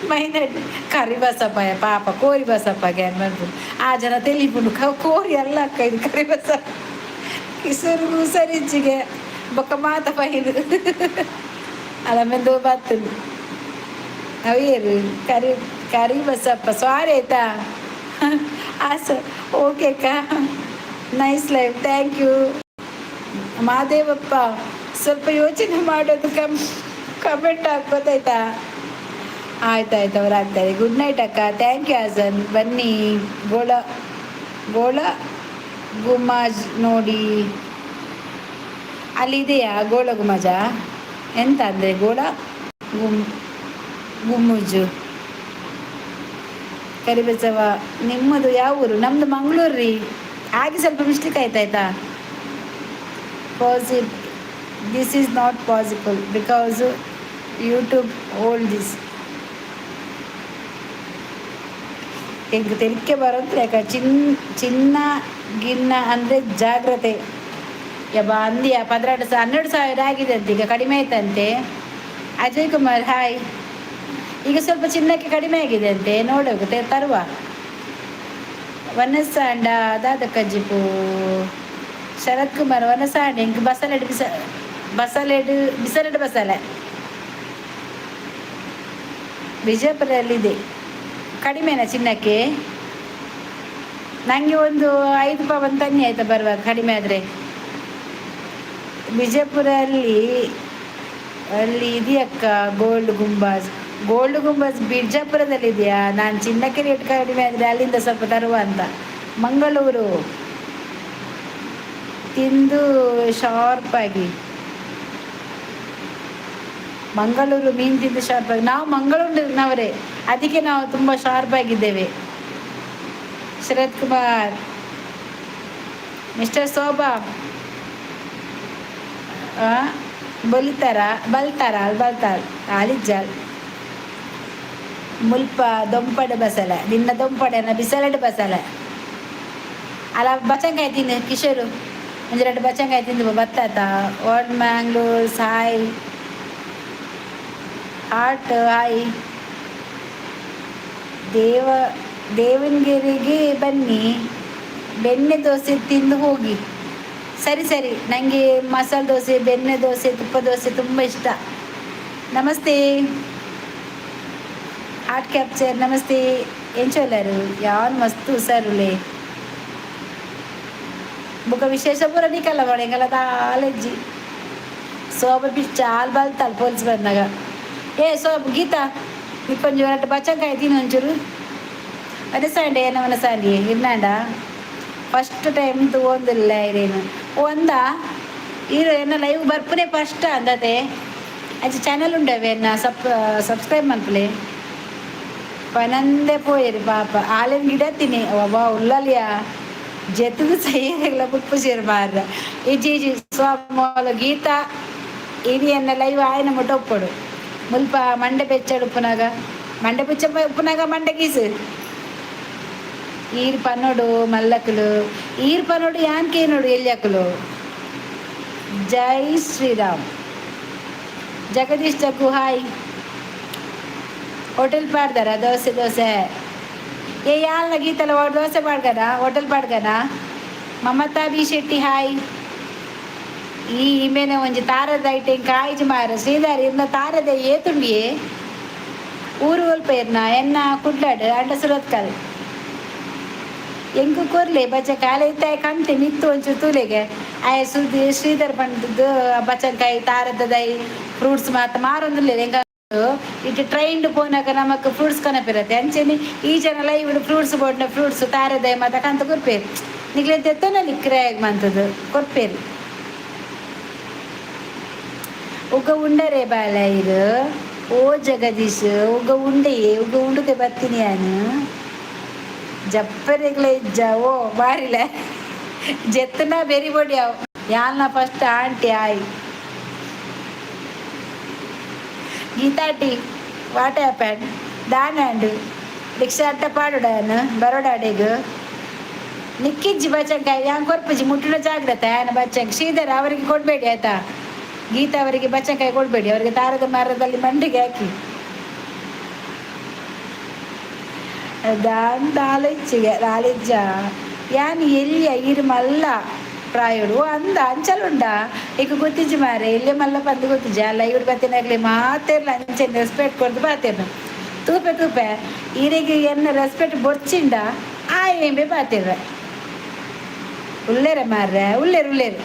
ಮೈನಡ್. ಕರಿ ಬಸಪ್ಪ ಪಾಪ, ಕೋರಿ ಬಸಪ್ಪ ಗ್ಯಾನ್ ಬಂದ್ಬಿಡು. ಆ ಜನ ತೆಲಿಪುಂಡು ಕೋರಿ ಅಲ್ಲ ಅಕ್ಕ, ಇದು ಕರಿ ಬಸಪ್ಪ. ಕಿಸರು ಸರಿಚಿಗೆ ಬೊಕ್ಕ ಮಾತ ಪೈದು ಅಲ್ಲ ಮೆಂದು ಬತ್ತದು ಅವೇರು ಕರಿ ಕರಿ ಬಸಪ್ಪ. ಸಾರಿ ಆಯ್ತಾ. ಆ ಸರ್, ಓಕೆ ಅಕ್ಕ. Nice life, thank you. Mahadevappa, ಸ್ವಲ್ಪ ಯೋಚನೆ ಮಾಡೋದು ಕಮೆಂಟ್ ಹಾಕ್ಬೋದಾಯ್ತಾ? ಆಯ್ತಾಯ್ತು, ಅವ್ರು ಆಗ್ತಾರೆ. ಗುಡ್ ನೈಟ್ ಅಕ್ಕ, thank you Haasan. ಬನ್ನಿ ಗೋಳ ಗೋಳ ಗುಮಾಜ್ ನೋಡಿ. ಅಲ್ಲಿ ಇದೆಯಾ ಗೋಳ ಗುಮಾಜ? ಎಂತ ಅಂದರೆ ಗೋಳ ಗುಮ್ಮುಜು? ಕರಿಬಸವ, ನಿಮ್ಮದು ಯಾವ ಊರು? ನಮ್ಮದು ಮಂಗಳೂರು ರೀ. ಹಾಗೆ ಸ್ವಲ್ಪ mistake ಆಯ್ತಾಯ್ತಾ. Possible. This is not possible because YouTube hold this. ಎಂಕ್ ತೆಲಿಕೆ ಬರೋಂತ್ಲೇಕ ಚಿನ್ ಚಿನ್ನ ಗಿನ್ನ ಅಂದರೆ ಜಾಗ್ರತೆ. ಯಬ್ಬ, ಅಂದಿಯ 12 12,000 ಆಗಿದೆ ಅಂತ, ಈಗ ಕಡಿಮೆ ಆಯ್ತಂತೆ. ಅಜಯ್ ಕುಮಾರ್, ಹಾಯ್. ಈಗ ಸ್ವಲ್ಪ ಚಿನ್ನಕ್ಕೆ ಕಡಿಮೆ ಆಗಿದೆ ಅಂತೆ, ನೋಡಬೇಕು, ತರುವ. ವನಸಾಂಡ ದಾದ ಕಜ್ಜಿಪು. ಶರತ್ ಕುಮಾರ್, ವನಸಾಂಡ ಇಂಕ್ ಬಸಲೆಡ್ ಬಿಸ ಬಸಲೆಡ್ ಬಿಸಲೆಡ್ ಬಸಲೆ. ವಿಜಯಪುರದಲ್ಲಿದೆ. ಕಡಿಮೆನಾ ಚಿನ್ನಕ್ಕೆ? ನನಗೆ ಒಂದು 5 ಪವನ್ ತನ್ನಿ ಆಯ್ತಾ, ಬರುವಾಗ ಕಡಿಮೆ ಆದರೆ. ವಿಜಯಪುರಲ್ಲಿ ಅಲ್ಲಿ ಇದೆಯಕ್ಕ ಗೋಲ್ಡ್ ಗುಂಬಾಜ್. ಗೋಲ್ಡ್ ಗುಂಬಾಜ್ ಬಿಜಾಪುರದಲ್ಲಿ ಇದೆಯಾ? ನಾನು ಚಿನ್ನಕ್ಕೆ ರೇಟ್ ಕಡಿಮೆ ಆದರೆ ಅಲ್ಲಿಂದ ಸ್ವಲ್ಪ ತರುವ ಅಂತ. ಮಂಗಳೂರು ತಿಂದು ಶಾರ್ಪ್ ಆಗಿ, ಮಂಗಳೂರು ಮೀನು ತಿಂದು ಶಾರ್ಪ್ ಆಗಿ. ನಾವು ಮಂಗಳೂರಿನವರೇ, ಅದಕ್ಕೆ ನಾವು ತುಂಬ ಶಾರ್ಪ್ ಆಗಿದ್ದೇವೆ. ಶರತ್ ಕುಮಾರ್, ಮಿಸ್ಟರ್ ಶೋಭಾ, ಬಲಿತಾರ ಬಲ್ತಾರ ಬಲ್ತಾರ ಆಲಿಜ್ಜಾಲ್. ಮುಲ್ಪ ದೊಂಪಡೆ ಬಸಲೆ, ನಿನ್ನ ದೊಂಪಡೆನ ಬಿಸಲೆಡ್ ಬಸಲೆ ಅಲ್ಲ. ಬಚಂಕಾಯಿ ತಿಂದು ಕಿಶೋರು, ಒಂಜಿ ಎರಡು ಬಚಂಕಾಯಿ ತಿಂದು ಬತ್ತಾತ. ಓಲ್ಡ್ ಮ್ಯಾಂಗ್ಳೂರ್ ಸಾಯ್ ಹಾರ್ಟ್, ಹಾಯ್. ದೇವನಗೆರೆಗೆ ಬನ್ನಿ, ಬೆಣ್ಣೆ ದೋಸೆ ತಿಂದು ಹೋಗಿ. ಸರಿ ಸರಿ, ನನಗೆ ಮಸಾಲೆ ದೋಸೆ, ಬೆಣ್ಣೆ ದೋಸೆ, ತುಪ್ಪ ದೋಸೆ ತುಂಬ ಇಷ್ಟ. ನಮಸ್ತೆ ಹಾರ್ಟ್ ಕ್ಯಾಪ್ಚರ್, ನಮಸ್ತೆ. ಎಂಚೊಲ್ಲರು? ಯಾನ್ ಮಸ್ತ್ ಹುಷಾರುಲೆ. ಬೊಕ ವಿಶೇಷ ಪೂರ ನಿಕಲ್ಲ ಬಾಡ ಎಂಕಲ ದಾಲೆಜ್ಜಿ. ಸೋಬ ಬಿಚ್ಚ ಹಾಲು ಬಲ್ತಾಲ್ ಪೊಲೀಸ್ ಬಂದಾಗ. ಏ ಸೋಬ್, ಗೀತಾ, ನಿಕ್ಕೊಂಜಿ ಒರಟು ಬಚಂಕಾಯಿ ತಿನ್ನು ಒಂಚೂರು. ವನಸಾಂಡೆ ಏನ ವನಸಾಂಡಿ ಇರ್ನಾಂಡ ಫಸ್ಟ್ ಟೈಮ್ ತಗೊಂದಿಲ್ಲ ಇರೇನು ಒಂದ ಇರು. ಎನ್ನ ಲೈವ್ ಬರ್ಪುನೆ ಫಸ್ಟ್ ಅಂದತೆ. ಅಂಚ ಚಾನಲ್ ಉಂಡವೆ, ಎನ್ನ ಸಬ್ಸ್ಕ್ರೈಬ್ ಮನ್ಪುಲೆ. ಪನಂದೆ ಪೋಯೆರ್ ಪಾಪ. ಆಲೆನ್ ಗಿಡತ್ತೀನಿ ಒಬ್ಬ ಉಲ್ಲಲಿಯ ಜೆತ್ತದ ಸೈಯರೆಗ್ಲ ಬುಕ್ಪುಜೆರ್ ಮಾರ್ರ. ಇಜ್ಜಿ ಇಜ್ಜಿ ಸ್ವಾಮೋಲ ಗೀತಾ, ಇನಿ ಎನ್ನ ಲೈವ್ ಆಯ್ನ ಮುಟ್ಟ ಉಪ್ಪೊಡು. ಮುಲ್ಪ ಮಂಡೆ ಬೆಚ್ಚಡ್ ಉಪ್ಪುನಾಗ, ಮಂಡೆ ಬೆಚ್ಚ ಉಪ್ಪುನಾಗ ಮಂಡೆ ಗೀಸು. ಈರ್ ಪನ್ನೊಡು ಮಲ್ಲಕುಲು, ಈರ್ ಪನ್ನೊಡು ಯಾನ್ ಕೇನೋಡು ಎಲ್ಯಕುಲು. ಜೈ ಶ್ರೀರಾಮ್. ಜಗದೀಶ್ ಜಗ್ಗು, ಹಾಯ್. ಹೋಟೆಲ್ ಪಾಡ್ದಾರ ದೋಸೆ? ದೋಸೆ ಏ ಯಾಲ್ನ ಗೀತಲ ದೋಸೆ ಪಾಡ್ಗನ, ಹೋಟೆಲ್ ಪಾಡ್ಗನ. ಮಮತಾ ಬಿ ಶೆಟ್ಟಿ, ಹಾಯ್. ಈ ಇಮೇನೆ ಒಂಜಿ ತಾರದ ಐಟೆ ಕಾಯಿಜಿ ಮಾರ. ಶ್ರೀಧರ್, ಇರ್ನ ತಾರದ ಏತುಂಡಿಯೇ? ಊರು ಒಲ್ಪ ಇರ್ನ? ಎನ್ನ ಕುಡ್ಲಾಡು ಅಂಡ ಸುರತ್ಕಲ್. ಎಂಕು ಕೊರ್ಲೆ ಬಚ್ಚಕಾಯಿ ಇತ್ತ ಕಂತೆ ಮಿತ್ತು ಒಂಚೂರು ತೂಲೆಗೆ. ಆಯ ಸುದ್ದಿ ಶ್ರೀಧರ್ ಪಂಡದ್ದು ಬಚ್ಚಂಕಾಯಿ, ತಾರದ ದೈ, ಫ್ರೂಟ್ಸ್ ಮಾತ ಮಾರೊಂದಿಲ್ಲ. ಎಂಕ ಇಟ್ಟು ಟ್ರೈನ್ ಪೋನಾಗ ನಮಕ್ ಫ್ರೂಟ್ಸ್ ಕನಪಿರತ್ತೆ. ಅಂಚೆನೆ ಈ ಜನ ಲೈವ್ ಫ್ರೂಟ್ಸ್ ಬೋಡ್ನ ಫ್ರೂಟ್ಸ್ ತಾರದೈ ಮಾತ ಕಂತ ಕೊರ್ಪೇರು. ನಿಗ್ಲೆ ತೆತ್ತೊನಲ್ಲಿ ಕ್ರಯಾಗ್ ಮಂತದ್ದು ಕೊರ್ಪೇರು. ಉಗ ಉಂಡರೆ ಬಾಲ ಇರು. ಓ ಜಗದೀಶ್, ಉಗ ಉಂಡೆಯೇ, ಉಗ ಉಂಡುದೆ ಬತ್ತೀನಿ ನಾನು. ಜಪ್ಪರೆಗ್ಲ ಇಜ್ಜ? ಓ ಬಾರಿಲ ಜೆತ್ತನ ಬೆರಿ ಬೊಡಿ ಅವು. ಯಾಲ್ನ ಫಸ್ಟ್ ಆಂಟಿ ಆಯ್. ಗೀತಾಟಿ, what happen? ದಾನಾಂಡು ರಿಕ್ಷಾ ಅಟ್ಟ ಪಾಡುಡಾನು ಬರೋಡಾಡೆಗ್. ನಿಕ್ಕಿಜ್ಜಿ ಬಚ್ಚಂಕಾಯಿ, ಯಾನ್ ಕೊರ್ಪುಜಿ, ಮುಟ್ಟುನ ಜಾಗ್ರತೆ ಆಯನ ಬಚ್ಚಂಕ. ಶ್ರೀಧರ ಅವರಿಗೆ ಕೊಡಬೇಡಿ ಆಯ್ತಾ. ಗೀತಾ ಅವರಿಗೆ ಬಚ್ಚಂಕಾಯಿ ಕೊಡಬೇಡಿ, ಅವರಿಗೆ ತಾರದ ಮರದಲ್ಲಿ ಮಂಡಿಗೆ ಹಾಕಿ. ದಾನ್ ದಾಲಿಚ್ಚಿಗೆ ದಾಲಿಜ್ಜ. ಯಾನ್ ಎಲ್ಲಿಯ ಇರು ಮಲ್ಲ ಪ್ರಾಯೋಡು ಅಂದ ಅಂಚಲುಂಡ ಈಗ ಗೊತ್ತಿಜ್ಜಿ ಮಾರೆ. ಎಲ್ಲಿ ಮಲ್ಲ ಪಂದ್ ಗೊತ್ತಿಜ್ಜಿ ಅಲ್ಲ. ಇವ್ರು ಬತ್ತಿನಾಗ್ಲಿ ಮಾತೆರ್ಲ ಅಂಚೆ ರೆಸ್ಪೆಕ್ಟ್ ಕೊಡ್ದು ಬಾತೇರ್ನ. ತೂಪೆ ತೂಪೆ, ಈರೆಗೆ ಎನ್ನ ರೆಸ್ಪೆಕ್ಟ್ ಬೊರ್ಚಿಂಡ ಆ ಏಂಬೆ ಬಾತಿರ್ರೆ. ಉಲ್ಲೇರ ಮಾರ್ರೆ, ಉಲ್ಲೇರು ಉಲ್ಲೇರು.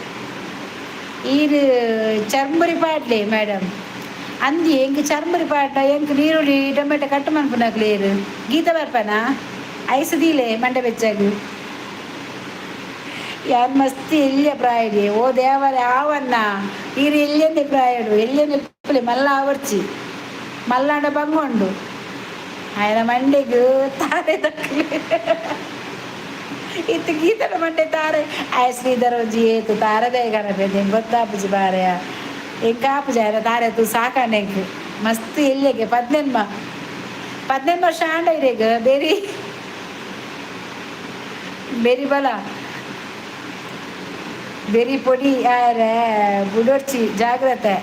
ಈರು ಚರ್ಮುರಿ ಪಾಡ್ಲೆ ಮೇಡಮ್ ಅಂದಿ. ಎಂಕ್ ಚರ್ಮುರಿ ಪಾಟ, ಎಂಕ್ ನೀರುಳ್ಳಿ ಟೊಮೆಟೊ ಕಟ್ ಮನ್ಪುನಕ್ಲು ಏರು? ಗೀತ ಬರ್ಪನಾ? ಐಸ್ ದೀಲೆ ಮಂಡೆ ಬೆಚ್ಚಾಗು. ಯಾರು ಮಸ್ತಿ ಎಲ್ಲಿಯ ಪ್ರಾಯಡಿ. ಓ ದೇವರೇ, ಆವನ್ನ ಈರು ಎಲ್ಲಿಯನ್ನೇ ಪ್ರಾಯಡು ಎಲ್ಲಿಯನ್ನೇ ಇಪ್ಪುಲೆ. ಮಲ್ಲ ಆವರ್ಚಿ ಮಲ್ಲಾಂಡ ಬಂಗೊಂಡು ಆಯನ ಮಂಡೆಗ್ ತಾರೆ ತಕ್ಕಲೆ. ಇತ್ತು ಗೀತನ ಮಂಡೆ ತಾರೆ ಆಯ್ ಶ್ರೀಧರ ಒಂಜಿ ಏತು ತಾರದೇ ಗಣಪೆ ಗೊತ್ತಾಪುಜಿ ಬಾರೆಯ. ಎಂಕ್ ಆಪುಜಿ ಆಯ್ನ ತಾರೆ ತೂ ಸಾಕಾಂಡ ಎಂಕ್. ಮಸ್ತ್ ಎಲ್ಲಿಗೆ ಪದ್ನೆನ್ಮ 18 ವರ್ಷ ಆಂಡ ಇರೆಗ್. ಬೇರಿ ಬೇರಿ ಬಲ ಬೆರಿ ಪೊಡಿ ಆರೆ ಬುಡೊರ್ಚಿ, ಜಾಗ್ರತೆ.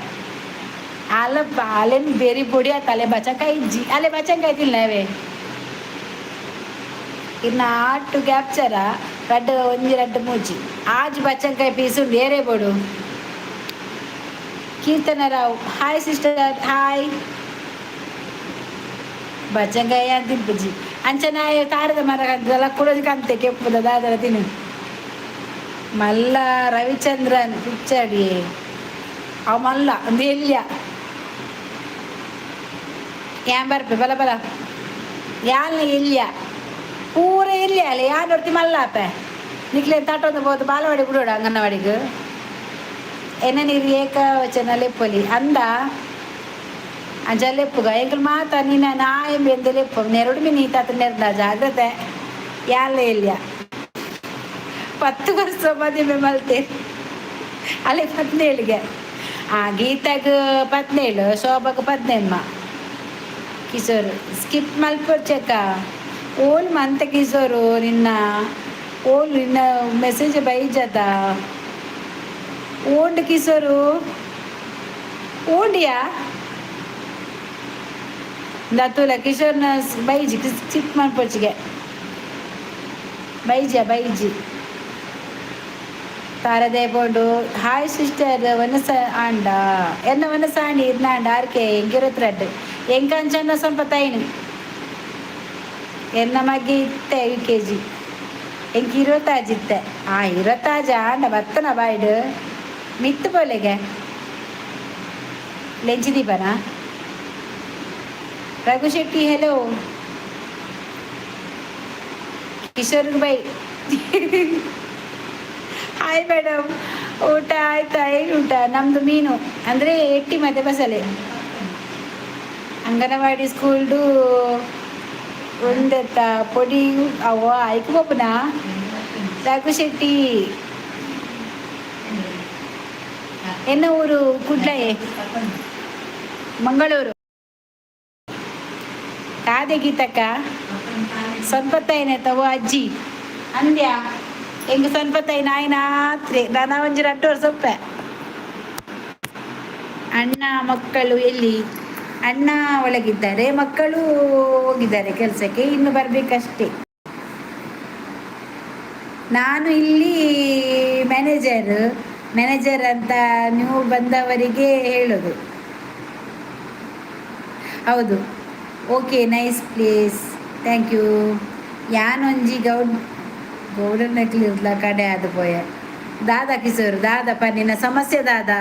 ಅಲ್ಲ, ಅಲೆನ್ ಬೆರಿ ಪೊಡಿ ಆತ. ಅಲೆ ಬಚಂಕಾಯಿ ಇಜ್ಜಿ, ಅಲೆ ಬಚಂಕಾಯಿ ತಿನ್ನವೇ. ಇನ್ನು ಆಟು ಕ್ಯಾಪ್ಚರ ರಡ್ಡು ಒಂಜಿ ರಡ್ಡು ಮೂಜಿ ಆಜ್ ಬಚಂಕಾಯಿ ಪೀಸ್ ಉಂಡು, ಏರೇ ಬೋಡು. ಕೀರ್ತನ ರಾವ್, ಹಾಯ್ ಸಿಸ್ಟರ್, ಹಾಯ್. ಬಚಂಕಾಯಿ ಅಂತ ತಿನ್ಪುಜಿ. ಅಂಚನ ತಾರದ ಮರ ಕುಡೋಜಿ ಕಂತೆ ಕೆಪ್ಪುದ ದಾದರ ತಿನ್ನು. ಮಲ್ಲ ರವಿಚಂದ್ರನ್ ಪಿಚ್ಚಡಿ ಅವ ಮಲ್ಲ ಒಂದು ಎಲ್ಯ ಯಾನ್ ಬರ್ಪೆ. ಬಲ ಬಲ, ಯಾಲ್ನ ಎಲ್ಯ ಪೂರ ಎಲ್ಯ ಅಲ್ಲ ಯಾನ್ ಒರ್ತಿ ಮಲ್ಲಾಪೆ. ನಿಕ್ಲೆ ತಟೊಂದು ಬೋದು ಬಾಲವಾಡಿ ಬಿಡೋಡ ಅಂಗನವಾಡಿಗೆ. ಎನ್ನ ನೀರು ಏಕವಚನ ಲೆಪ್ಪೊಲಿ ಅಂದ ಅಂಚ ಲೆಪ್ಪುಗ ಎಂಕಲ್ ಮಾತ ನೀನ ನಾಯಿ ಬೆಂದು ಲೆಪ್ಪು ನೆರಡು ಮೀ ನೀತಾತ ನೆರ್ದ. ಜಾಗ್ರತೆ. ಯಾಲ್ಲ ಎಲ್ಯ 10 ವರ್ಷ ಮದುವೆ ಮಲ್ತೆ ಅಲ್ಲಿ 17ಗೆ. ಆ ಗೀತಾಗ 17, ಶೋಭಾಗ 18. ಕಿಶೋರ್ ಸ್ಕಿಪ್ ಮಲ್ಪೊರ್ಚಕ್ಕ. ಓಲ್ ಮಂತ ಕಿಶೋರು ನಿನ್ನ ಓಲ್ ನಿನ್ನ ಮೆಸೇಜ್ ಬೈಜದ ಓಂಡ್ ಕಿಶೋರು ಓಂಡಿಯಾ ದತ್ತುಲ ಕಿಶೋರ್ನ ಬೈಜಿ. ಸ್ಕಿಪ್ ಮಲ್ಪೊರ್ಚಿಗೆ ಬೈಜ ಬೈಜಿ ತಾರದೇ ಬೋಂಡು. ಹಾಯ್ ಸಿಸ್ಟರ್, ವನಸ ಆಂಡ ಎನ್ನ ವನಸ ಆಂಡಿ ಇರ್ನಾಂಡ ಆರ್ಕೆ ಎಂಗಿರತ್ರೆಡ್ ಎಂಕಂಚನ್ನ ಸ್ವಲ್ಪ ತೈನು ಎನ್ನ ಮಗ್ಗೆ ಇತ್ತೆ ಯುಕೆಜಿ. ಎಂಕ್ ಇರುವತ್ತಾಜಿ ಇತ್ತೆ. ಆ ಇರುವತ್ತಾಜ ಆಂಡ ಬತ್ತನ ಬಾಯ್ಡು ಮಿತ್ತು ಪೋಲೆಗೆ ಲೆಂಚಿ ದೀಪನ. Raghu Shetty hello. Kishore by hi madam, ಊಟ ಆಯ್ತಾ? ಏನು ಊಟ? ನಮ್ಮದು ಮೀನು, ಅಂದರೆ ಎಟ್ಟಿ ಮತ್ತೆ ಬಸಳೆ. ಅಂಗನವಾಡಿ ಸ್ಕೂಲ್ಡು ಒಂದೆತ್ತ ಪೊಡಿ ಅವ ಐಕ್ ಬೋಪುನಾ. ರಘು ಶೆಟ್ಟಿ, ಎನ್ನ ಊರು ಕುಡ್ಲಯೆ, ಮಂಗಳೂರು. ಕಾದೆ ಗೀತಕ್ಕ ತವೋ ಅಜ್ಜಿ ಅಂದ್ಯ ಎಂಗ್ ಸೊನ್ಪತ್ತೈನ್ ಆಯ್ನಾತ್ರಿ. ನಾನು ಒಂಜಿ ರಡ್ಡು ವರ್ಷ ಒಪ್ಪೆ. ಅಣ್ಣ ಮಕ್ಕಳು ಎಲ್ಲಿ? ಅಣ್ಣ ಒಳಗಿದ್ದಾರೆ, ಮಕ್ಕಳು ಹೋಗಿದ್ದಾರೆ ಕೆಲಸಕ್ಕೆ, ಇನ್ನು ಬರಬೇಕಷ್ಟೇ. ನಾನು ಇಲ್ಲಿ ಮ್ಯಾನೇಜರ್ ಮ್ಯಾನೇಜರ್ ಅಂತ ನೀವು ಬಂದವರಿಗೆ ಹೇಳೋದು. ಹೌದು. Okay, nice place, thank you. ಯಾನೊಂಜಿ ಗೌಡ್ ಗೌಡನಕ್ಲಿರ್ಲ ಕಡೆ ಅದು ಪೋಯ. ದಾದಾ ಕಿಶೋರ್, ದಾದಪ್ಪ ನಿನ್ನ ಸಮಸ್ಯೆ ದಾದಾ?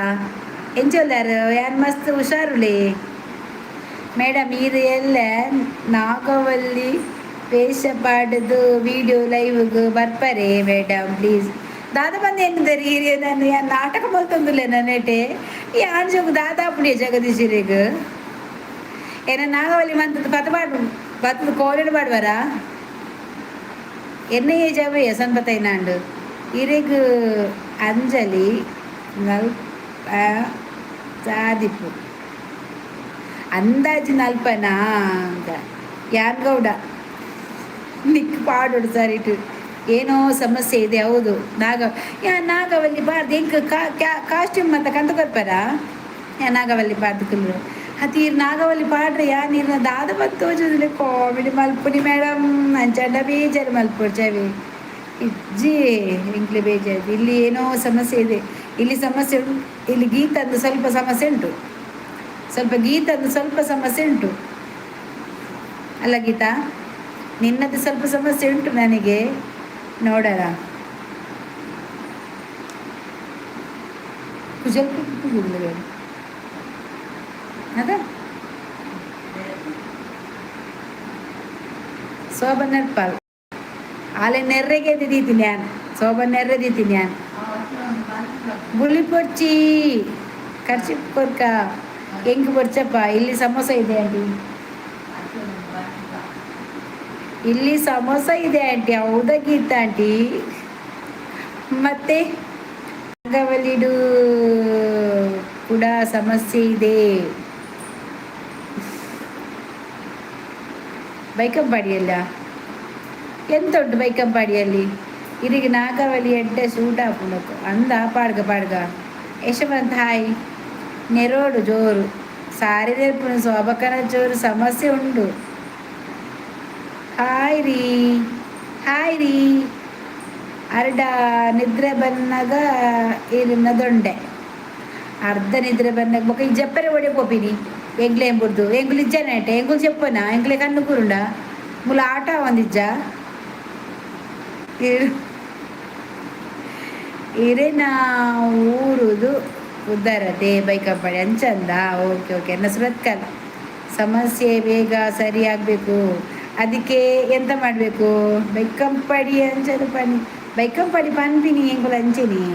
ಎಂಚೊಲ್ಲಾರು? ಯಾನ್ ಮಸ್ತ್ ಹುಷಾರುಲಿ ಮೇಡಮ್. ಇದು ಎಲ್ಲ ನಾಗವಲ್ಲಿ ವೇಷ ಪಾಡದು ವಿಡಿಯೋ ಲೈವ್ಗೆ ಬರ್ಪಾರೆ ಮೇಡಮ್ ಪ್ಲೀಸ್. ದಾದ ಬಂದು ಎನ್ನುದರಿ ನಾನು ಯಾನ್ ನಾಟಕ ಮಲ್ತೊಂದುಲ್ಲೆ ನನ್ನೇಟೆ. ಯಾನ್ ಜೋಗು ದಾದಾ ಪುಡಿಯ ಜಗದೀಶರಿಗ್ ಏನ ನಾಗವಲ್ಲಿ ಮಂತದ್ದು ಪದ ಪಾಡು ಬತ್ತದ ಕೋಲಿಡ್ ಪಾಡುವರ. ಎನ್ನ ಏಜ್ ಅವೇ ಸನ್ಪತ್ತೈನಾಂಡು ಇರೆಗ್. ಅಂಜಲಿ ನಲ್ ಸಾದಿಪ್ಪು ಅಂದಾಜು ನಲ್ಪನಾ ಅಂತ. ಯಾನ್ ಗೌಡ ನಿಕ್ ಪಾಡೋಡು ಸರಿಟು. ಏನೋ ಸಮಸ್ಯೆ ಇದೆ. ಹೌದು, ನಾಗ ಯಾ ನಾಗವಲ್ಲಿ ಬಾರ್ದು. ಎಂಕ್ ಕಾಸ್ಟ್ಯೂಮ್ ಅಂತ ಕಂತು ಕೊರ್ಪರ. ಯಾ ನಾಗವಲ್ಲಿ ಬಾರ್ದು ಕುಲ್ಲು ಅತೀರ್ ನಾಗವಲ್ಲಿ ಪಾಡ್ರೆ ಯಾ ನೀರ್ನ ದಾದ ಬಂದು ತೋಜುದಿಲ್ಲ. ಕಾಮಿಡಿ ಮಲ್ಪುನಿ ಮೇಡಮ್ ಅಂಚಂಡ ಬೇಜಾರು ಮಲ್ಪೊಡು ಚವಿ ಇಜ್ಜಿ ಎಂಕ್ಲೆ ಬೇಜಾರು. ಇಲ್ಲಿ ಏನೋ ಸಮಸ್ಯೆ ಇದೆ. ಇಲ್ಲಿ ಸಮಸ್ಯೆ ಉಂಟು. ಇಲ್ಲಿ ಗೀತಂದು ಸ್ವಲ್ಪ ಸಮಸ್ಯೆ ಉಂಟು. ಸ್ವಲ್ಪ ಗೀತಂದು ಸ್ವಲ್ಪ ಸಮಸ್ಯೆ ಉಂಟು ಅಲ್ಲ ಗೀತಾ? ನಿನ್ನದು ಸ್ವಲ್ಪ ಸಮಸ್ಯೆ ಉಂಟು ನನಗೆ. ನೋಡೋಣ. ಕುಜಲ್ ಅದ ಶೋಭನ್ ನೆರ್ಪಾಲ್ ಆಲೆ ನೆರ್ರೆಗೆ ದೀತೀನಿ ನಾನು. ಶೋಭನ್ ನೆರ್ರೆ ದೀತೀನಿ ನಾನು. ಬುಳ್ಳಿ ಪೊರ್ಚಿ ಖರ್ಚಿ ಕೊರ್ಕ ಎಂಕ್ ಪೊರ್ಚಪ್ಪ. ಇಲ್ಲಿ ಸಮೋಸ ಇದೆ ಆಂಟಿ. ಇಲ್ಲಿ ಸಮೋಸ ಇದೆ ಆಂಟಿ. ಹೌದಾ ಗೀತಾ ಆಂಟಿ? ಮತ್ತೆ ನಾಗವಲ್ಲಿಡು ಕೂಡ ಸಮಸ್ಯೆ ಇದೆ. ಬೈಕಂಪಾಡಿಯಲ್ಲ ಎಂತ ಉಂಟು ಬೈಕಂಪಾಡಿಯಲ್ಲಿ? ಇರಿಗೆ ನಾಗವಲ್ಲಿ ಎಡ್ಡೆ ಸೂಟ್ ಹಾಪುನಕು ಅಂದ ಪಾಡ್ಗ ಪಾಡ್ಗ. ಯಶವಂತ ಹಾಯ್. ನೆರೋಡು ಜೋರು ಸಾರಿ ನೆರ್ಪುನ ಶೋಭಕನ ಜೋರು ಸಮಸ್ಯೆ ಉಂಡು. ಹಾಯ್ ರೀ, ಹಾಯ್ ರೀ. ಅರ್ಡ ನಿದ್ರೆ ಬಂದಾಗ ಇರಿನ ದೊಂಡೆ ಅರ್ಧ ನಿದ್ರೆ ಬಂದಾಗ ಬೊಕ ಈ ಜಪ್ಪರೆ ಒಡೆ ಪೋಪಿನಿ. ಎಂಗ್ಲೆ ಎಂಬುಡ್ದು ಎಂಗುಲು ಇಜ್ಜಾನೇಟೆ ಎಂಗುಲು చెప్పనా ಎಂಗ್ಲೆ ಕಣ್ಣು ಕೂರುಂಡ ಮುಲ ಆಟ ಒಂದಿಜ್ಜ. ಇರೇನ ಊರುದು ಉದ್ದಾರತೆ ಬೈಕಂಪಾಡಿ ಅಂಚಂದ. ಓಕೆ ಓಕೆ ಎನ್ನ ಸುರತ್ಕಲ್ ಸಮಸ್ಯೆ ಬೇಗ ಸರಿ ಆಗಬೇಕು. ಅದಕ್ಕೆ ಎಂತ ಮಾಡಬೇಕು? ಬೈಕಂಪಾಡಿ ಅಂಚದು ಪನಿ ಬೈಕಂಪಾಡಿ ಪನ್ಪಿನಿ ಎಂಗುಲು ಅಂಚೆನಿ.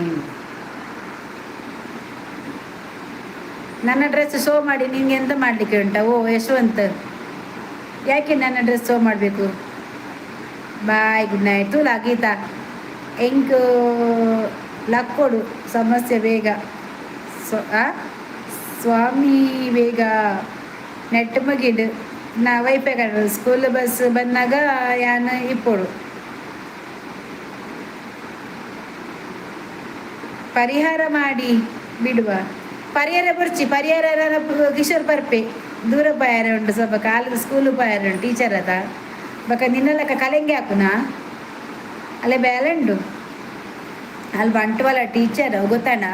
ನನ್ನ ಡ್ರೆಸ್ ಶೋ ಮಾಡಿ ನಿಂಗೆ ಎಂತ ಮಾಡಲಿಕ್ಕೆ ಉಂಟಾ? ಓ ಯಶವಂತ್, ಯಾಕೆ ನನ್ನ ಡ್ರೆಸ್ ಶೋ ಮಾಡಬೇಕು? Bye, good night. ತೂಲಾ ಗೀತಾ ಎಂಕ್ ಲಕ್ಕೊಡು ಸಮಸ್ಯೆ ಬೇಗ ಸ್ವಾಮಿ ಬೇಗ ನೆಟ್ ಮುಗಿಡು ನಾ ವೈಫೈ ಕಡೆ ಸ್ಕೂಲ್ ಬಸ್ ಬಂದಾಗ ಯಾನ್ ಇಪ್ಪೊಡು. ಪರಿಹಾರ ಮಾಡಿ ಬಿಡುವ. ಪರಿಹಾರ ಬರ್ಚಿ ಪರಿಹಾರ ಕಿಶೋರ್ ಪರ್ಪೆ ದೂರ ಪಾಯರ ಉಂಟು ಸ್ವಲ್ಪ ಕಾಲದ ಸ್ಕೂಲ್ ಪಾಯರ ಉಂಟು ಟೀಚರ್ ಅದ ಬಕ ನಿನ್ನಲಕ್ಕ ಕಲೆಂಗೆ ಹಾಕುನಾ ಅಲ್ಲೇ ಬೇಲೆ ಉಂಡು ಅಲ್ಲಿ ಬಂಟ್ವಾಳ ಟೀಚರ್ ಗೊತ್ತಾಣ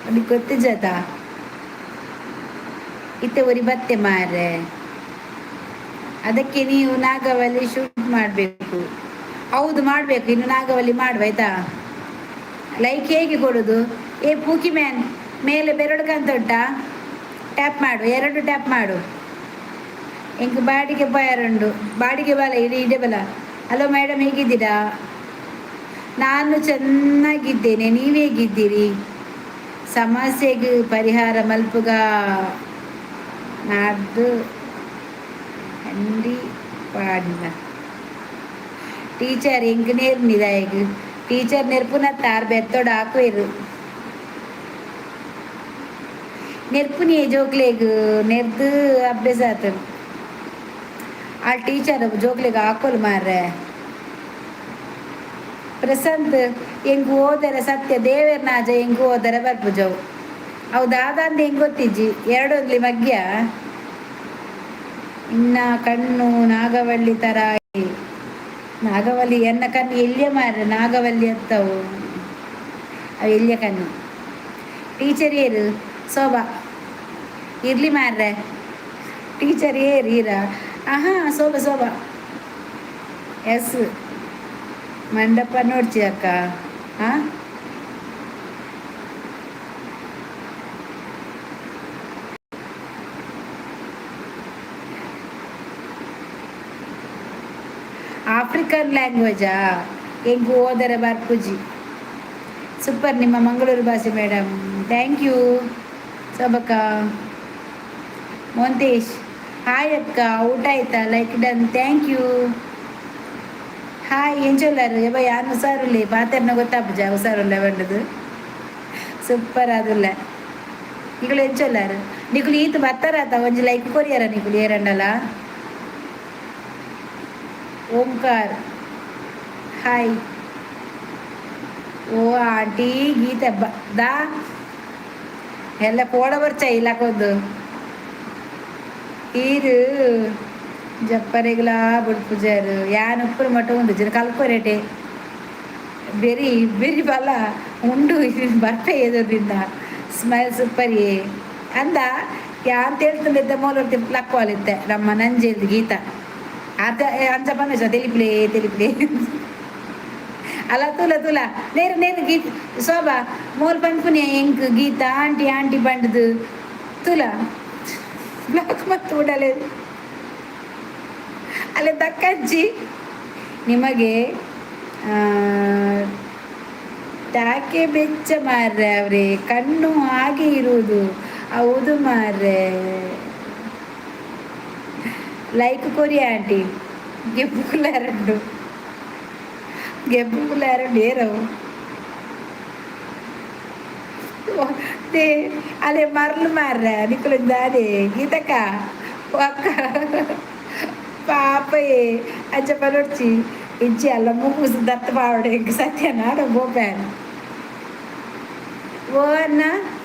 ಅವ್ನಿಗೆ ಗೊತ್ತಿಜ್ಜತ ಇತ್ತೆ ಒರಿ ಬತ್ತೆ ಮಾರ್ರೆ. ಅದಕ್ಕೆ ನೀವು ನಾಗವಲ್ಲಿ ಶೂಟ್ ಮಾಡಬೇಕು. ಹೌದು, ಮಾಡಬೇಕು. ಇನ್ನು ನಾಗವಲ್ಲಿ ಮಾಡುವ, ಆಯ್ತಾ? ಲೈಕ್ ಹೇಗೆ ಕೊಡೋದು? ಏ ಪೂಕಿ ಮ್ಯಾನ್, ಮೇಲೆ ಬೆರಡು ಉಂಟಾ, ಟ್ಯಾಪ್ ಮಾಡು, ಎರಡು ಟ್ಯಾಪ್ ಮಾಡು. ಎಂಕ್ ಬಾಡಿಗೆ ಬಾಯರುಂಡು ಬಾಡಿಗೆ ಬಾಲ ಇಡೀ ಇಡೇ ಬಲ. ಹಲೋ ಮೇಡಮ್, ಹೇಗಿದ್ದೀರಾ? ನಾನು ಚೆನ್ನಾಗಿದ್ದೇನೆ, ನೀವು ಹೇಗಿದ್ದೀರಿ? ಸಮಸ್ಯೆಗೆ ಪರಿಹಾರ ಮಲ್ಪುಗ ನಾಡ್ದು ಹಂಡಿ ಪಾಡಿನ ಟೀಚರ್ ಎಂಕ್ ನೇರ್ನಿದಾಯಗ್ ಟೀಚರ್ ನೆರ್ಪುನ ತಾರ್ ಬೆತ್ತೋಡು ಹಾಕುವೆರು ನೆರ್ಪುನಿ ಜೋಕ್ಲೆಗ್ ನೆರ್ದು ಅಭ್ಯಾಸ ಆತಂಡು. ಆ ಟೀಚರ್ ಜೋಕ್ಲೆಗ್ ಹಾಕೋಲು ಮಾರ್ರೆ. ಪ್ರಶಾಂತ್ ಎಂಕ್ ಓದರೆ ಸತ್ಯ ದೇವೆರ್ ನಾಜ ಎಂಕ್ ಓದರೆ ಬರ್ಪುಜವು ಅವು ದಾದ ಅಂದ್ ಎಂಕ್ ಗೊತ್ತಿಜ್ಜಿ ಎರಡೊಂದ್ಲಿ ಮಗ್ಯ ಇನ್ನ ಕಣ್ಣು ನಾಗವಳ್ಳಿ ತರ. ನಾಗವಲ್ಲಿ ಎನ್ನ ಕಣ್ಣು ಎಲ್ಲಿಯ ಮಾರ್ರೆ? ನಾಗವಲ್ಲಿ ಅತ್ತವು ಅವು ಎಲ್ಲಿಯ ಕಣ್ಣು? ಟೀಚರ್ ಏರು ಶೋಭಾ ಇರ್ಲಿ ಮಾರ್ರೆ. ಟೀಚರ್ ಏರು ಈರ? ಆಹಾ, ಶೋಭಾ ಶೋಭಾ ಎಸ್ ಮಂಡಪ ನೋಡ್ಚಿ ಅಕ್ಕ. ಹಾಂ, ಆಫ್ರಿಕನ್ ಲ್ಯಾಂಗ್ವೇಜಾ? ಎಂಕ್ ಓದರೆ ಬರ್ಪುಜಿ. ಸೂಪರ್ ನಿಮ್ಮ ಮಂಗಳೂರು ಭಾಷೆ ಮೇಡಮ್. Thank you ಶೋಭಕ್ಕ. ಮೋಂತೇಶ್ ಹಾಯ್ ಅಕ್ಕ, ಊಟ ಆಯ್ತಾ? Like done, thank you. Hi ಎಂಚೊಲ್ಲಾರು ಯಬ್ಬ? ಯಾನ್ ಹುಷಾರುಲ್ಲೆ. ಪಾತೆರ್ನ ಗೊತ್ತಾಪುಜ ಹುಷಾರುಲ್ಲೆ ಪಂಡುದು. ಸೂಪರ್ ಆದುಲ್ಲ. ನಿಕುಲು ಎಂಚೊಲ್ಲಾರು? ನಿಕುಲು ಈತ್ ಬತ್ತಾರಾತ ಒಂಜಿ ಲೈಕ್ ಕೊರಿಯರ ನಿಕುಲು ಏರಂಡಲ. ಓಂಕಾರ್ ಹಾಯ್. ಓ ಆಂಟಿ ಗೀತ ದಾ ಎಲ್ಲ ಪೋಡ ಬರ್ಚ ಇಲ್ಲಕ್ಕೊಂದು ಈರು ಜಪ್ಪರೆಗ್ಲಾ ಬುಡ್ಪುಜಾರು ಯಾನ್ ಉಪ್ಪುರು ಮಟ್ಟ ಉಂಡು ಜನ ಕಲ್ಕೊರೇಟೆ ಬೆರಿ ಬೆರಿ ಬಲ ಉಂಡು ಬರ್ಪೆ ಎದುರಿಂದ. ಸ್ಮೈಲ್ ಸೂಪರ್ ಏ ಅಂದ ಯಾನ್ ತೇಳ್ತುಂಡಿದ್ದ ಮೂಲ ಲಕ್ಕೋಲಿತ್ತೆ ನಮ್ಮ ನಂಜೇಲ್ದು ಗೀತ ಆತ ಅಂಚ ಪನ್ನುಜ ತೆಲಿಪ್ಲೆ ತೆಲಿಪ್ಲೆ ಅಲ್ಲ. ತೂಲ ತೂಲ ನೇರು ನೇರು ಗೀತ ಶೋಭಾ ಮೋಲ್ ಪನ್ಪುನೆ ಎಂಕ್ ಗೀತ ಆಂಟಿ ಆಂಟಿ ಪಂಡ್ದು. ತೂಲ ಬ್ಲಾಕ್ ಮತ್ತು ಉಡಲೆ ಅಲ್ಲೇ ದಕ್ಕಜ್ಜಿ ನಿಮಗೆ ಟಾಕೆ ಬೆಚ್ಚ ಮಾರ್ರೆ ಅವರೇ. ಕಣ್ಣು ಹಾಗೆ ಇರುವುದು. ಹೌದು ಮಾರ್ರೆ. ಲೈಕ್ ಕೊರಿ ಆಂಟಿ. ಗೆಪ್ಪು ಕುಲ್ಲಾರಂಡು, ಗೆಪ್ಪು ಕುಲ್ಲಾರಂಡು ಏರವು. They ಅಲೆ ಮರ್ಲು ಮಾರ್ರ ನಿಕ್ಕುಲು ದಾದೆ ಗೀತಕ್ಕ ಅಕ್ಕ ಪಾಪಯೇ ಅಂಚ ಪನೊಡ್ಚಿ ಇಜ್ಜಿ ಅಲ್ಲ ಮೂಗು ದತ್ತ ಪಾವಡೆ ಸತ್ಯನಾಡ ಗೋಪ್ಯಾನ್ ಓ ಅಣ್ಣ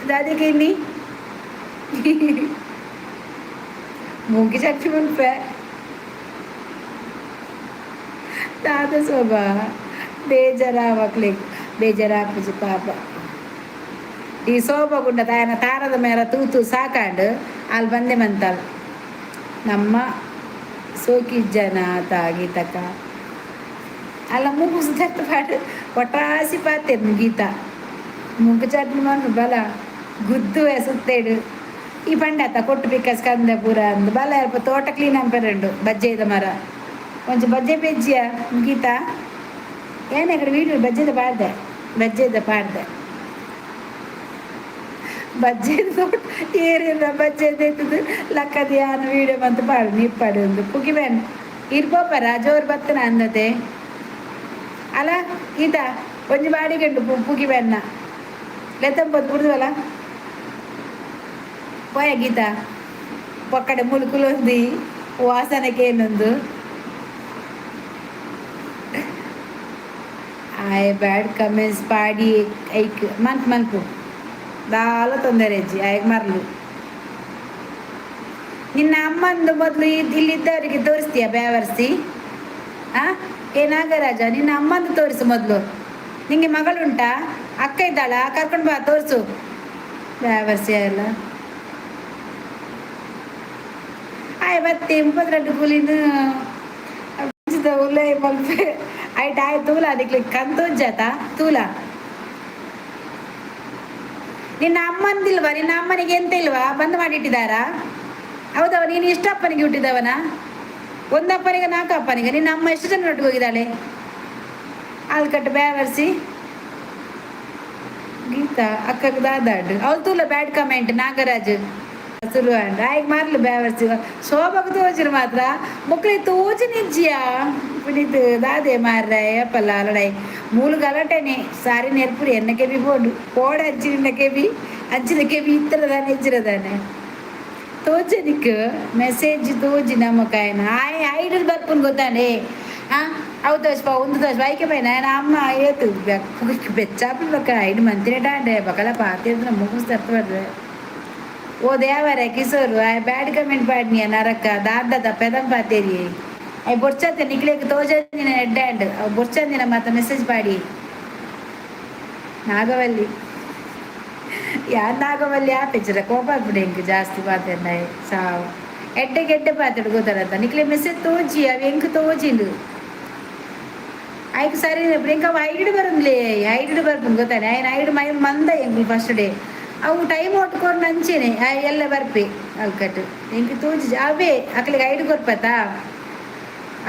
ದಾದಿಗೆ ಇನ್ನಿ ಮೂಗಿ ಚಟ್ನಿ ಮುನ್ಪೆ ದಾದ ಶೋಭಾ ಬೇಜಾರಾವಕ್ಲಿಗ್ ಬೇಜಾರಾಪುಜಿ ಪಾಪ. ಈ ಸೋಬಗುಂಡ ತಾಯನ ತಾರದ ಮೇರ ತೂತು ಸಾಕಾಂಡು ಅಲ್ಲಿ ಬಂದೆ ಮಂತಾಲ್ ನಮ್ಮ ಸೋಕಿಜ್ಜನ ಆತ ಗೀತಕ್ಕ ಅಲ್ಲ ಮೂಗು ಸುತ್ತ ಪಾಡು ಒಟ್ರಾಸಿ ಪಾತೇನು ಗೀತಾ ಮುಂಕು ಚಟ್ನಿ ಮಣ್ಣು ಬಲ ಗುದ್ದು ಸುತ್ತೇಡು ಈ ಪಂಡಾತ ಕೊಟ್ಟು ಪಿಕ್ಕಸ್ ಕಂದ ಪೂರ ಅಂದು ಬಲ ಅಲ್ಪ ತೋಟ ಕ್ಲೀನ್ ಅಂಪೆರಂಡು ಬಜ್ಜೆದ ಮರ ಒಂಚು ಬಜ್ಜೆ ಪೆಜ್ಜಿಯ ಗೀತಾ ಏನೇ ಕಡೆ ವೀಡಿಯೋ ಬಜ್ಜೆದ ಪಾಡ್ದೆ ಬಜ್ಜೆದ ಪಾಡ್ದೆ ಬಜ್ಜೆ ತೋಟ ಏರಿಲ್ಲ ಬಜ್ಜೆ ಎತ್ತದು ಲಕ್ಕದ ಯಾನು ವೀಡಿಯೋ ಮಂತ್ ಪಾಡು ನಿಪ್ಪಾಡು ಒಂದು ಪುಗಿ ಬೇನ್ ಇರ್ಪೋಪರ ಜೋರು ಬತ್ತನ ಅಂದತೆ ಅಲ್ಲ ಗೀತಾ ಒಂಜಿ ಬಾಡಿಗೆಂಡು ಪುಗಿ ಬೆನ್ನ ಲೆತ್ತಂಪೊತ್ತು ಬುಡ್ದವಲ್ಲ ಪೋಯ ಗೀತಾ ಪಕ್ಕಡೆ ಮುಳುಕುಲೊಂದು ವಾಸನಕ್ಕೆ ಏನೊಂದು ಆಯ್ ಬ್ಯಾಡ್ ಕಮೆಂಟ್ಸ್ ಪಾಡಿ ಐಕ್ ಮಂತ್ ಮನ್ಪು ದಾಲ ತೊಂದರೆ ಅಜ್ಜಿ ಆಯ್ಕೆ ಮರ್ಲು. ನಿನ್ನ ಅಮ್ಮಂದು ಮೊದಲು ಇಲ್ಲಿದ್ದವರಿಗೆ ತೋರಿಸ್ತೀಯ ಬ್ಯಾವರ್ಸಿ? ಆ ಏ ನಾಗರಾಜ, ನಿನ್ನ ಅಮ್ಮಂದು ತೋರಿಸು ಮೊದಲು. ನಿಂಗೆ ಮಗಳುಂಟಾ? ಅಕ್ಕ ಇದ್ದಾಳಾ? ಕರ್ಕೊಂಡು ಬಾ, ತೋರಿಸು ಬ್ಯಾವರ್ಸಿ ಎಲ್ಲ. ಆಯ್ ಬತ್ತೆ 32 ಕೂಲಿನ ಉಲ್ಲೇ ಮಲ್ಪೆ ಐಟ್ ಆಯ್ ತೂಲ ಅದಕ್ಕೆ ಕಂತೋಜ್ಜಾತ ತೂಲ. ನಿನ್ನ ಅಮ್ಮಂದಿಲ್ವಾ? ನಿನ್ನ ಅಮ್ಮನಿಗೆ ಎಂತ ಇಲ್ವಾ? ಬಂದ್ ಮಾಡಿಟ್ಟಿದ್ದಾರಾ? ಹೌದವ, ನೀನು ಇಷ್ಟಪ್ಪನಿಗೆ ಹುಟ್ಟಿದವನ? ಒಂದಪ್ಪನಿಗೆ ನಾಲ್ಕು ಅಪ್ಪನಿಗೆ? ನಿನ್ನ ಅಮ್ಮ ಎಷ್ಟು ಜನ ಒಟ್ಟಿಗೆ ಹೋಗಿದ್ದಾಳೆ? ಆಲ್ಕಟ್ಟು ಬ್ಯಾವರ್ಸಿ ಗೀತಾ ಅಕ್ಕಗೆ ದಾದಾಡು ಅವಳು ತೂಲ ಬ್ಯಾಡ್ ಕಮೆಂಟ್ ನಾಗರಾಜ್ ಸುರು ಅಂಡ್ ಆಯ್ಕೆ ಮಾರ್ಲು ಬ್ಯಾವರ್ಸಿ ಶೋಭకు ತೋಚಿರು ಮಾತ್ರ ಮೊಕ್ಲಿ ತೋಚಿ ನಿಜ್ಜಿಯ ಪುನೀತ್ ದಾದೆ ಮಾರ್ರೆ ಅಪ್ಪಲ್ಲ ಅಲಡೈ ಮೂಲು ಗಲಾಟೆನೆ ಸಾರಿ ನೆರ್ಪುರಿ ಎನ್ನ ಕೆಬಿ ಬೋಡು ಪೋಡ ಅಂಚಿನ ಕೆಬಿ ಅಂಚಿನ ಕೆಬಿ ಇತ್ತರದಾನೆ ಇಜ್ಜಿರದಾನೆ ತೋಚನಿಕ್ ಮೆಸೇಜ್ ತೋಜಿ ನಮ್ಮ ಕಾಯನ ಆಯ್ ಐಡಲ್ ಬರ್ಪುನ್ ಗೊತ್ತಾನೆ. ಆ ಅವು ತೋಚ್ ಒಂದು ತೋಚ್ ಬೈಕೆ ಬೈನ ಅಮ್ಮ ಏತು ಬೆಚ್ಚಾಪಿ ಬಕ್ಕ ಐಡು ಮಂತಿನ ಡಾಂಡೆ ಬಕಲ ಪಾತಿರ್ದ ಮುಗಿಸ್ತರ್ತ ಬರ್ರೆ. ಓ ದೇವರೇ ಕಿಶೋರು ಆಯ್ ಬ್ಯಾಡ್ ಕಮೆಂಟ್ ಪಾಡ್ನಿಯ ನರಕ ದಾದದ ಪೆದಂ ಪಾತೇರಿ ಅಯ್ ಬೊರ್ಚತ್ತೆ ನಿಕ್ಲೇಕ್ ತೋಜಂದಿನ ಎಡ್ಡಾಂಡ್ ಅವು ಬೊರ್ಚಂದಿನ ಮಾತ ಮೆಸೇಜ್ ಪಾಡಿ. ನಾಗವಲ್ಲಿ ಯಾರು ನಾಗವಲ್ಲಿ ಆಪೆಚ್ಚರ ಕೋಪ ಆಗ್ಬಿಡಿ ಎಂಕ್ ಜಾಸ್ತಿ ಪಾತೆರ್ನ ಸಾವು ಎಡ್ಡೆ ಗೆಡ್ಡೆ ಪಾತೆಡ್ ಗೊತ್ತಾರತ್ತ ನಿಕ್ಲೆ ಮೆಸೇಜ್ ತೋಜಿ ಅವು ಎಂಕ್ ತೋಜಿಂಡು ಐಕ್ ಸರಿ ಎಂಕ್ ಅವು ಐಡ್ ಬರಂದ್ಲೇ ಐಡ್ ಬರ್ಪುಂಡು ಗೊತ್ತಾನೆ ಆಯ್ನ ಐಡ್ ಮೈ ಮಂದ ಎಂಕುಲು ಫಸ್ಟ್ ಡೇ ಅವು ಟೈಮ್ ಒಟ್ಕೊಂಡು ಅಂಚೆನೆ ಎಲ್ಲ ಬರ್ಪೆ ಅಲ್ಕಟ್ಟು ಎಂಕ್ ತೋಜಿ ಅವೇ ಅಕ್ಲಿಗೆ ಐಡ್ ಕೊರ್ಪತಾ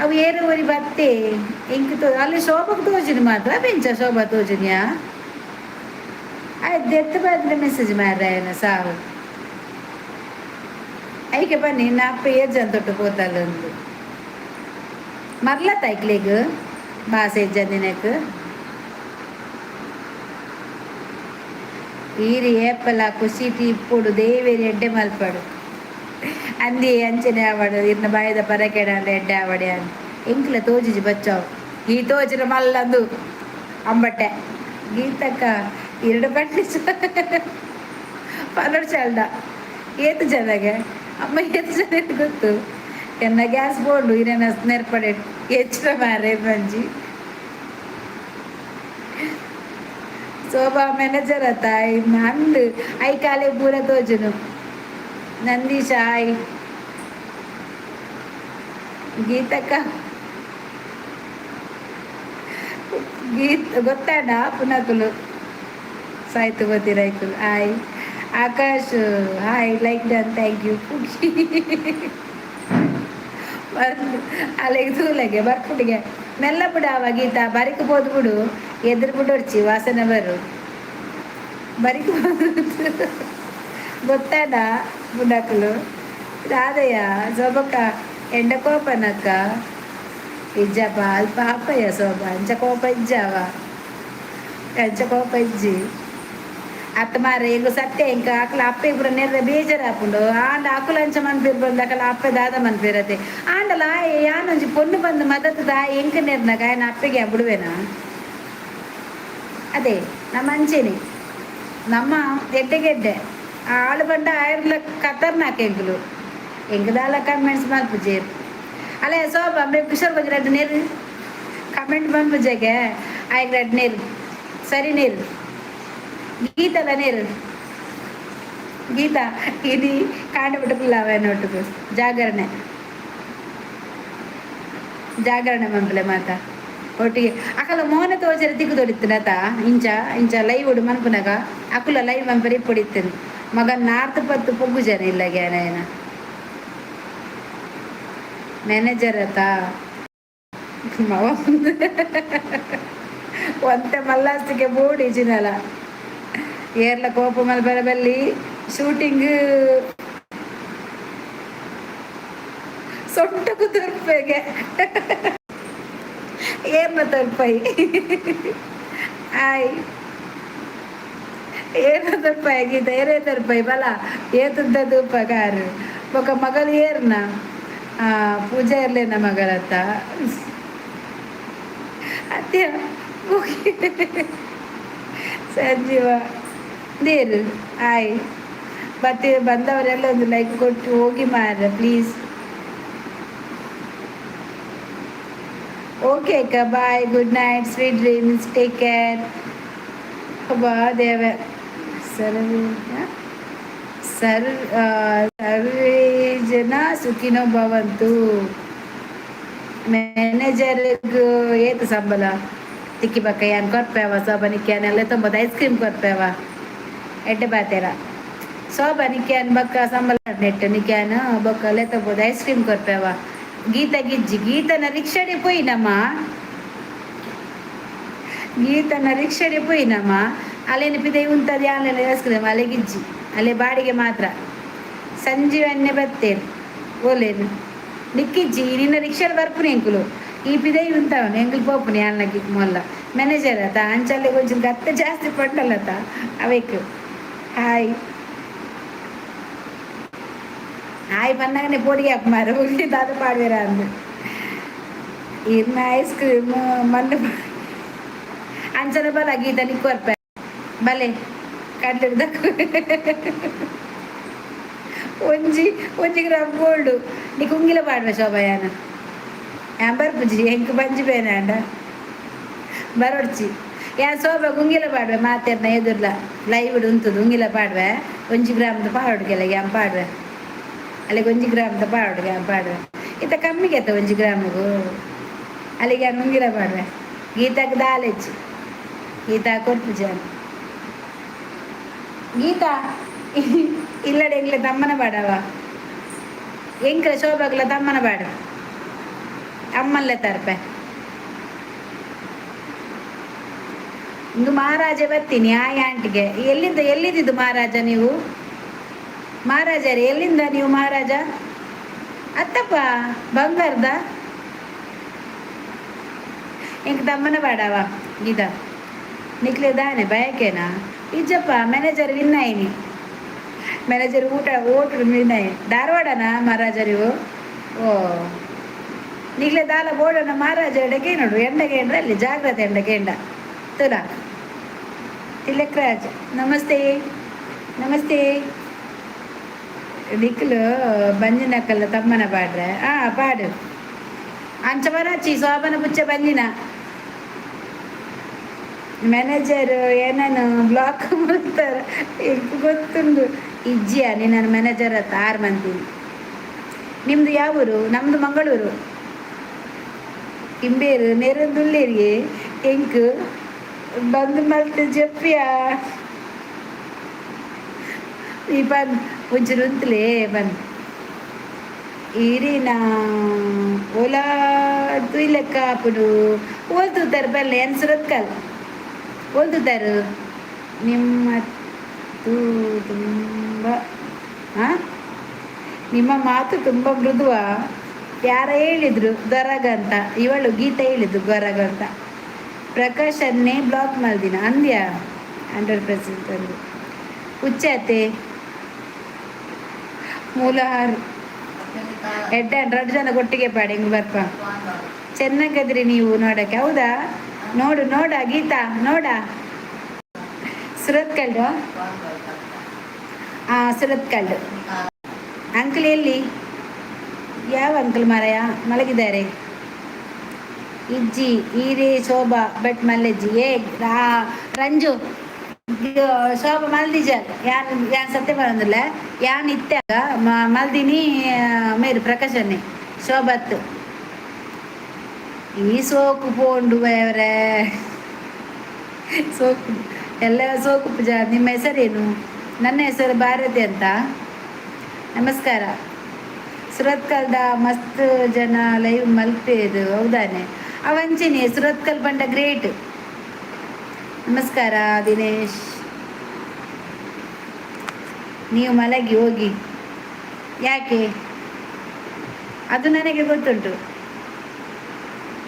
ಅವು ಏರು ಒರಿ ಬತ್ತೆ ಎಂಕ್ ತೋ ಅಲ್ಲಿ ಶೋಭಕ್ಕೆ ತೋಜಿನ ಮಾತ್ರ ಬೆಂಚ ಶೋಭಾ ತೋಜಿನಿಯಾ ಆಯ್ತು ದೆತ್ತು ಬಂದ್ರೆ ಮೆಸೇಜ್ ಮಾರಾಯನ ಸಾವು ಐಕೆ ಬನ್ನಿ ನಾ ಅಪ್ಪ ಏರ್ ಜನ ತೊಟ್ಟು ಪೋತಲ್ಲೊಂದು ಮರ್ಲತ್ತ ಐಕ್ಲೆಗ್ ಬಾಸೆ ಜಂದಿನಕ್ ಈರಿ ಏಪಲ ಖುಷಿ ಇಪ್ಪುಡು ದೇವೇರಿ ಎಡ್ಡೆ ಮಲ್ಪಡು ಅಂದಿ ಅಂಚನೆ ಆವಡು ಇರ್ನ ಬಾಯದ ಪರಕೆಡ ಎಡ್ಡೆ ಆವಡೆ ಅಂದ್ ಎಂಕ್ಲ ತೋಜಿಜಿ ಬಚ್ಚಾವು ಈ ತೋಜಿನ ಮಲ್ಲಂದು ಅಂಬಟ್ಟೆ ಗೀತಕ್ಕ ಎರಡು ಪಟ್ಟಿ ಪನ್ನೊಡ್ ಚಲ್ದ ಏತು ಜನಗೆ ಅಮ್ಮ ಏತು ಜನ ಗೊತ್ತು ಎನ್ನ ಗ್ಯಾಸ್ ಬೋಂಡು ಇರೇನ ನೆರ್ಪಡೆ ಹೆಚ್ಚಿನ ಮಾರೆ ಬಂಜಿ ಶೋಭಾ ಮ್ಯಾನೇಜರ್ ಅತ್ತ ಅಂದು I ಕಾಲೆ ಪೂರ ತೋಜುನು ನಂದೀಶ ಆಯ್ ಗೀತಕ್ಕ ಗೀತ್ ಗೊತ್ತಾಡ ಪುನಕುಲು ಸಾಯ್ತು ಗೊತ್ತಿರೈಕುಲು hi Akash hi like done thank you. ಅಲ್ಲಿಗೆ ತೂಲಗೆ ಬರ್ಪುಡಿಗೆ ಮೆಲ್ಲ ಬಿಡು ಅವ ಗೀತಾ ಬರಿಕ್ ಪೋದು ಬಿಡು ಎದುರು ಬಿಡೋರ್ಚಿ ವಾಸನೆ ಬರು ಬರಿಕ್ ಗೊತ್ತಾಡ ಬುಡಕಲು ರಾಧಯ್ಯ ಸೊಬಕ ಎಂಡ ಕೋಪನಕ್ಕ. ಇಜ್ಜಪ್ಪ, ಅಲ್ಪ ಅಪ್ಪಯ್ಯ ಸೋಬ ಅಂಚ ಕೋಪ ಇಜ್ಜಾವ, ಅಂಚ ಕೋಪ ಇಜ್ಜಿ. ಅತ್ತ ಮಾರೆ, ಈಗ ಸತ್ಯ ಇಂಕ ಅಕಲ ಅಪ್ಪೆ ಪೂರ ನೆರ್ರೆ ಬೇಜಾರಾಪುಂಡು. ಆಂಡ ಅಕುಲು ಅಂಚ ಮನ್ಪಿರ್ ಬಂದು ಅಕಲ ಅಪ್ಪೆ ದಾದ ಮನ್ಪಿರತೆ. ಆಂಡಲ ಆಯೆ ಯಾನೊಂಜಿ ಪೊಣ್ಣು ಬಂದು ಮದತ್ ದಾಯ ಎಂಕ್ ನೆರ್ನಾಗ ಆಯನ ಅಪ್ಪೆಗೆ ಬಿಡುವೆನಾ? ಅದೇ ನಮ್ಮ ಅಂಚೆನೆ ನಮ್ಮ ಎಡ್ಡೆ ಗೆಡ್ಡೆ ಆಳು ಬಂಡ ಆಯರ್ಲ ಖತರ್ನಾಕ್. ಎಂಕುಲು ಎಂಕದಾಲ ಕಮೆಂಟ್ಸ್ ಮಲ್ಪುಜೆರ್ ಅಲ್ಲ ಸೋಬ. ಕಿಶೋರ್ కొంచెం రెడ్డు నీరు ಕಮೆಂಟ್ ಮನ್ಪುಜೆಗೆ. ಆಯ್ಕೆ ರೆಡ್ ನೀರು ಸರಿ ನೀರು ಗೀತಲ ನೀರು ಗೀತಾ ಇದು ಕಾಂಡ ಬಿಟ್ಟುಕುಲ್ಲ ಒట్టుకు ಜಾಗರಣೆ ಜಾಗರಣೆ ಮನ್ಪುಲೆ ಮಾತ ಒಟ್ಟಿಗೆ. ಅಕಲ ಮೋನ ತೋಜರೆ ತಿಕ್ಕು ತೊಡಿತ್ತಿನತ. ಇಂಚ ಇಂಚ ಲೈವ್ ಉಡು ಮನ್ಪುನಗ ಅಕುಲ ಲೈವ್ ಮನ್ಪರಿ ಪೊಡಿತ್ತಿನ ಮಗ ನಾರ್ತ್ ಪತ್ತು ಪೊಗ್ಗು ಜನ ಇಲ್ಲ ಗ್ಯಾನ. ಮ್ಯಾನೇಜರ್ ಅತ ಒಂತೆ ಮಲ್ಲಾಸ್ತಿಗೆ ಬೋರ್ಡ್ ಇಜಿನಲ. ಏರ್ಲ ಕೋಪ ಮಲ್ಪರ ಬಲ್ಲಿ. ಶೂಟಿಂಗ್ ಸೊಂಟకు ತುರ್ಪೆಗೆ ಏರ್ನ ತರ್ಪೈ ಆಯ್ ಏರ್ನ ತರ್ಪೈ ಗೀತ ಏರೇ ತರ್ಪೈ ಬಲ ಏತುದ್ದ ದೂಪಗಾರು ಬೊಕ ಮಗಲು ಏರ್ನ ಪೂಜಾ ಇರ್ಲೇನ ಮಗಳತ್ತ ಅತ್ಯ ಸಂಜೀವ ನೀರು ಆಯ್. ಮತ್ತೆ ಬಂದವರೆಲ್ಲ ಒಂದು ಲೈಕ್ ಕೊಟ್ಟು ಹೋಗಿ ಮಾರ, ಪ್ಲೀಸ್. ಓಕೆ ಅಕ್ಕ, bye, good night, sweet dreams, take care. ಬಾ ದೇವ ಸರ್ವೇ ಸರ್ ಸರ್ವೇ ಜನ ಸುಖಿನೋ ಭವಂತು. ಮ್ಯಾನೇಜರ್ಗೆ ಏತ್ ಸಂಬಳ ತಿಕ್ಕಿ ಬಕ್ಕ ಯಾನ್ ಕೊರ್ಪೇವ ಸೋಬನಿಕ್ಯಾನೆಲ್ಲ ತೊಂಬತ್ತು ಐಸ್ ಕ್ರೀಮ್ ಕೊರ್ಪೇವ. ಎಡ್ಡೆ ಬಾತೇರ ಸೋಬ ನಿಕ್ಯಾನ್ ಬಕ್ಕ ಸಂಬಳ ನೆಟ್ಟು ನಿಕ್ಯಾನ್ ಬೊಕ್ಕ ಲೆತ್ತಬೋದು ಐಸ್ ಕ್ರೀಮ್ ಕೊರ್ಪೇವ. ಗೀತ ಗಿಜ್ಜಿ ಗೀತನ ರಿಕ್ಷಾಡೆ ಪೋಯಿನಮ್ಮ, ಗೀತನ ರಿಕ್ಷಾಡೆ ಪೋಯಿನಮ್ಮ. ಅಲ್ಲೇನು ಪಿದೈ ಉಂತದೆ ಆನ್ಲೈನ್ ಐಸ್ ಕ್ರೀಮ್ ಅಲ್ಲೇ ಗಿಜ್ಜಿ, ಅಲ್ಲೇ ಬಾಡಿಗೆ ಮಾತ್ರ. ಸಂಜೀವನ್ನೇ ಬತ್ತೇರು ಓಲೇನು ನಿಕ್ಕಿಜ್ಜಿ ನಿನ್ನ ರಿಕ್ಷಾಡ್ ಬರ್ಪುನಿ. ಎಂಕುಲು ಈ ಪಿದೈ ಉಂತಾವನು ಎಂಕುಲು ಪೋಪುನಿ ಅన్నకి ಮೊಲ್ಲ. ಮ್ಯಾನೇಜರ್ ಆತ ಅಂಚಲ್ಲಿ కొంచెం ಗತ್ತೆ ಜಾಸ್ತಿ ಪಟ್ಟಲ್ಲತ ಅವೇಕ್. ಹಾಯ್ ಹಾಯ್ ಪನ್ನಾಗನೆ ಪೋಡಿಗೆ ಅಪ್ಪ ಮಾರ ದಾದ ಪಾಡ್ವೇರ ಅಂದು ಇರ್ನ ಐಸ್ ಕ್ರೀಮ್ ಮಣ್ಣು ಅಂಚನೆ ಬಲ ಗೀತ ನಿಕ್ಕೊರ್ಪ ಬಲೆ ಕಡ್ಲೆಡ್ ಒಂಜಿ ಒಂಜಿ ಗ್ರಾಮ್ ಗೋಲ್ಡ್ ನೀ ಕುಂಗಿಲ ಪಾಡ್ವೆ ಶೋಭಯಾನ. ಯಾನ್ ಬರ್ಪುಜಿ, ಎಂಕ್ ಬಂಜಿ ಬೇನಾಂಡ ಬರೊಡ್ಚಿ. ಯಾನ್ ಶೋಭ ಗುಂಗಿಲ ಪಾಡ್ವೆ ಮಾತೆರ್ನ ಎದುರ್ಲ ಲೈವ್ ಉಂತುದು ಉಂಗಿಲ ಪಾಡ್ವೆ. ಒಂಜಿ ಗ್ರಾಮದ ಪಾಡೋಡ್ಗೆಲ್ಲ ಯಾನ್ ಪಾಡ್ವೆ. ಅಲ್ಲಿಗೆ ಒಂಜಿ ಗ್ರಾಮದ ಪಾಡೋಡ್ಗೆ ಯಾನ್ ಪಾಡ್ವೆ. ಇತ್ತ ಕಮ್ಮಿಗೆ ಅತ್ತ ಒಂಜಿ ಗ್ರಾಮಗು. ಅಲ್ಲಿಗೆ ಯಾನ್ ಉಂಗಿಲ ಪಾಡ್ವೆ. ಗೀತಾಕ್ ದಾಲೆಜ್ಜಿ, ಗೀತಾ ಕೊರ್ಪುಜಿ. ಗೀತಾ ಇಲ್ಲಡೆ ಎಂಗ್ಲೆ ತಮ್ಮನ ಪಾಡವ, ಎಂಕ್ಲ ಶೋಭಾಗ್ಲ ತಮ್ಮನ ಪಾಡು ಅಮ್ಮಲ್ಲೇ ತರ್ಪೆ. ಇಂದು ಮಹಾರಾಜ ಬರ್ತೀನಿ ಆಯ್ ಆಂಟಿಗೆ. ಎಲ್ಲಿಂದ ಎಲ್ಲಿದ್ದಿದ್ದು ಮಹಾರಾಜ ನೀವು? ಮಹಾರಾಜರೇ, ಎಲ್ಲಿಂದ ನೀವು ಮಹಾರಾಜ? ಅತ್ತಪ್ಪ ಬಂಗಾರದ ಇಂಕ ತಮ್ಮನ ಪಾಡವ. ಗೀತಾ ನಿಕ್ಲೆ ದಾನೆ ಬಯಕೆನಾ? ಇಜ್ಜಪ್ಪ, ಮ್ಯಾನೇಜರ್ ವಿನ್ ಆಯ್ನಿ. ಮ್ಯಾನೇಜರ್ ಊಟ ಓಟು ವಿನ್ ಆಯ್ನಿ. ಧಾರವಾಡನಾ ಮಹಾರಾಜರು? ಓ ನಿಕ್ಲೆ ದಾಲ ಬೋಡನ ಮಹಾರಾಜ ನೋಡು. ಎಂಡಗೆ ಅಲ್ಲಿ ಜಾಗ್ರತೆ, ಎಂಡಗೆ ಎಂಡ ತುಲಾ. ತಿಲಕ್ ರಾಜ್ ನಮಸ್ತೆ, ನಮಸ್ತೆ. ನಿಕ್ಲು ಬಂಜಿನಕಲ್ಲ ತಮ್ಮನ ಪಾಡ್ರೆ. ಆ ಪಾಡು ಅಂಚ ಬರಾಚಿ ಸೋಬನ ಪುಚ್ಚ ಬಂಜಿನ. ಮ್ಯಾನೇಜರ್ ಏನೇನು ಬ್ಲಾಕ್ ಮಾಡ್ತಾರೆ ಗೊತ್ತುಂಡು. ಇಜ್ಜಿಯ ನೀನು ಮ್ಯಾನೇಜರ್ ಹತ್ತ ಆರು ಮಂದಿ. ನಿಮ್ದು ಯಾವೂರು? ನಮ್ದು ಮಂಗಳೂರು. ಇಂಬೇರು ನೆರಂದುಲ್ಲೇರಿಗೆ ಎಂಕ್ ಬಂದು ಮಲ್ತು ಜಪ್ಪಿಯಾ. ಈ ಬನ್ ಒಂಚೂರು ಉಂತಲೇ ಬನ್ ಇರಿನಾ ಓಲಾ ತೂಯ್ಲೆಕ್ಕ ಆಪುಂಡು. ಓಲ್ ತೂತಾರು ಬಲ್ಲೆ ಏನ್ ಸುರತ್ಕಲ್ ಓಲ್ ತೂತಾರು. ನಿಮ್ಮ ತುಂಬ ನಿಮ್ಮ ಮಾತು ತುಂಬ ಮೃದುವ. ಯಾರ ಹೇಳಿದ್ರು ಗೊರಗ ಅಂತ? ಇವಳು ಗೀತಾ ಹೇಳಿದ್ದು ಗೊರಗ ಅಂತ. ಪ್ರಕಾಶನ್ನೇ ಬ್ಲಾಕ್ ಮಾಡ್ದಿನ ಅಂದ್ಯಾ? 100% ಅಂದು ಉಚ್ಚಾತೆ ಮೂಲ ಆರು ಎಡ್ಡ ಎರಡು ಜನ ಒಟ್ಟಿಗೆ ಪಾಡಿ ಹಿಂಗೆ ಬರ್ಪ. ಚೆನ್ನಾಗದ್ರಿ ನೀವು ನೋಡಕ್ಕೆ. ಹೌದಾ? ನೋಡು ನೋಡ ಗೀತಾ ನೋಡ. ಸುರತ್ಕಲ್ಲು. ಆ ಸುರತ್ಕಲ್ಲು. ಅಂಕಲ್ ಎಲ್ಲಿ? ಯಾವ ಅಂಕಲ್ ಮಾರಾಯ? ಮಲಗಿದ್ದಾರೆ. ಇಜ್ಜಿ ಈರೇ ಶೋಭಾ ಬಟ್ ಮಲ್ಲೆಜ್ಜಿ. ಏ ರಂಜು, ಶೋಭಾ ಮಲ್ದಿಜ. ಯಾನ್ ಯಾನ್ ಸತ್ಯ ಬರಂದಿಲ್ಲ. ಯಾನ್ ಇತ್ತಾಗ ಮಲ್ದಿನಿ ಮೇರು ಪ್ರಕಾಶನ್ನೇ ಶೋಭತ್. ಈ ಸೋಕು ಪೋಂಡು ಅವರೇ ಸೋಕು ಎಲ್ಲ ಸೋಕು ಪೂಜಾ. ನಿಮ್ಮ ಹೆಸರೇನು? ನನ್ನ ಹೆಸರು ಭಾರತಿ ಅಂತ. ನಮಸ್ಕಾರ. ಸುರತ್ಕಲ್ದ ಮಸ್ತ್ ಜನ ಲೈವ್ ಮಲ್ಪೇದು ಹೌದಾನೆ? ಅವಂಚಿನಿ ಸುರತ್ಕಲ್ ಬಂಡ ಗ್ರೇಟ್. ನಮಸ್ಕಾರ ದಿನೇಶ್. ನೀವು ಮಲಗಿ ಹೋಗಿ. ಯಾಕೆ? ಅದು ನನಗೆ ಗೊತ್ತುಂಟು.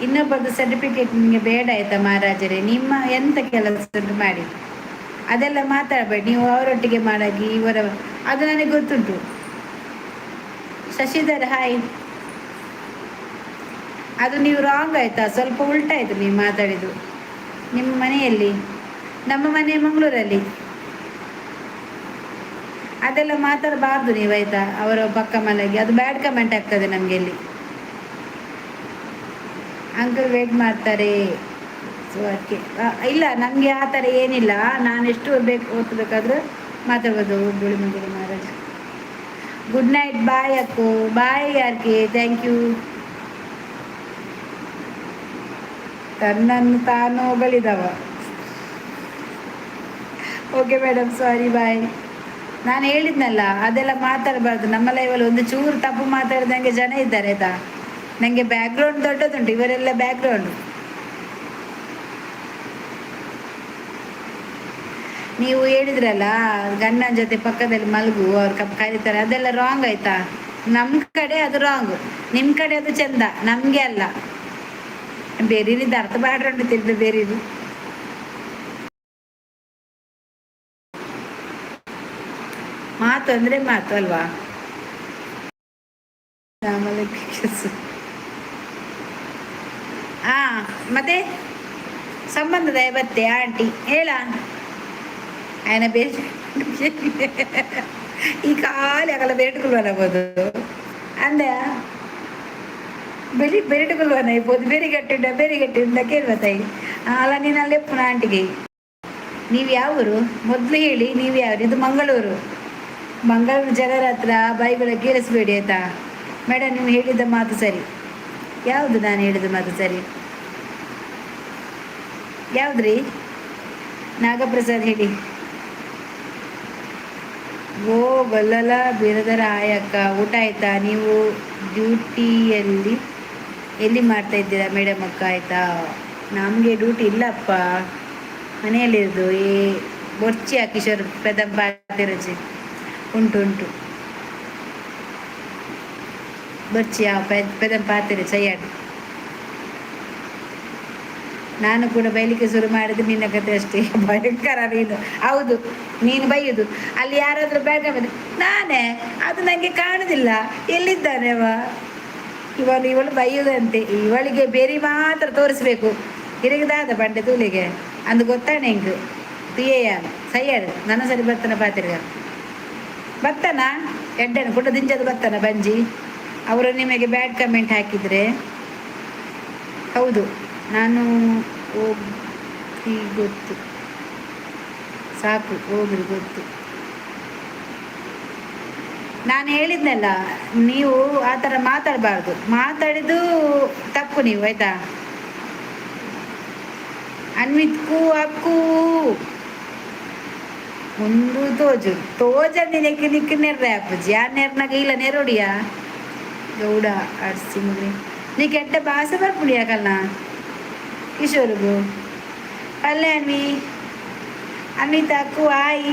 ಇನ್ನೊಬ್ಬರದ್ದು ಸರ್ಟಿಫಿಕೇಟ್ ನಿಮಗೆ ಬೇಡ ಆಯ್ತಾ ಮಹಾರಾಜರೇ? ನಿಮ್ಮ ಎಂತ ಕೆಲಸ ಉಂಟು ಮಾಡಿ. ಅದೆಲ್ಲ ಮಾತಾಡಬೇಡಿ ನೀವು. ಅವರೊಟ್ಟಿಗೆ ಮಾಡಾಗಿ ಇವರ ಅದು ನನಗೆ ಗೊತ್ತುಂಟು. ಶಶಿಧರ್ ಹಾಯ್. ಅದು ನೀವು ರಾಂಗ್ ಆಯ್ತಾ? ಸ್ವಲ್ಪ ಉಲ್ಟಾ ಆಯ್ತು ನೀವು ಮಾತಾಡಿದ್ದು. ನಿಮ್ಮ ಮನೆಯಲ್ಲಿ? ನಮ್ಮ ಮನೆ ಮಂಗಳೂರಲ್ಲಿ. ಅದೆಲ್ಲ ಮಾತಾಡಬಾರ್ದು ನೀವು ಆಯ್ತಾ? ಅವರ ಪಕ್ಕ ಮಲಗಿ ಅದು ಬ್ಯಾಡ್ ಕಮೆಂಟ್ ಆಗ್ತದೆ ನಮಗೆ ಇಲ್ಲಿ. ಅಂಕಲ್ ವೇಟ್ ಮಾಡ್ತಾರೆ. ಸೊ ಅದಕ್ಕೆ ಇಲ್ಲ, ನನಗೆ ಆ ಥರ ಏನಿಲ್ಲ. ನಾನು ಎಷ್ಟು ಬೇಕು ಹೊತ್ತು ಬೇಕಾದರೂ ಮಾತಾಡ್ಬೋದು. ಬಿಳಿ ಮಂದಿರ ಮಹಾರಾಜ, ಗುಡ್ ನೈಟ್. ಬಾಯ್ ಅಕ್ಕು. Bye R, thank you. ತನ್ನನ್ನು ತಾನು ಹೊಗಳಿದವ. Okay madam, sorry, bye. ನಾನು ಹೇಳಿದ್ನಲ್ಲ, ಅದೆಲ್ಲ ಮಾತಾಡಬಾರ್ದು ನಮ್ಮ ಲೈವಲ್ಲಿ. ಒಂದು ಚೂರು ತಪ್ಪು ಮಾತಾಡಿದಂಗೆ ಜನ ಇದ್ದಾರೆ ಆಯ್ತಾ? ನನಗೆ ಬ್ಯಾಕ್ಗ್ರೌಂಡ್ ದೊಡ್ಡದುಂಟು, ಇವರೆಲ್ಲ ಬ್ಯಾಕ್ಗ್ರೌಂಡ್. ನೀವು ಹೇಳಿದ್ರಲ್ಲ, ಗಂಡನ ಜೊತೆ ಪಕ್ಕದಲ್ಲಿ ಮಲಗು, ಅವ್ರು ಕಪ್ ಕರೀತಾರೆ, ಅದೆಲ್ಲ ರಾಂಗ್ ಆಯ್ತಾ? ನಮ್ಮ ಕಡೆ ಅದು ರಾಂಗ್, ನಿಮ್ಮ ಕಡೆ ಅದು ಚಂದ, ನಮಗೆ ಅಲ್ಲ. ಬೇರೆ ಅರ್ಥ ಬಾಡ್ರಂಡು ತಿಂದು ಬೇರೆ. ಮಾತು ಅಂದ್ರೆ ಮಾತು ಅಲ್ವಾ? ಆಮೇಲೆ ಹಾ ಮತ್ತೆ ಸಂಬಂಧದ ಬತ್ತೆ ಆಂಟಿ ಹೇಳ ఆయన ಬೇರೆ ಈ ಖಾಲಿ ಆಗಲ್ಲ. ಬೇಟುಕುಲ್ವನಬೋದು ಅಂದ ಬೆಳಿ ಬೇಟುಕುಲ್ವನ ಇರ್ಬೋದು. ಬೇರೆ ಗಟ್ಟಿಂಡ ಬೇರೆ ಗಟ್ಟಿಂಡ ಕೇಳುವ ತಾಯಿ. ಅಲ್ಲ, ನೀನು ಅಲ್ಲೇ ಪುನಃ ಆಂಟಿಗೆ. ನೀವು ಯಾವೂರು ಮೊದಲು ಹೇಳಿ. ನೀವು ಯಾವರು? ಇದು ಮಂಗಳೂರು. ಮಂಗಳೂರು ಜನರ ಹತ್ರ ಬಾಯಿಗಳ ಕೇಳಿಸ್ಬೇಡಿ ಆಯ್ತಾ? ಮೇಡಮ್, ನೀವು ಹೇಳಿದ ಮಾತು ಸರಿ. ಯಾವುದು ನಾನು ಹೇಳಿದ ಮಾತು ಸರಿ? ಯಾವುದ್ರಿ? ನಾಗಪ್ರಸಾದ್ ಹೇಳಿ. ಓ ಗೊಲ್ಲಲ ಬಿರದರ ಆಯಕ್ಕ, ಊಟ ಆಯ್ತಾ? ನೀವು ಡ್ಯೂಟಿಯಲ್ಲಿ ಎಲ್ಲಿ ಮಾಡ್ತಾ ಇದ್ದೀರಾ ಮೇಡಮ್ ಅಕ್ಕ ಆಯ್ತಾ? ನಮಗೆ ಡ್ಯೂಟಿ ಇಲ್ಲಪ್ಪ, ಮನೆಯಲ್ಲಿರೋದು. ಏ ಬೊರ್ಚಿ ಕಿಶೋರ್ ಪೆದಂಬ ರಜೆ ಉಂಟು ಉಂಟು. ಬೊರ್ಚಿ ಪೆದಂಬ ಪಾತಿರ ಚಯ್ಯಾಡು. ನಾನು ಕೂಡ ಬೈಲಿಕ್ಕೆ ಶುರು ಮಾಡಿದ್ರೆ ನಿನ್ನ ಕತೆ ಅಷ್ಟೇ. ಭಯಂಕರ ನೀನು. ಹೌದು, ನೀನು ಬೈಯುದು. ಅಲ್ಲಿ ಯಾರಾದರೂ ಬೇಗ ಬಂದರೆ ನಾನೇ ಅದು ನನಗೆ ಕಾಣುದಿಲ್ಲ, ಎಲ್ಲಿದ್ದಾನೆ ಅವ? ಇವನು ಇವಳು ಬೈಯುದಂತೆ. ಇವಳಿಗೆ ಬೇರೆ ಮಾತ್ರ ತೋರಿಸ್ಬೇಕು. ಇರಗದಾದ ಬಂಡೆ ತೂಲಿಗೆ ಅಂದು ಗೊತ್ತಾನೆ ಹಿಂಗೆ ತುಯ್ಯ ಸಯ್ಯಾಡು. ನನ್ನ ಸರಿ ಬರ್ತಾನ ಪಾತಿರ್ಗ ಬತ್ತನ ಎಡ್ಡನ ಕುಟ ದಿಂಜದ ಬತ್ತನ ಬಂಜಿ. ಅವರು ನಿಮಗೆ ಬ್ಯಾಡ್ ಕಮೆಂಟ್ ಹಾಕಿದರೆ. ಹೌದು, ನಾನು ಹೋಗಿ ಗೊತ್ತು. ಸಾಕು ಹೋಗ್ರಿ ಗೊತ್ತು. ನಾನು ಹೇಳಿದ್ನಲ್ಲ, ನೀವು ಆ ಥರ ಮಾತಾಡಬಾರ್ದು. ಮಾತಾಡಿದ್ದು ತಪ್ಪು ನೀವು ಆಯ್ತಾ? ಅನ್ವಿತ್ ಕೂ ಅಕ್ಕೂ ಒಂದು ತೋಜು ತೋಜಂದಿ ನೆಕ್ ನಿಕ್ ನೆರ್ರೆ ಅಪ್ಪುಜಿ. ಆ ನೆರ್ನಾಗ ಇಲ್ಲ ನೆರೋಡಿಯಾ ಗೌಡ ಅಡ್ಸಿ ಮುಗ್ರಿ. ನೀ ಕೆಟ್ಟ ಭಾಷೆ ಬರ್ಪುಡಿ ಯಾಕಲ್ಲ ಕಿಶೋರ್ಗು ಅಲ್ಲೇ. ಅನ್ವಿ, ಅನ್ವಿತಾ ಅಕ್ಕು ಆಯ್.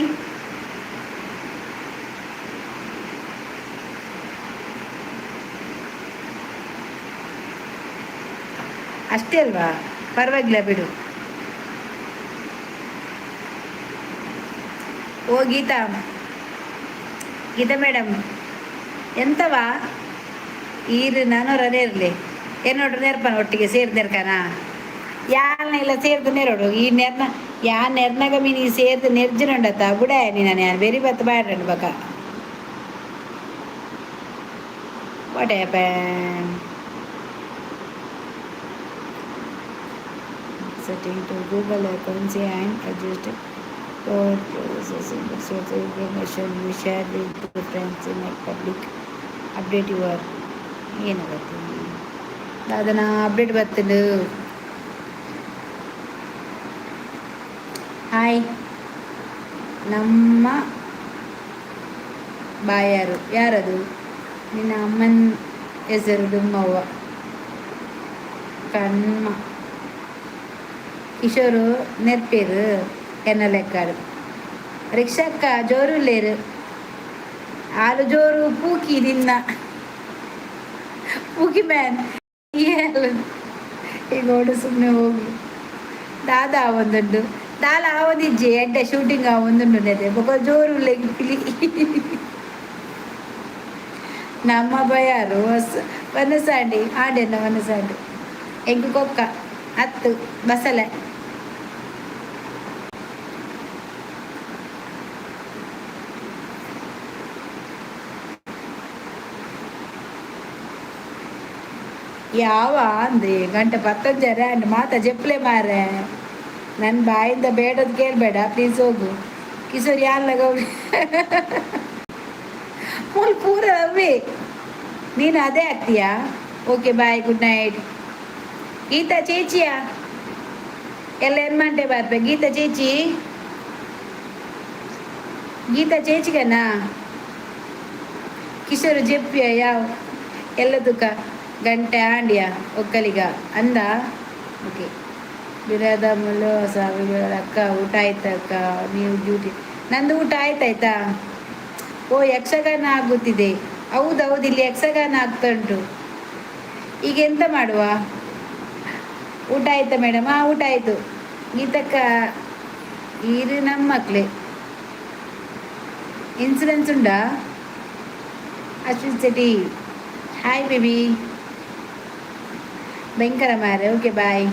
ಅಷ್ಟೇ ಅಲ್ವಾ? ಪರವಾಗಿಲ್ಲ ಬಿಡು. ಓ ಗೀತಾ, ಗೀತಾ ಮೇಡಮ್, ಎಂತವಾ ಈರು ನಾನು ರನೇ ಇರಲಿ ಏನೋಡ್ರು ನೇರ್ಪನ ಒಟ್ಟಿಗೆ ಸೇರ್ದು ನೆರ್ಕನ ಯಾರನ್ನ ಇಲ್ಲ ಸೇರ್ದು ನೆರಡು ಈ ನೆರ್ನ ಯಾ ನೆರ್ನಗ ಮೀನಿ ಸೇರ್ದು ನೆರ್ಜಿನಂಡತ್ತ ಬುಡ ನೀನು ನಾನು ಬೆರಿ ಬತ್ತ ಬಾಡ್ರಂಡು ಬಕ. What happen? Setting to Google accounts and adjust for processing the source information you share with your friends in a public update your. ಏನಾಗತ್ತೆ ಅದನ್ನ ಅಪ್ಡೇಟ್ ಬರ್ತದೆ. ಹಾಯ್, ನಮ್ಮ ಬಾಯಾರು ಯಾರದು? ನಿನ್ನ ಅಮ್ಮನ ಹೆಸರು ದುಮ್ಮವ್ವ ಕಣ್ಮ. ಕಿಶೋರು ನೆರ್ಪೇರು ಎನ್ನ ಲೆಕ್ಕಾಡು. ರಿಕ್ಷಕ್ಕ ಜೋರು ಲೇರು ಆಲು ಜೋರು ಪೂಕಿ, ನಿನ್ನ ಪೂಕಿ ಮ್ಯಾನ್. ಈಗ ಓಡು, ಸುಮ್ಮನೆ ಹೋಗಿ ದಾದಾ ಒಂದುಂಡು ದಾಲ ಆವೊಂದಿಜ್ಜಿ ಎಡ್ಡೆ ಶೂಟಿಂಗ್ ಆವೊಂದುಂಡು ನೆದೆ ಬೊಕ ಜೋರು ಪಿಲಿ. ನಮ್ಮ ಬಯಾರು ಹೊಸ ವನಸಾಂಡಿ ಆಡೆನ ವನಸಾಂಡಿ ಎಂಕ್ ಕೊಕ್ಕ ಹತ್ತು ಬಸಲೆ. ಯಾವ ಅಂದೆ ಗಂಟೆ ಪತ್ತೊಂಜರ ಅಂಡ್ ಮಾತ ಜೆಪ್ಲೆ ಮಾರೆ. ನನ್ನ ಬಾಯಿಂದ ಬೇಡದ್ ಕೇಳಬೇಡ ಪ್ಲೀಸ್, ಹೋಗು. ಕಿಶೋರ್ ಯಾರ್ಲಾಗ ಮೂಲ ಪೂರ ಅವೇ, ನೀನು ಅದೇ ಆಗ್ತೀಯಾ? Okay, bye, good night. Geetha ಚೇಚಿಯಾ ಎಲ್ಲ ಏನು ಮಂಟೆ ಬರ್ಪೆ. ಗೀತಾ ಚೇಚಿ, ಗೀತಾ ಚೇಚಿಗನಾ? ಕಿಶೋರ್ ಜೆಪ್ಪಿಯ ಯಾವ ಎಲ್ಲ ತುಕ ಗಂಟೆ ಆಂಡ್ಯ ಒಕ್ಕಲಿಗ ಅಂದ. ಓಕೆ, ಬಿರಾದ ಮುಲ್ಲು ಸಾವಿರ. ಅಕ್ಕ, ಊಟ ಆಯ್ತಾ ಅಕ್ಕ? ನೀವು ಡ್ಯೂಟಿ? ನಂದು ಊಟ ಆಯ್ತಾಯ್ತಾ. ಓ, ಯಕ್ಷಗಾನ ಆಗುತ್ತಿದೆ. ಹೌದು ಹೌದು, ಇಲ್ಲಿ ಯಕ್ಷಗಾನ ಆಗ್ತಾ ಉಂಟು. ಈಗ ಎಂತ ಮಾಡುವ? ಊಟ ಆಯ್ತಾ ಮೇಡಮ್? ಹಾಂ, ಊಟ ಆಯಿತು. ಗೀತಕ್ಕ, ಇದು ನಮ್ಮ ಮಕ್ಕಳೇ. ಇನ್ಸೂರೆನ್ಸ್ ಉಂಡಾ? Ashwin Shetty, hi baby. ಭಯಂಕರ ಮಾರೆ. Okay, bye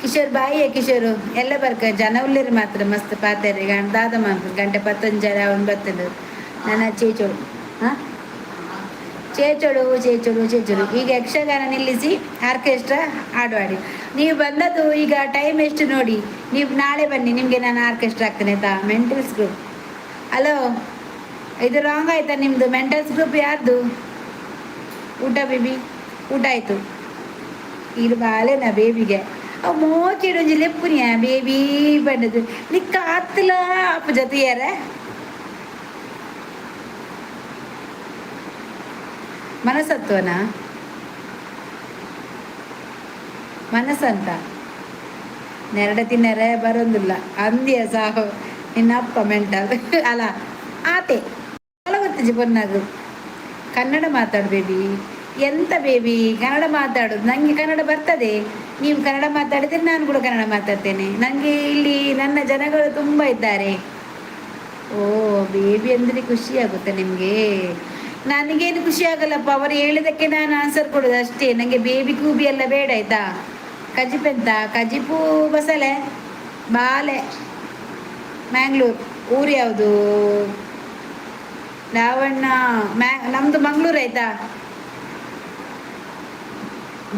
Kishore, bye Kishore. ಎಲ್ಲ ಬರ್ಕ ಜನ ಉಲ್ಲೇರು ಮಾತ್ರ ಮಸ್ತ್ ಪಾತೆರೆ ದಾದ ಮಾತ್ರ. ಗಂಟೆ ಪತ್ತೊಂಜರ ಒಂಬತ್ತದು ನನ್ನ ಚೇಚೋಡು. ಹಾಂ, ಚೇಚೋಡು ಚೇಚೋಡು ಚೇಚೋಡು. ಈಗ ಯಕ್ಷಗಾನ ನಿಲ್ಲಿಸಿ ಆರ್ಕೆಸ್ಟ್ರಾ ಹಾಡು ಹಾಡಿ. ನೀವು ಬಂದದ್ದು ಈಗ ಟೈಮ್ ಎಷ್ಟು ನೋಡಿ. ನೀವು ನಾಳೆ ಬನ್ನಿ, ನಿಮಗೆ ನಾನು ಆರ್ಕೆಸ್ಟ್ರಾ ಹಾಕ್ತೇನೆ, ಆಯ್ತಾ? ಮೆಂಟಲ್ಸ್ ಗ್ರೂಪ್, ಹಲೋ, ಇದು ರಾಂಗ್ ಆಯ್ತಾ ನಿಮ್ಮದು? ಮೆಂಟಲ್ಸ್ ಗ್ರೂಪ್ ಯಾರ್ದು? ಊಟ ಬೇಬಿ? ಊಟ ಆಯಿತು. ಇದು ಬಾಲೆನಾ ಬೇಬಿಗೆ? ಅವು ಮೋಕಿಡೊಂಜಿ ಲೆಪ್ಪುನಿಯ ಬೇಬಿ ಪಂಡದು ನಿಕ್ಕ ಆತ್ತಲ ಅಪ್ಪು ಜೊತೆಯಾರ ಮನಸತ್ವನ ಮನಸ್ಸಂತ ನೆರಡ ತಿನ್ನರೆ ಬರೋದಿಲ್ಲ ಅಂದ್ಯ ಸಾಹು. ನಿನ್ನ ಅಪ್ಪ ಮೆಂಟಲ್ ಅಲ್ಲ ಆತೆ ಅಲ್ಲ ಗೊತ್ತಿಜಿ ಪೊನ್ನಾಗು. ಕನ್ನಡ ಮಾತಾಡು ಬೇಬಿ. ಎಂತ ಬೇಬಿ ಕನ್ನಡ ಮಾತಾಡೋದು? ನನಗೆ ಕನ್ನಡ ಬರ್ತದೆ. ನೀವು ಕನ್ನಡ ಮಾತಾಡಿದರೆ ನಾನು ಕೂಡ ಕನ್ನಡ ಮಾತಾಡ್ತೇನೆ. ನನಗೆ ಇಲ್ಲಿ ನನ್ನ ಜನಗಳು ತುಂಬ ಇದ್ದಾರೆ. ಓ, ಬೇಬಿ ಅಂದರೆ ಖುಷಿ ಆಗುತ್ತೆ ನಿಮಗೆ. ನನಗೇನು ಖುಷಿ ಆಗಲ್ಲಪ್ಪ. ಅವರು ಹೇಳಿದಕ್ಕೆ ನಾನು ಆನ್ಸರ್ ಕೊಡೋದು ಅಷ್ಟೇ. ನನಗೆ ಬೇಬಿ ಕೂಬಿ ಎಲ್ಲ ಬೇಡ, ಆಯ್ತಾ? ಕಜಿಪೆಂತ? ಕಜಿಪು ಬಸಲೆ ಬಾಲೆ. ಮ್ಯಾಂಗ್ಳೂರ್ ಊರು ಯಾವುದು? ಲಾವಣ್ಣ ಮ್ಯಾ ನಮ್ಮದು ಮಂಗಳೂರು, ಆಯ್ತಾ?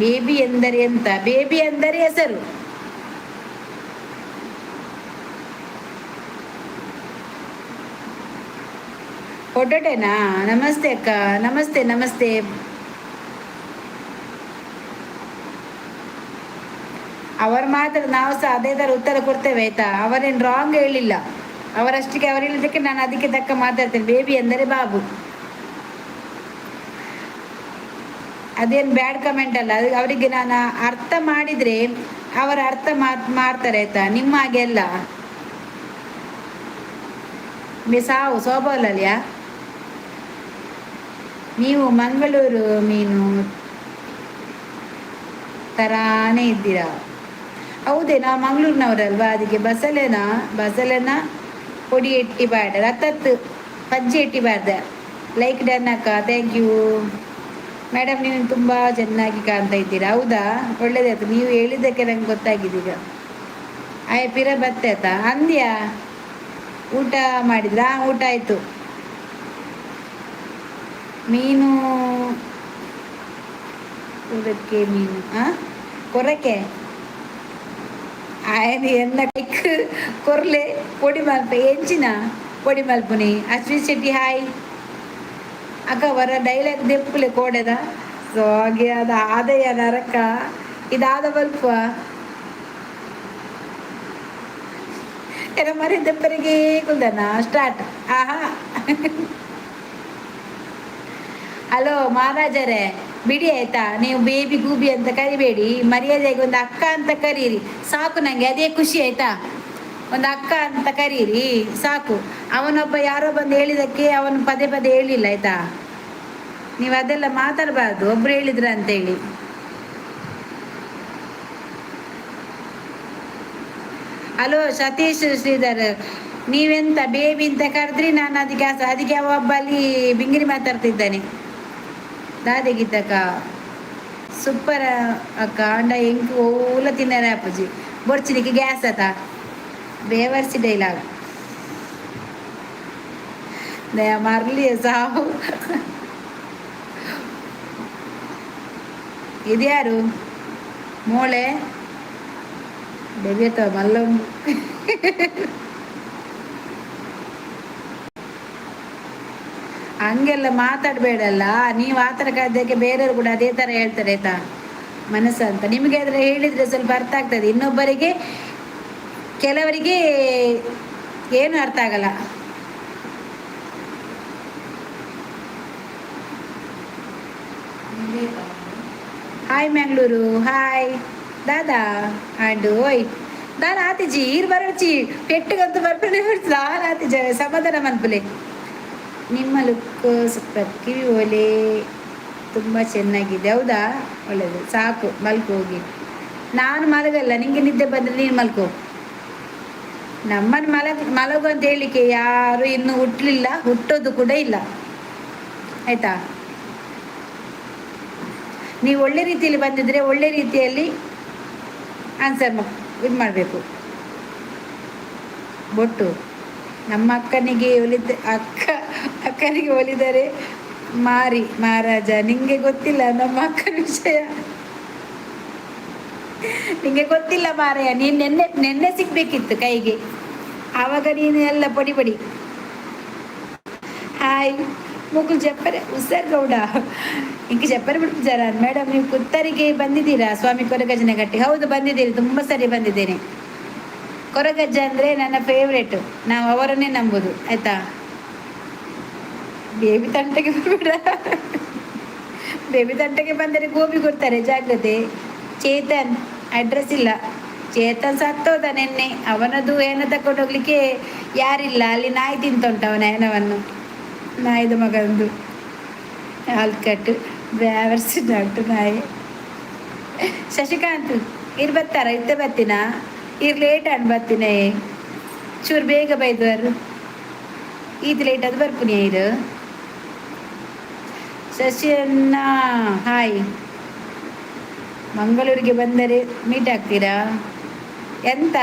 ಬೇಬಿ ಎಂದರೆ ಎಂತ? ಬೇಬಿ ಎಂದರೆ ಹೆಸರು. ಹೊಟ್ಟೆನಾ? ನಮಸ್ತೆ ಅಕ್ಕ. ನಮಸ್ತೆ ನಮಸ್ತೆ. ಅವರು ಮಾತ್ರ ನಾವು ಸಹ ಅದೇ ಥರ ಉತ್ತರ ಕೊಡ್ತೇವೆ, ಆಯ್ತಾ? ಅವರೇನು ರಾಂಗ್ ಹೇಳಿಲ್ಲ. ಅವರಷ್ಟಕ್ಕೆ ಅವರು ಹೇಳಿದ್ದಕ್ಕೆ ನಾನು ಅದಕ್ಕೆ ತಕ್ಕ ಮಾತಾಡ್ತೇನೆ. ಬೇಬಿ ಎಂದರೆ ಬಾಬು. ಅದೇನು ಬ್ಯಾಡ್ ಕಮೆಂಟ್ ಅಲ್ಲ ಅದು. ಅವರಿಗೆ ನಾನು ಅರ್ಥ ಮಾಡಿದರೆ ಅವರ ಅರ್ಥ ಮಾಡ್ತಾರೆ, ಆಯ್ತಾ? ನಿಮ್ಮ ಹಾಗೆ ಅಲ್ಲ. ಸಾವು ಸೋಬಾಲಲ್ಯಾ ನೀವು? ಮಂಗಳೂರು ಮೀನು. ತರಾನೇ ಇದ್ದೀರಾ. ಹೌದೇ, ನಾವು ಮಂಗಳೂರಿನವರಲ್ವಾ, ಅದಕ್ಕೆ ಬಸಲೆನ ಬಸಲೆನ ಪೊಡಿ ಎಟ್ಟಿ ಬಾಡ ರತ್ತತ್ತು ಪಜ್ಜಿ ಎಟ್ಟಿ ಬಾರ್ದ. ಲೈಕ್ ಡನ್ ಅಕ್ಕ, thank you. Madam, ನೀವು ತುಂಬ ಚೆನ್ನಾಗಿ ಕಾಣ್ತಾ ಇದ್ದೀರಾ. ಹೌದಾ, ಒಳ್ಳೇದಾಯ್ತು, ನೀವು ಹೇಳಿದ್ದಕ್ಕೆ ನಂಗೆ ಗೊತ್ತಾಗಿದೆ ಈಗ. ಆಯ್ ಪಿರ ಬತ್ತೆ ಆಯ್ತಾ ಅಂದ್ಯಾ? ಊಟ ಮಾಡಿದ್ರಾ? ಊಟ ಆಯಿತು. ಮೀನು ಕೊರಕೆ, ಮೀನು ಕೊರಕೆ ಆಯನ ಎನ್ನ ಕೈಕ್ ಕೊರ್ಲೆ ಪೊಡಿ ಮಲ್ಪ ಎಂಚಿನ ಪೊಡಿ ಮಲ್ಪುನಿ. ಅಶ್ವಿನ್ ಶೆಟ್ಟಿ ಹಾಯ್. ಅಕ್ಕ ವರ ಡೈಲಾಗ್ ದೆಪ್ಪುಲೆ ಕೋಡೆದ ಸೊ ಹಾಗೆ ಅದು ಆದಯ ನರಕ ಇದಾದ ಬಲ್ಪ ಎನ ಮರಿ ದೆಪ್ಪರಿಗೆ ಕುಲ್ದನ ಸ್ಟಾರ್ಟ್. ಆಹಾ, ಹಲೋ ಮಹಾರಾಜರೇ, ಬಿಡಿ ಆಯ್ತಾ. ನೀವು ಬೇಬಿ ಗೂಬಿ ಅಂತ ಕರಿಬೇಡಿ, ಮರ್ಯಾದೆಗೆ ಒಂದು ಅಕ್ಕ ಅಂತ ಕರೀರಿ ಸಾಕು, ನನಗೆ ಅದೇ ಖುಷಿ ಆಯ್ತಾ. ಒಂದು ಅಕ್ಕ ಅಂತ ಕರೀರಿ ಸಾಕು. ಅವನೊಬ್ಬ ಯಾರೋ ಬಂದು ಹೇಳಿದಕ್ಕೆ ಅವನು ಪದೇ ಪದೇ ಹೇಳಿಲ್ಲ ಆಯ್ತಾ. ನೀವು ಅದೆಲ್ಲ ಮಾತಾಡಬಾರ್ದು, ಒಬ್ರು ಹೇಳಿದ್ರ ಅಂತೇಳಿ. ಹಲೋ ಸತೀಶ್ ಶ್ರೀಧರ್, ನೀವೆಂತ ಬೇಬಿ ಅಂತ ಕರೆದ್ರಿ, ನಾನು ಅದಕ್ಕೆ ಅದಕ್ಕೆ ಅವ ಒಬ್ಬ ಅಲ್ಲಿ ಬಿಂಗಿರಿ ಮಾತಾಡ್ತಿದ್ದಾನೆ. ದಾದೆ ಗೀತಕ್ಕ ಸೂಪರ್ ಅಕ್ಕ. ಅಂಡ ಎಂಕ್ ಓಲ ತಿನ್ನರೆ ಅಪ್ಪುಜಿ ಬೊರ್ಚಿನಿಕ್ಕೆ ಗ್ಯಾಸ್ ಆತ. ಬೇವರ್ಸಿ ಡೈಲಾಗ್ ಮರ್ಲಿ ಸಾವು. ಇದ್ಯಾರು ಮೋಳೆ ಬೆವಿಯತ್ತ ಮಲ್ಲ. ಹಂಗೆಲ್ಲ ಮಾತಾಡಬೇಡಲ್ಲ ನೀವು. ಆ ಥರ ಕಾದ್ಯಕ್ಕೆ ಬೇರೆಯವರು ಕೂಡ ಅದೇ ಥರ ಹೇಳ್ತಾರೆ ಆಯ್ತಾ. ಮನಸ್ಸು ಅಂತ ನಿಮಗೆ ಅದರ ಹೇಳಿದರೆ ಸ್ವಲ್ಪ ಅರ್ಥ ಆಗ್ತದೆ, ಇನ್ನೊಬ್ಬರಿಗೆ ಕೆಲವರಿಗೆ ಏನು ಅರ್ಥ ಆಗಲ್ಲ. ಹಾಯ್ ಮ್ಯಾಂಗ್ಳೂರು, ಹಾಯ್ ದಾದಾ ಆಂಡ್ ಓಯ್ ದಾದ ಆತಿಜಿ ಈರ್ ಬರಚಿ ಪೆಟ್ಟುಗಂತೂ ಬರ್ಪನೆ ದಾದ ಆತಿಜ ಸಮಾಧಾನ ಮನ್ಪುಲೆ. ನಿಮ್ಮ ಲುಕ್ ಸೂಪರ್, ಕಿವಿ ಓಲೆ ತುಂಬ ಚೆನ್ನಾಗಿದೆ. ಹೌದಾ, ಒಳ್ಳೇದು, ಸಾಕು ಮಲ್ಕೋ ಹೋಗಿ. ನಾನು ಮಲಗಲ್ಲ, ನಿಂಗೆ ನಿದ್ದೆ ಬಂದರೆ ನೀನು ಮಲ್ಕೋ. ನಮ್ಮನ್ನು ಮಲಗು ಅಂತ ಹೇಳಲಿಕ್ಕೆ ಯಾರು ಇನ್ನೂ ಹುಟ್ಟಲಿಲ್ಲ, ಹುಟ್ಟೋದು ಕೂಡ ಇಲ್ಲ ಆಯಿತಾ. ನೀವು ಒಳ್ಳೆ ರೀತಿಯಲ್ಲಿ ಬಂದಿದ್ದರೆ ಒಳ್ಳೆ ರೀತಿಯಲ್ಲಿ ಆನ್ಸರ್ ಇದು ಮಾಡಬೇಕು. ಬೊಟ್ಟು ನಮ್ಮ ಅಕ್ಕನಿಗೆ ಒಲಿದ ಅಕ್ಕನಿಗೆ ಒಲಿದರೆ ಮಾರಿ ಮಹಾರಾಜ. ನಿಂಗೆ ಗೊತ್ತಿಲ್ಲ ನಮ್ಮ ಅಕ್ಕನ ವಿಷಯ, ನಿಂಗೆ ಗೊತ್ತಿಲ್ಲ ಮಾರಾಯ. ನೀನು ನೆನ್ನೆ ನೆನ್ನೆ ಸಿಗ್ಬೇಕಿತ್ತು ಕೈಗೆ, ಆವಾಗ ನೀನು ಎಲ್ಲ ಪೊಡಿ ಪೊಡಿ. ಹಾಯ್ ಮುಗುಲ್ ಜಪ್ಪರೆ ಹುಷಾರ್ ಗೌಡ ಇಂಕ ಜಪ್ಪರೆ ಬಿಡ್ಪಿಜಾರ. ಮೇಡಮ್, ನೀವು ಪುತ್ತರಿಗೆ ಬಂದಿದ್ದೀರಾ ಸ್ವಾಮಿ ಕೊರಗಜ್ಜನ ಗಟ್ಟಿ? ಹೌದು ಬಂದಿದ್ದೀರಿ, ತುಂಬ ಸರಿ ಬಂದಿದ್ದೇನೆ. ಕೊರಗಜ್ಜ ಅಂದರೆ ನನ್ನ ಫೇವ್ರೇಟು, ನಾವು ಅವರನ್ನೇ ನಂಬುದು ಆಯ್ತಾ. ಬೇಬಿ ತಂಟೆಗೆ ಬರ್ಬೇಡ, ಬೇಬಿ ತಂಟೆಗೆ ಬಂದರೆ ಗೋಬಿ ಕೊಡ್ತಾರೆ ಜಾಗ್ರತೆ. ಚೇತನ್ ಅಡ್ರೆಸ್ ಇಲ್ಲ, ಚೇತನ್ ಸತ್ತೋದ ನಿನ್ನೆ. ಅವನದು ಏನೋ ತಕೊಂಡು ಹೋಗ್ಲಿಕ್ಕೆ ಯಾರಿಲ್ಲ, ಅಲ್ಲಿ ನಾಯಿ ತಿಂತುಂಟು ಅವನ ಏನವನ್ನು, ನಾಯಿದ ಮಗಂದು ಆಲ್ಕಟ್ಟು ಬ್ಯಾವರ್ಸಿ ಡಾಕ್ಟರ್ ನಾಯಿ. ಶಶಿಕಾಂತ್ ಇರ್ ಬರ್ತಾರ ಇತ್ತೆ ಬರ್ತೀನಾ? ಇರ್ ಲೇಟ್ ಅನ್ ಬರ್ತೀನಿ, ಚೂರು ಬೇಗ ಬೈದವರು ಈತ್ ಲೇಟ್ ಅದು ಬರ್ಪುನಿ ಇರು. ಶಶಿ ಅಣ್ಣ ಹಾಯ್, ಮಂಗಳೂರಿಗೆ ಬಂದರೆ ಮೀಟ್ ಆಗ್ತೀರಾ? ಎಂತ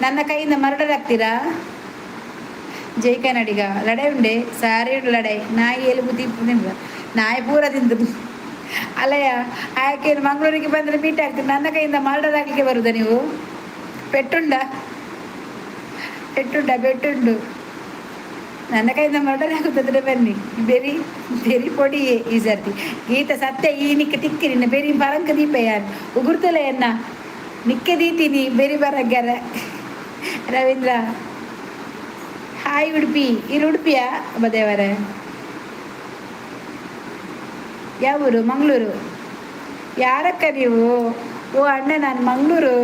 ನನ್ನ ಕೈಯಿಂದ ಮರ್ಡರ್ ಆಗ್ತೀರಾ? ಜೈ ಕನ್ನಡಿಗ. ಲಡೈ ಉಂಡೆ ಸಾರಿ ಉಂಡು ಲಡೈ ನಾಯಿ ಎಲುಬು ತಿಂಪು ನಾಯಿ ಪೂರ ತಿಂದು ಅಲ್ಲಯ್ಯ. ಆಕೆ ಮಂಗಳೂರಿಗೆ ಬಂದರೆ ಮೀಟ್ ಆಗ್ತೀರಿ, ನನ್ನ ಕೈಯಿಂದ ಮರ್ಡರ್ ಆಗಲಿಕ್ಕೆ ಬರುದಾ ನೀವು? ಪೆಟ್ಟುಂಡ ಪೆಟ್ಟುಂಡ ಪೆಟ್ಟುಂಡು ನನ್ನ ಕೈಯಿಂದ ಮರ್ಡರ್ ಆಗುತ್ತಂದ್ರೆ ಬನ್ನಿ. ಬೆರಿ ಬೆರಿ ಪೊಡಿಯೇ ಈ ಸರ್ತಿ ಗೀತ ಸತ್ಯ ಈ ನಿಕ್ಕ ತಿಕ್ಕಿ ನಿನ್ನ ಬೆರಿ ಬರಂಕ ದೀಪ ಯಾರು ಉಗುರ್ತಲೆ ಎನ್ನ ನಿಕ್ಕೆ ದೀತೀನಿ ಬೆರಿ ಬರಂಗರ. ರವೀಂದ್ರ ಹಾಯ್, ಉಡುಪಿ ಇರು ಉಡುಪಿಯಾ ಬದೇವರ? ಯಾವ ಊರು? ಮಂಗಳೂರು. ಯಾರಕ್ಕ ನೀವು? ಓ ಅಣ್ಣ, ನಾನು ಮಂಗಳೂರು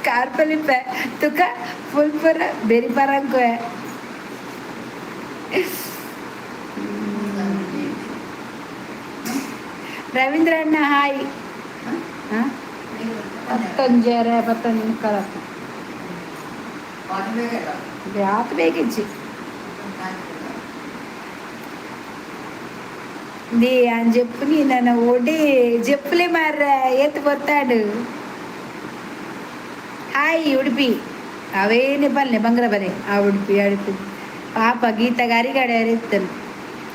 ಕಾರ್ಪಲಿಪ್ಪೆ ತುಕ ಫುಲ್ಪುರ ಬೆರಿ ಪರಂಕು. ರವೀಂದ್ರ ಅಣ್ಣ ಹಾಯ್. ಹಾಂ, ಪತ್ತೊಂಜರೆ ಪತ್ತೊಂಜಿ ಮುಕ್ಕಾಲು. ಆತು ಬೇಕಿಜ್ಜಿ. They అని చెప్పు నన్ను ఒడి చెప్పులే మార్రా ఏత్తు పొత్తాడు. ಹಾಯ್ ಉಡುಪಿ ಅವೇನೆ ಬಲ್ಲೆ ಬಂಗ್ರ ಬಲೆ ಆ ಉಡುಪಿ ಉಡುಪಿ ಪಾಪ ಗೀತ ಗರಿಗಡೆ ಇತ್ತನು.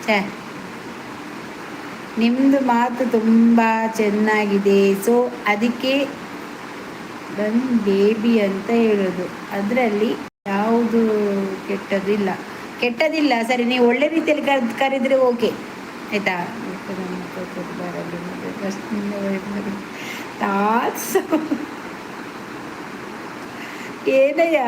ಛೇ, ನಿಮ್ಮದು ಮಾತು ತುಂಬ ಚೆನ್ನಾಗಿದೆ. ಸೊ ಅದಕ್ಕೆ ಬಂದು ಬೇಬಿ ಅಂತ ಹೇಳೋದು. ಅದರಲ್ಲಿ ಯಾವುದು ಕೆಟ್ಟದಿಲ್ಲ, ಕೆಟ್ಟದಿಲ್ಲ. ಸರಿ, ನೀವು ಒಳ್ಳೆ ರೀತಿಯಲ್ಲಿ ಕರೆದ್ರೆ ಓಕೆ, ಆಯಿತಾ? ತಾಸು ಏನಯ್ಯ?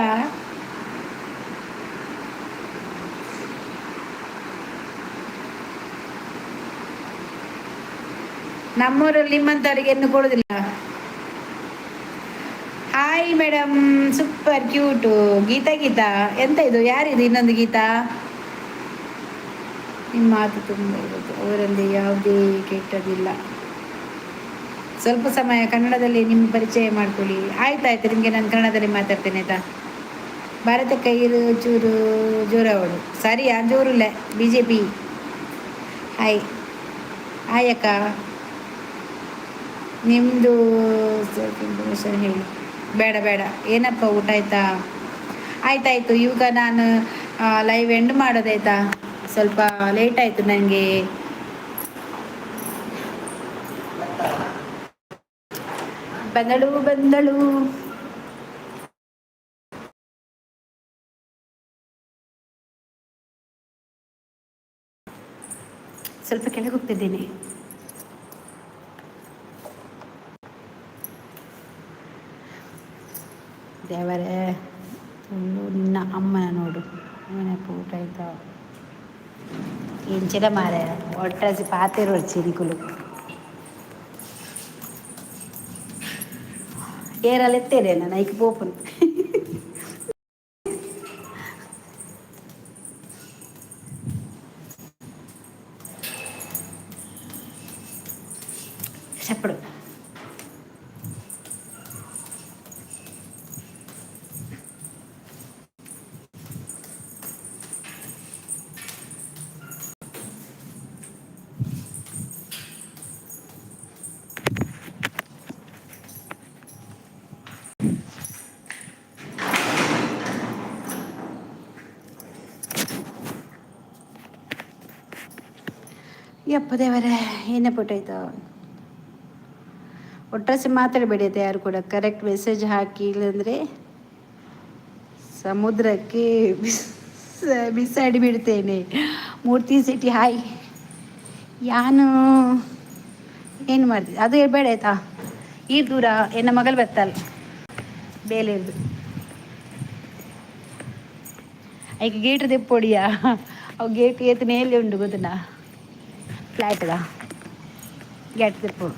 ನಮ್ಮೂರಲ್ಲಿ ನಿಮ್ಮಂಥವ್ರಿಗೆ ಏನು ಕೊಡೋದಿಲ್ಲ. Hi madam, super cute. Geetha Geetha ಎಂತ ಇದು? ಯಾರಿದು ಇನ್ನೊಂದು ಗೀತಾ? ನಿಮ್ಮ ಮಾತು ತುಂಬ ಇರೋದು, ಅವರಲ್ಲಿ ಯಾವುದೇ ಕೆಟ್ಟದಿಲ್ಲ. ಸ್ವಲ್ಪ ಸಮಯ ಕನ್ನಡದಲ್ಲಿ ನಿಮ್ಮ ಪರಿಚಯ ಮಾಡ್ಕೊಳ್ಳಿ. ಆಯ್ತಾಯ್ತು, ನಿಮಗೆ ನಾನು ಕನ್ನಡದಲ್ಲಿ ಮಾತಾಡ್ತೇನೆ, ಆಯ್ತಾ? ಭಾರತ ಕೈರು ಚೂರು ಜೋರವಳು. ಸರಿ, ಆ ಜೋರುಲ್ಲ ಬಿಜೆಪಿ. ಹಾಯ್ ಹಾಯ್ ಅಕ್ಕ, ನಿಮ್ಮದು ಸ್ವಲ್ಪ ಇನ್ಫಾರ್ಮೇಷನ್ ಹೇಳಿ. ಬೇಡ ಬೇಡ. ಏನಪ್ಪ, ಊಟ ಆಯ್ತಾ? ಆಯ್ತಾಯ್ತು. ಇವಾಗ ನಾನು ಲೈವ್ ಎಂಡ್ ಮಾಡೋದಾಯ್ತಾ? ಸ್ವಲ್ಪ ಲೇಟ್ ಆಯಿತು ನನಗೆ. ಬಂದಳು ಬಂದಳು. ಸ್ವಲ್ಪ ಕೆಳಗೆ ಹೋಗ್ತಿದ್ದೇನೆ. ದೇವರೇ, ನಿನ್ನ ಅಮ್ಮನ ನೋಡು. ಏನಪ್ಪ, ಊಟ ಆಯ್ತಾ? ಎಂಚಿನ ಮಾರೆ, ಒಟ್ರಾಸಿ ಪಾತೆರೊಡ್ಚಿ ನಿಕುಲು. ಏರಲ್ಲಿ ಎತ್ತೇನೆ ನಾನು ಐಕ್ ಪೋಪುನು. చెప్పడు. ಯಪ್ಪ ದೇವರೇ, ಏನೇ ಪುಟ್ಟಾಯ್ತು. ಒಟ್ರಾಸಿ ಮಾತಾಡಬೇಡಿ ಆಯ್ತಾ? ಯಾರು ಕೂಡ ಕರೆಕ್ಟ್ ಮೆಸೇಜ್ ಹಾಕಿ, ಇಲ್ಲಂದರೆ ಸಮುದ್ರಕ್ಕೆ ಬಿಸಾಡಿ ಬಿಡ್ತೇನೆ. ಮೂರ್ತಿ ಸಿಟಿ ಹಾಯ್. ಯಾನು ಏನು ಮಾಡ್ತಿದ್ದೆ ಅದು ಬೇಡ ಆಯ್ತಾ? ಈ ದೂರ ಎನ್ನ ಮಗಳು ಬರ್ತಾಳೆ ಬೇಲೆರ್ದು. ಐಕ್ ಗೇಟ್ ದೆಪ್ಪೊಡಿಯಾ? ಅವು ಗೇಟ್ ಏತ್ ನೇಲೆ ಉಂಡು ಗೊತ್ತುಂಡಾ? ಫ್ಲ್ಯಾಟ್ದ ಗೇಟ್ ದೆಪ್ಪೊಡು.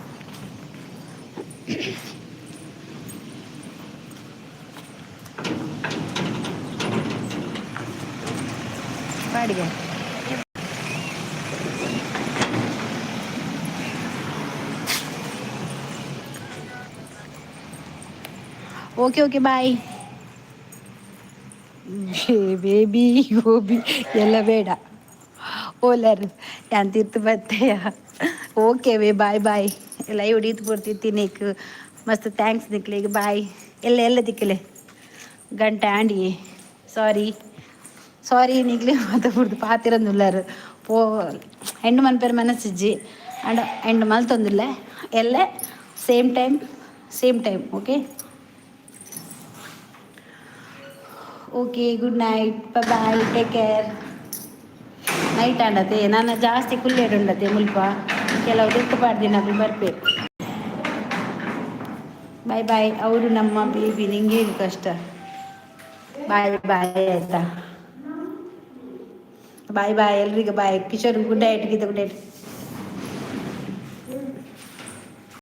ಬಾಡಿಗೆ. Okay okay, bye. Baby gobi ಎಲ್ಲ ಬೇಡ. ಓಲರ್ ಯಾಂತಿರ್ತು ಬತ್ತೆಯ. ಓಕೆ ವೇ, ಬಾಯ್ ಬಾಯ್. ಲೈವ್ ಹಿಡೀತು ಪೊರ್ತಿತ್ತಿ ಮಸ್ತ್ thanks ನಿಕ್ಲೆಗ್. ಬಾಯ್. ಎಲ್ಲ ಎಲ್ಲ ದಿಕ್ಕಲೆ ಗಂಟೆ ಆಂಡಿ. ಸಾರಿ ಸಾರಿ, ನಿಕ್ಲೆ ಮಾತ ಬುಡ್ದು ಪಾತಿರಂದುಲ್ಲಾರು. ಪೋ ಹೆಣ್ಣು ಮನ್ಪೇರು ಮನಸ್ಸಿಜ್ಜಿ ಅಂಡ್ ಹೆಣ್ಣು ಮಲ್ತೊಂದಿಲ್ಲ. ಎಲ್ಲ same time, same time. Okay okay, good night, bye, take care. Night ಆಂಡತೆ ನಾನು ಜಾಸ್ತಿ ಕುಲ್ಲೇಡು ಉಂಡತೆ ಮುಲ್ಪ. ಕೆಲವು ದಿಕ್ಕು ಪಾಡ್ದಿನಕುಲು ಬರ್ಪೇರು. Boy boy. ಅವರು ನಮ್ಮ ಬೇಬಿ, ನಿಂಗೇನು ಕಷ್ಟ? ಬಾಯ್ ಬಾಯ್, ಆಯ್ತಾ? ಬಾಯ್ ಬಾಯ್, ಎಲ್ರಿಗೂ bye. Kishore good night, Geetha good night.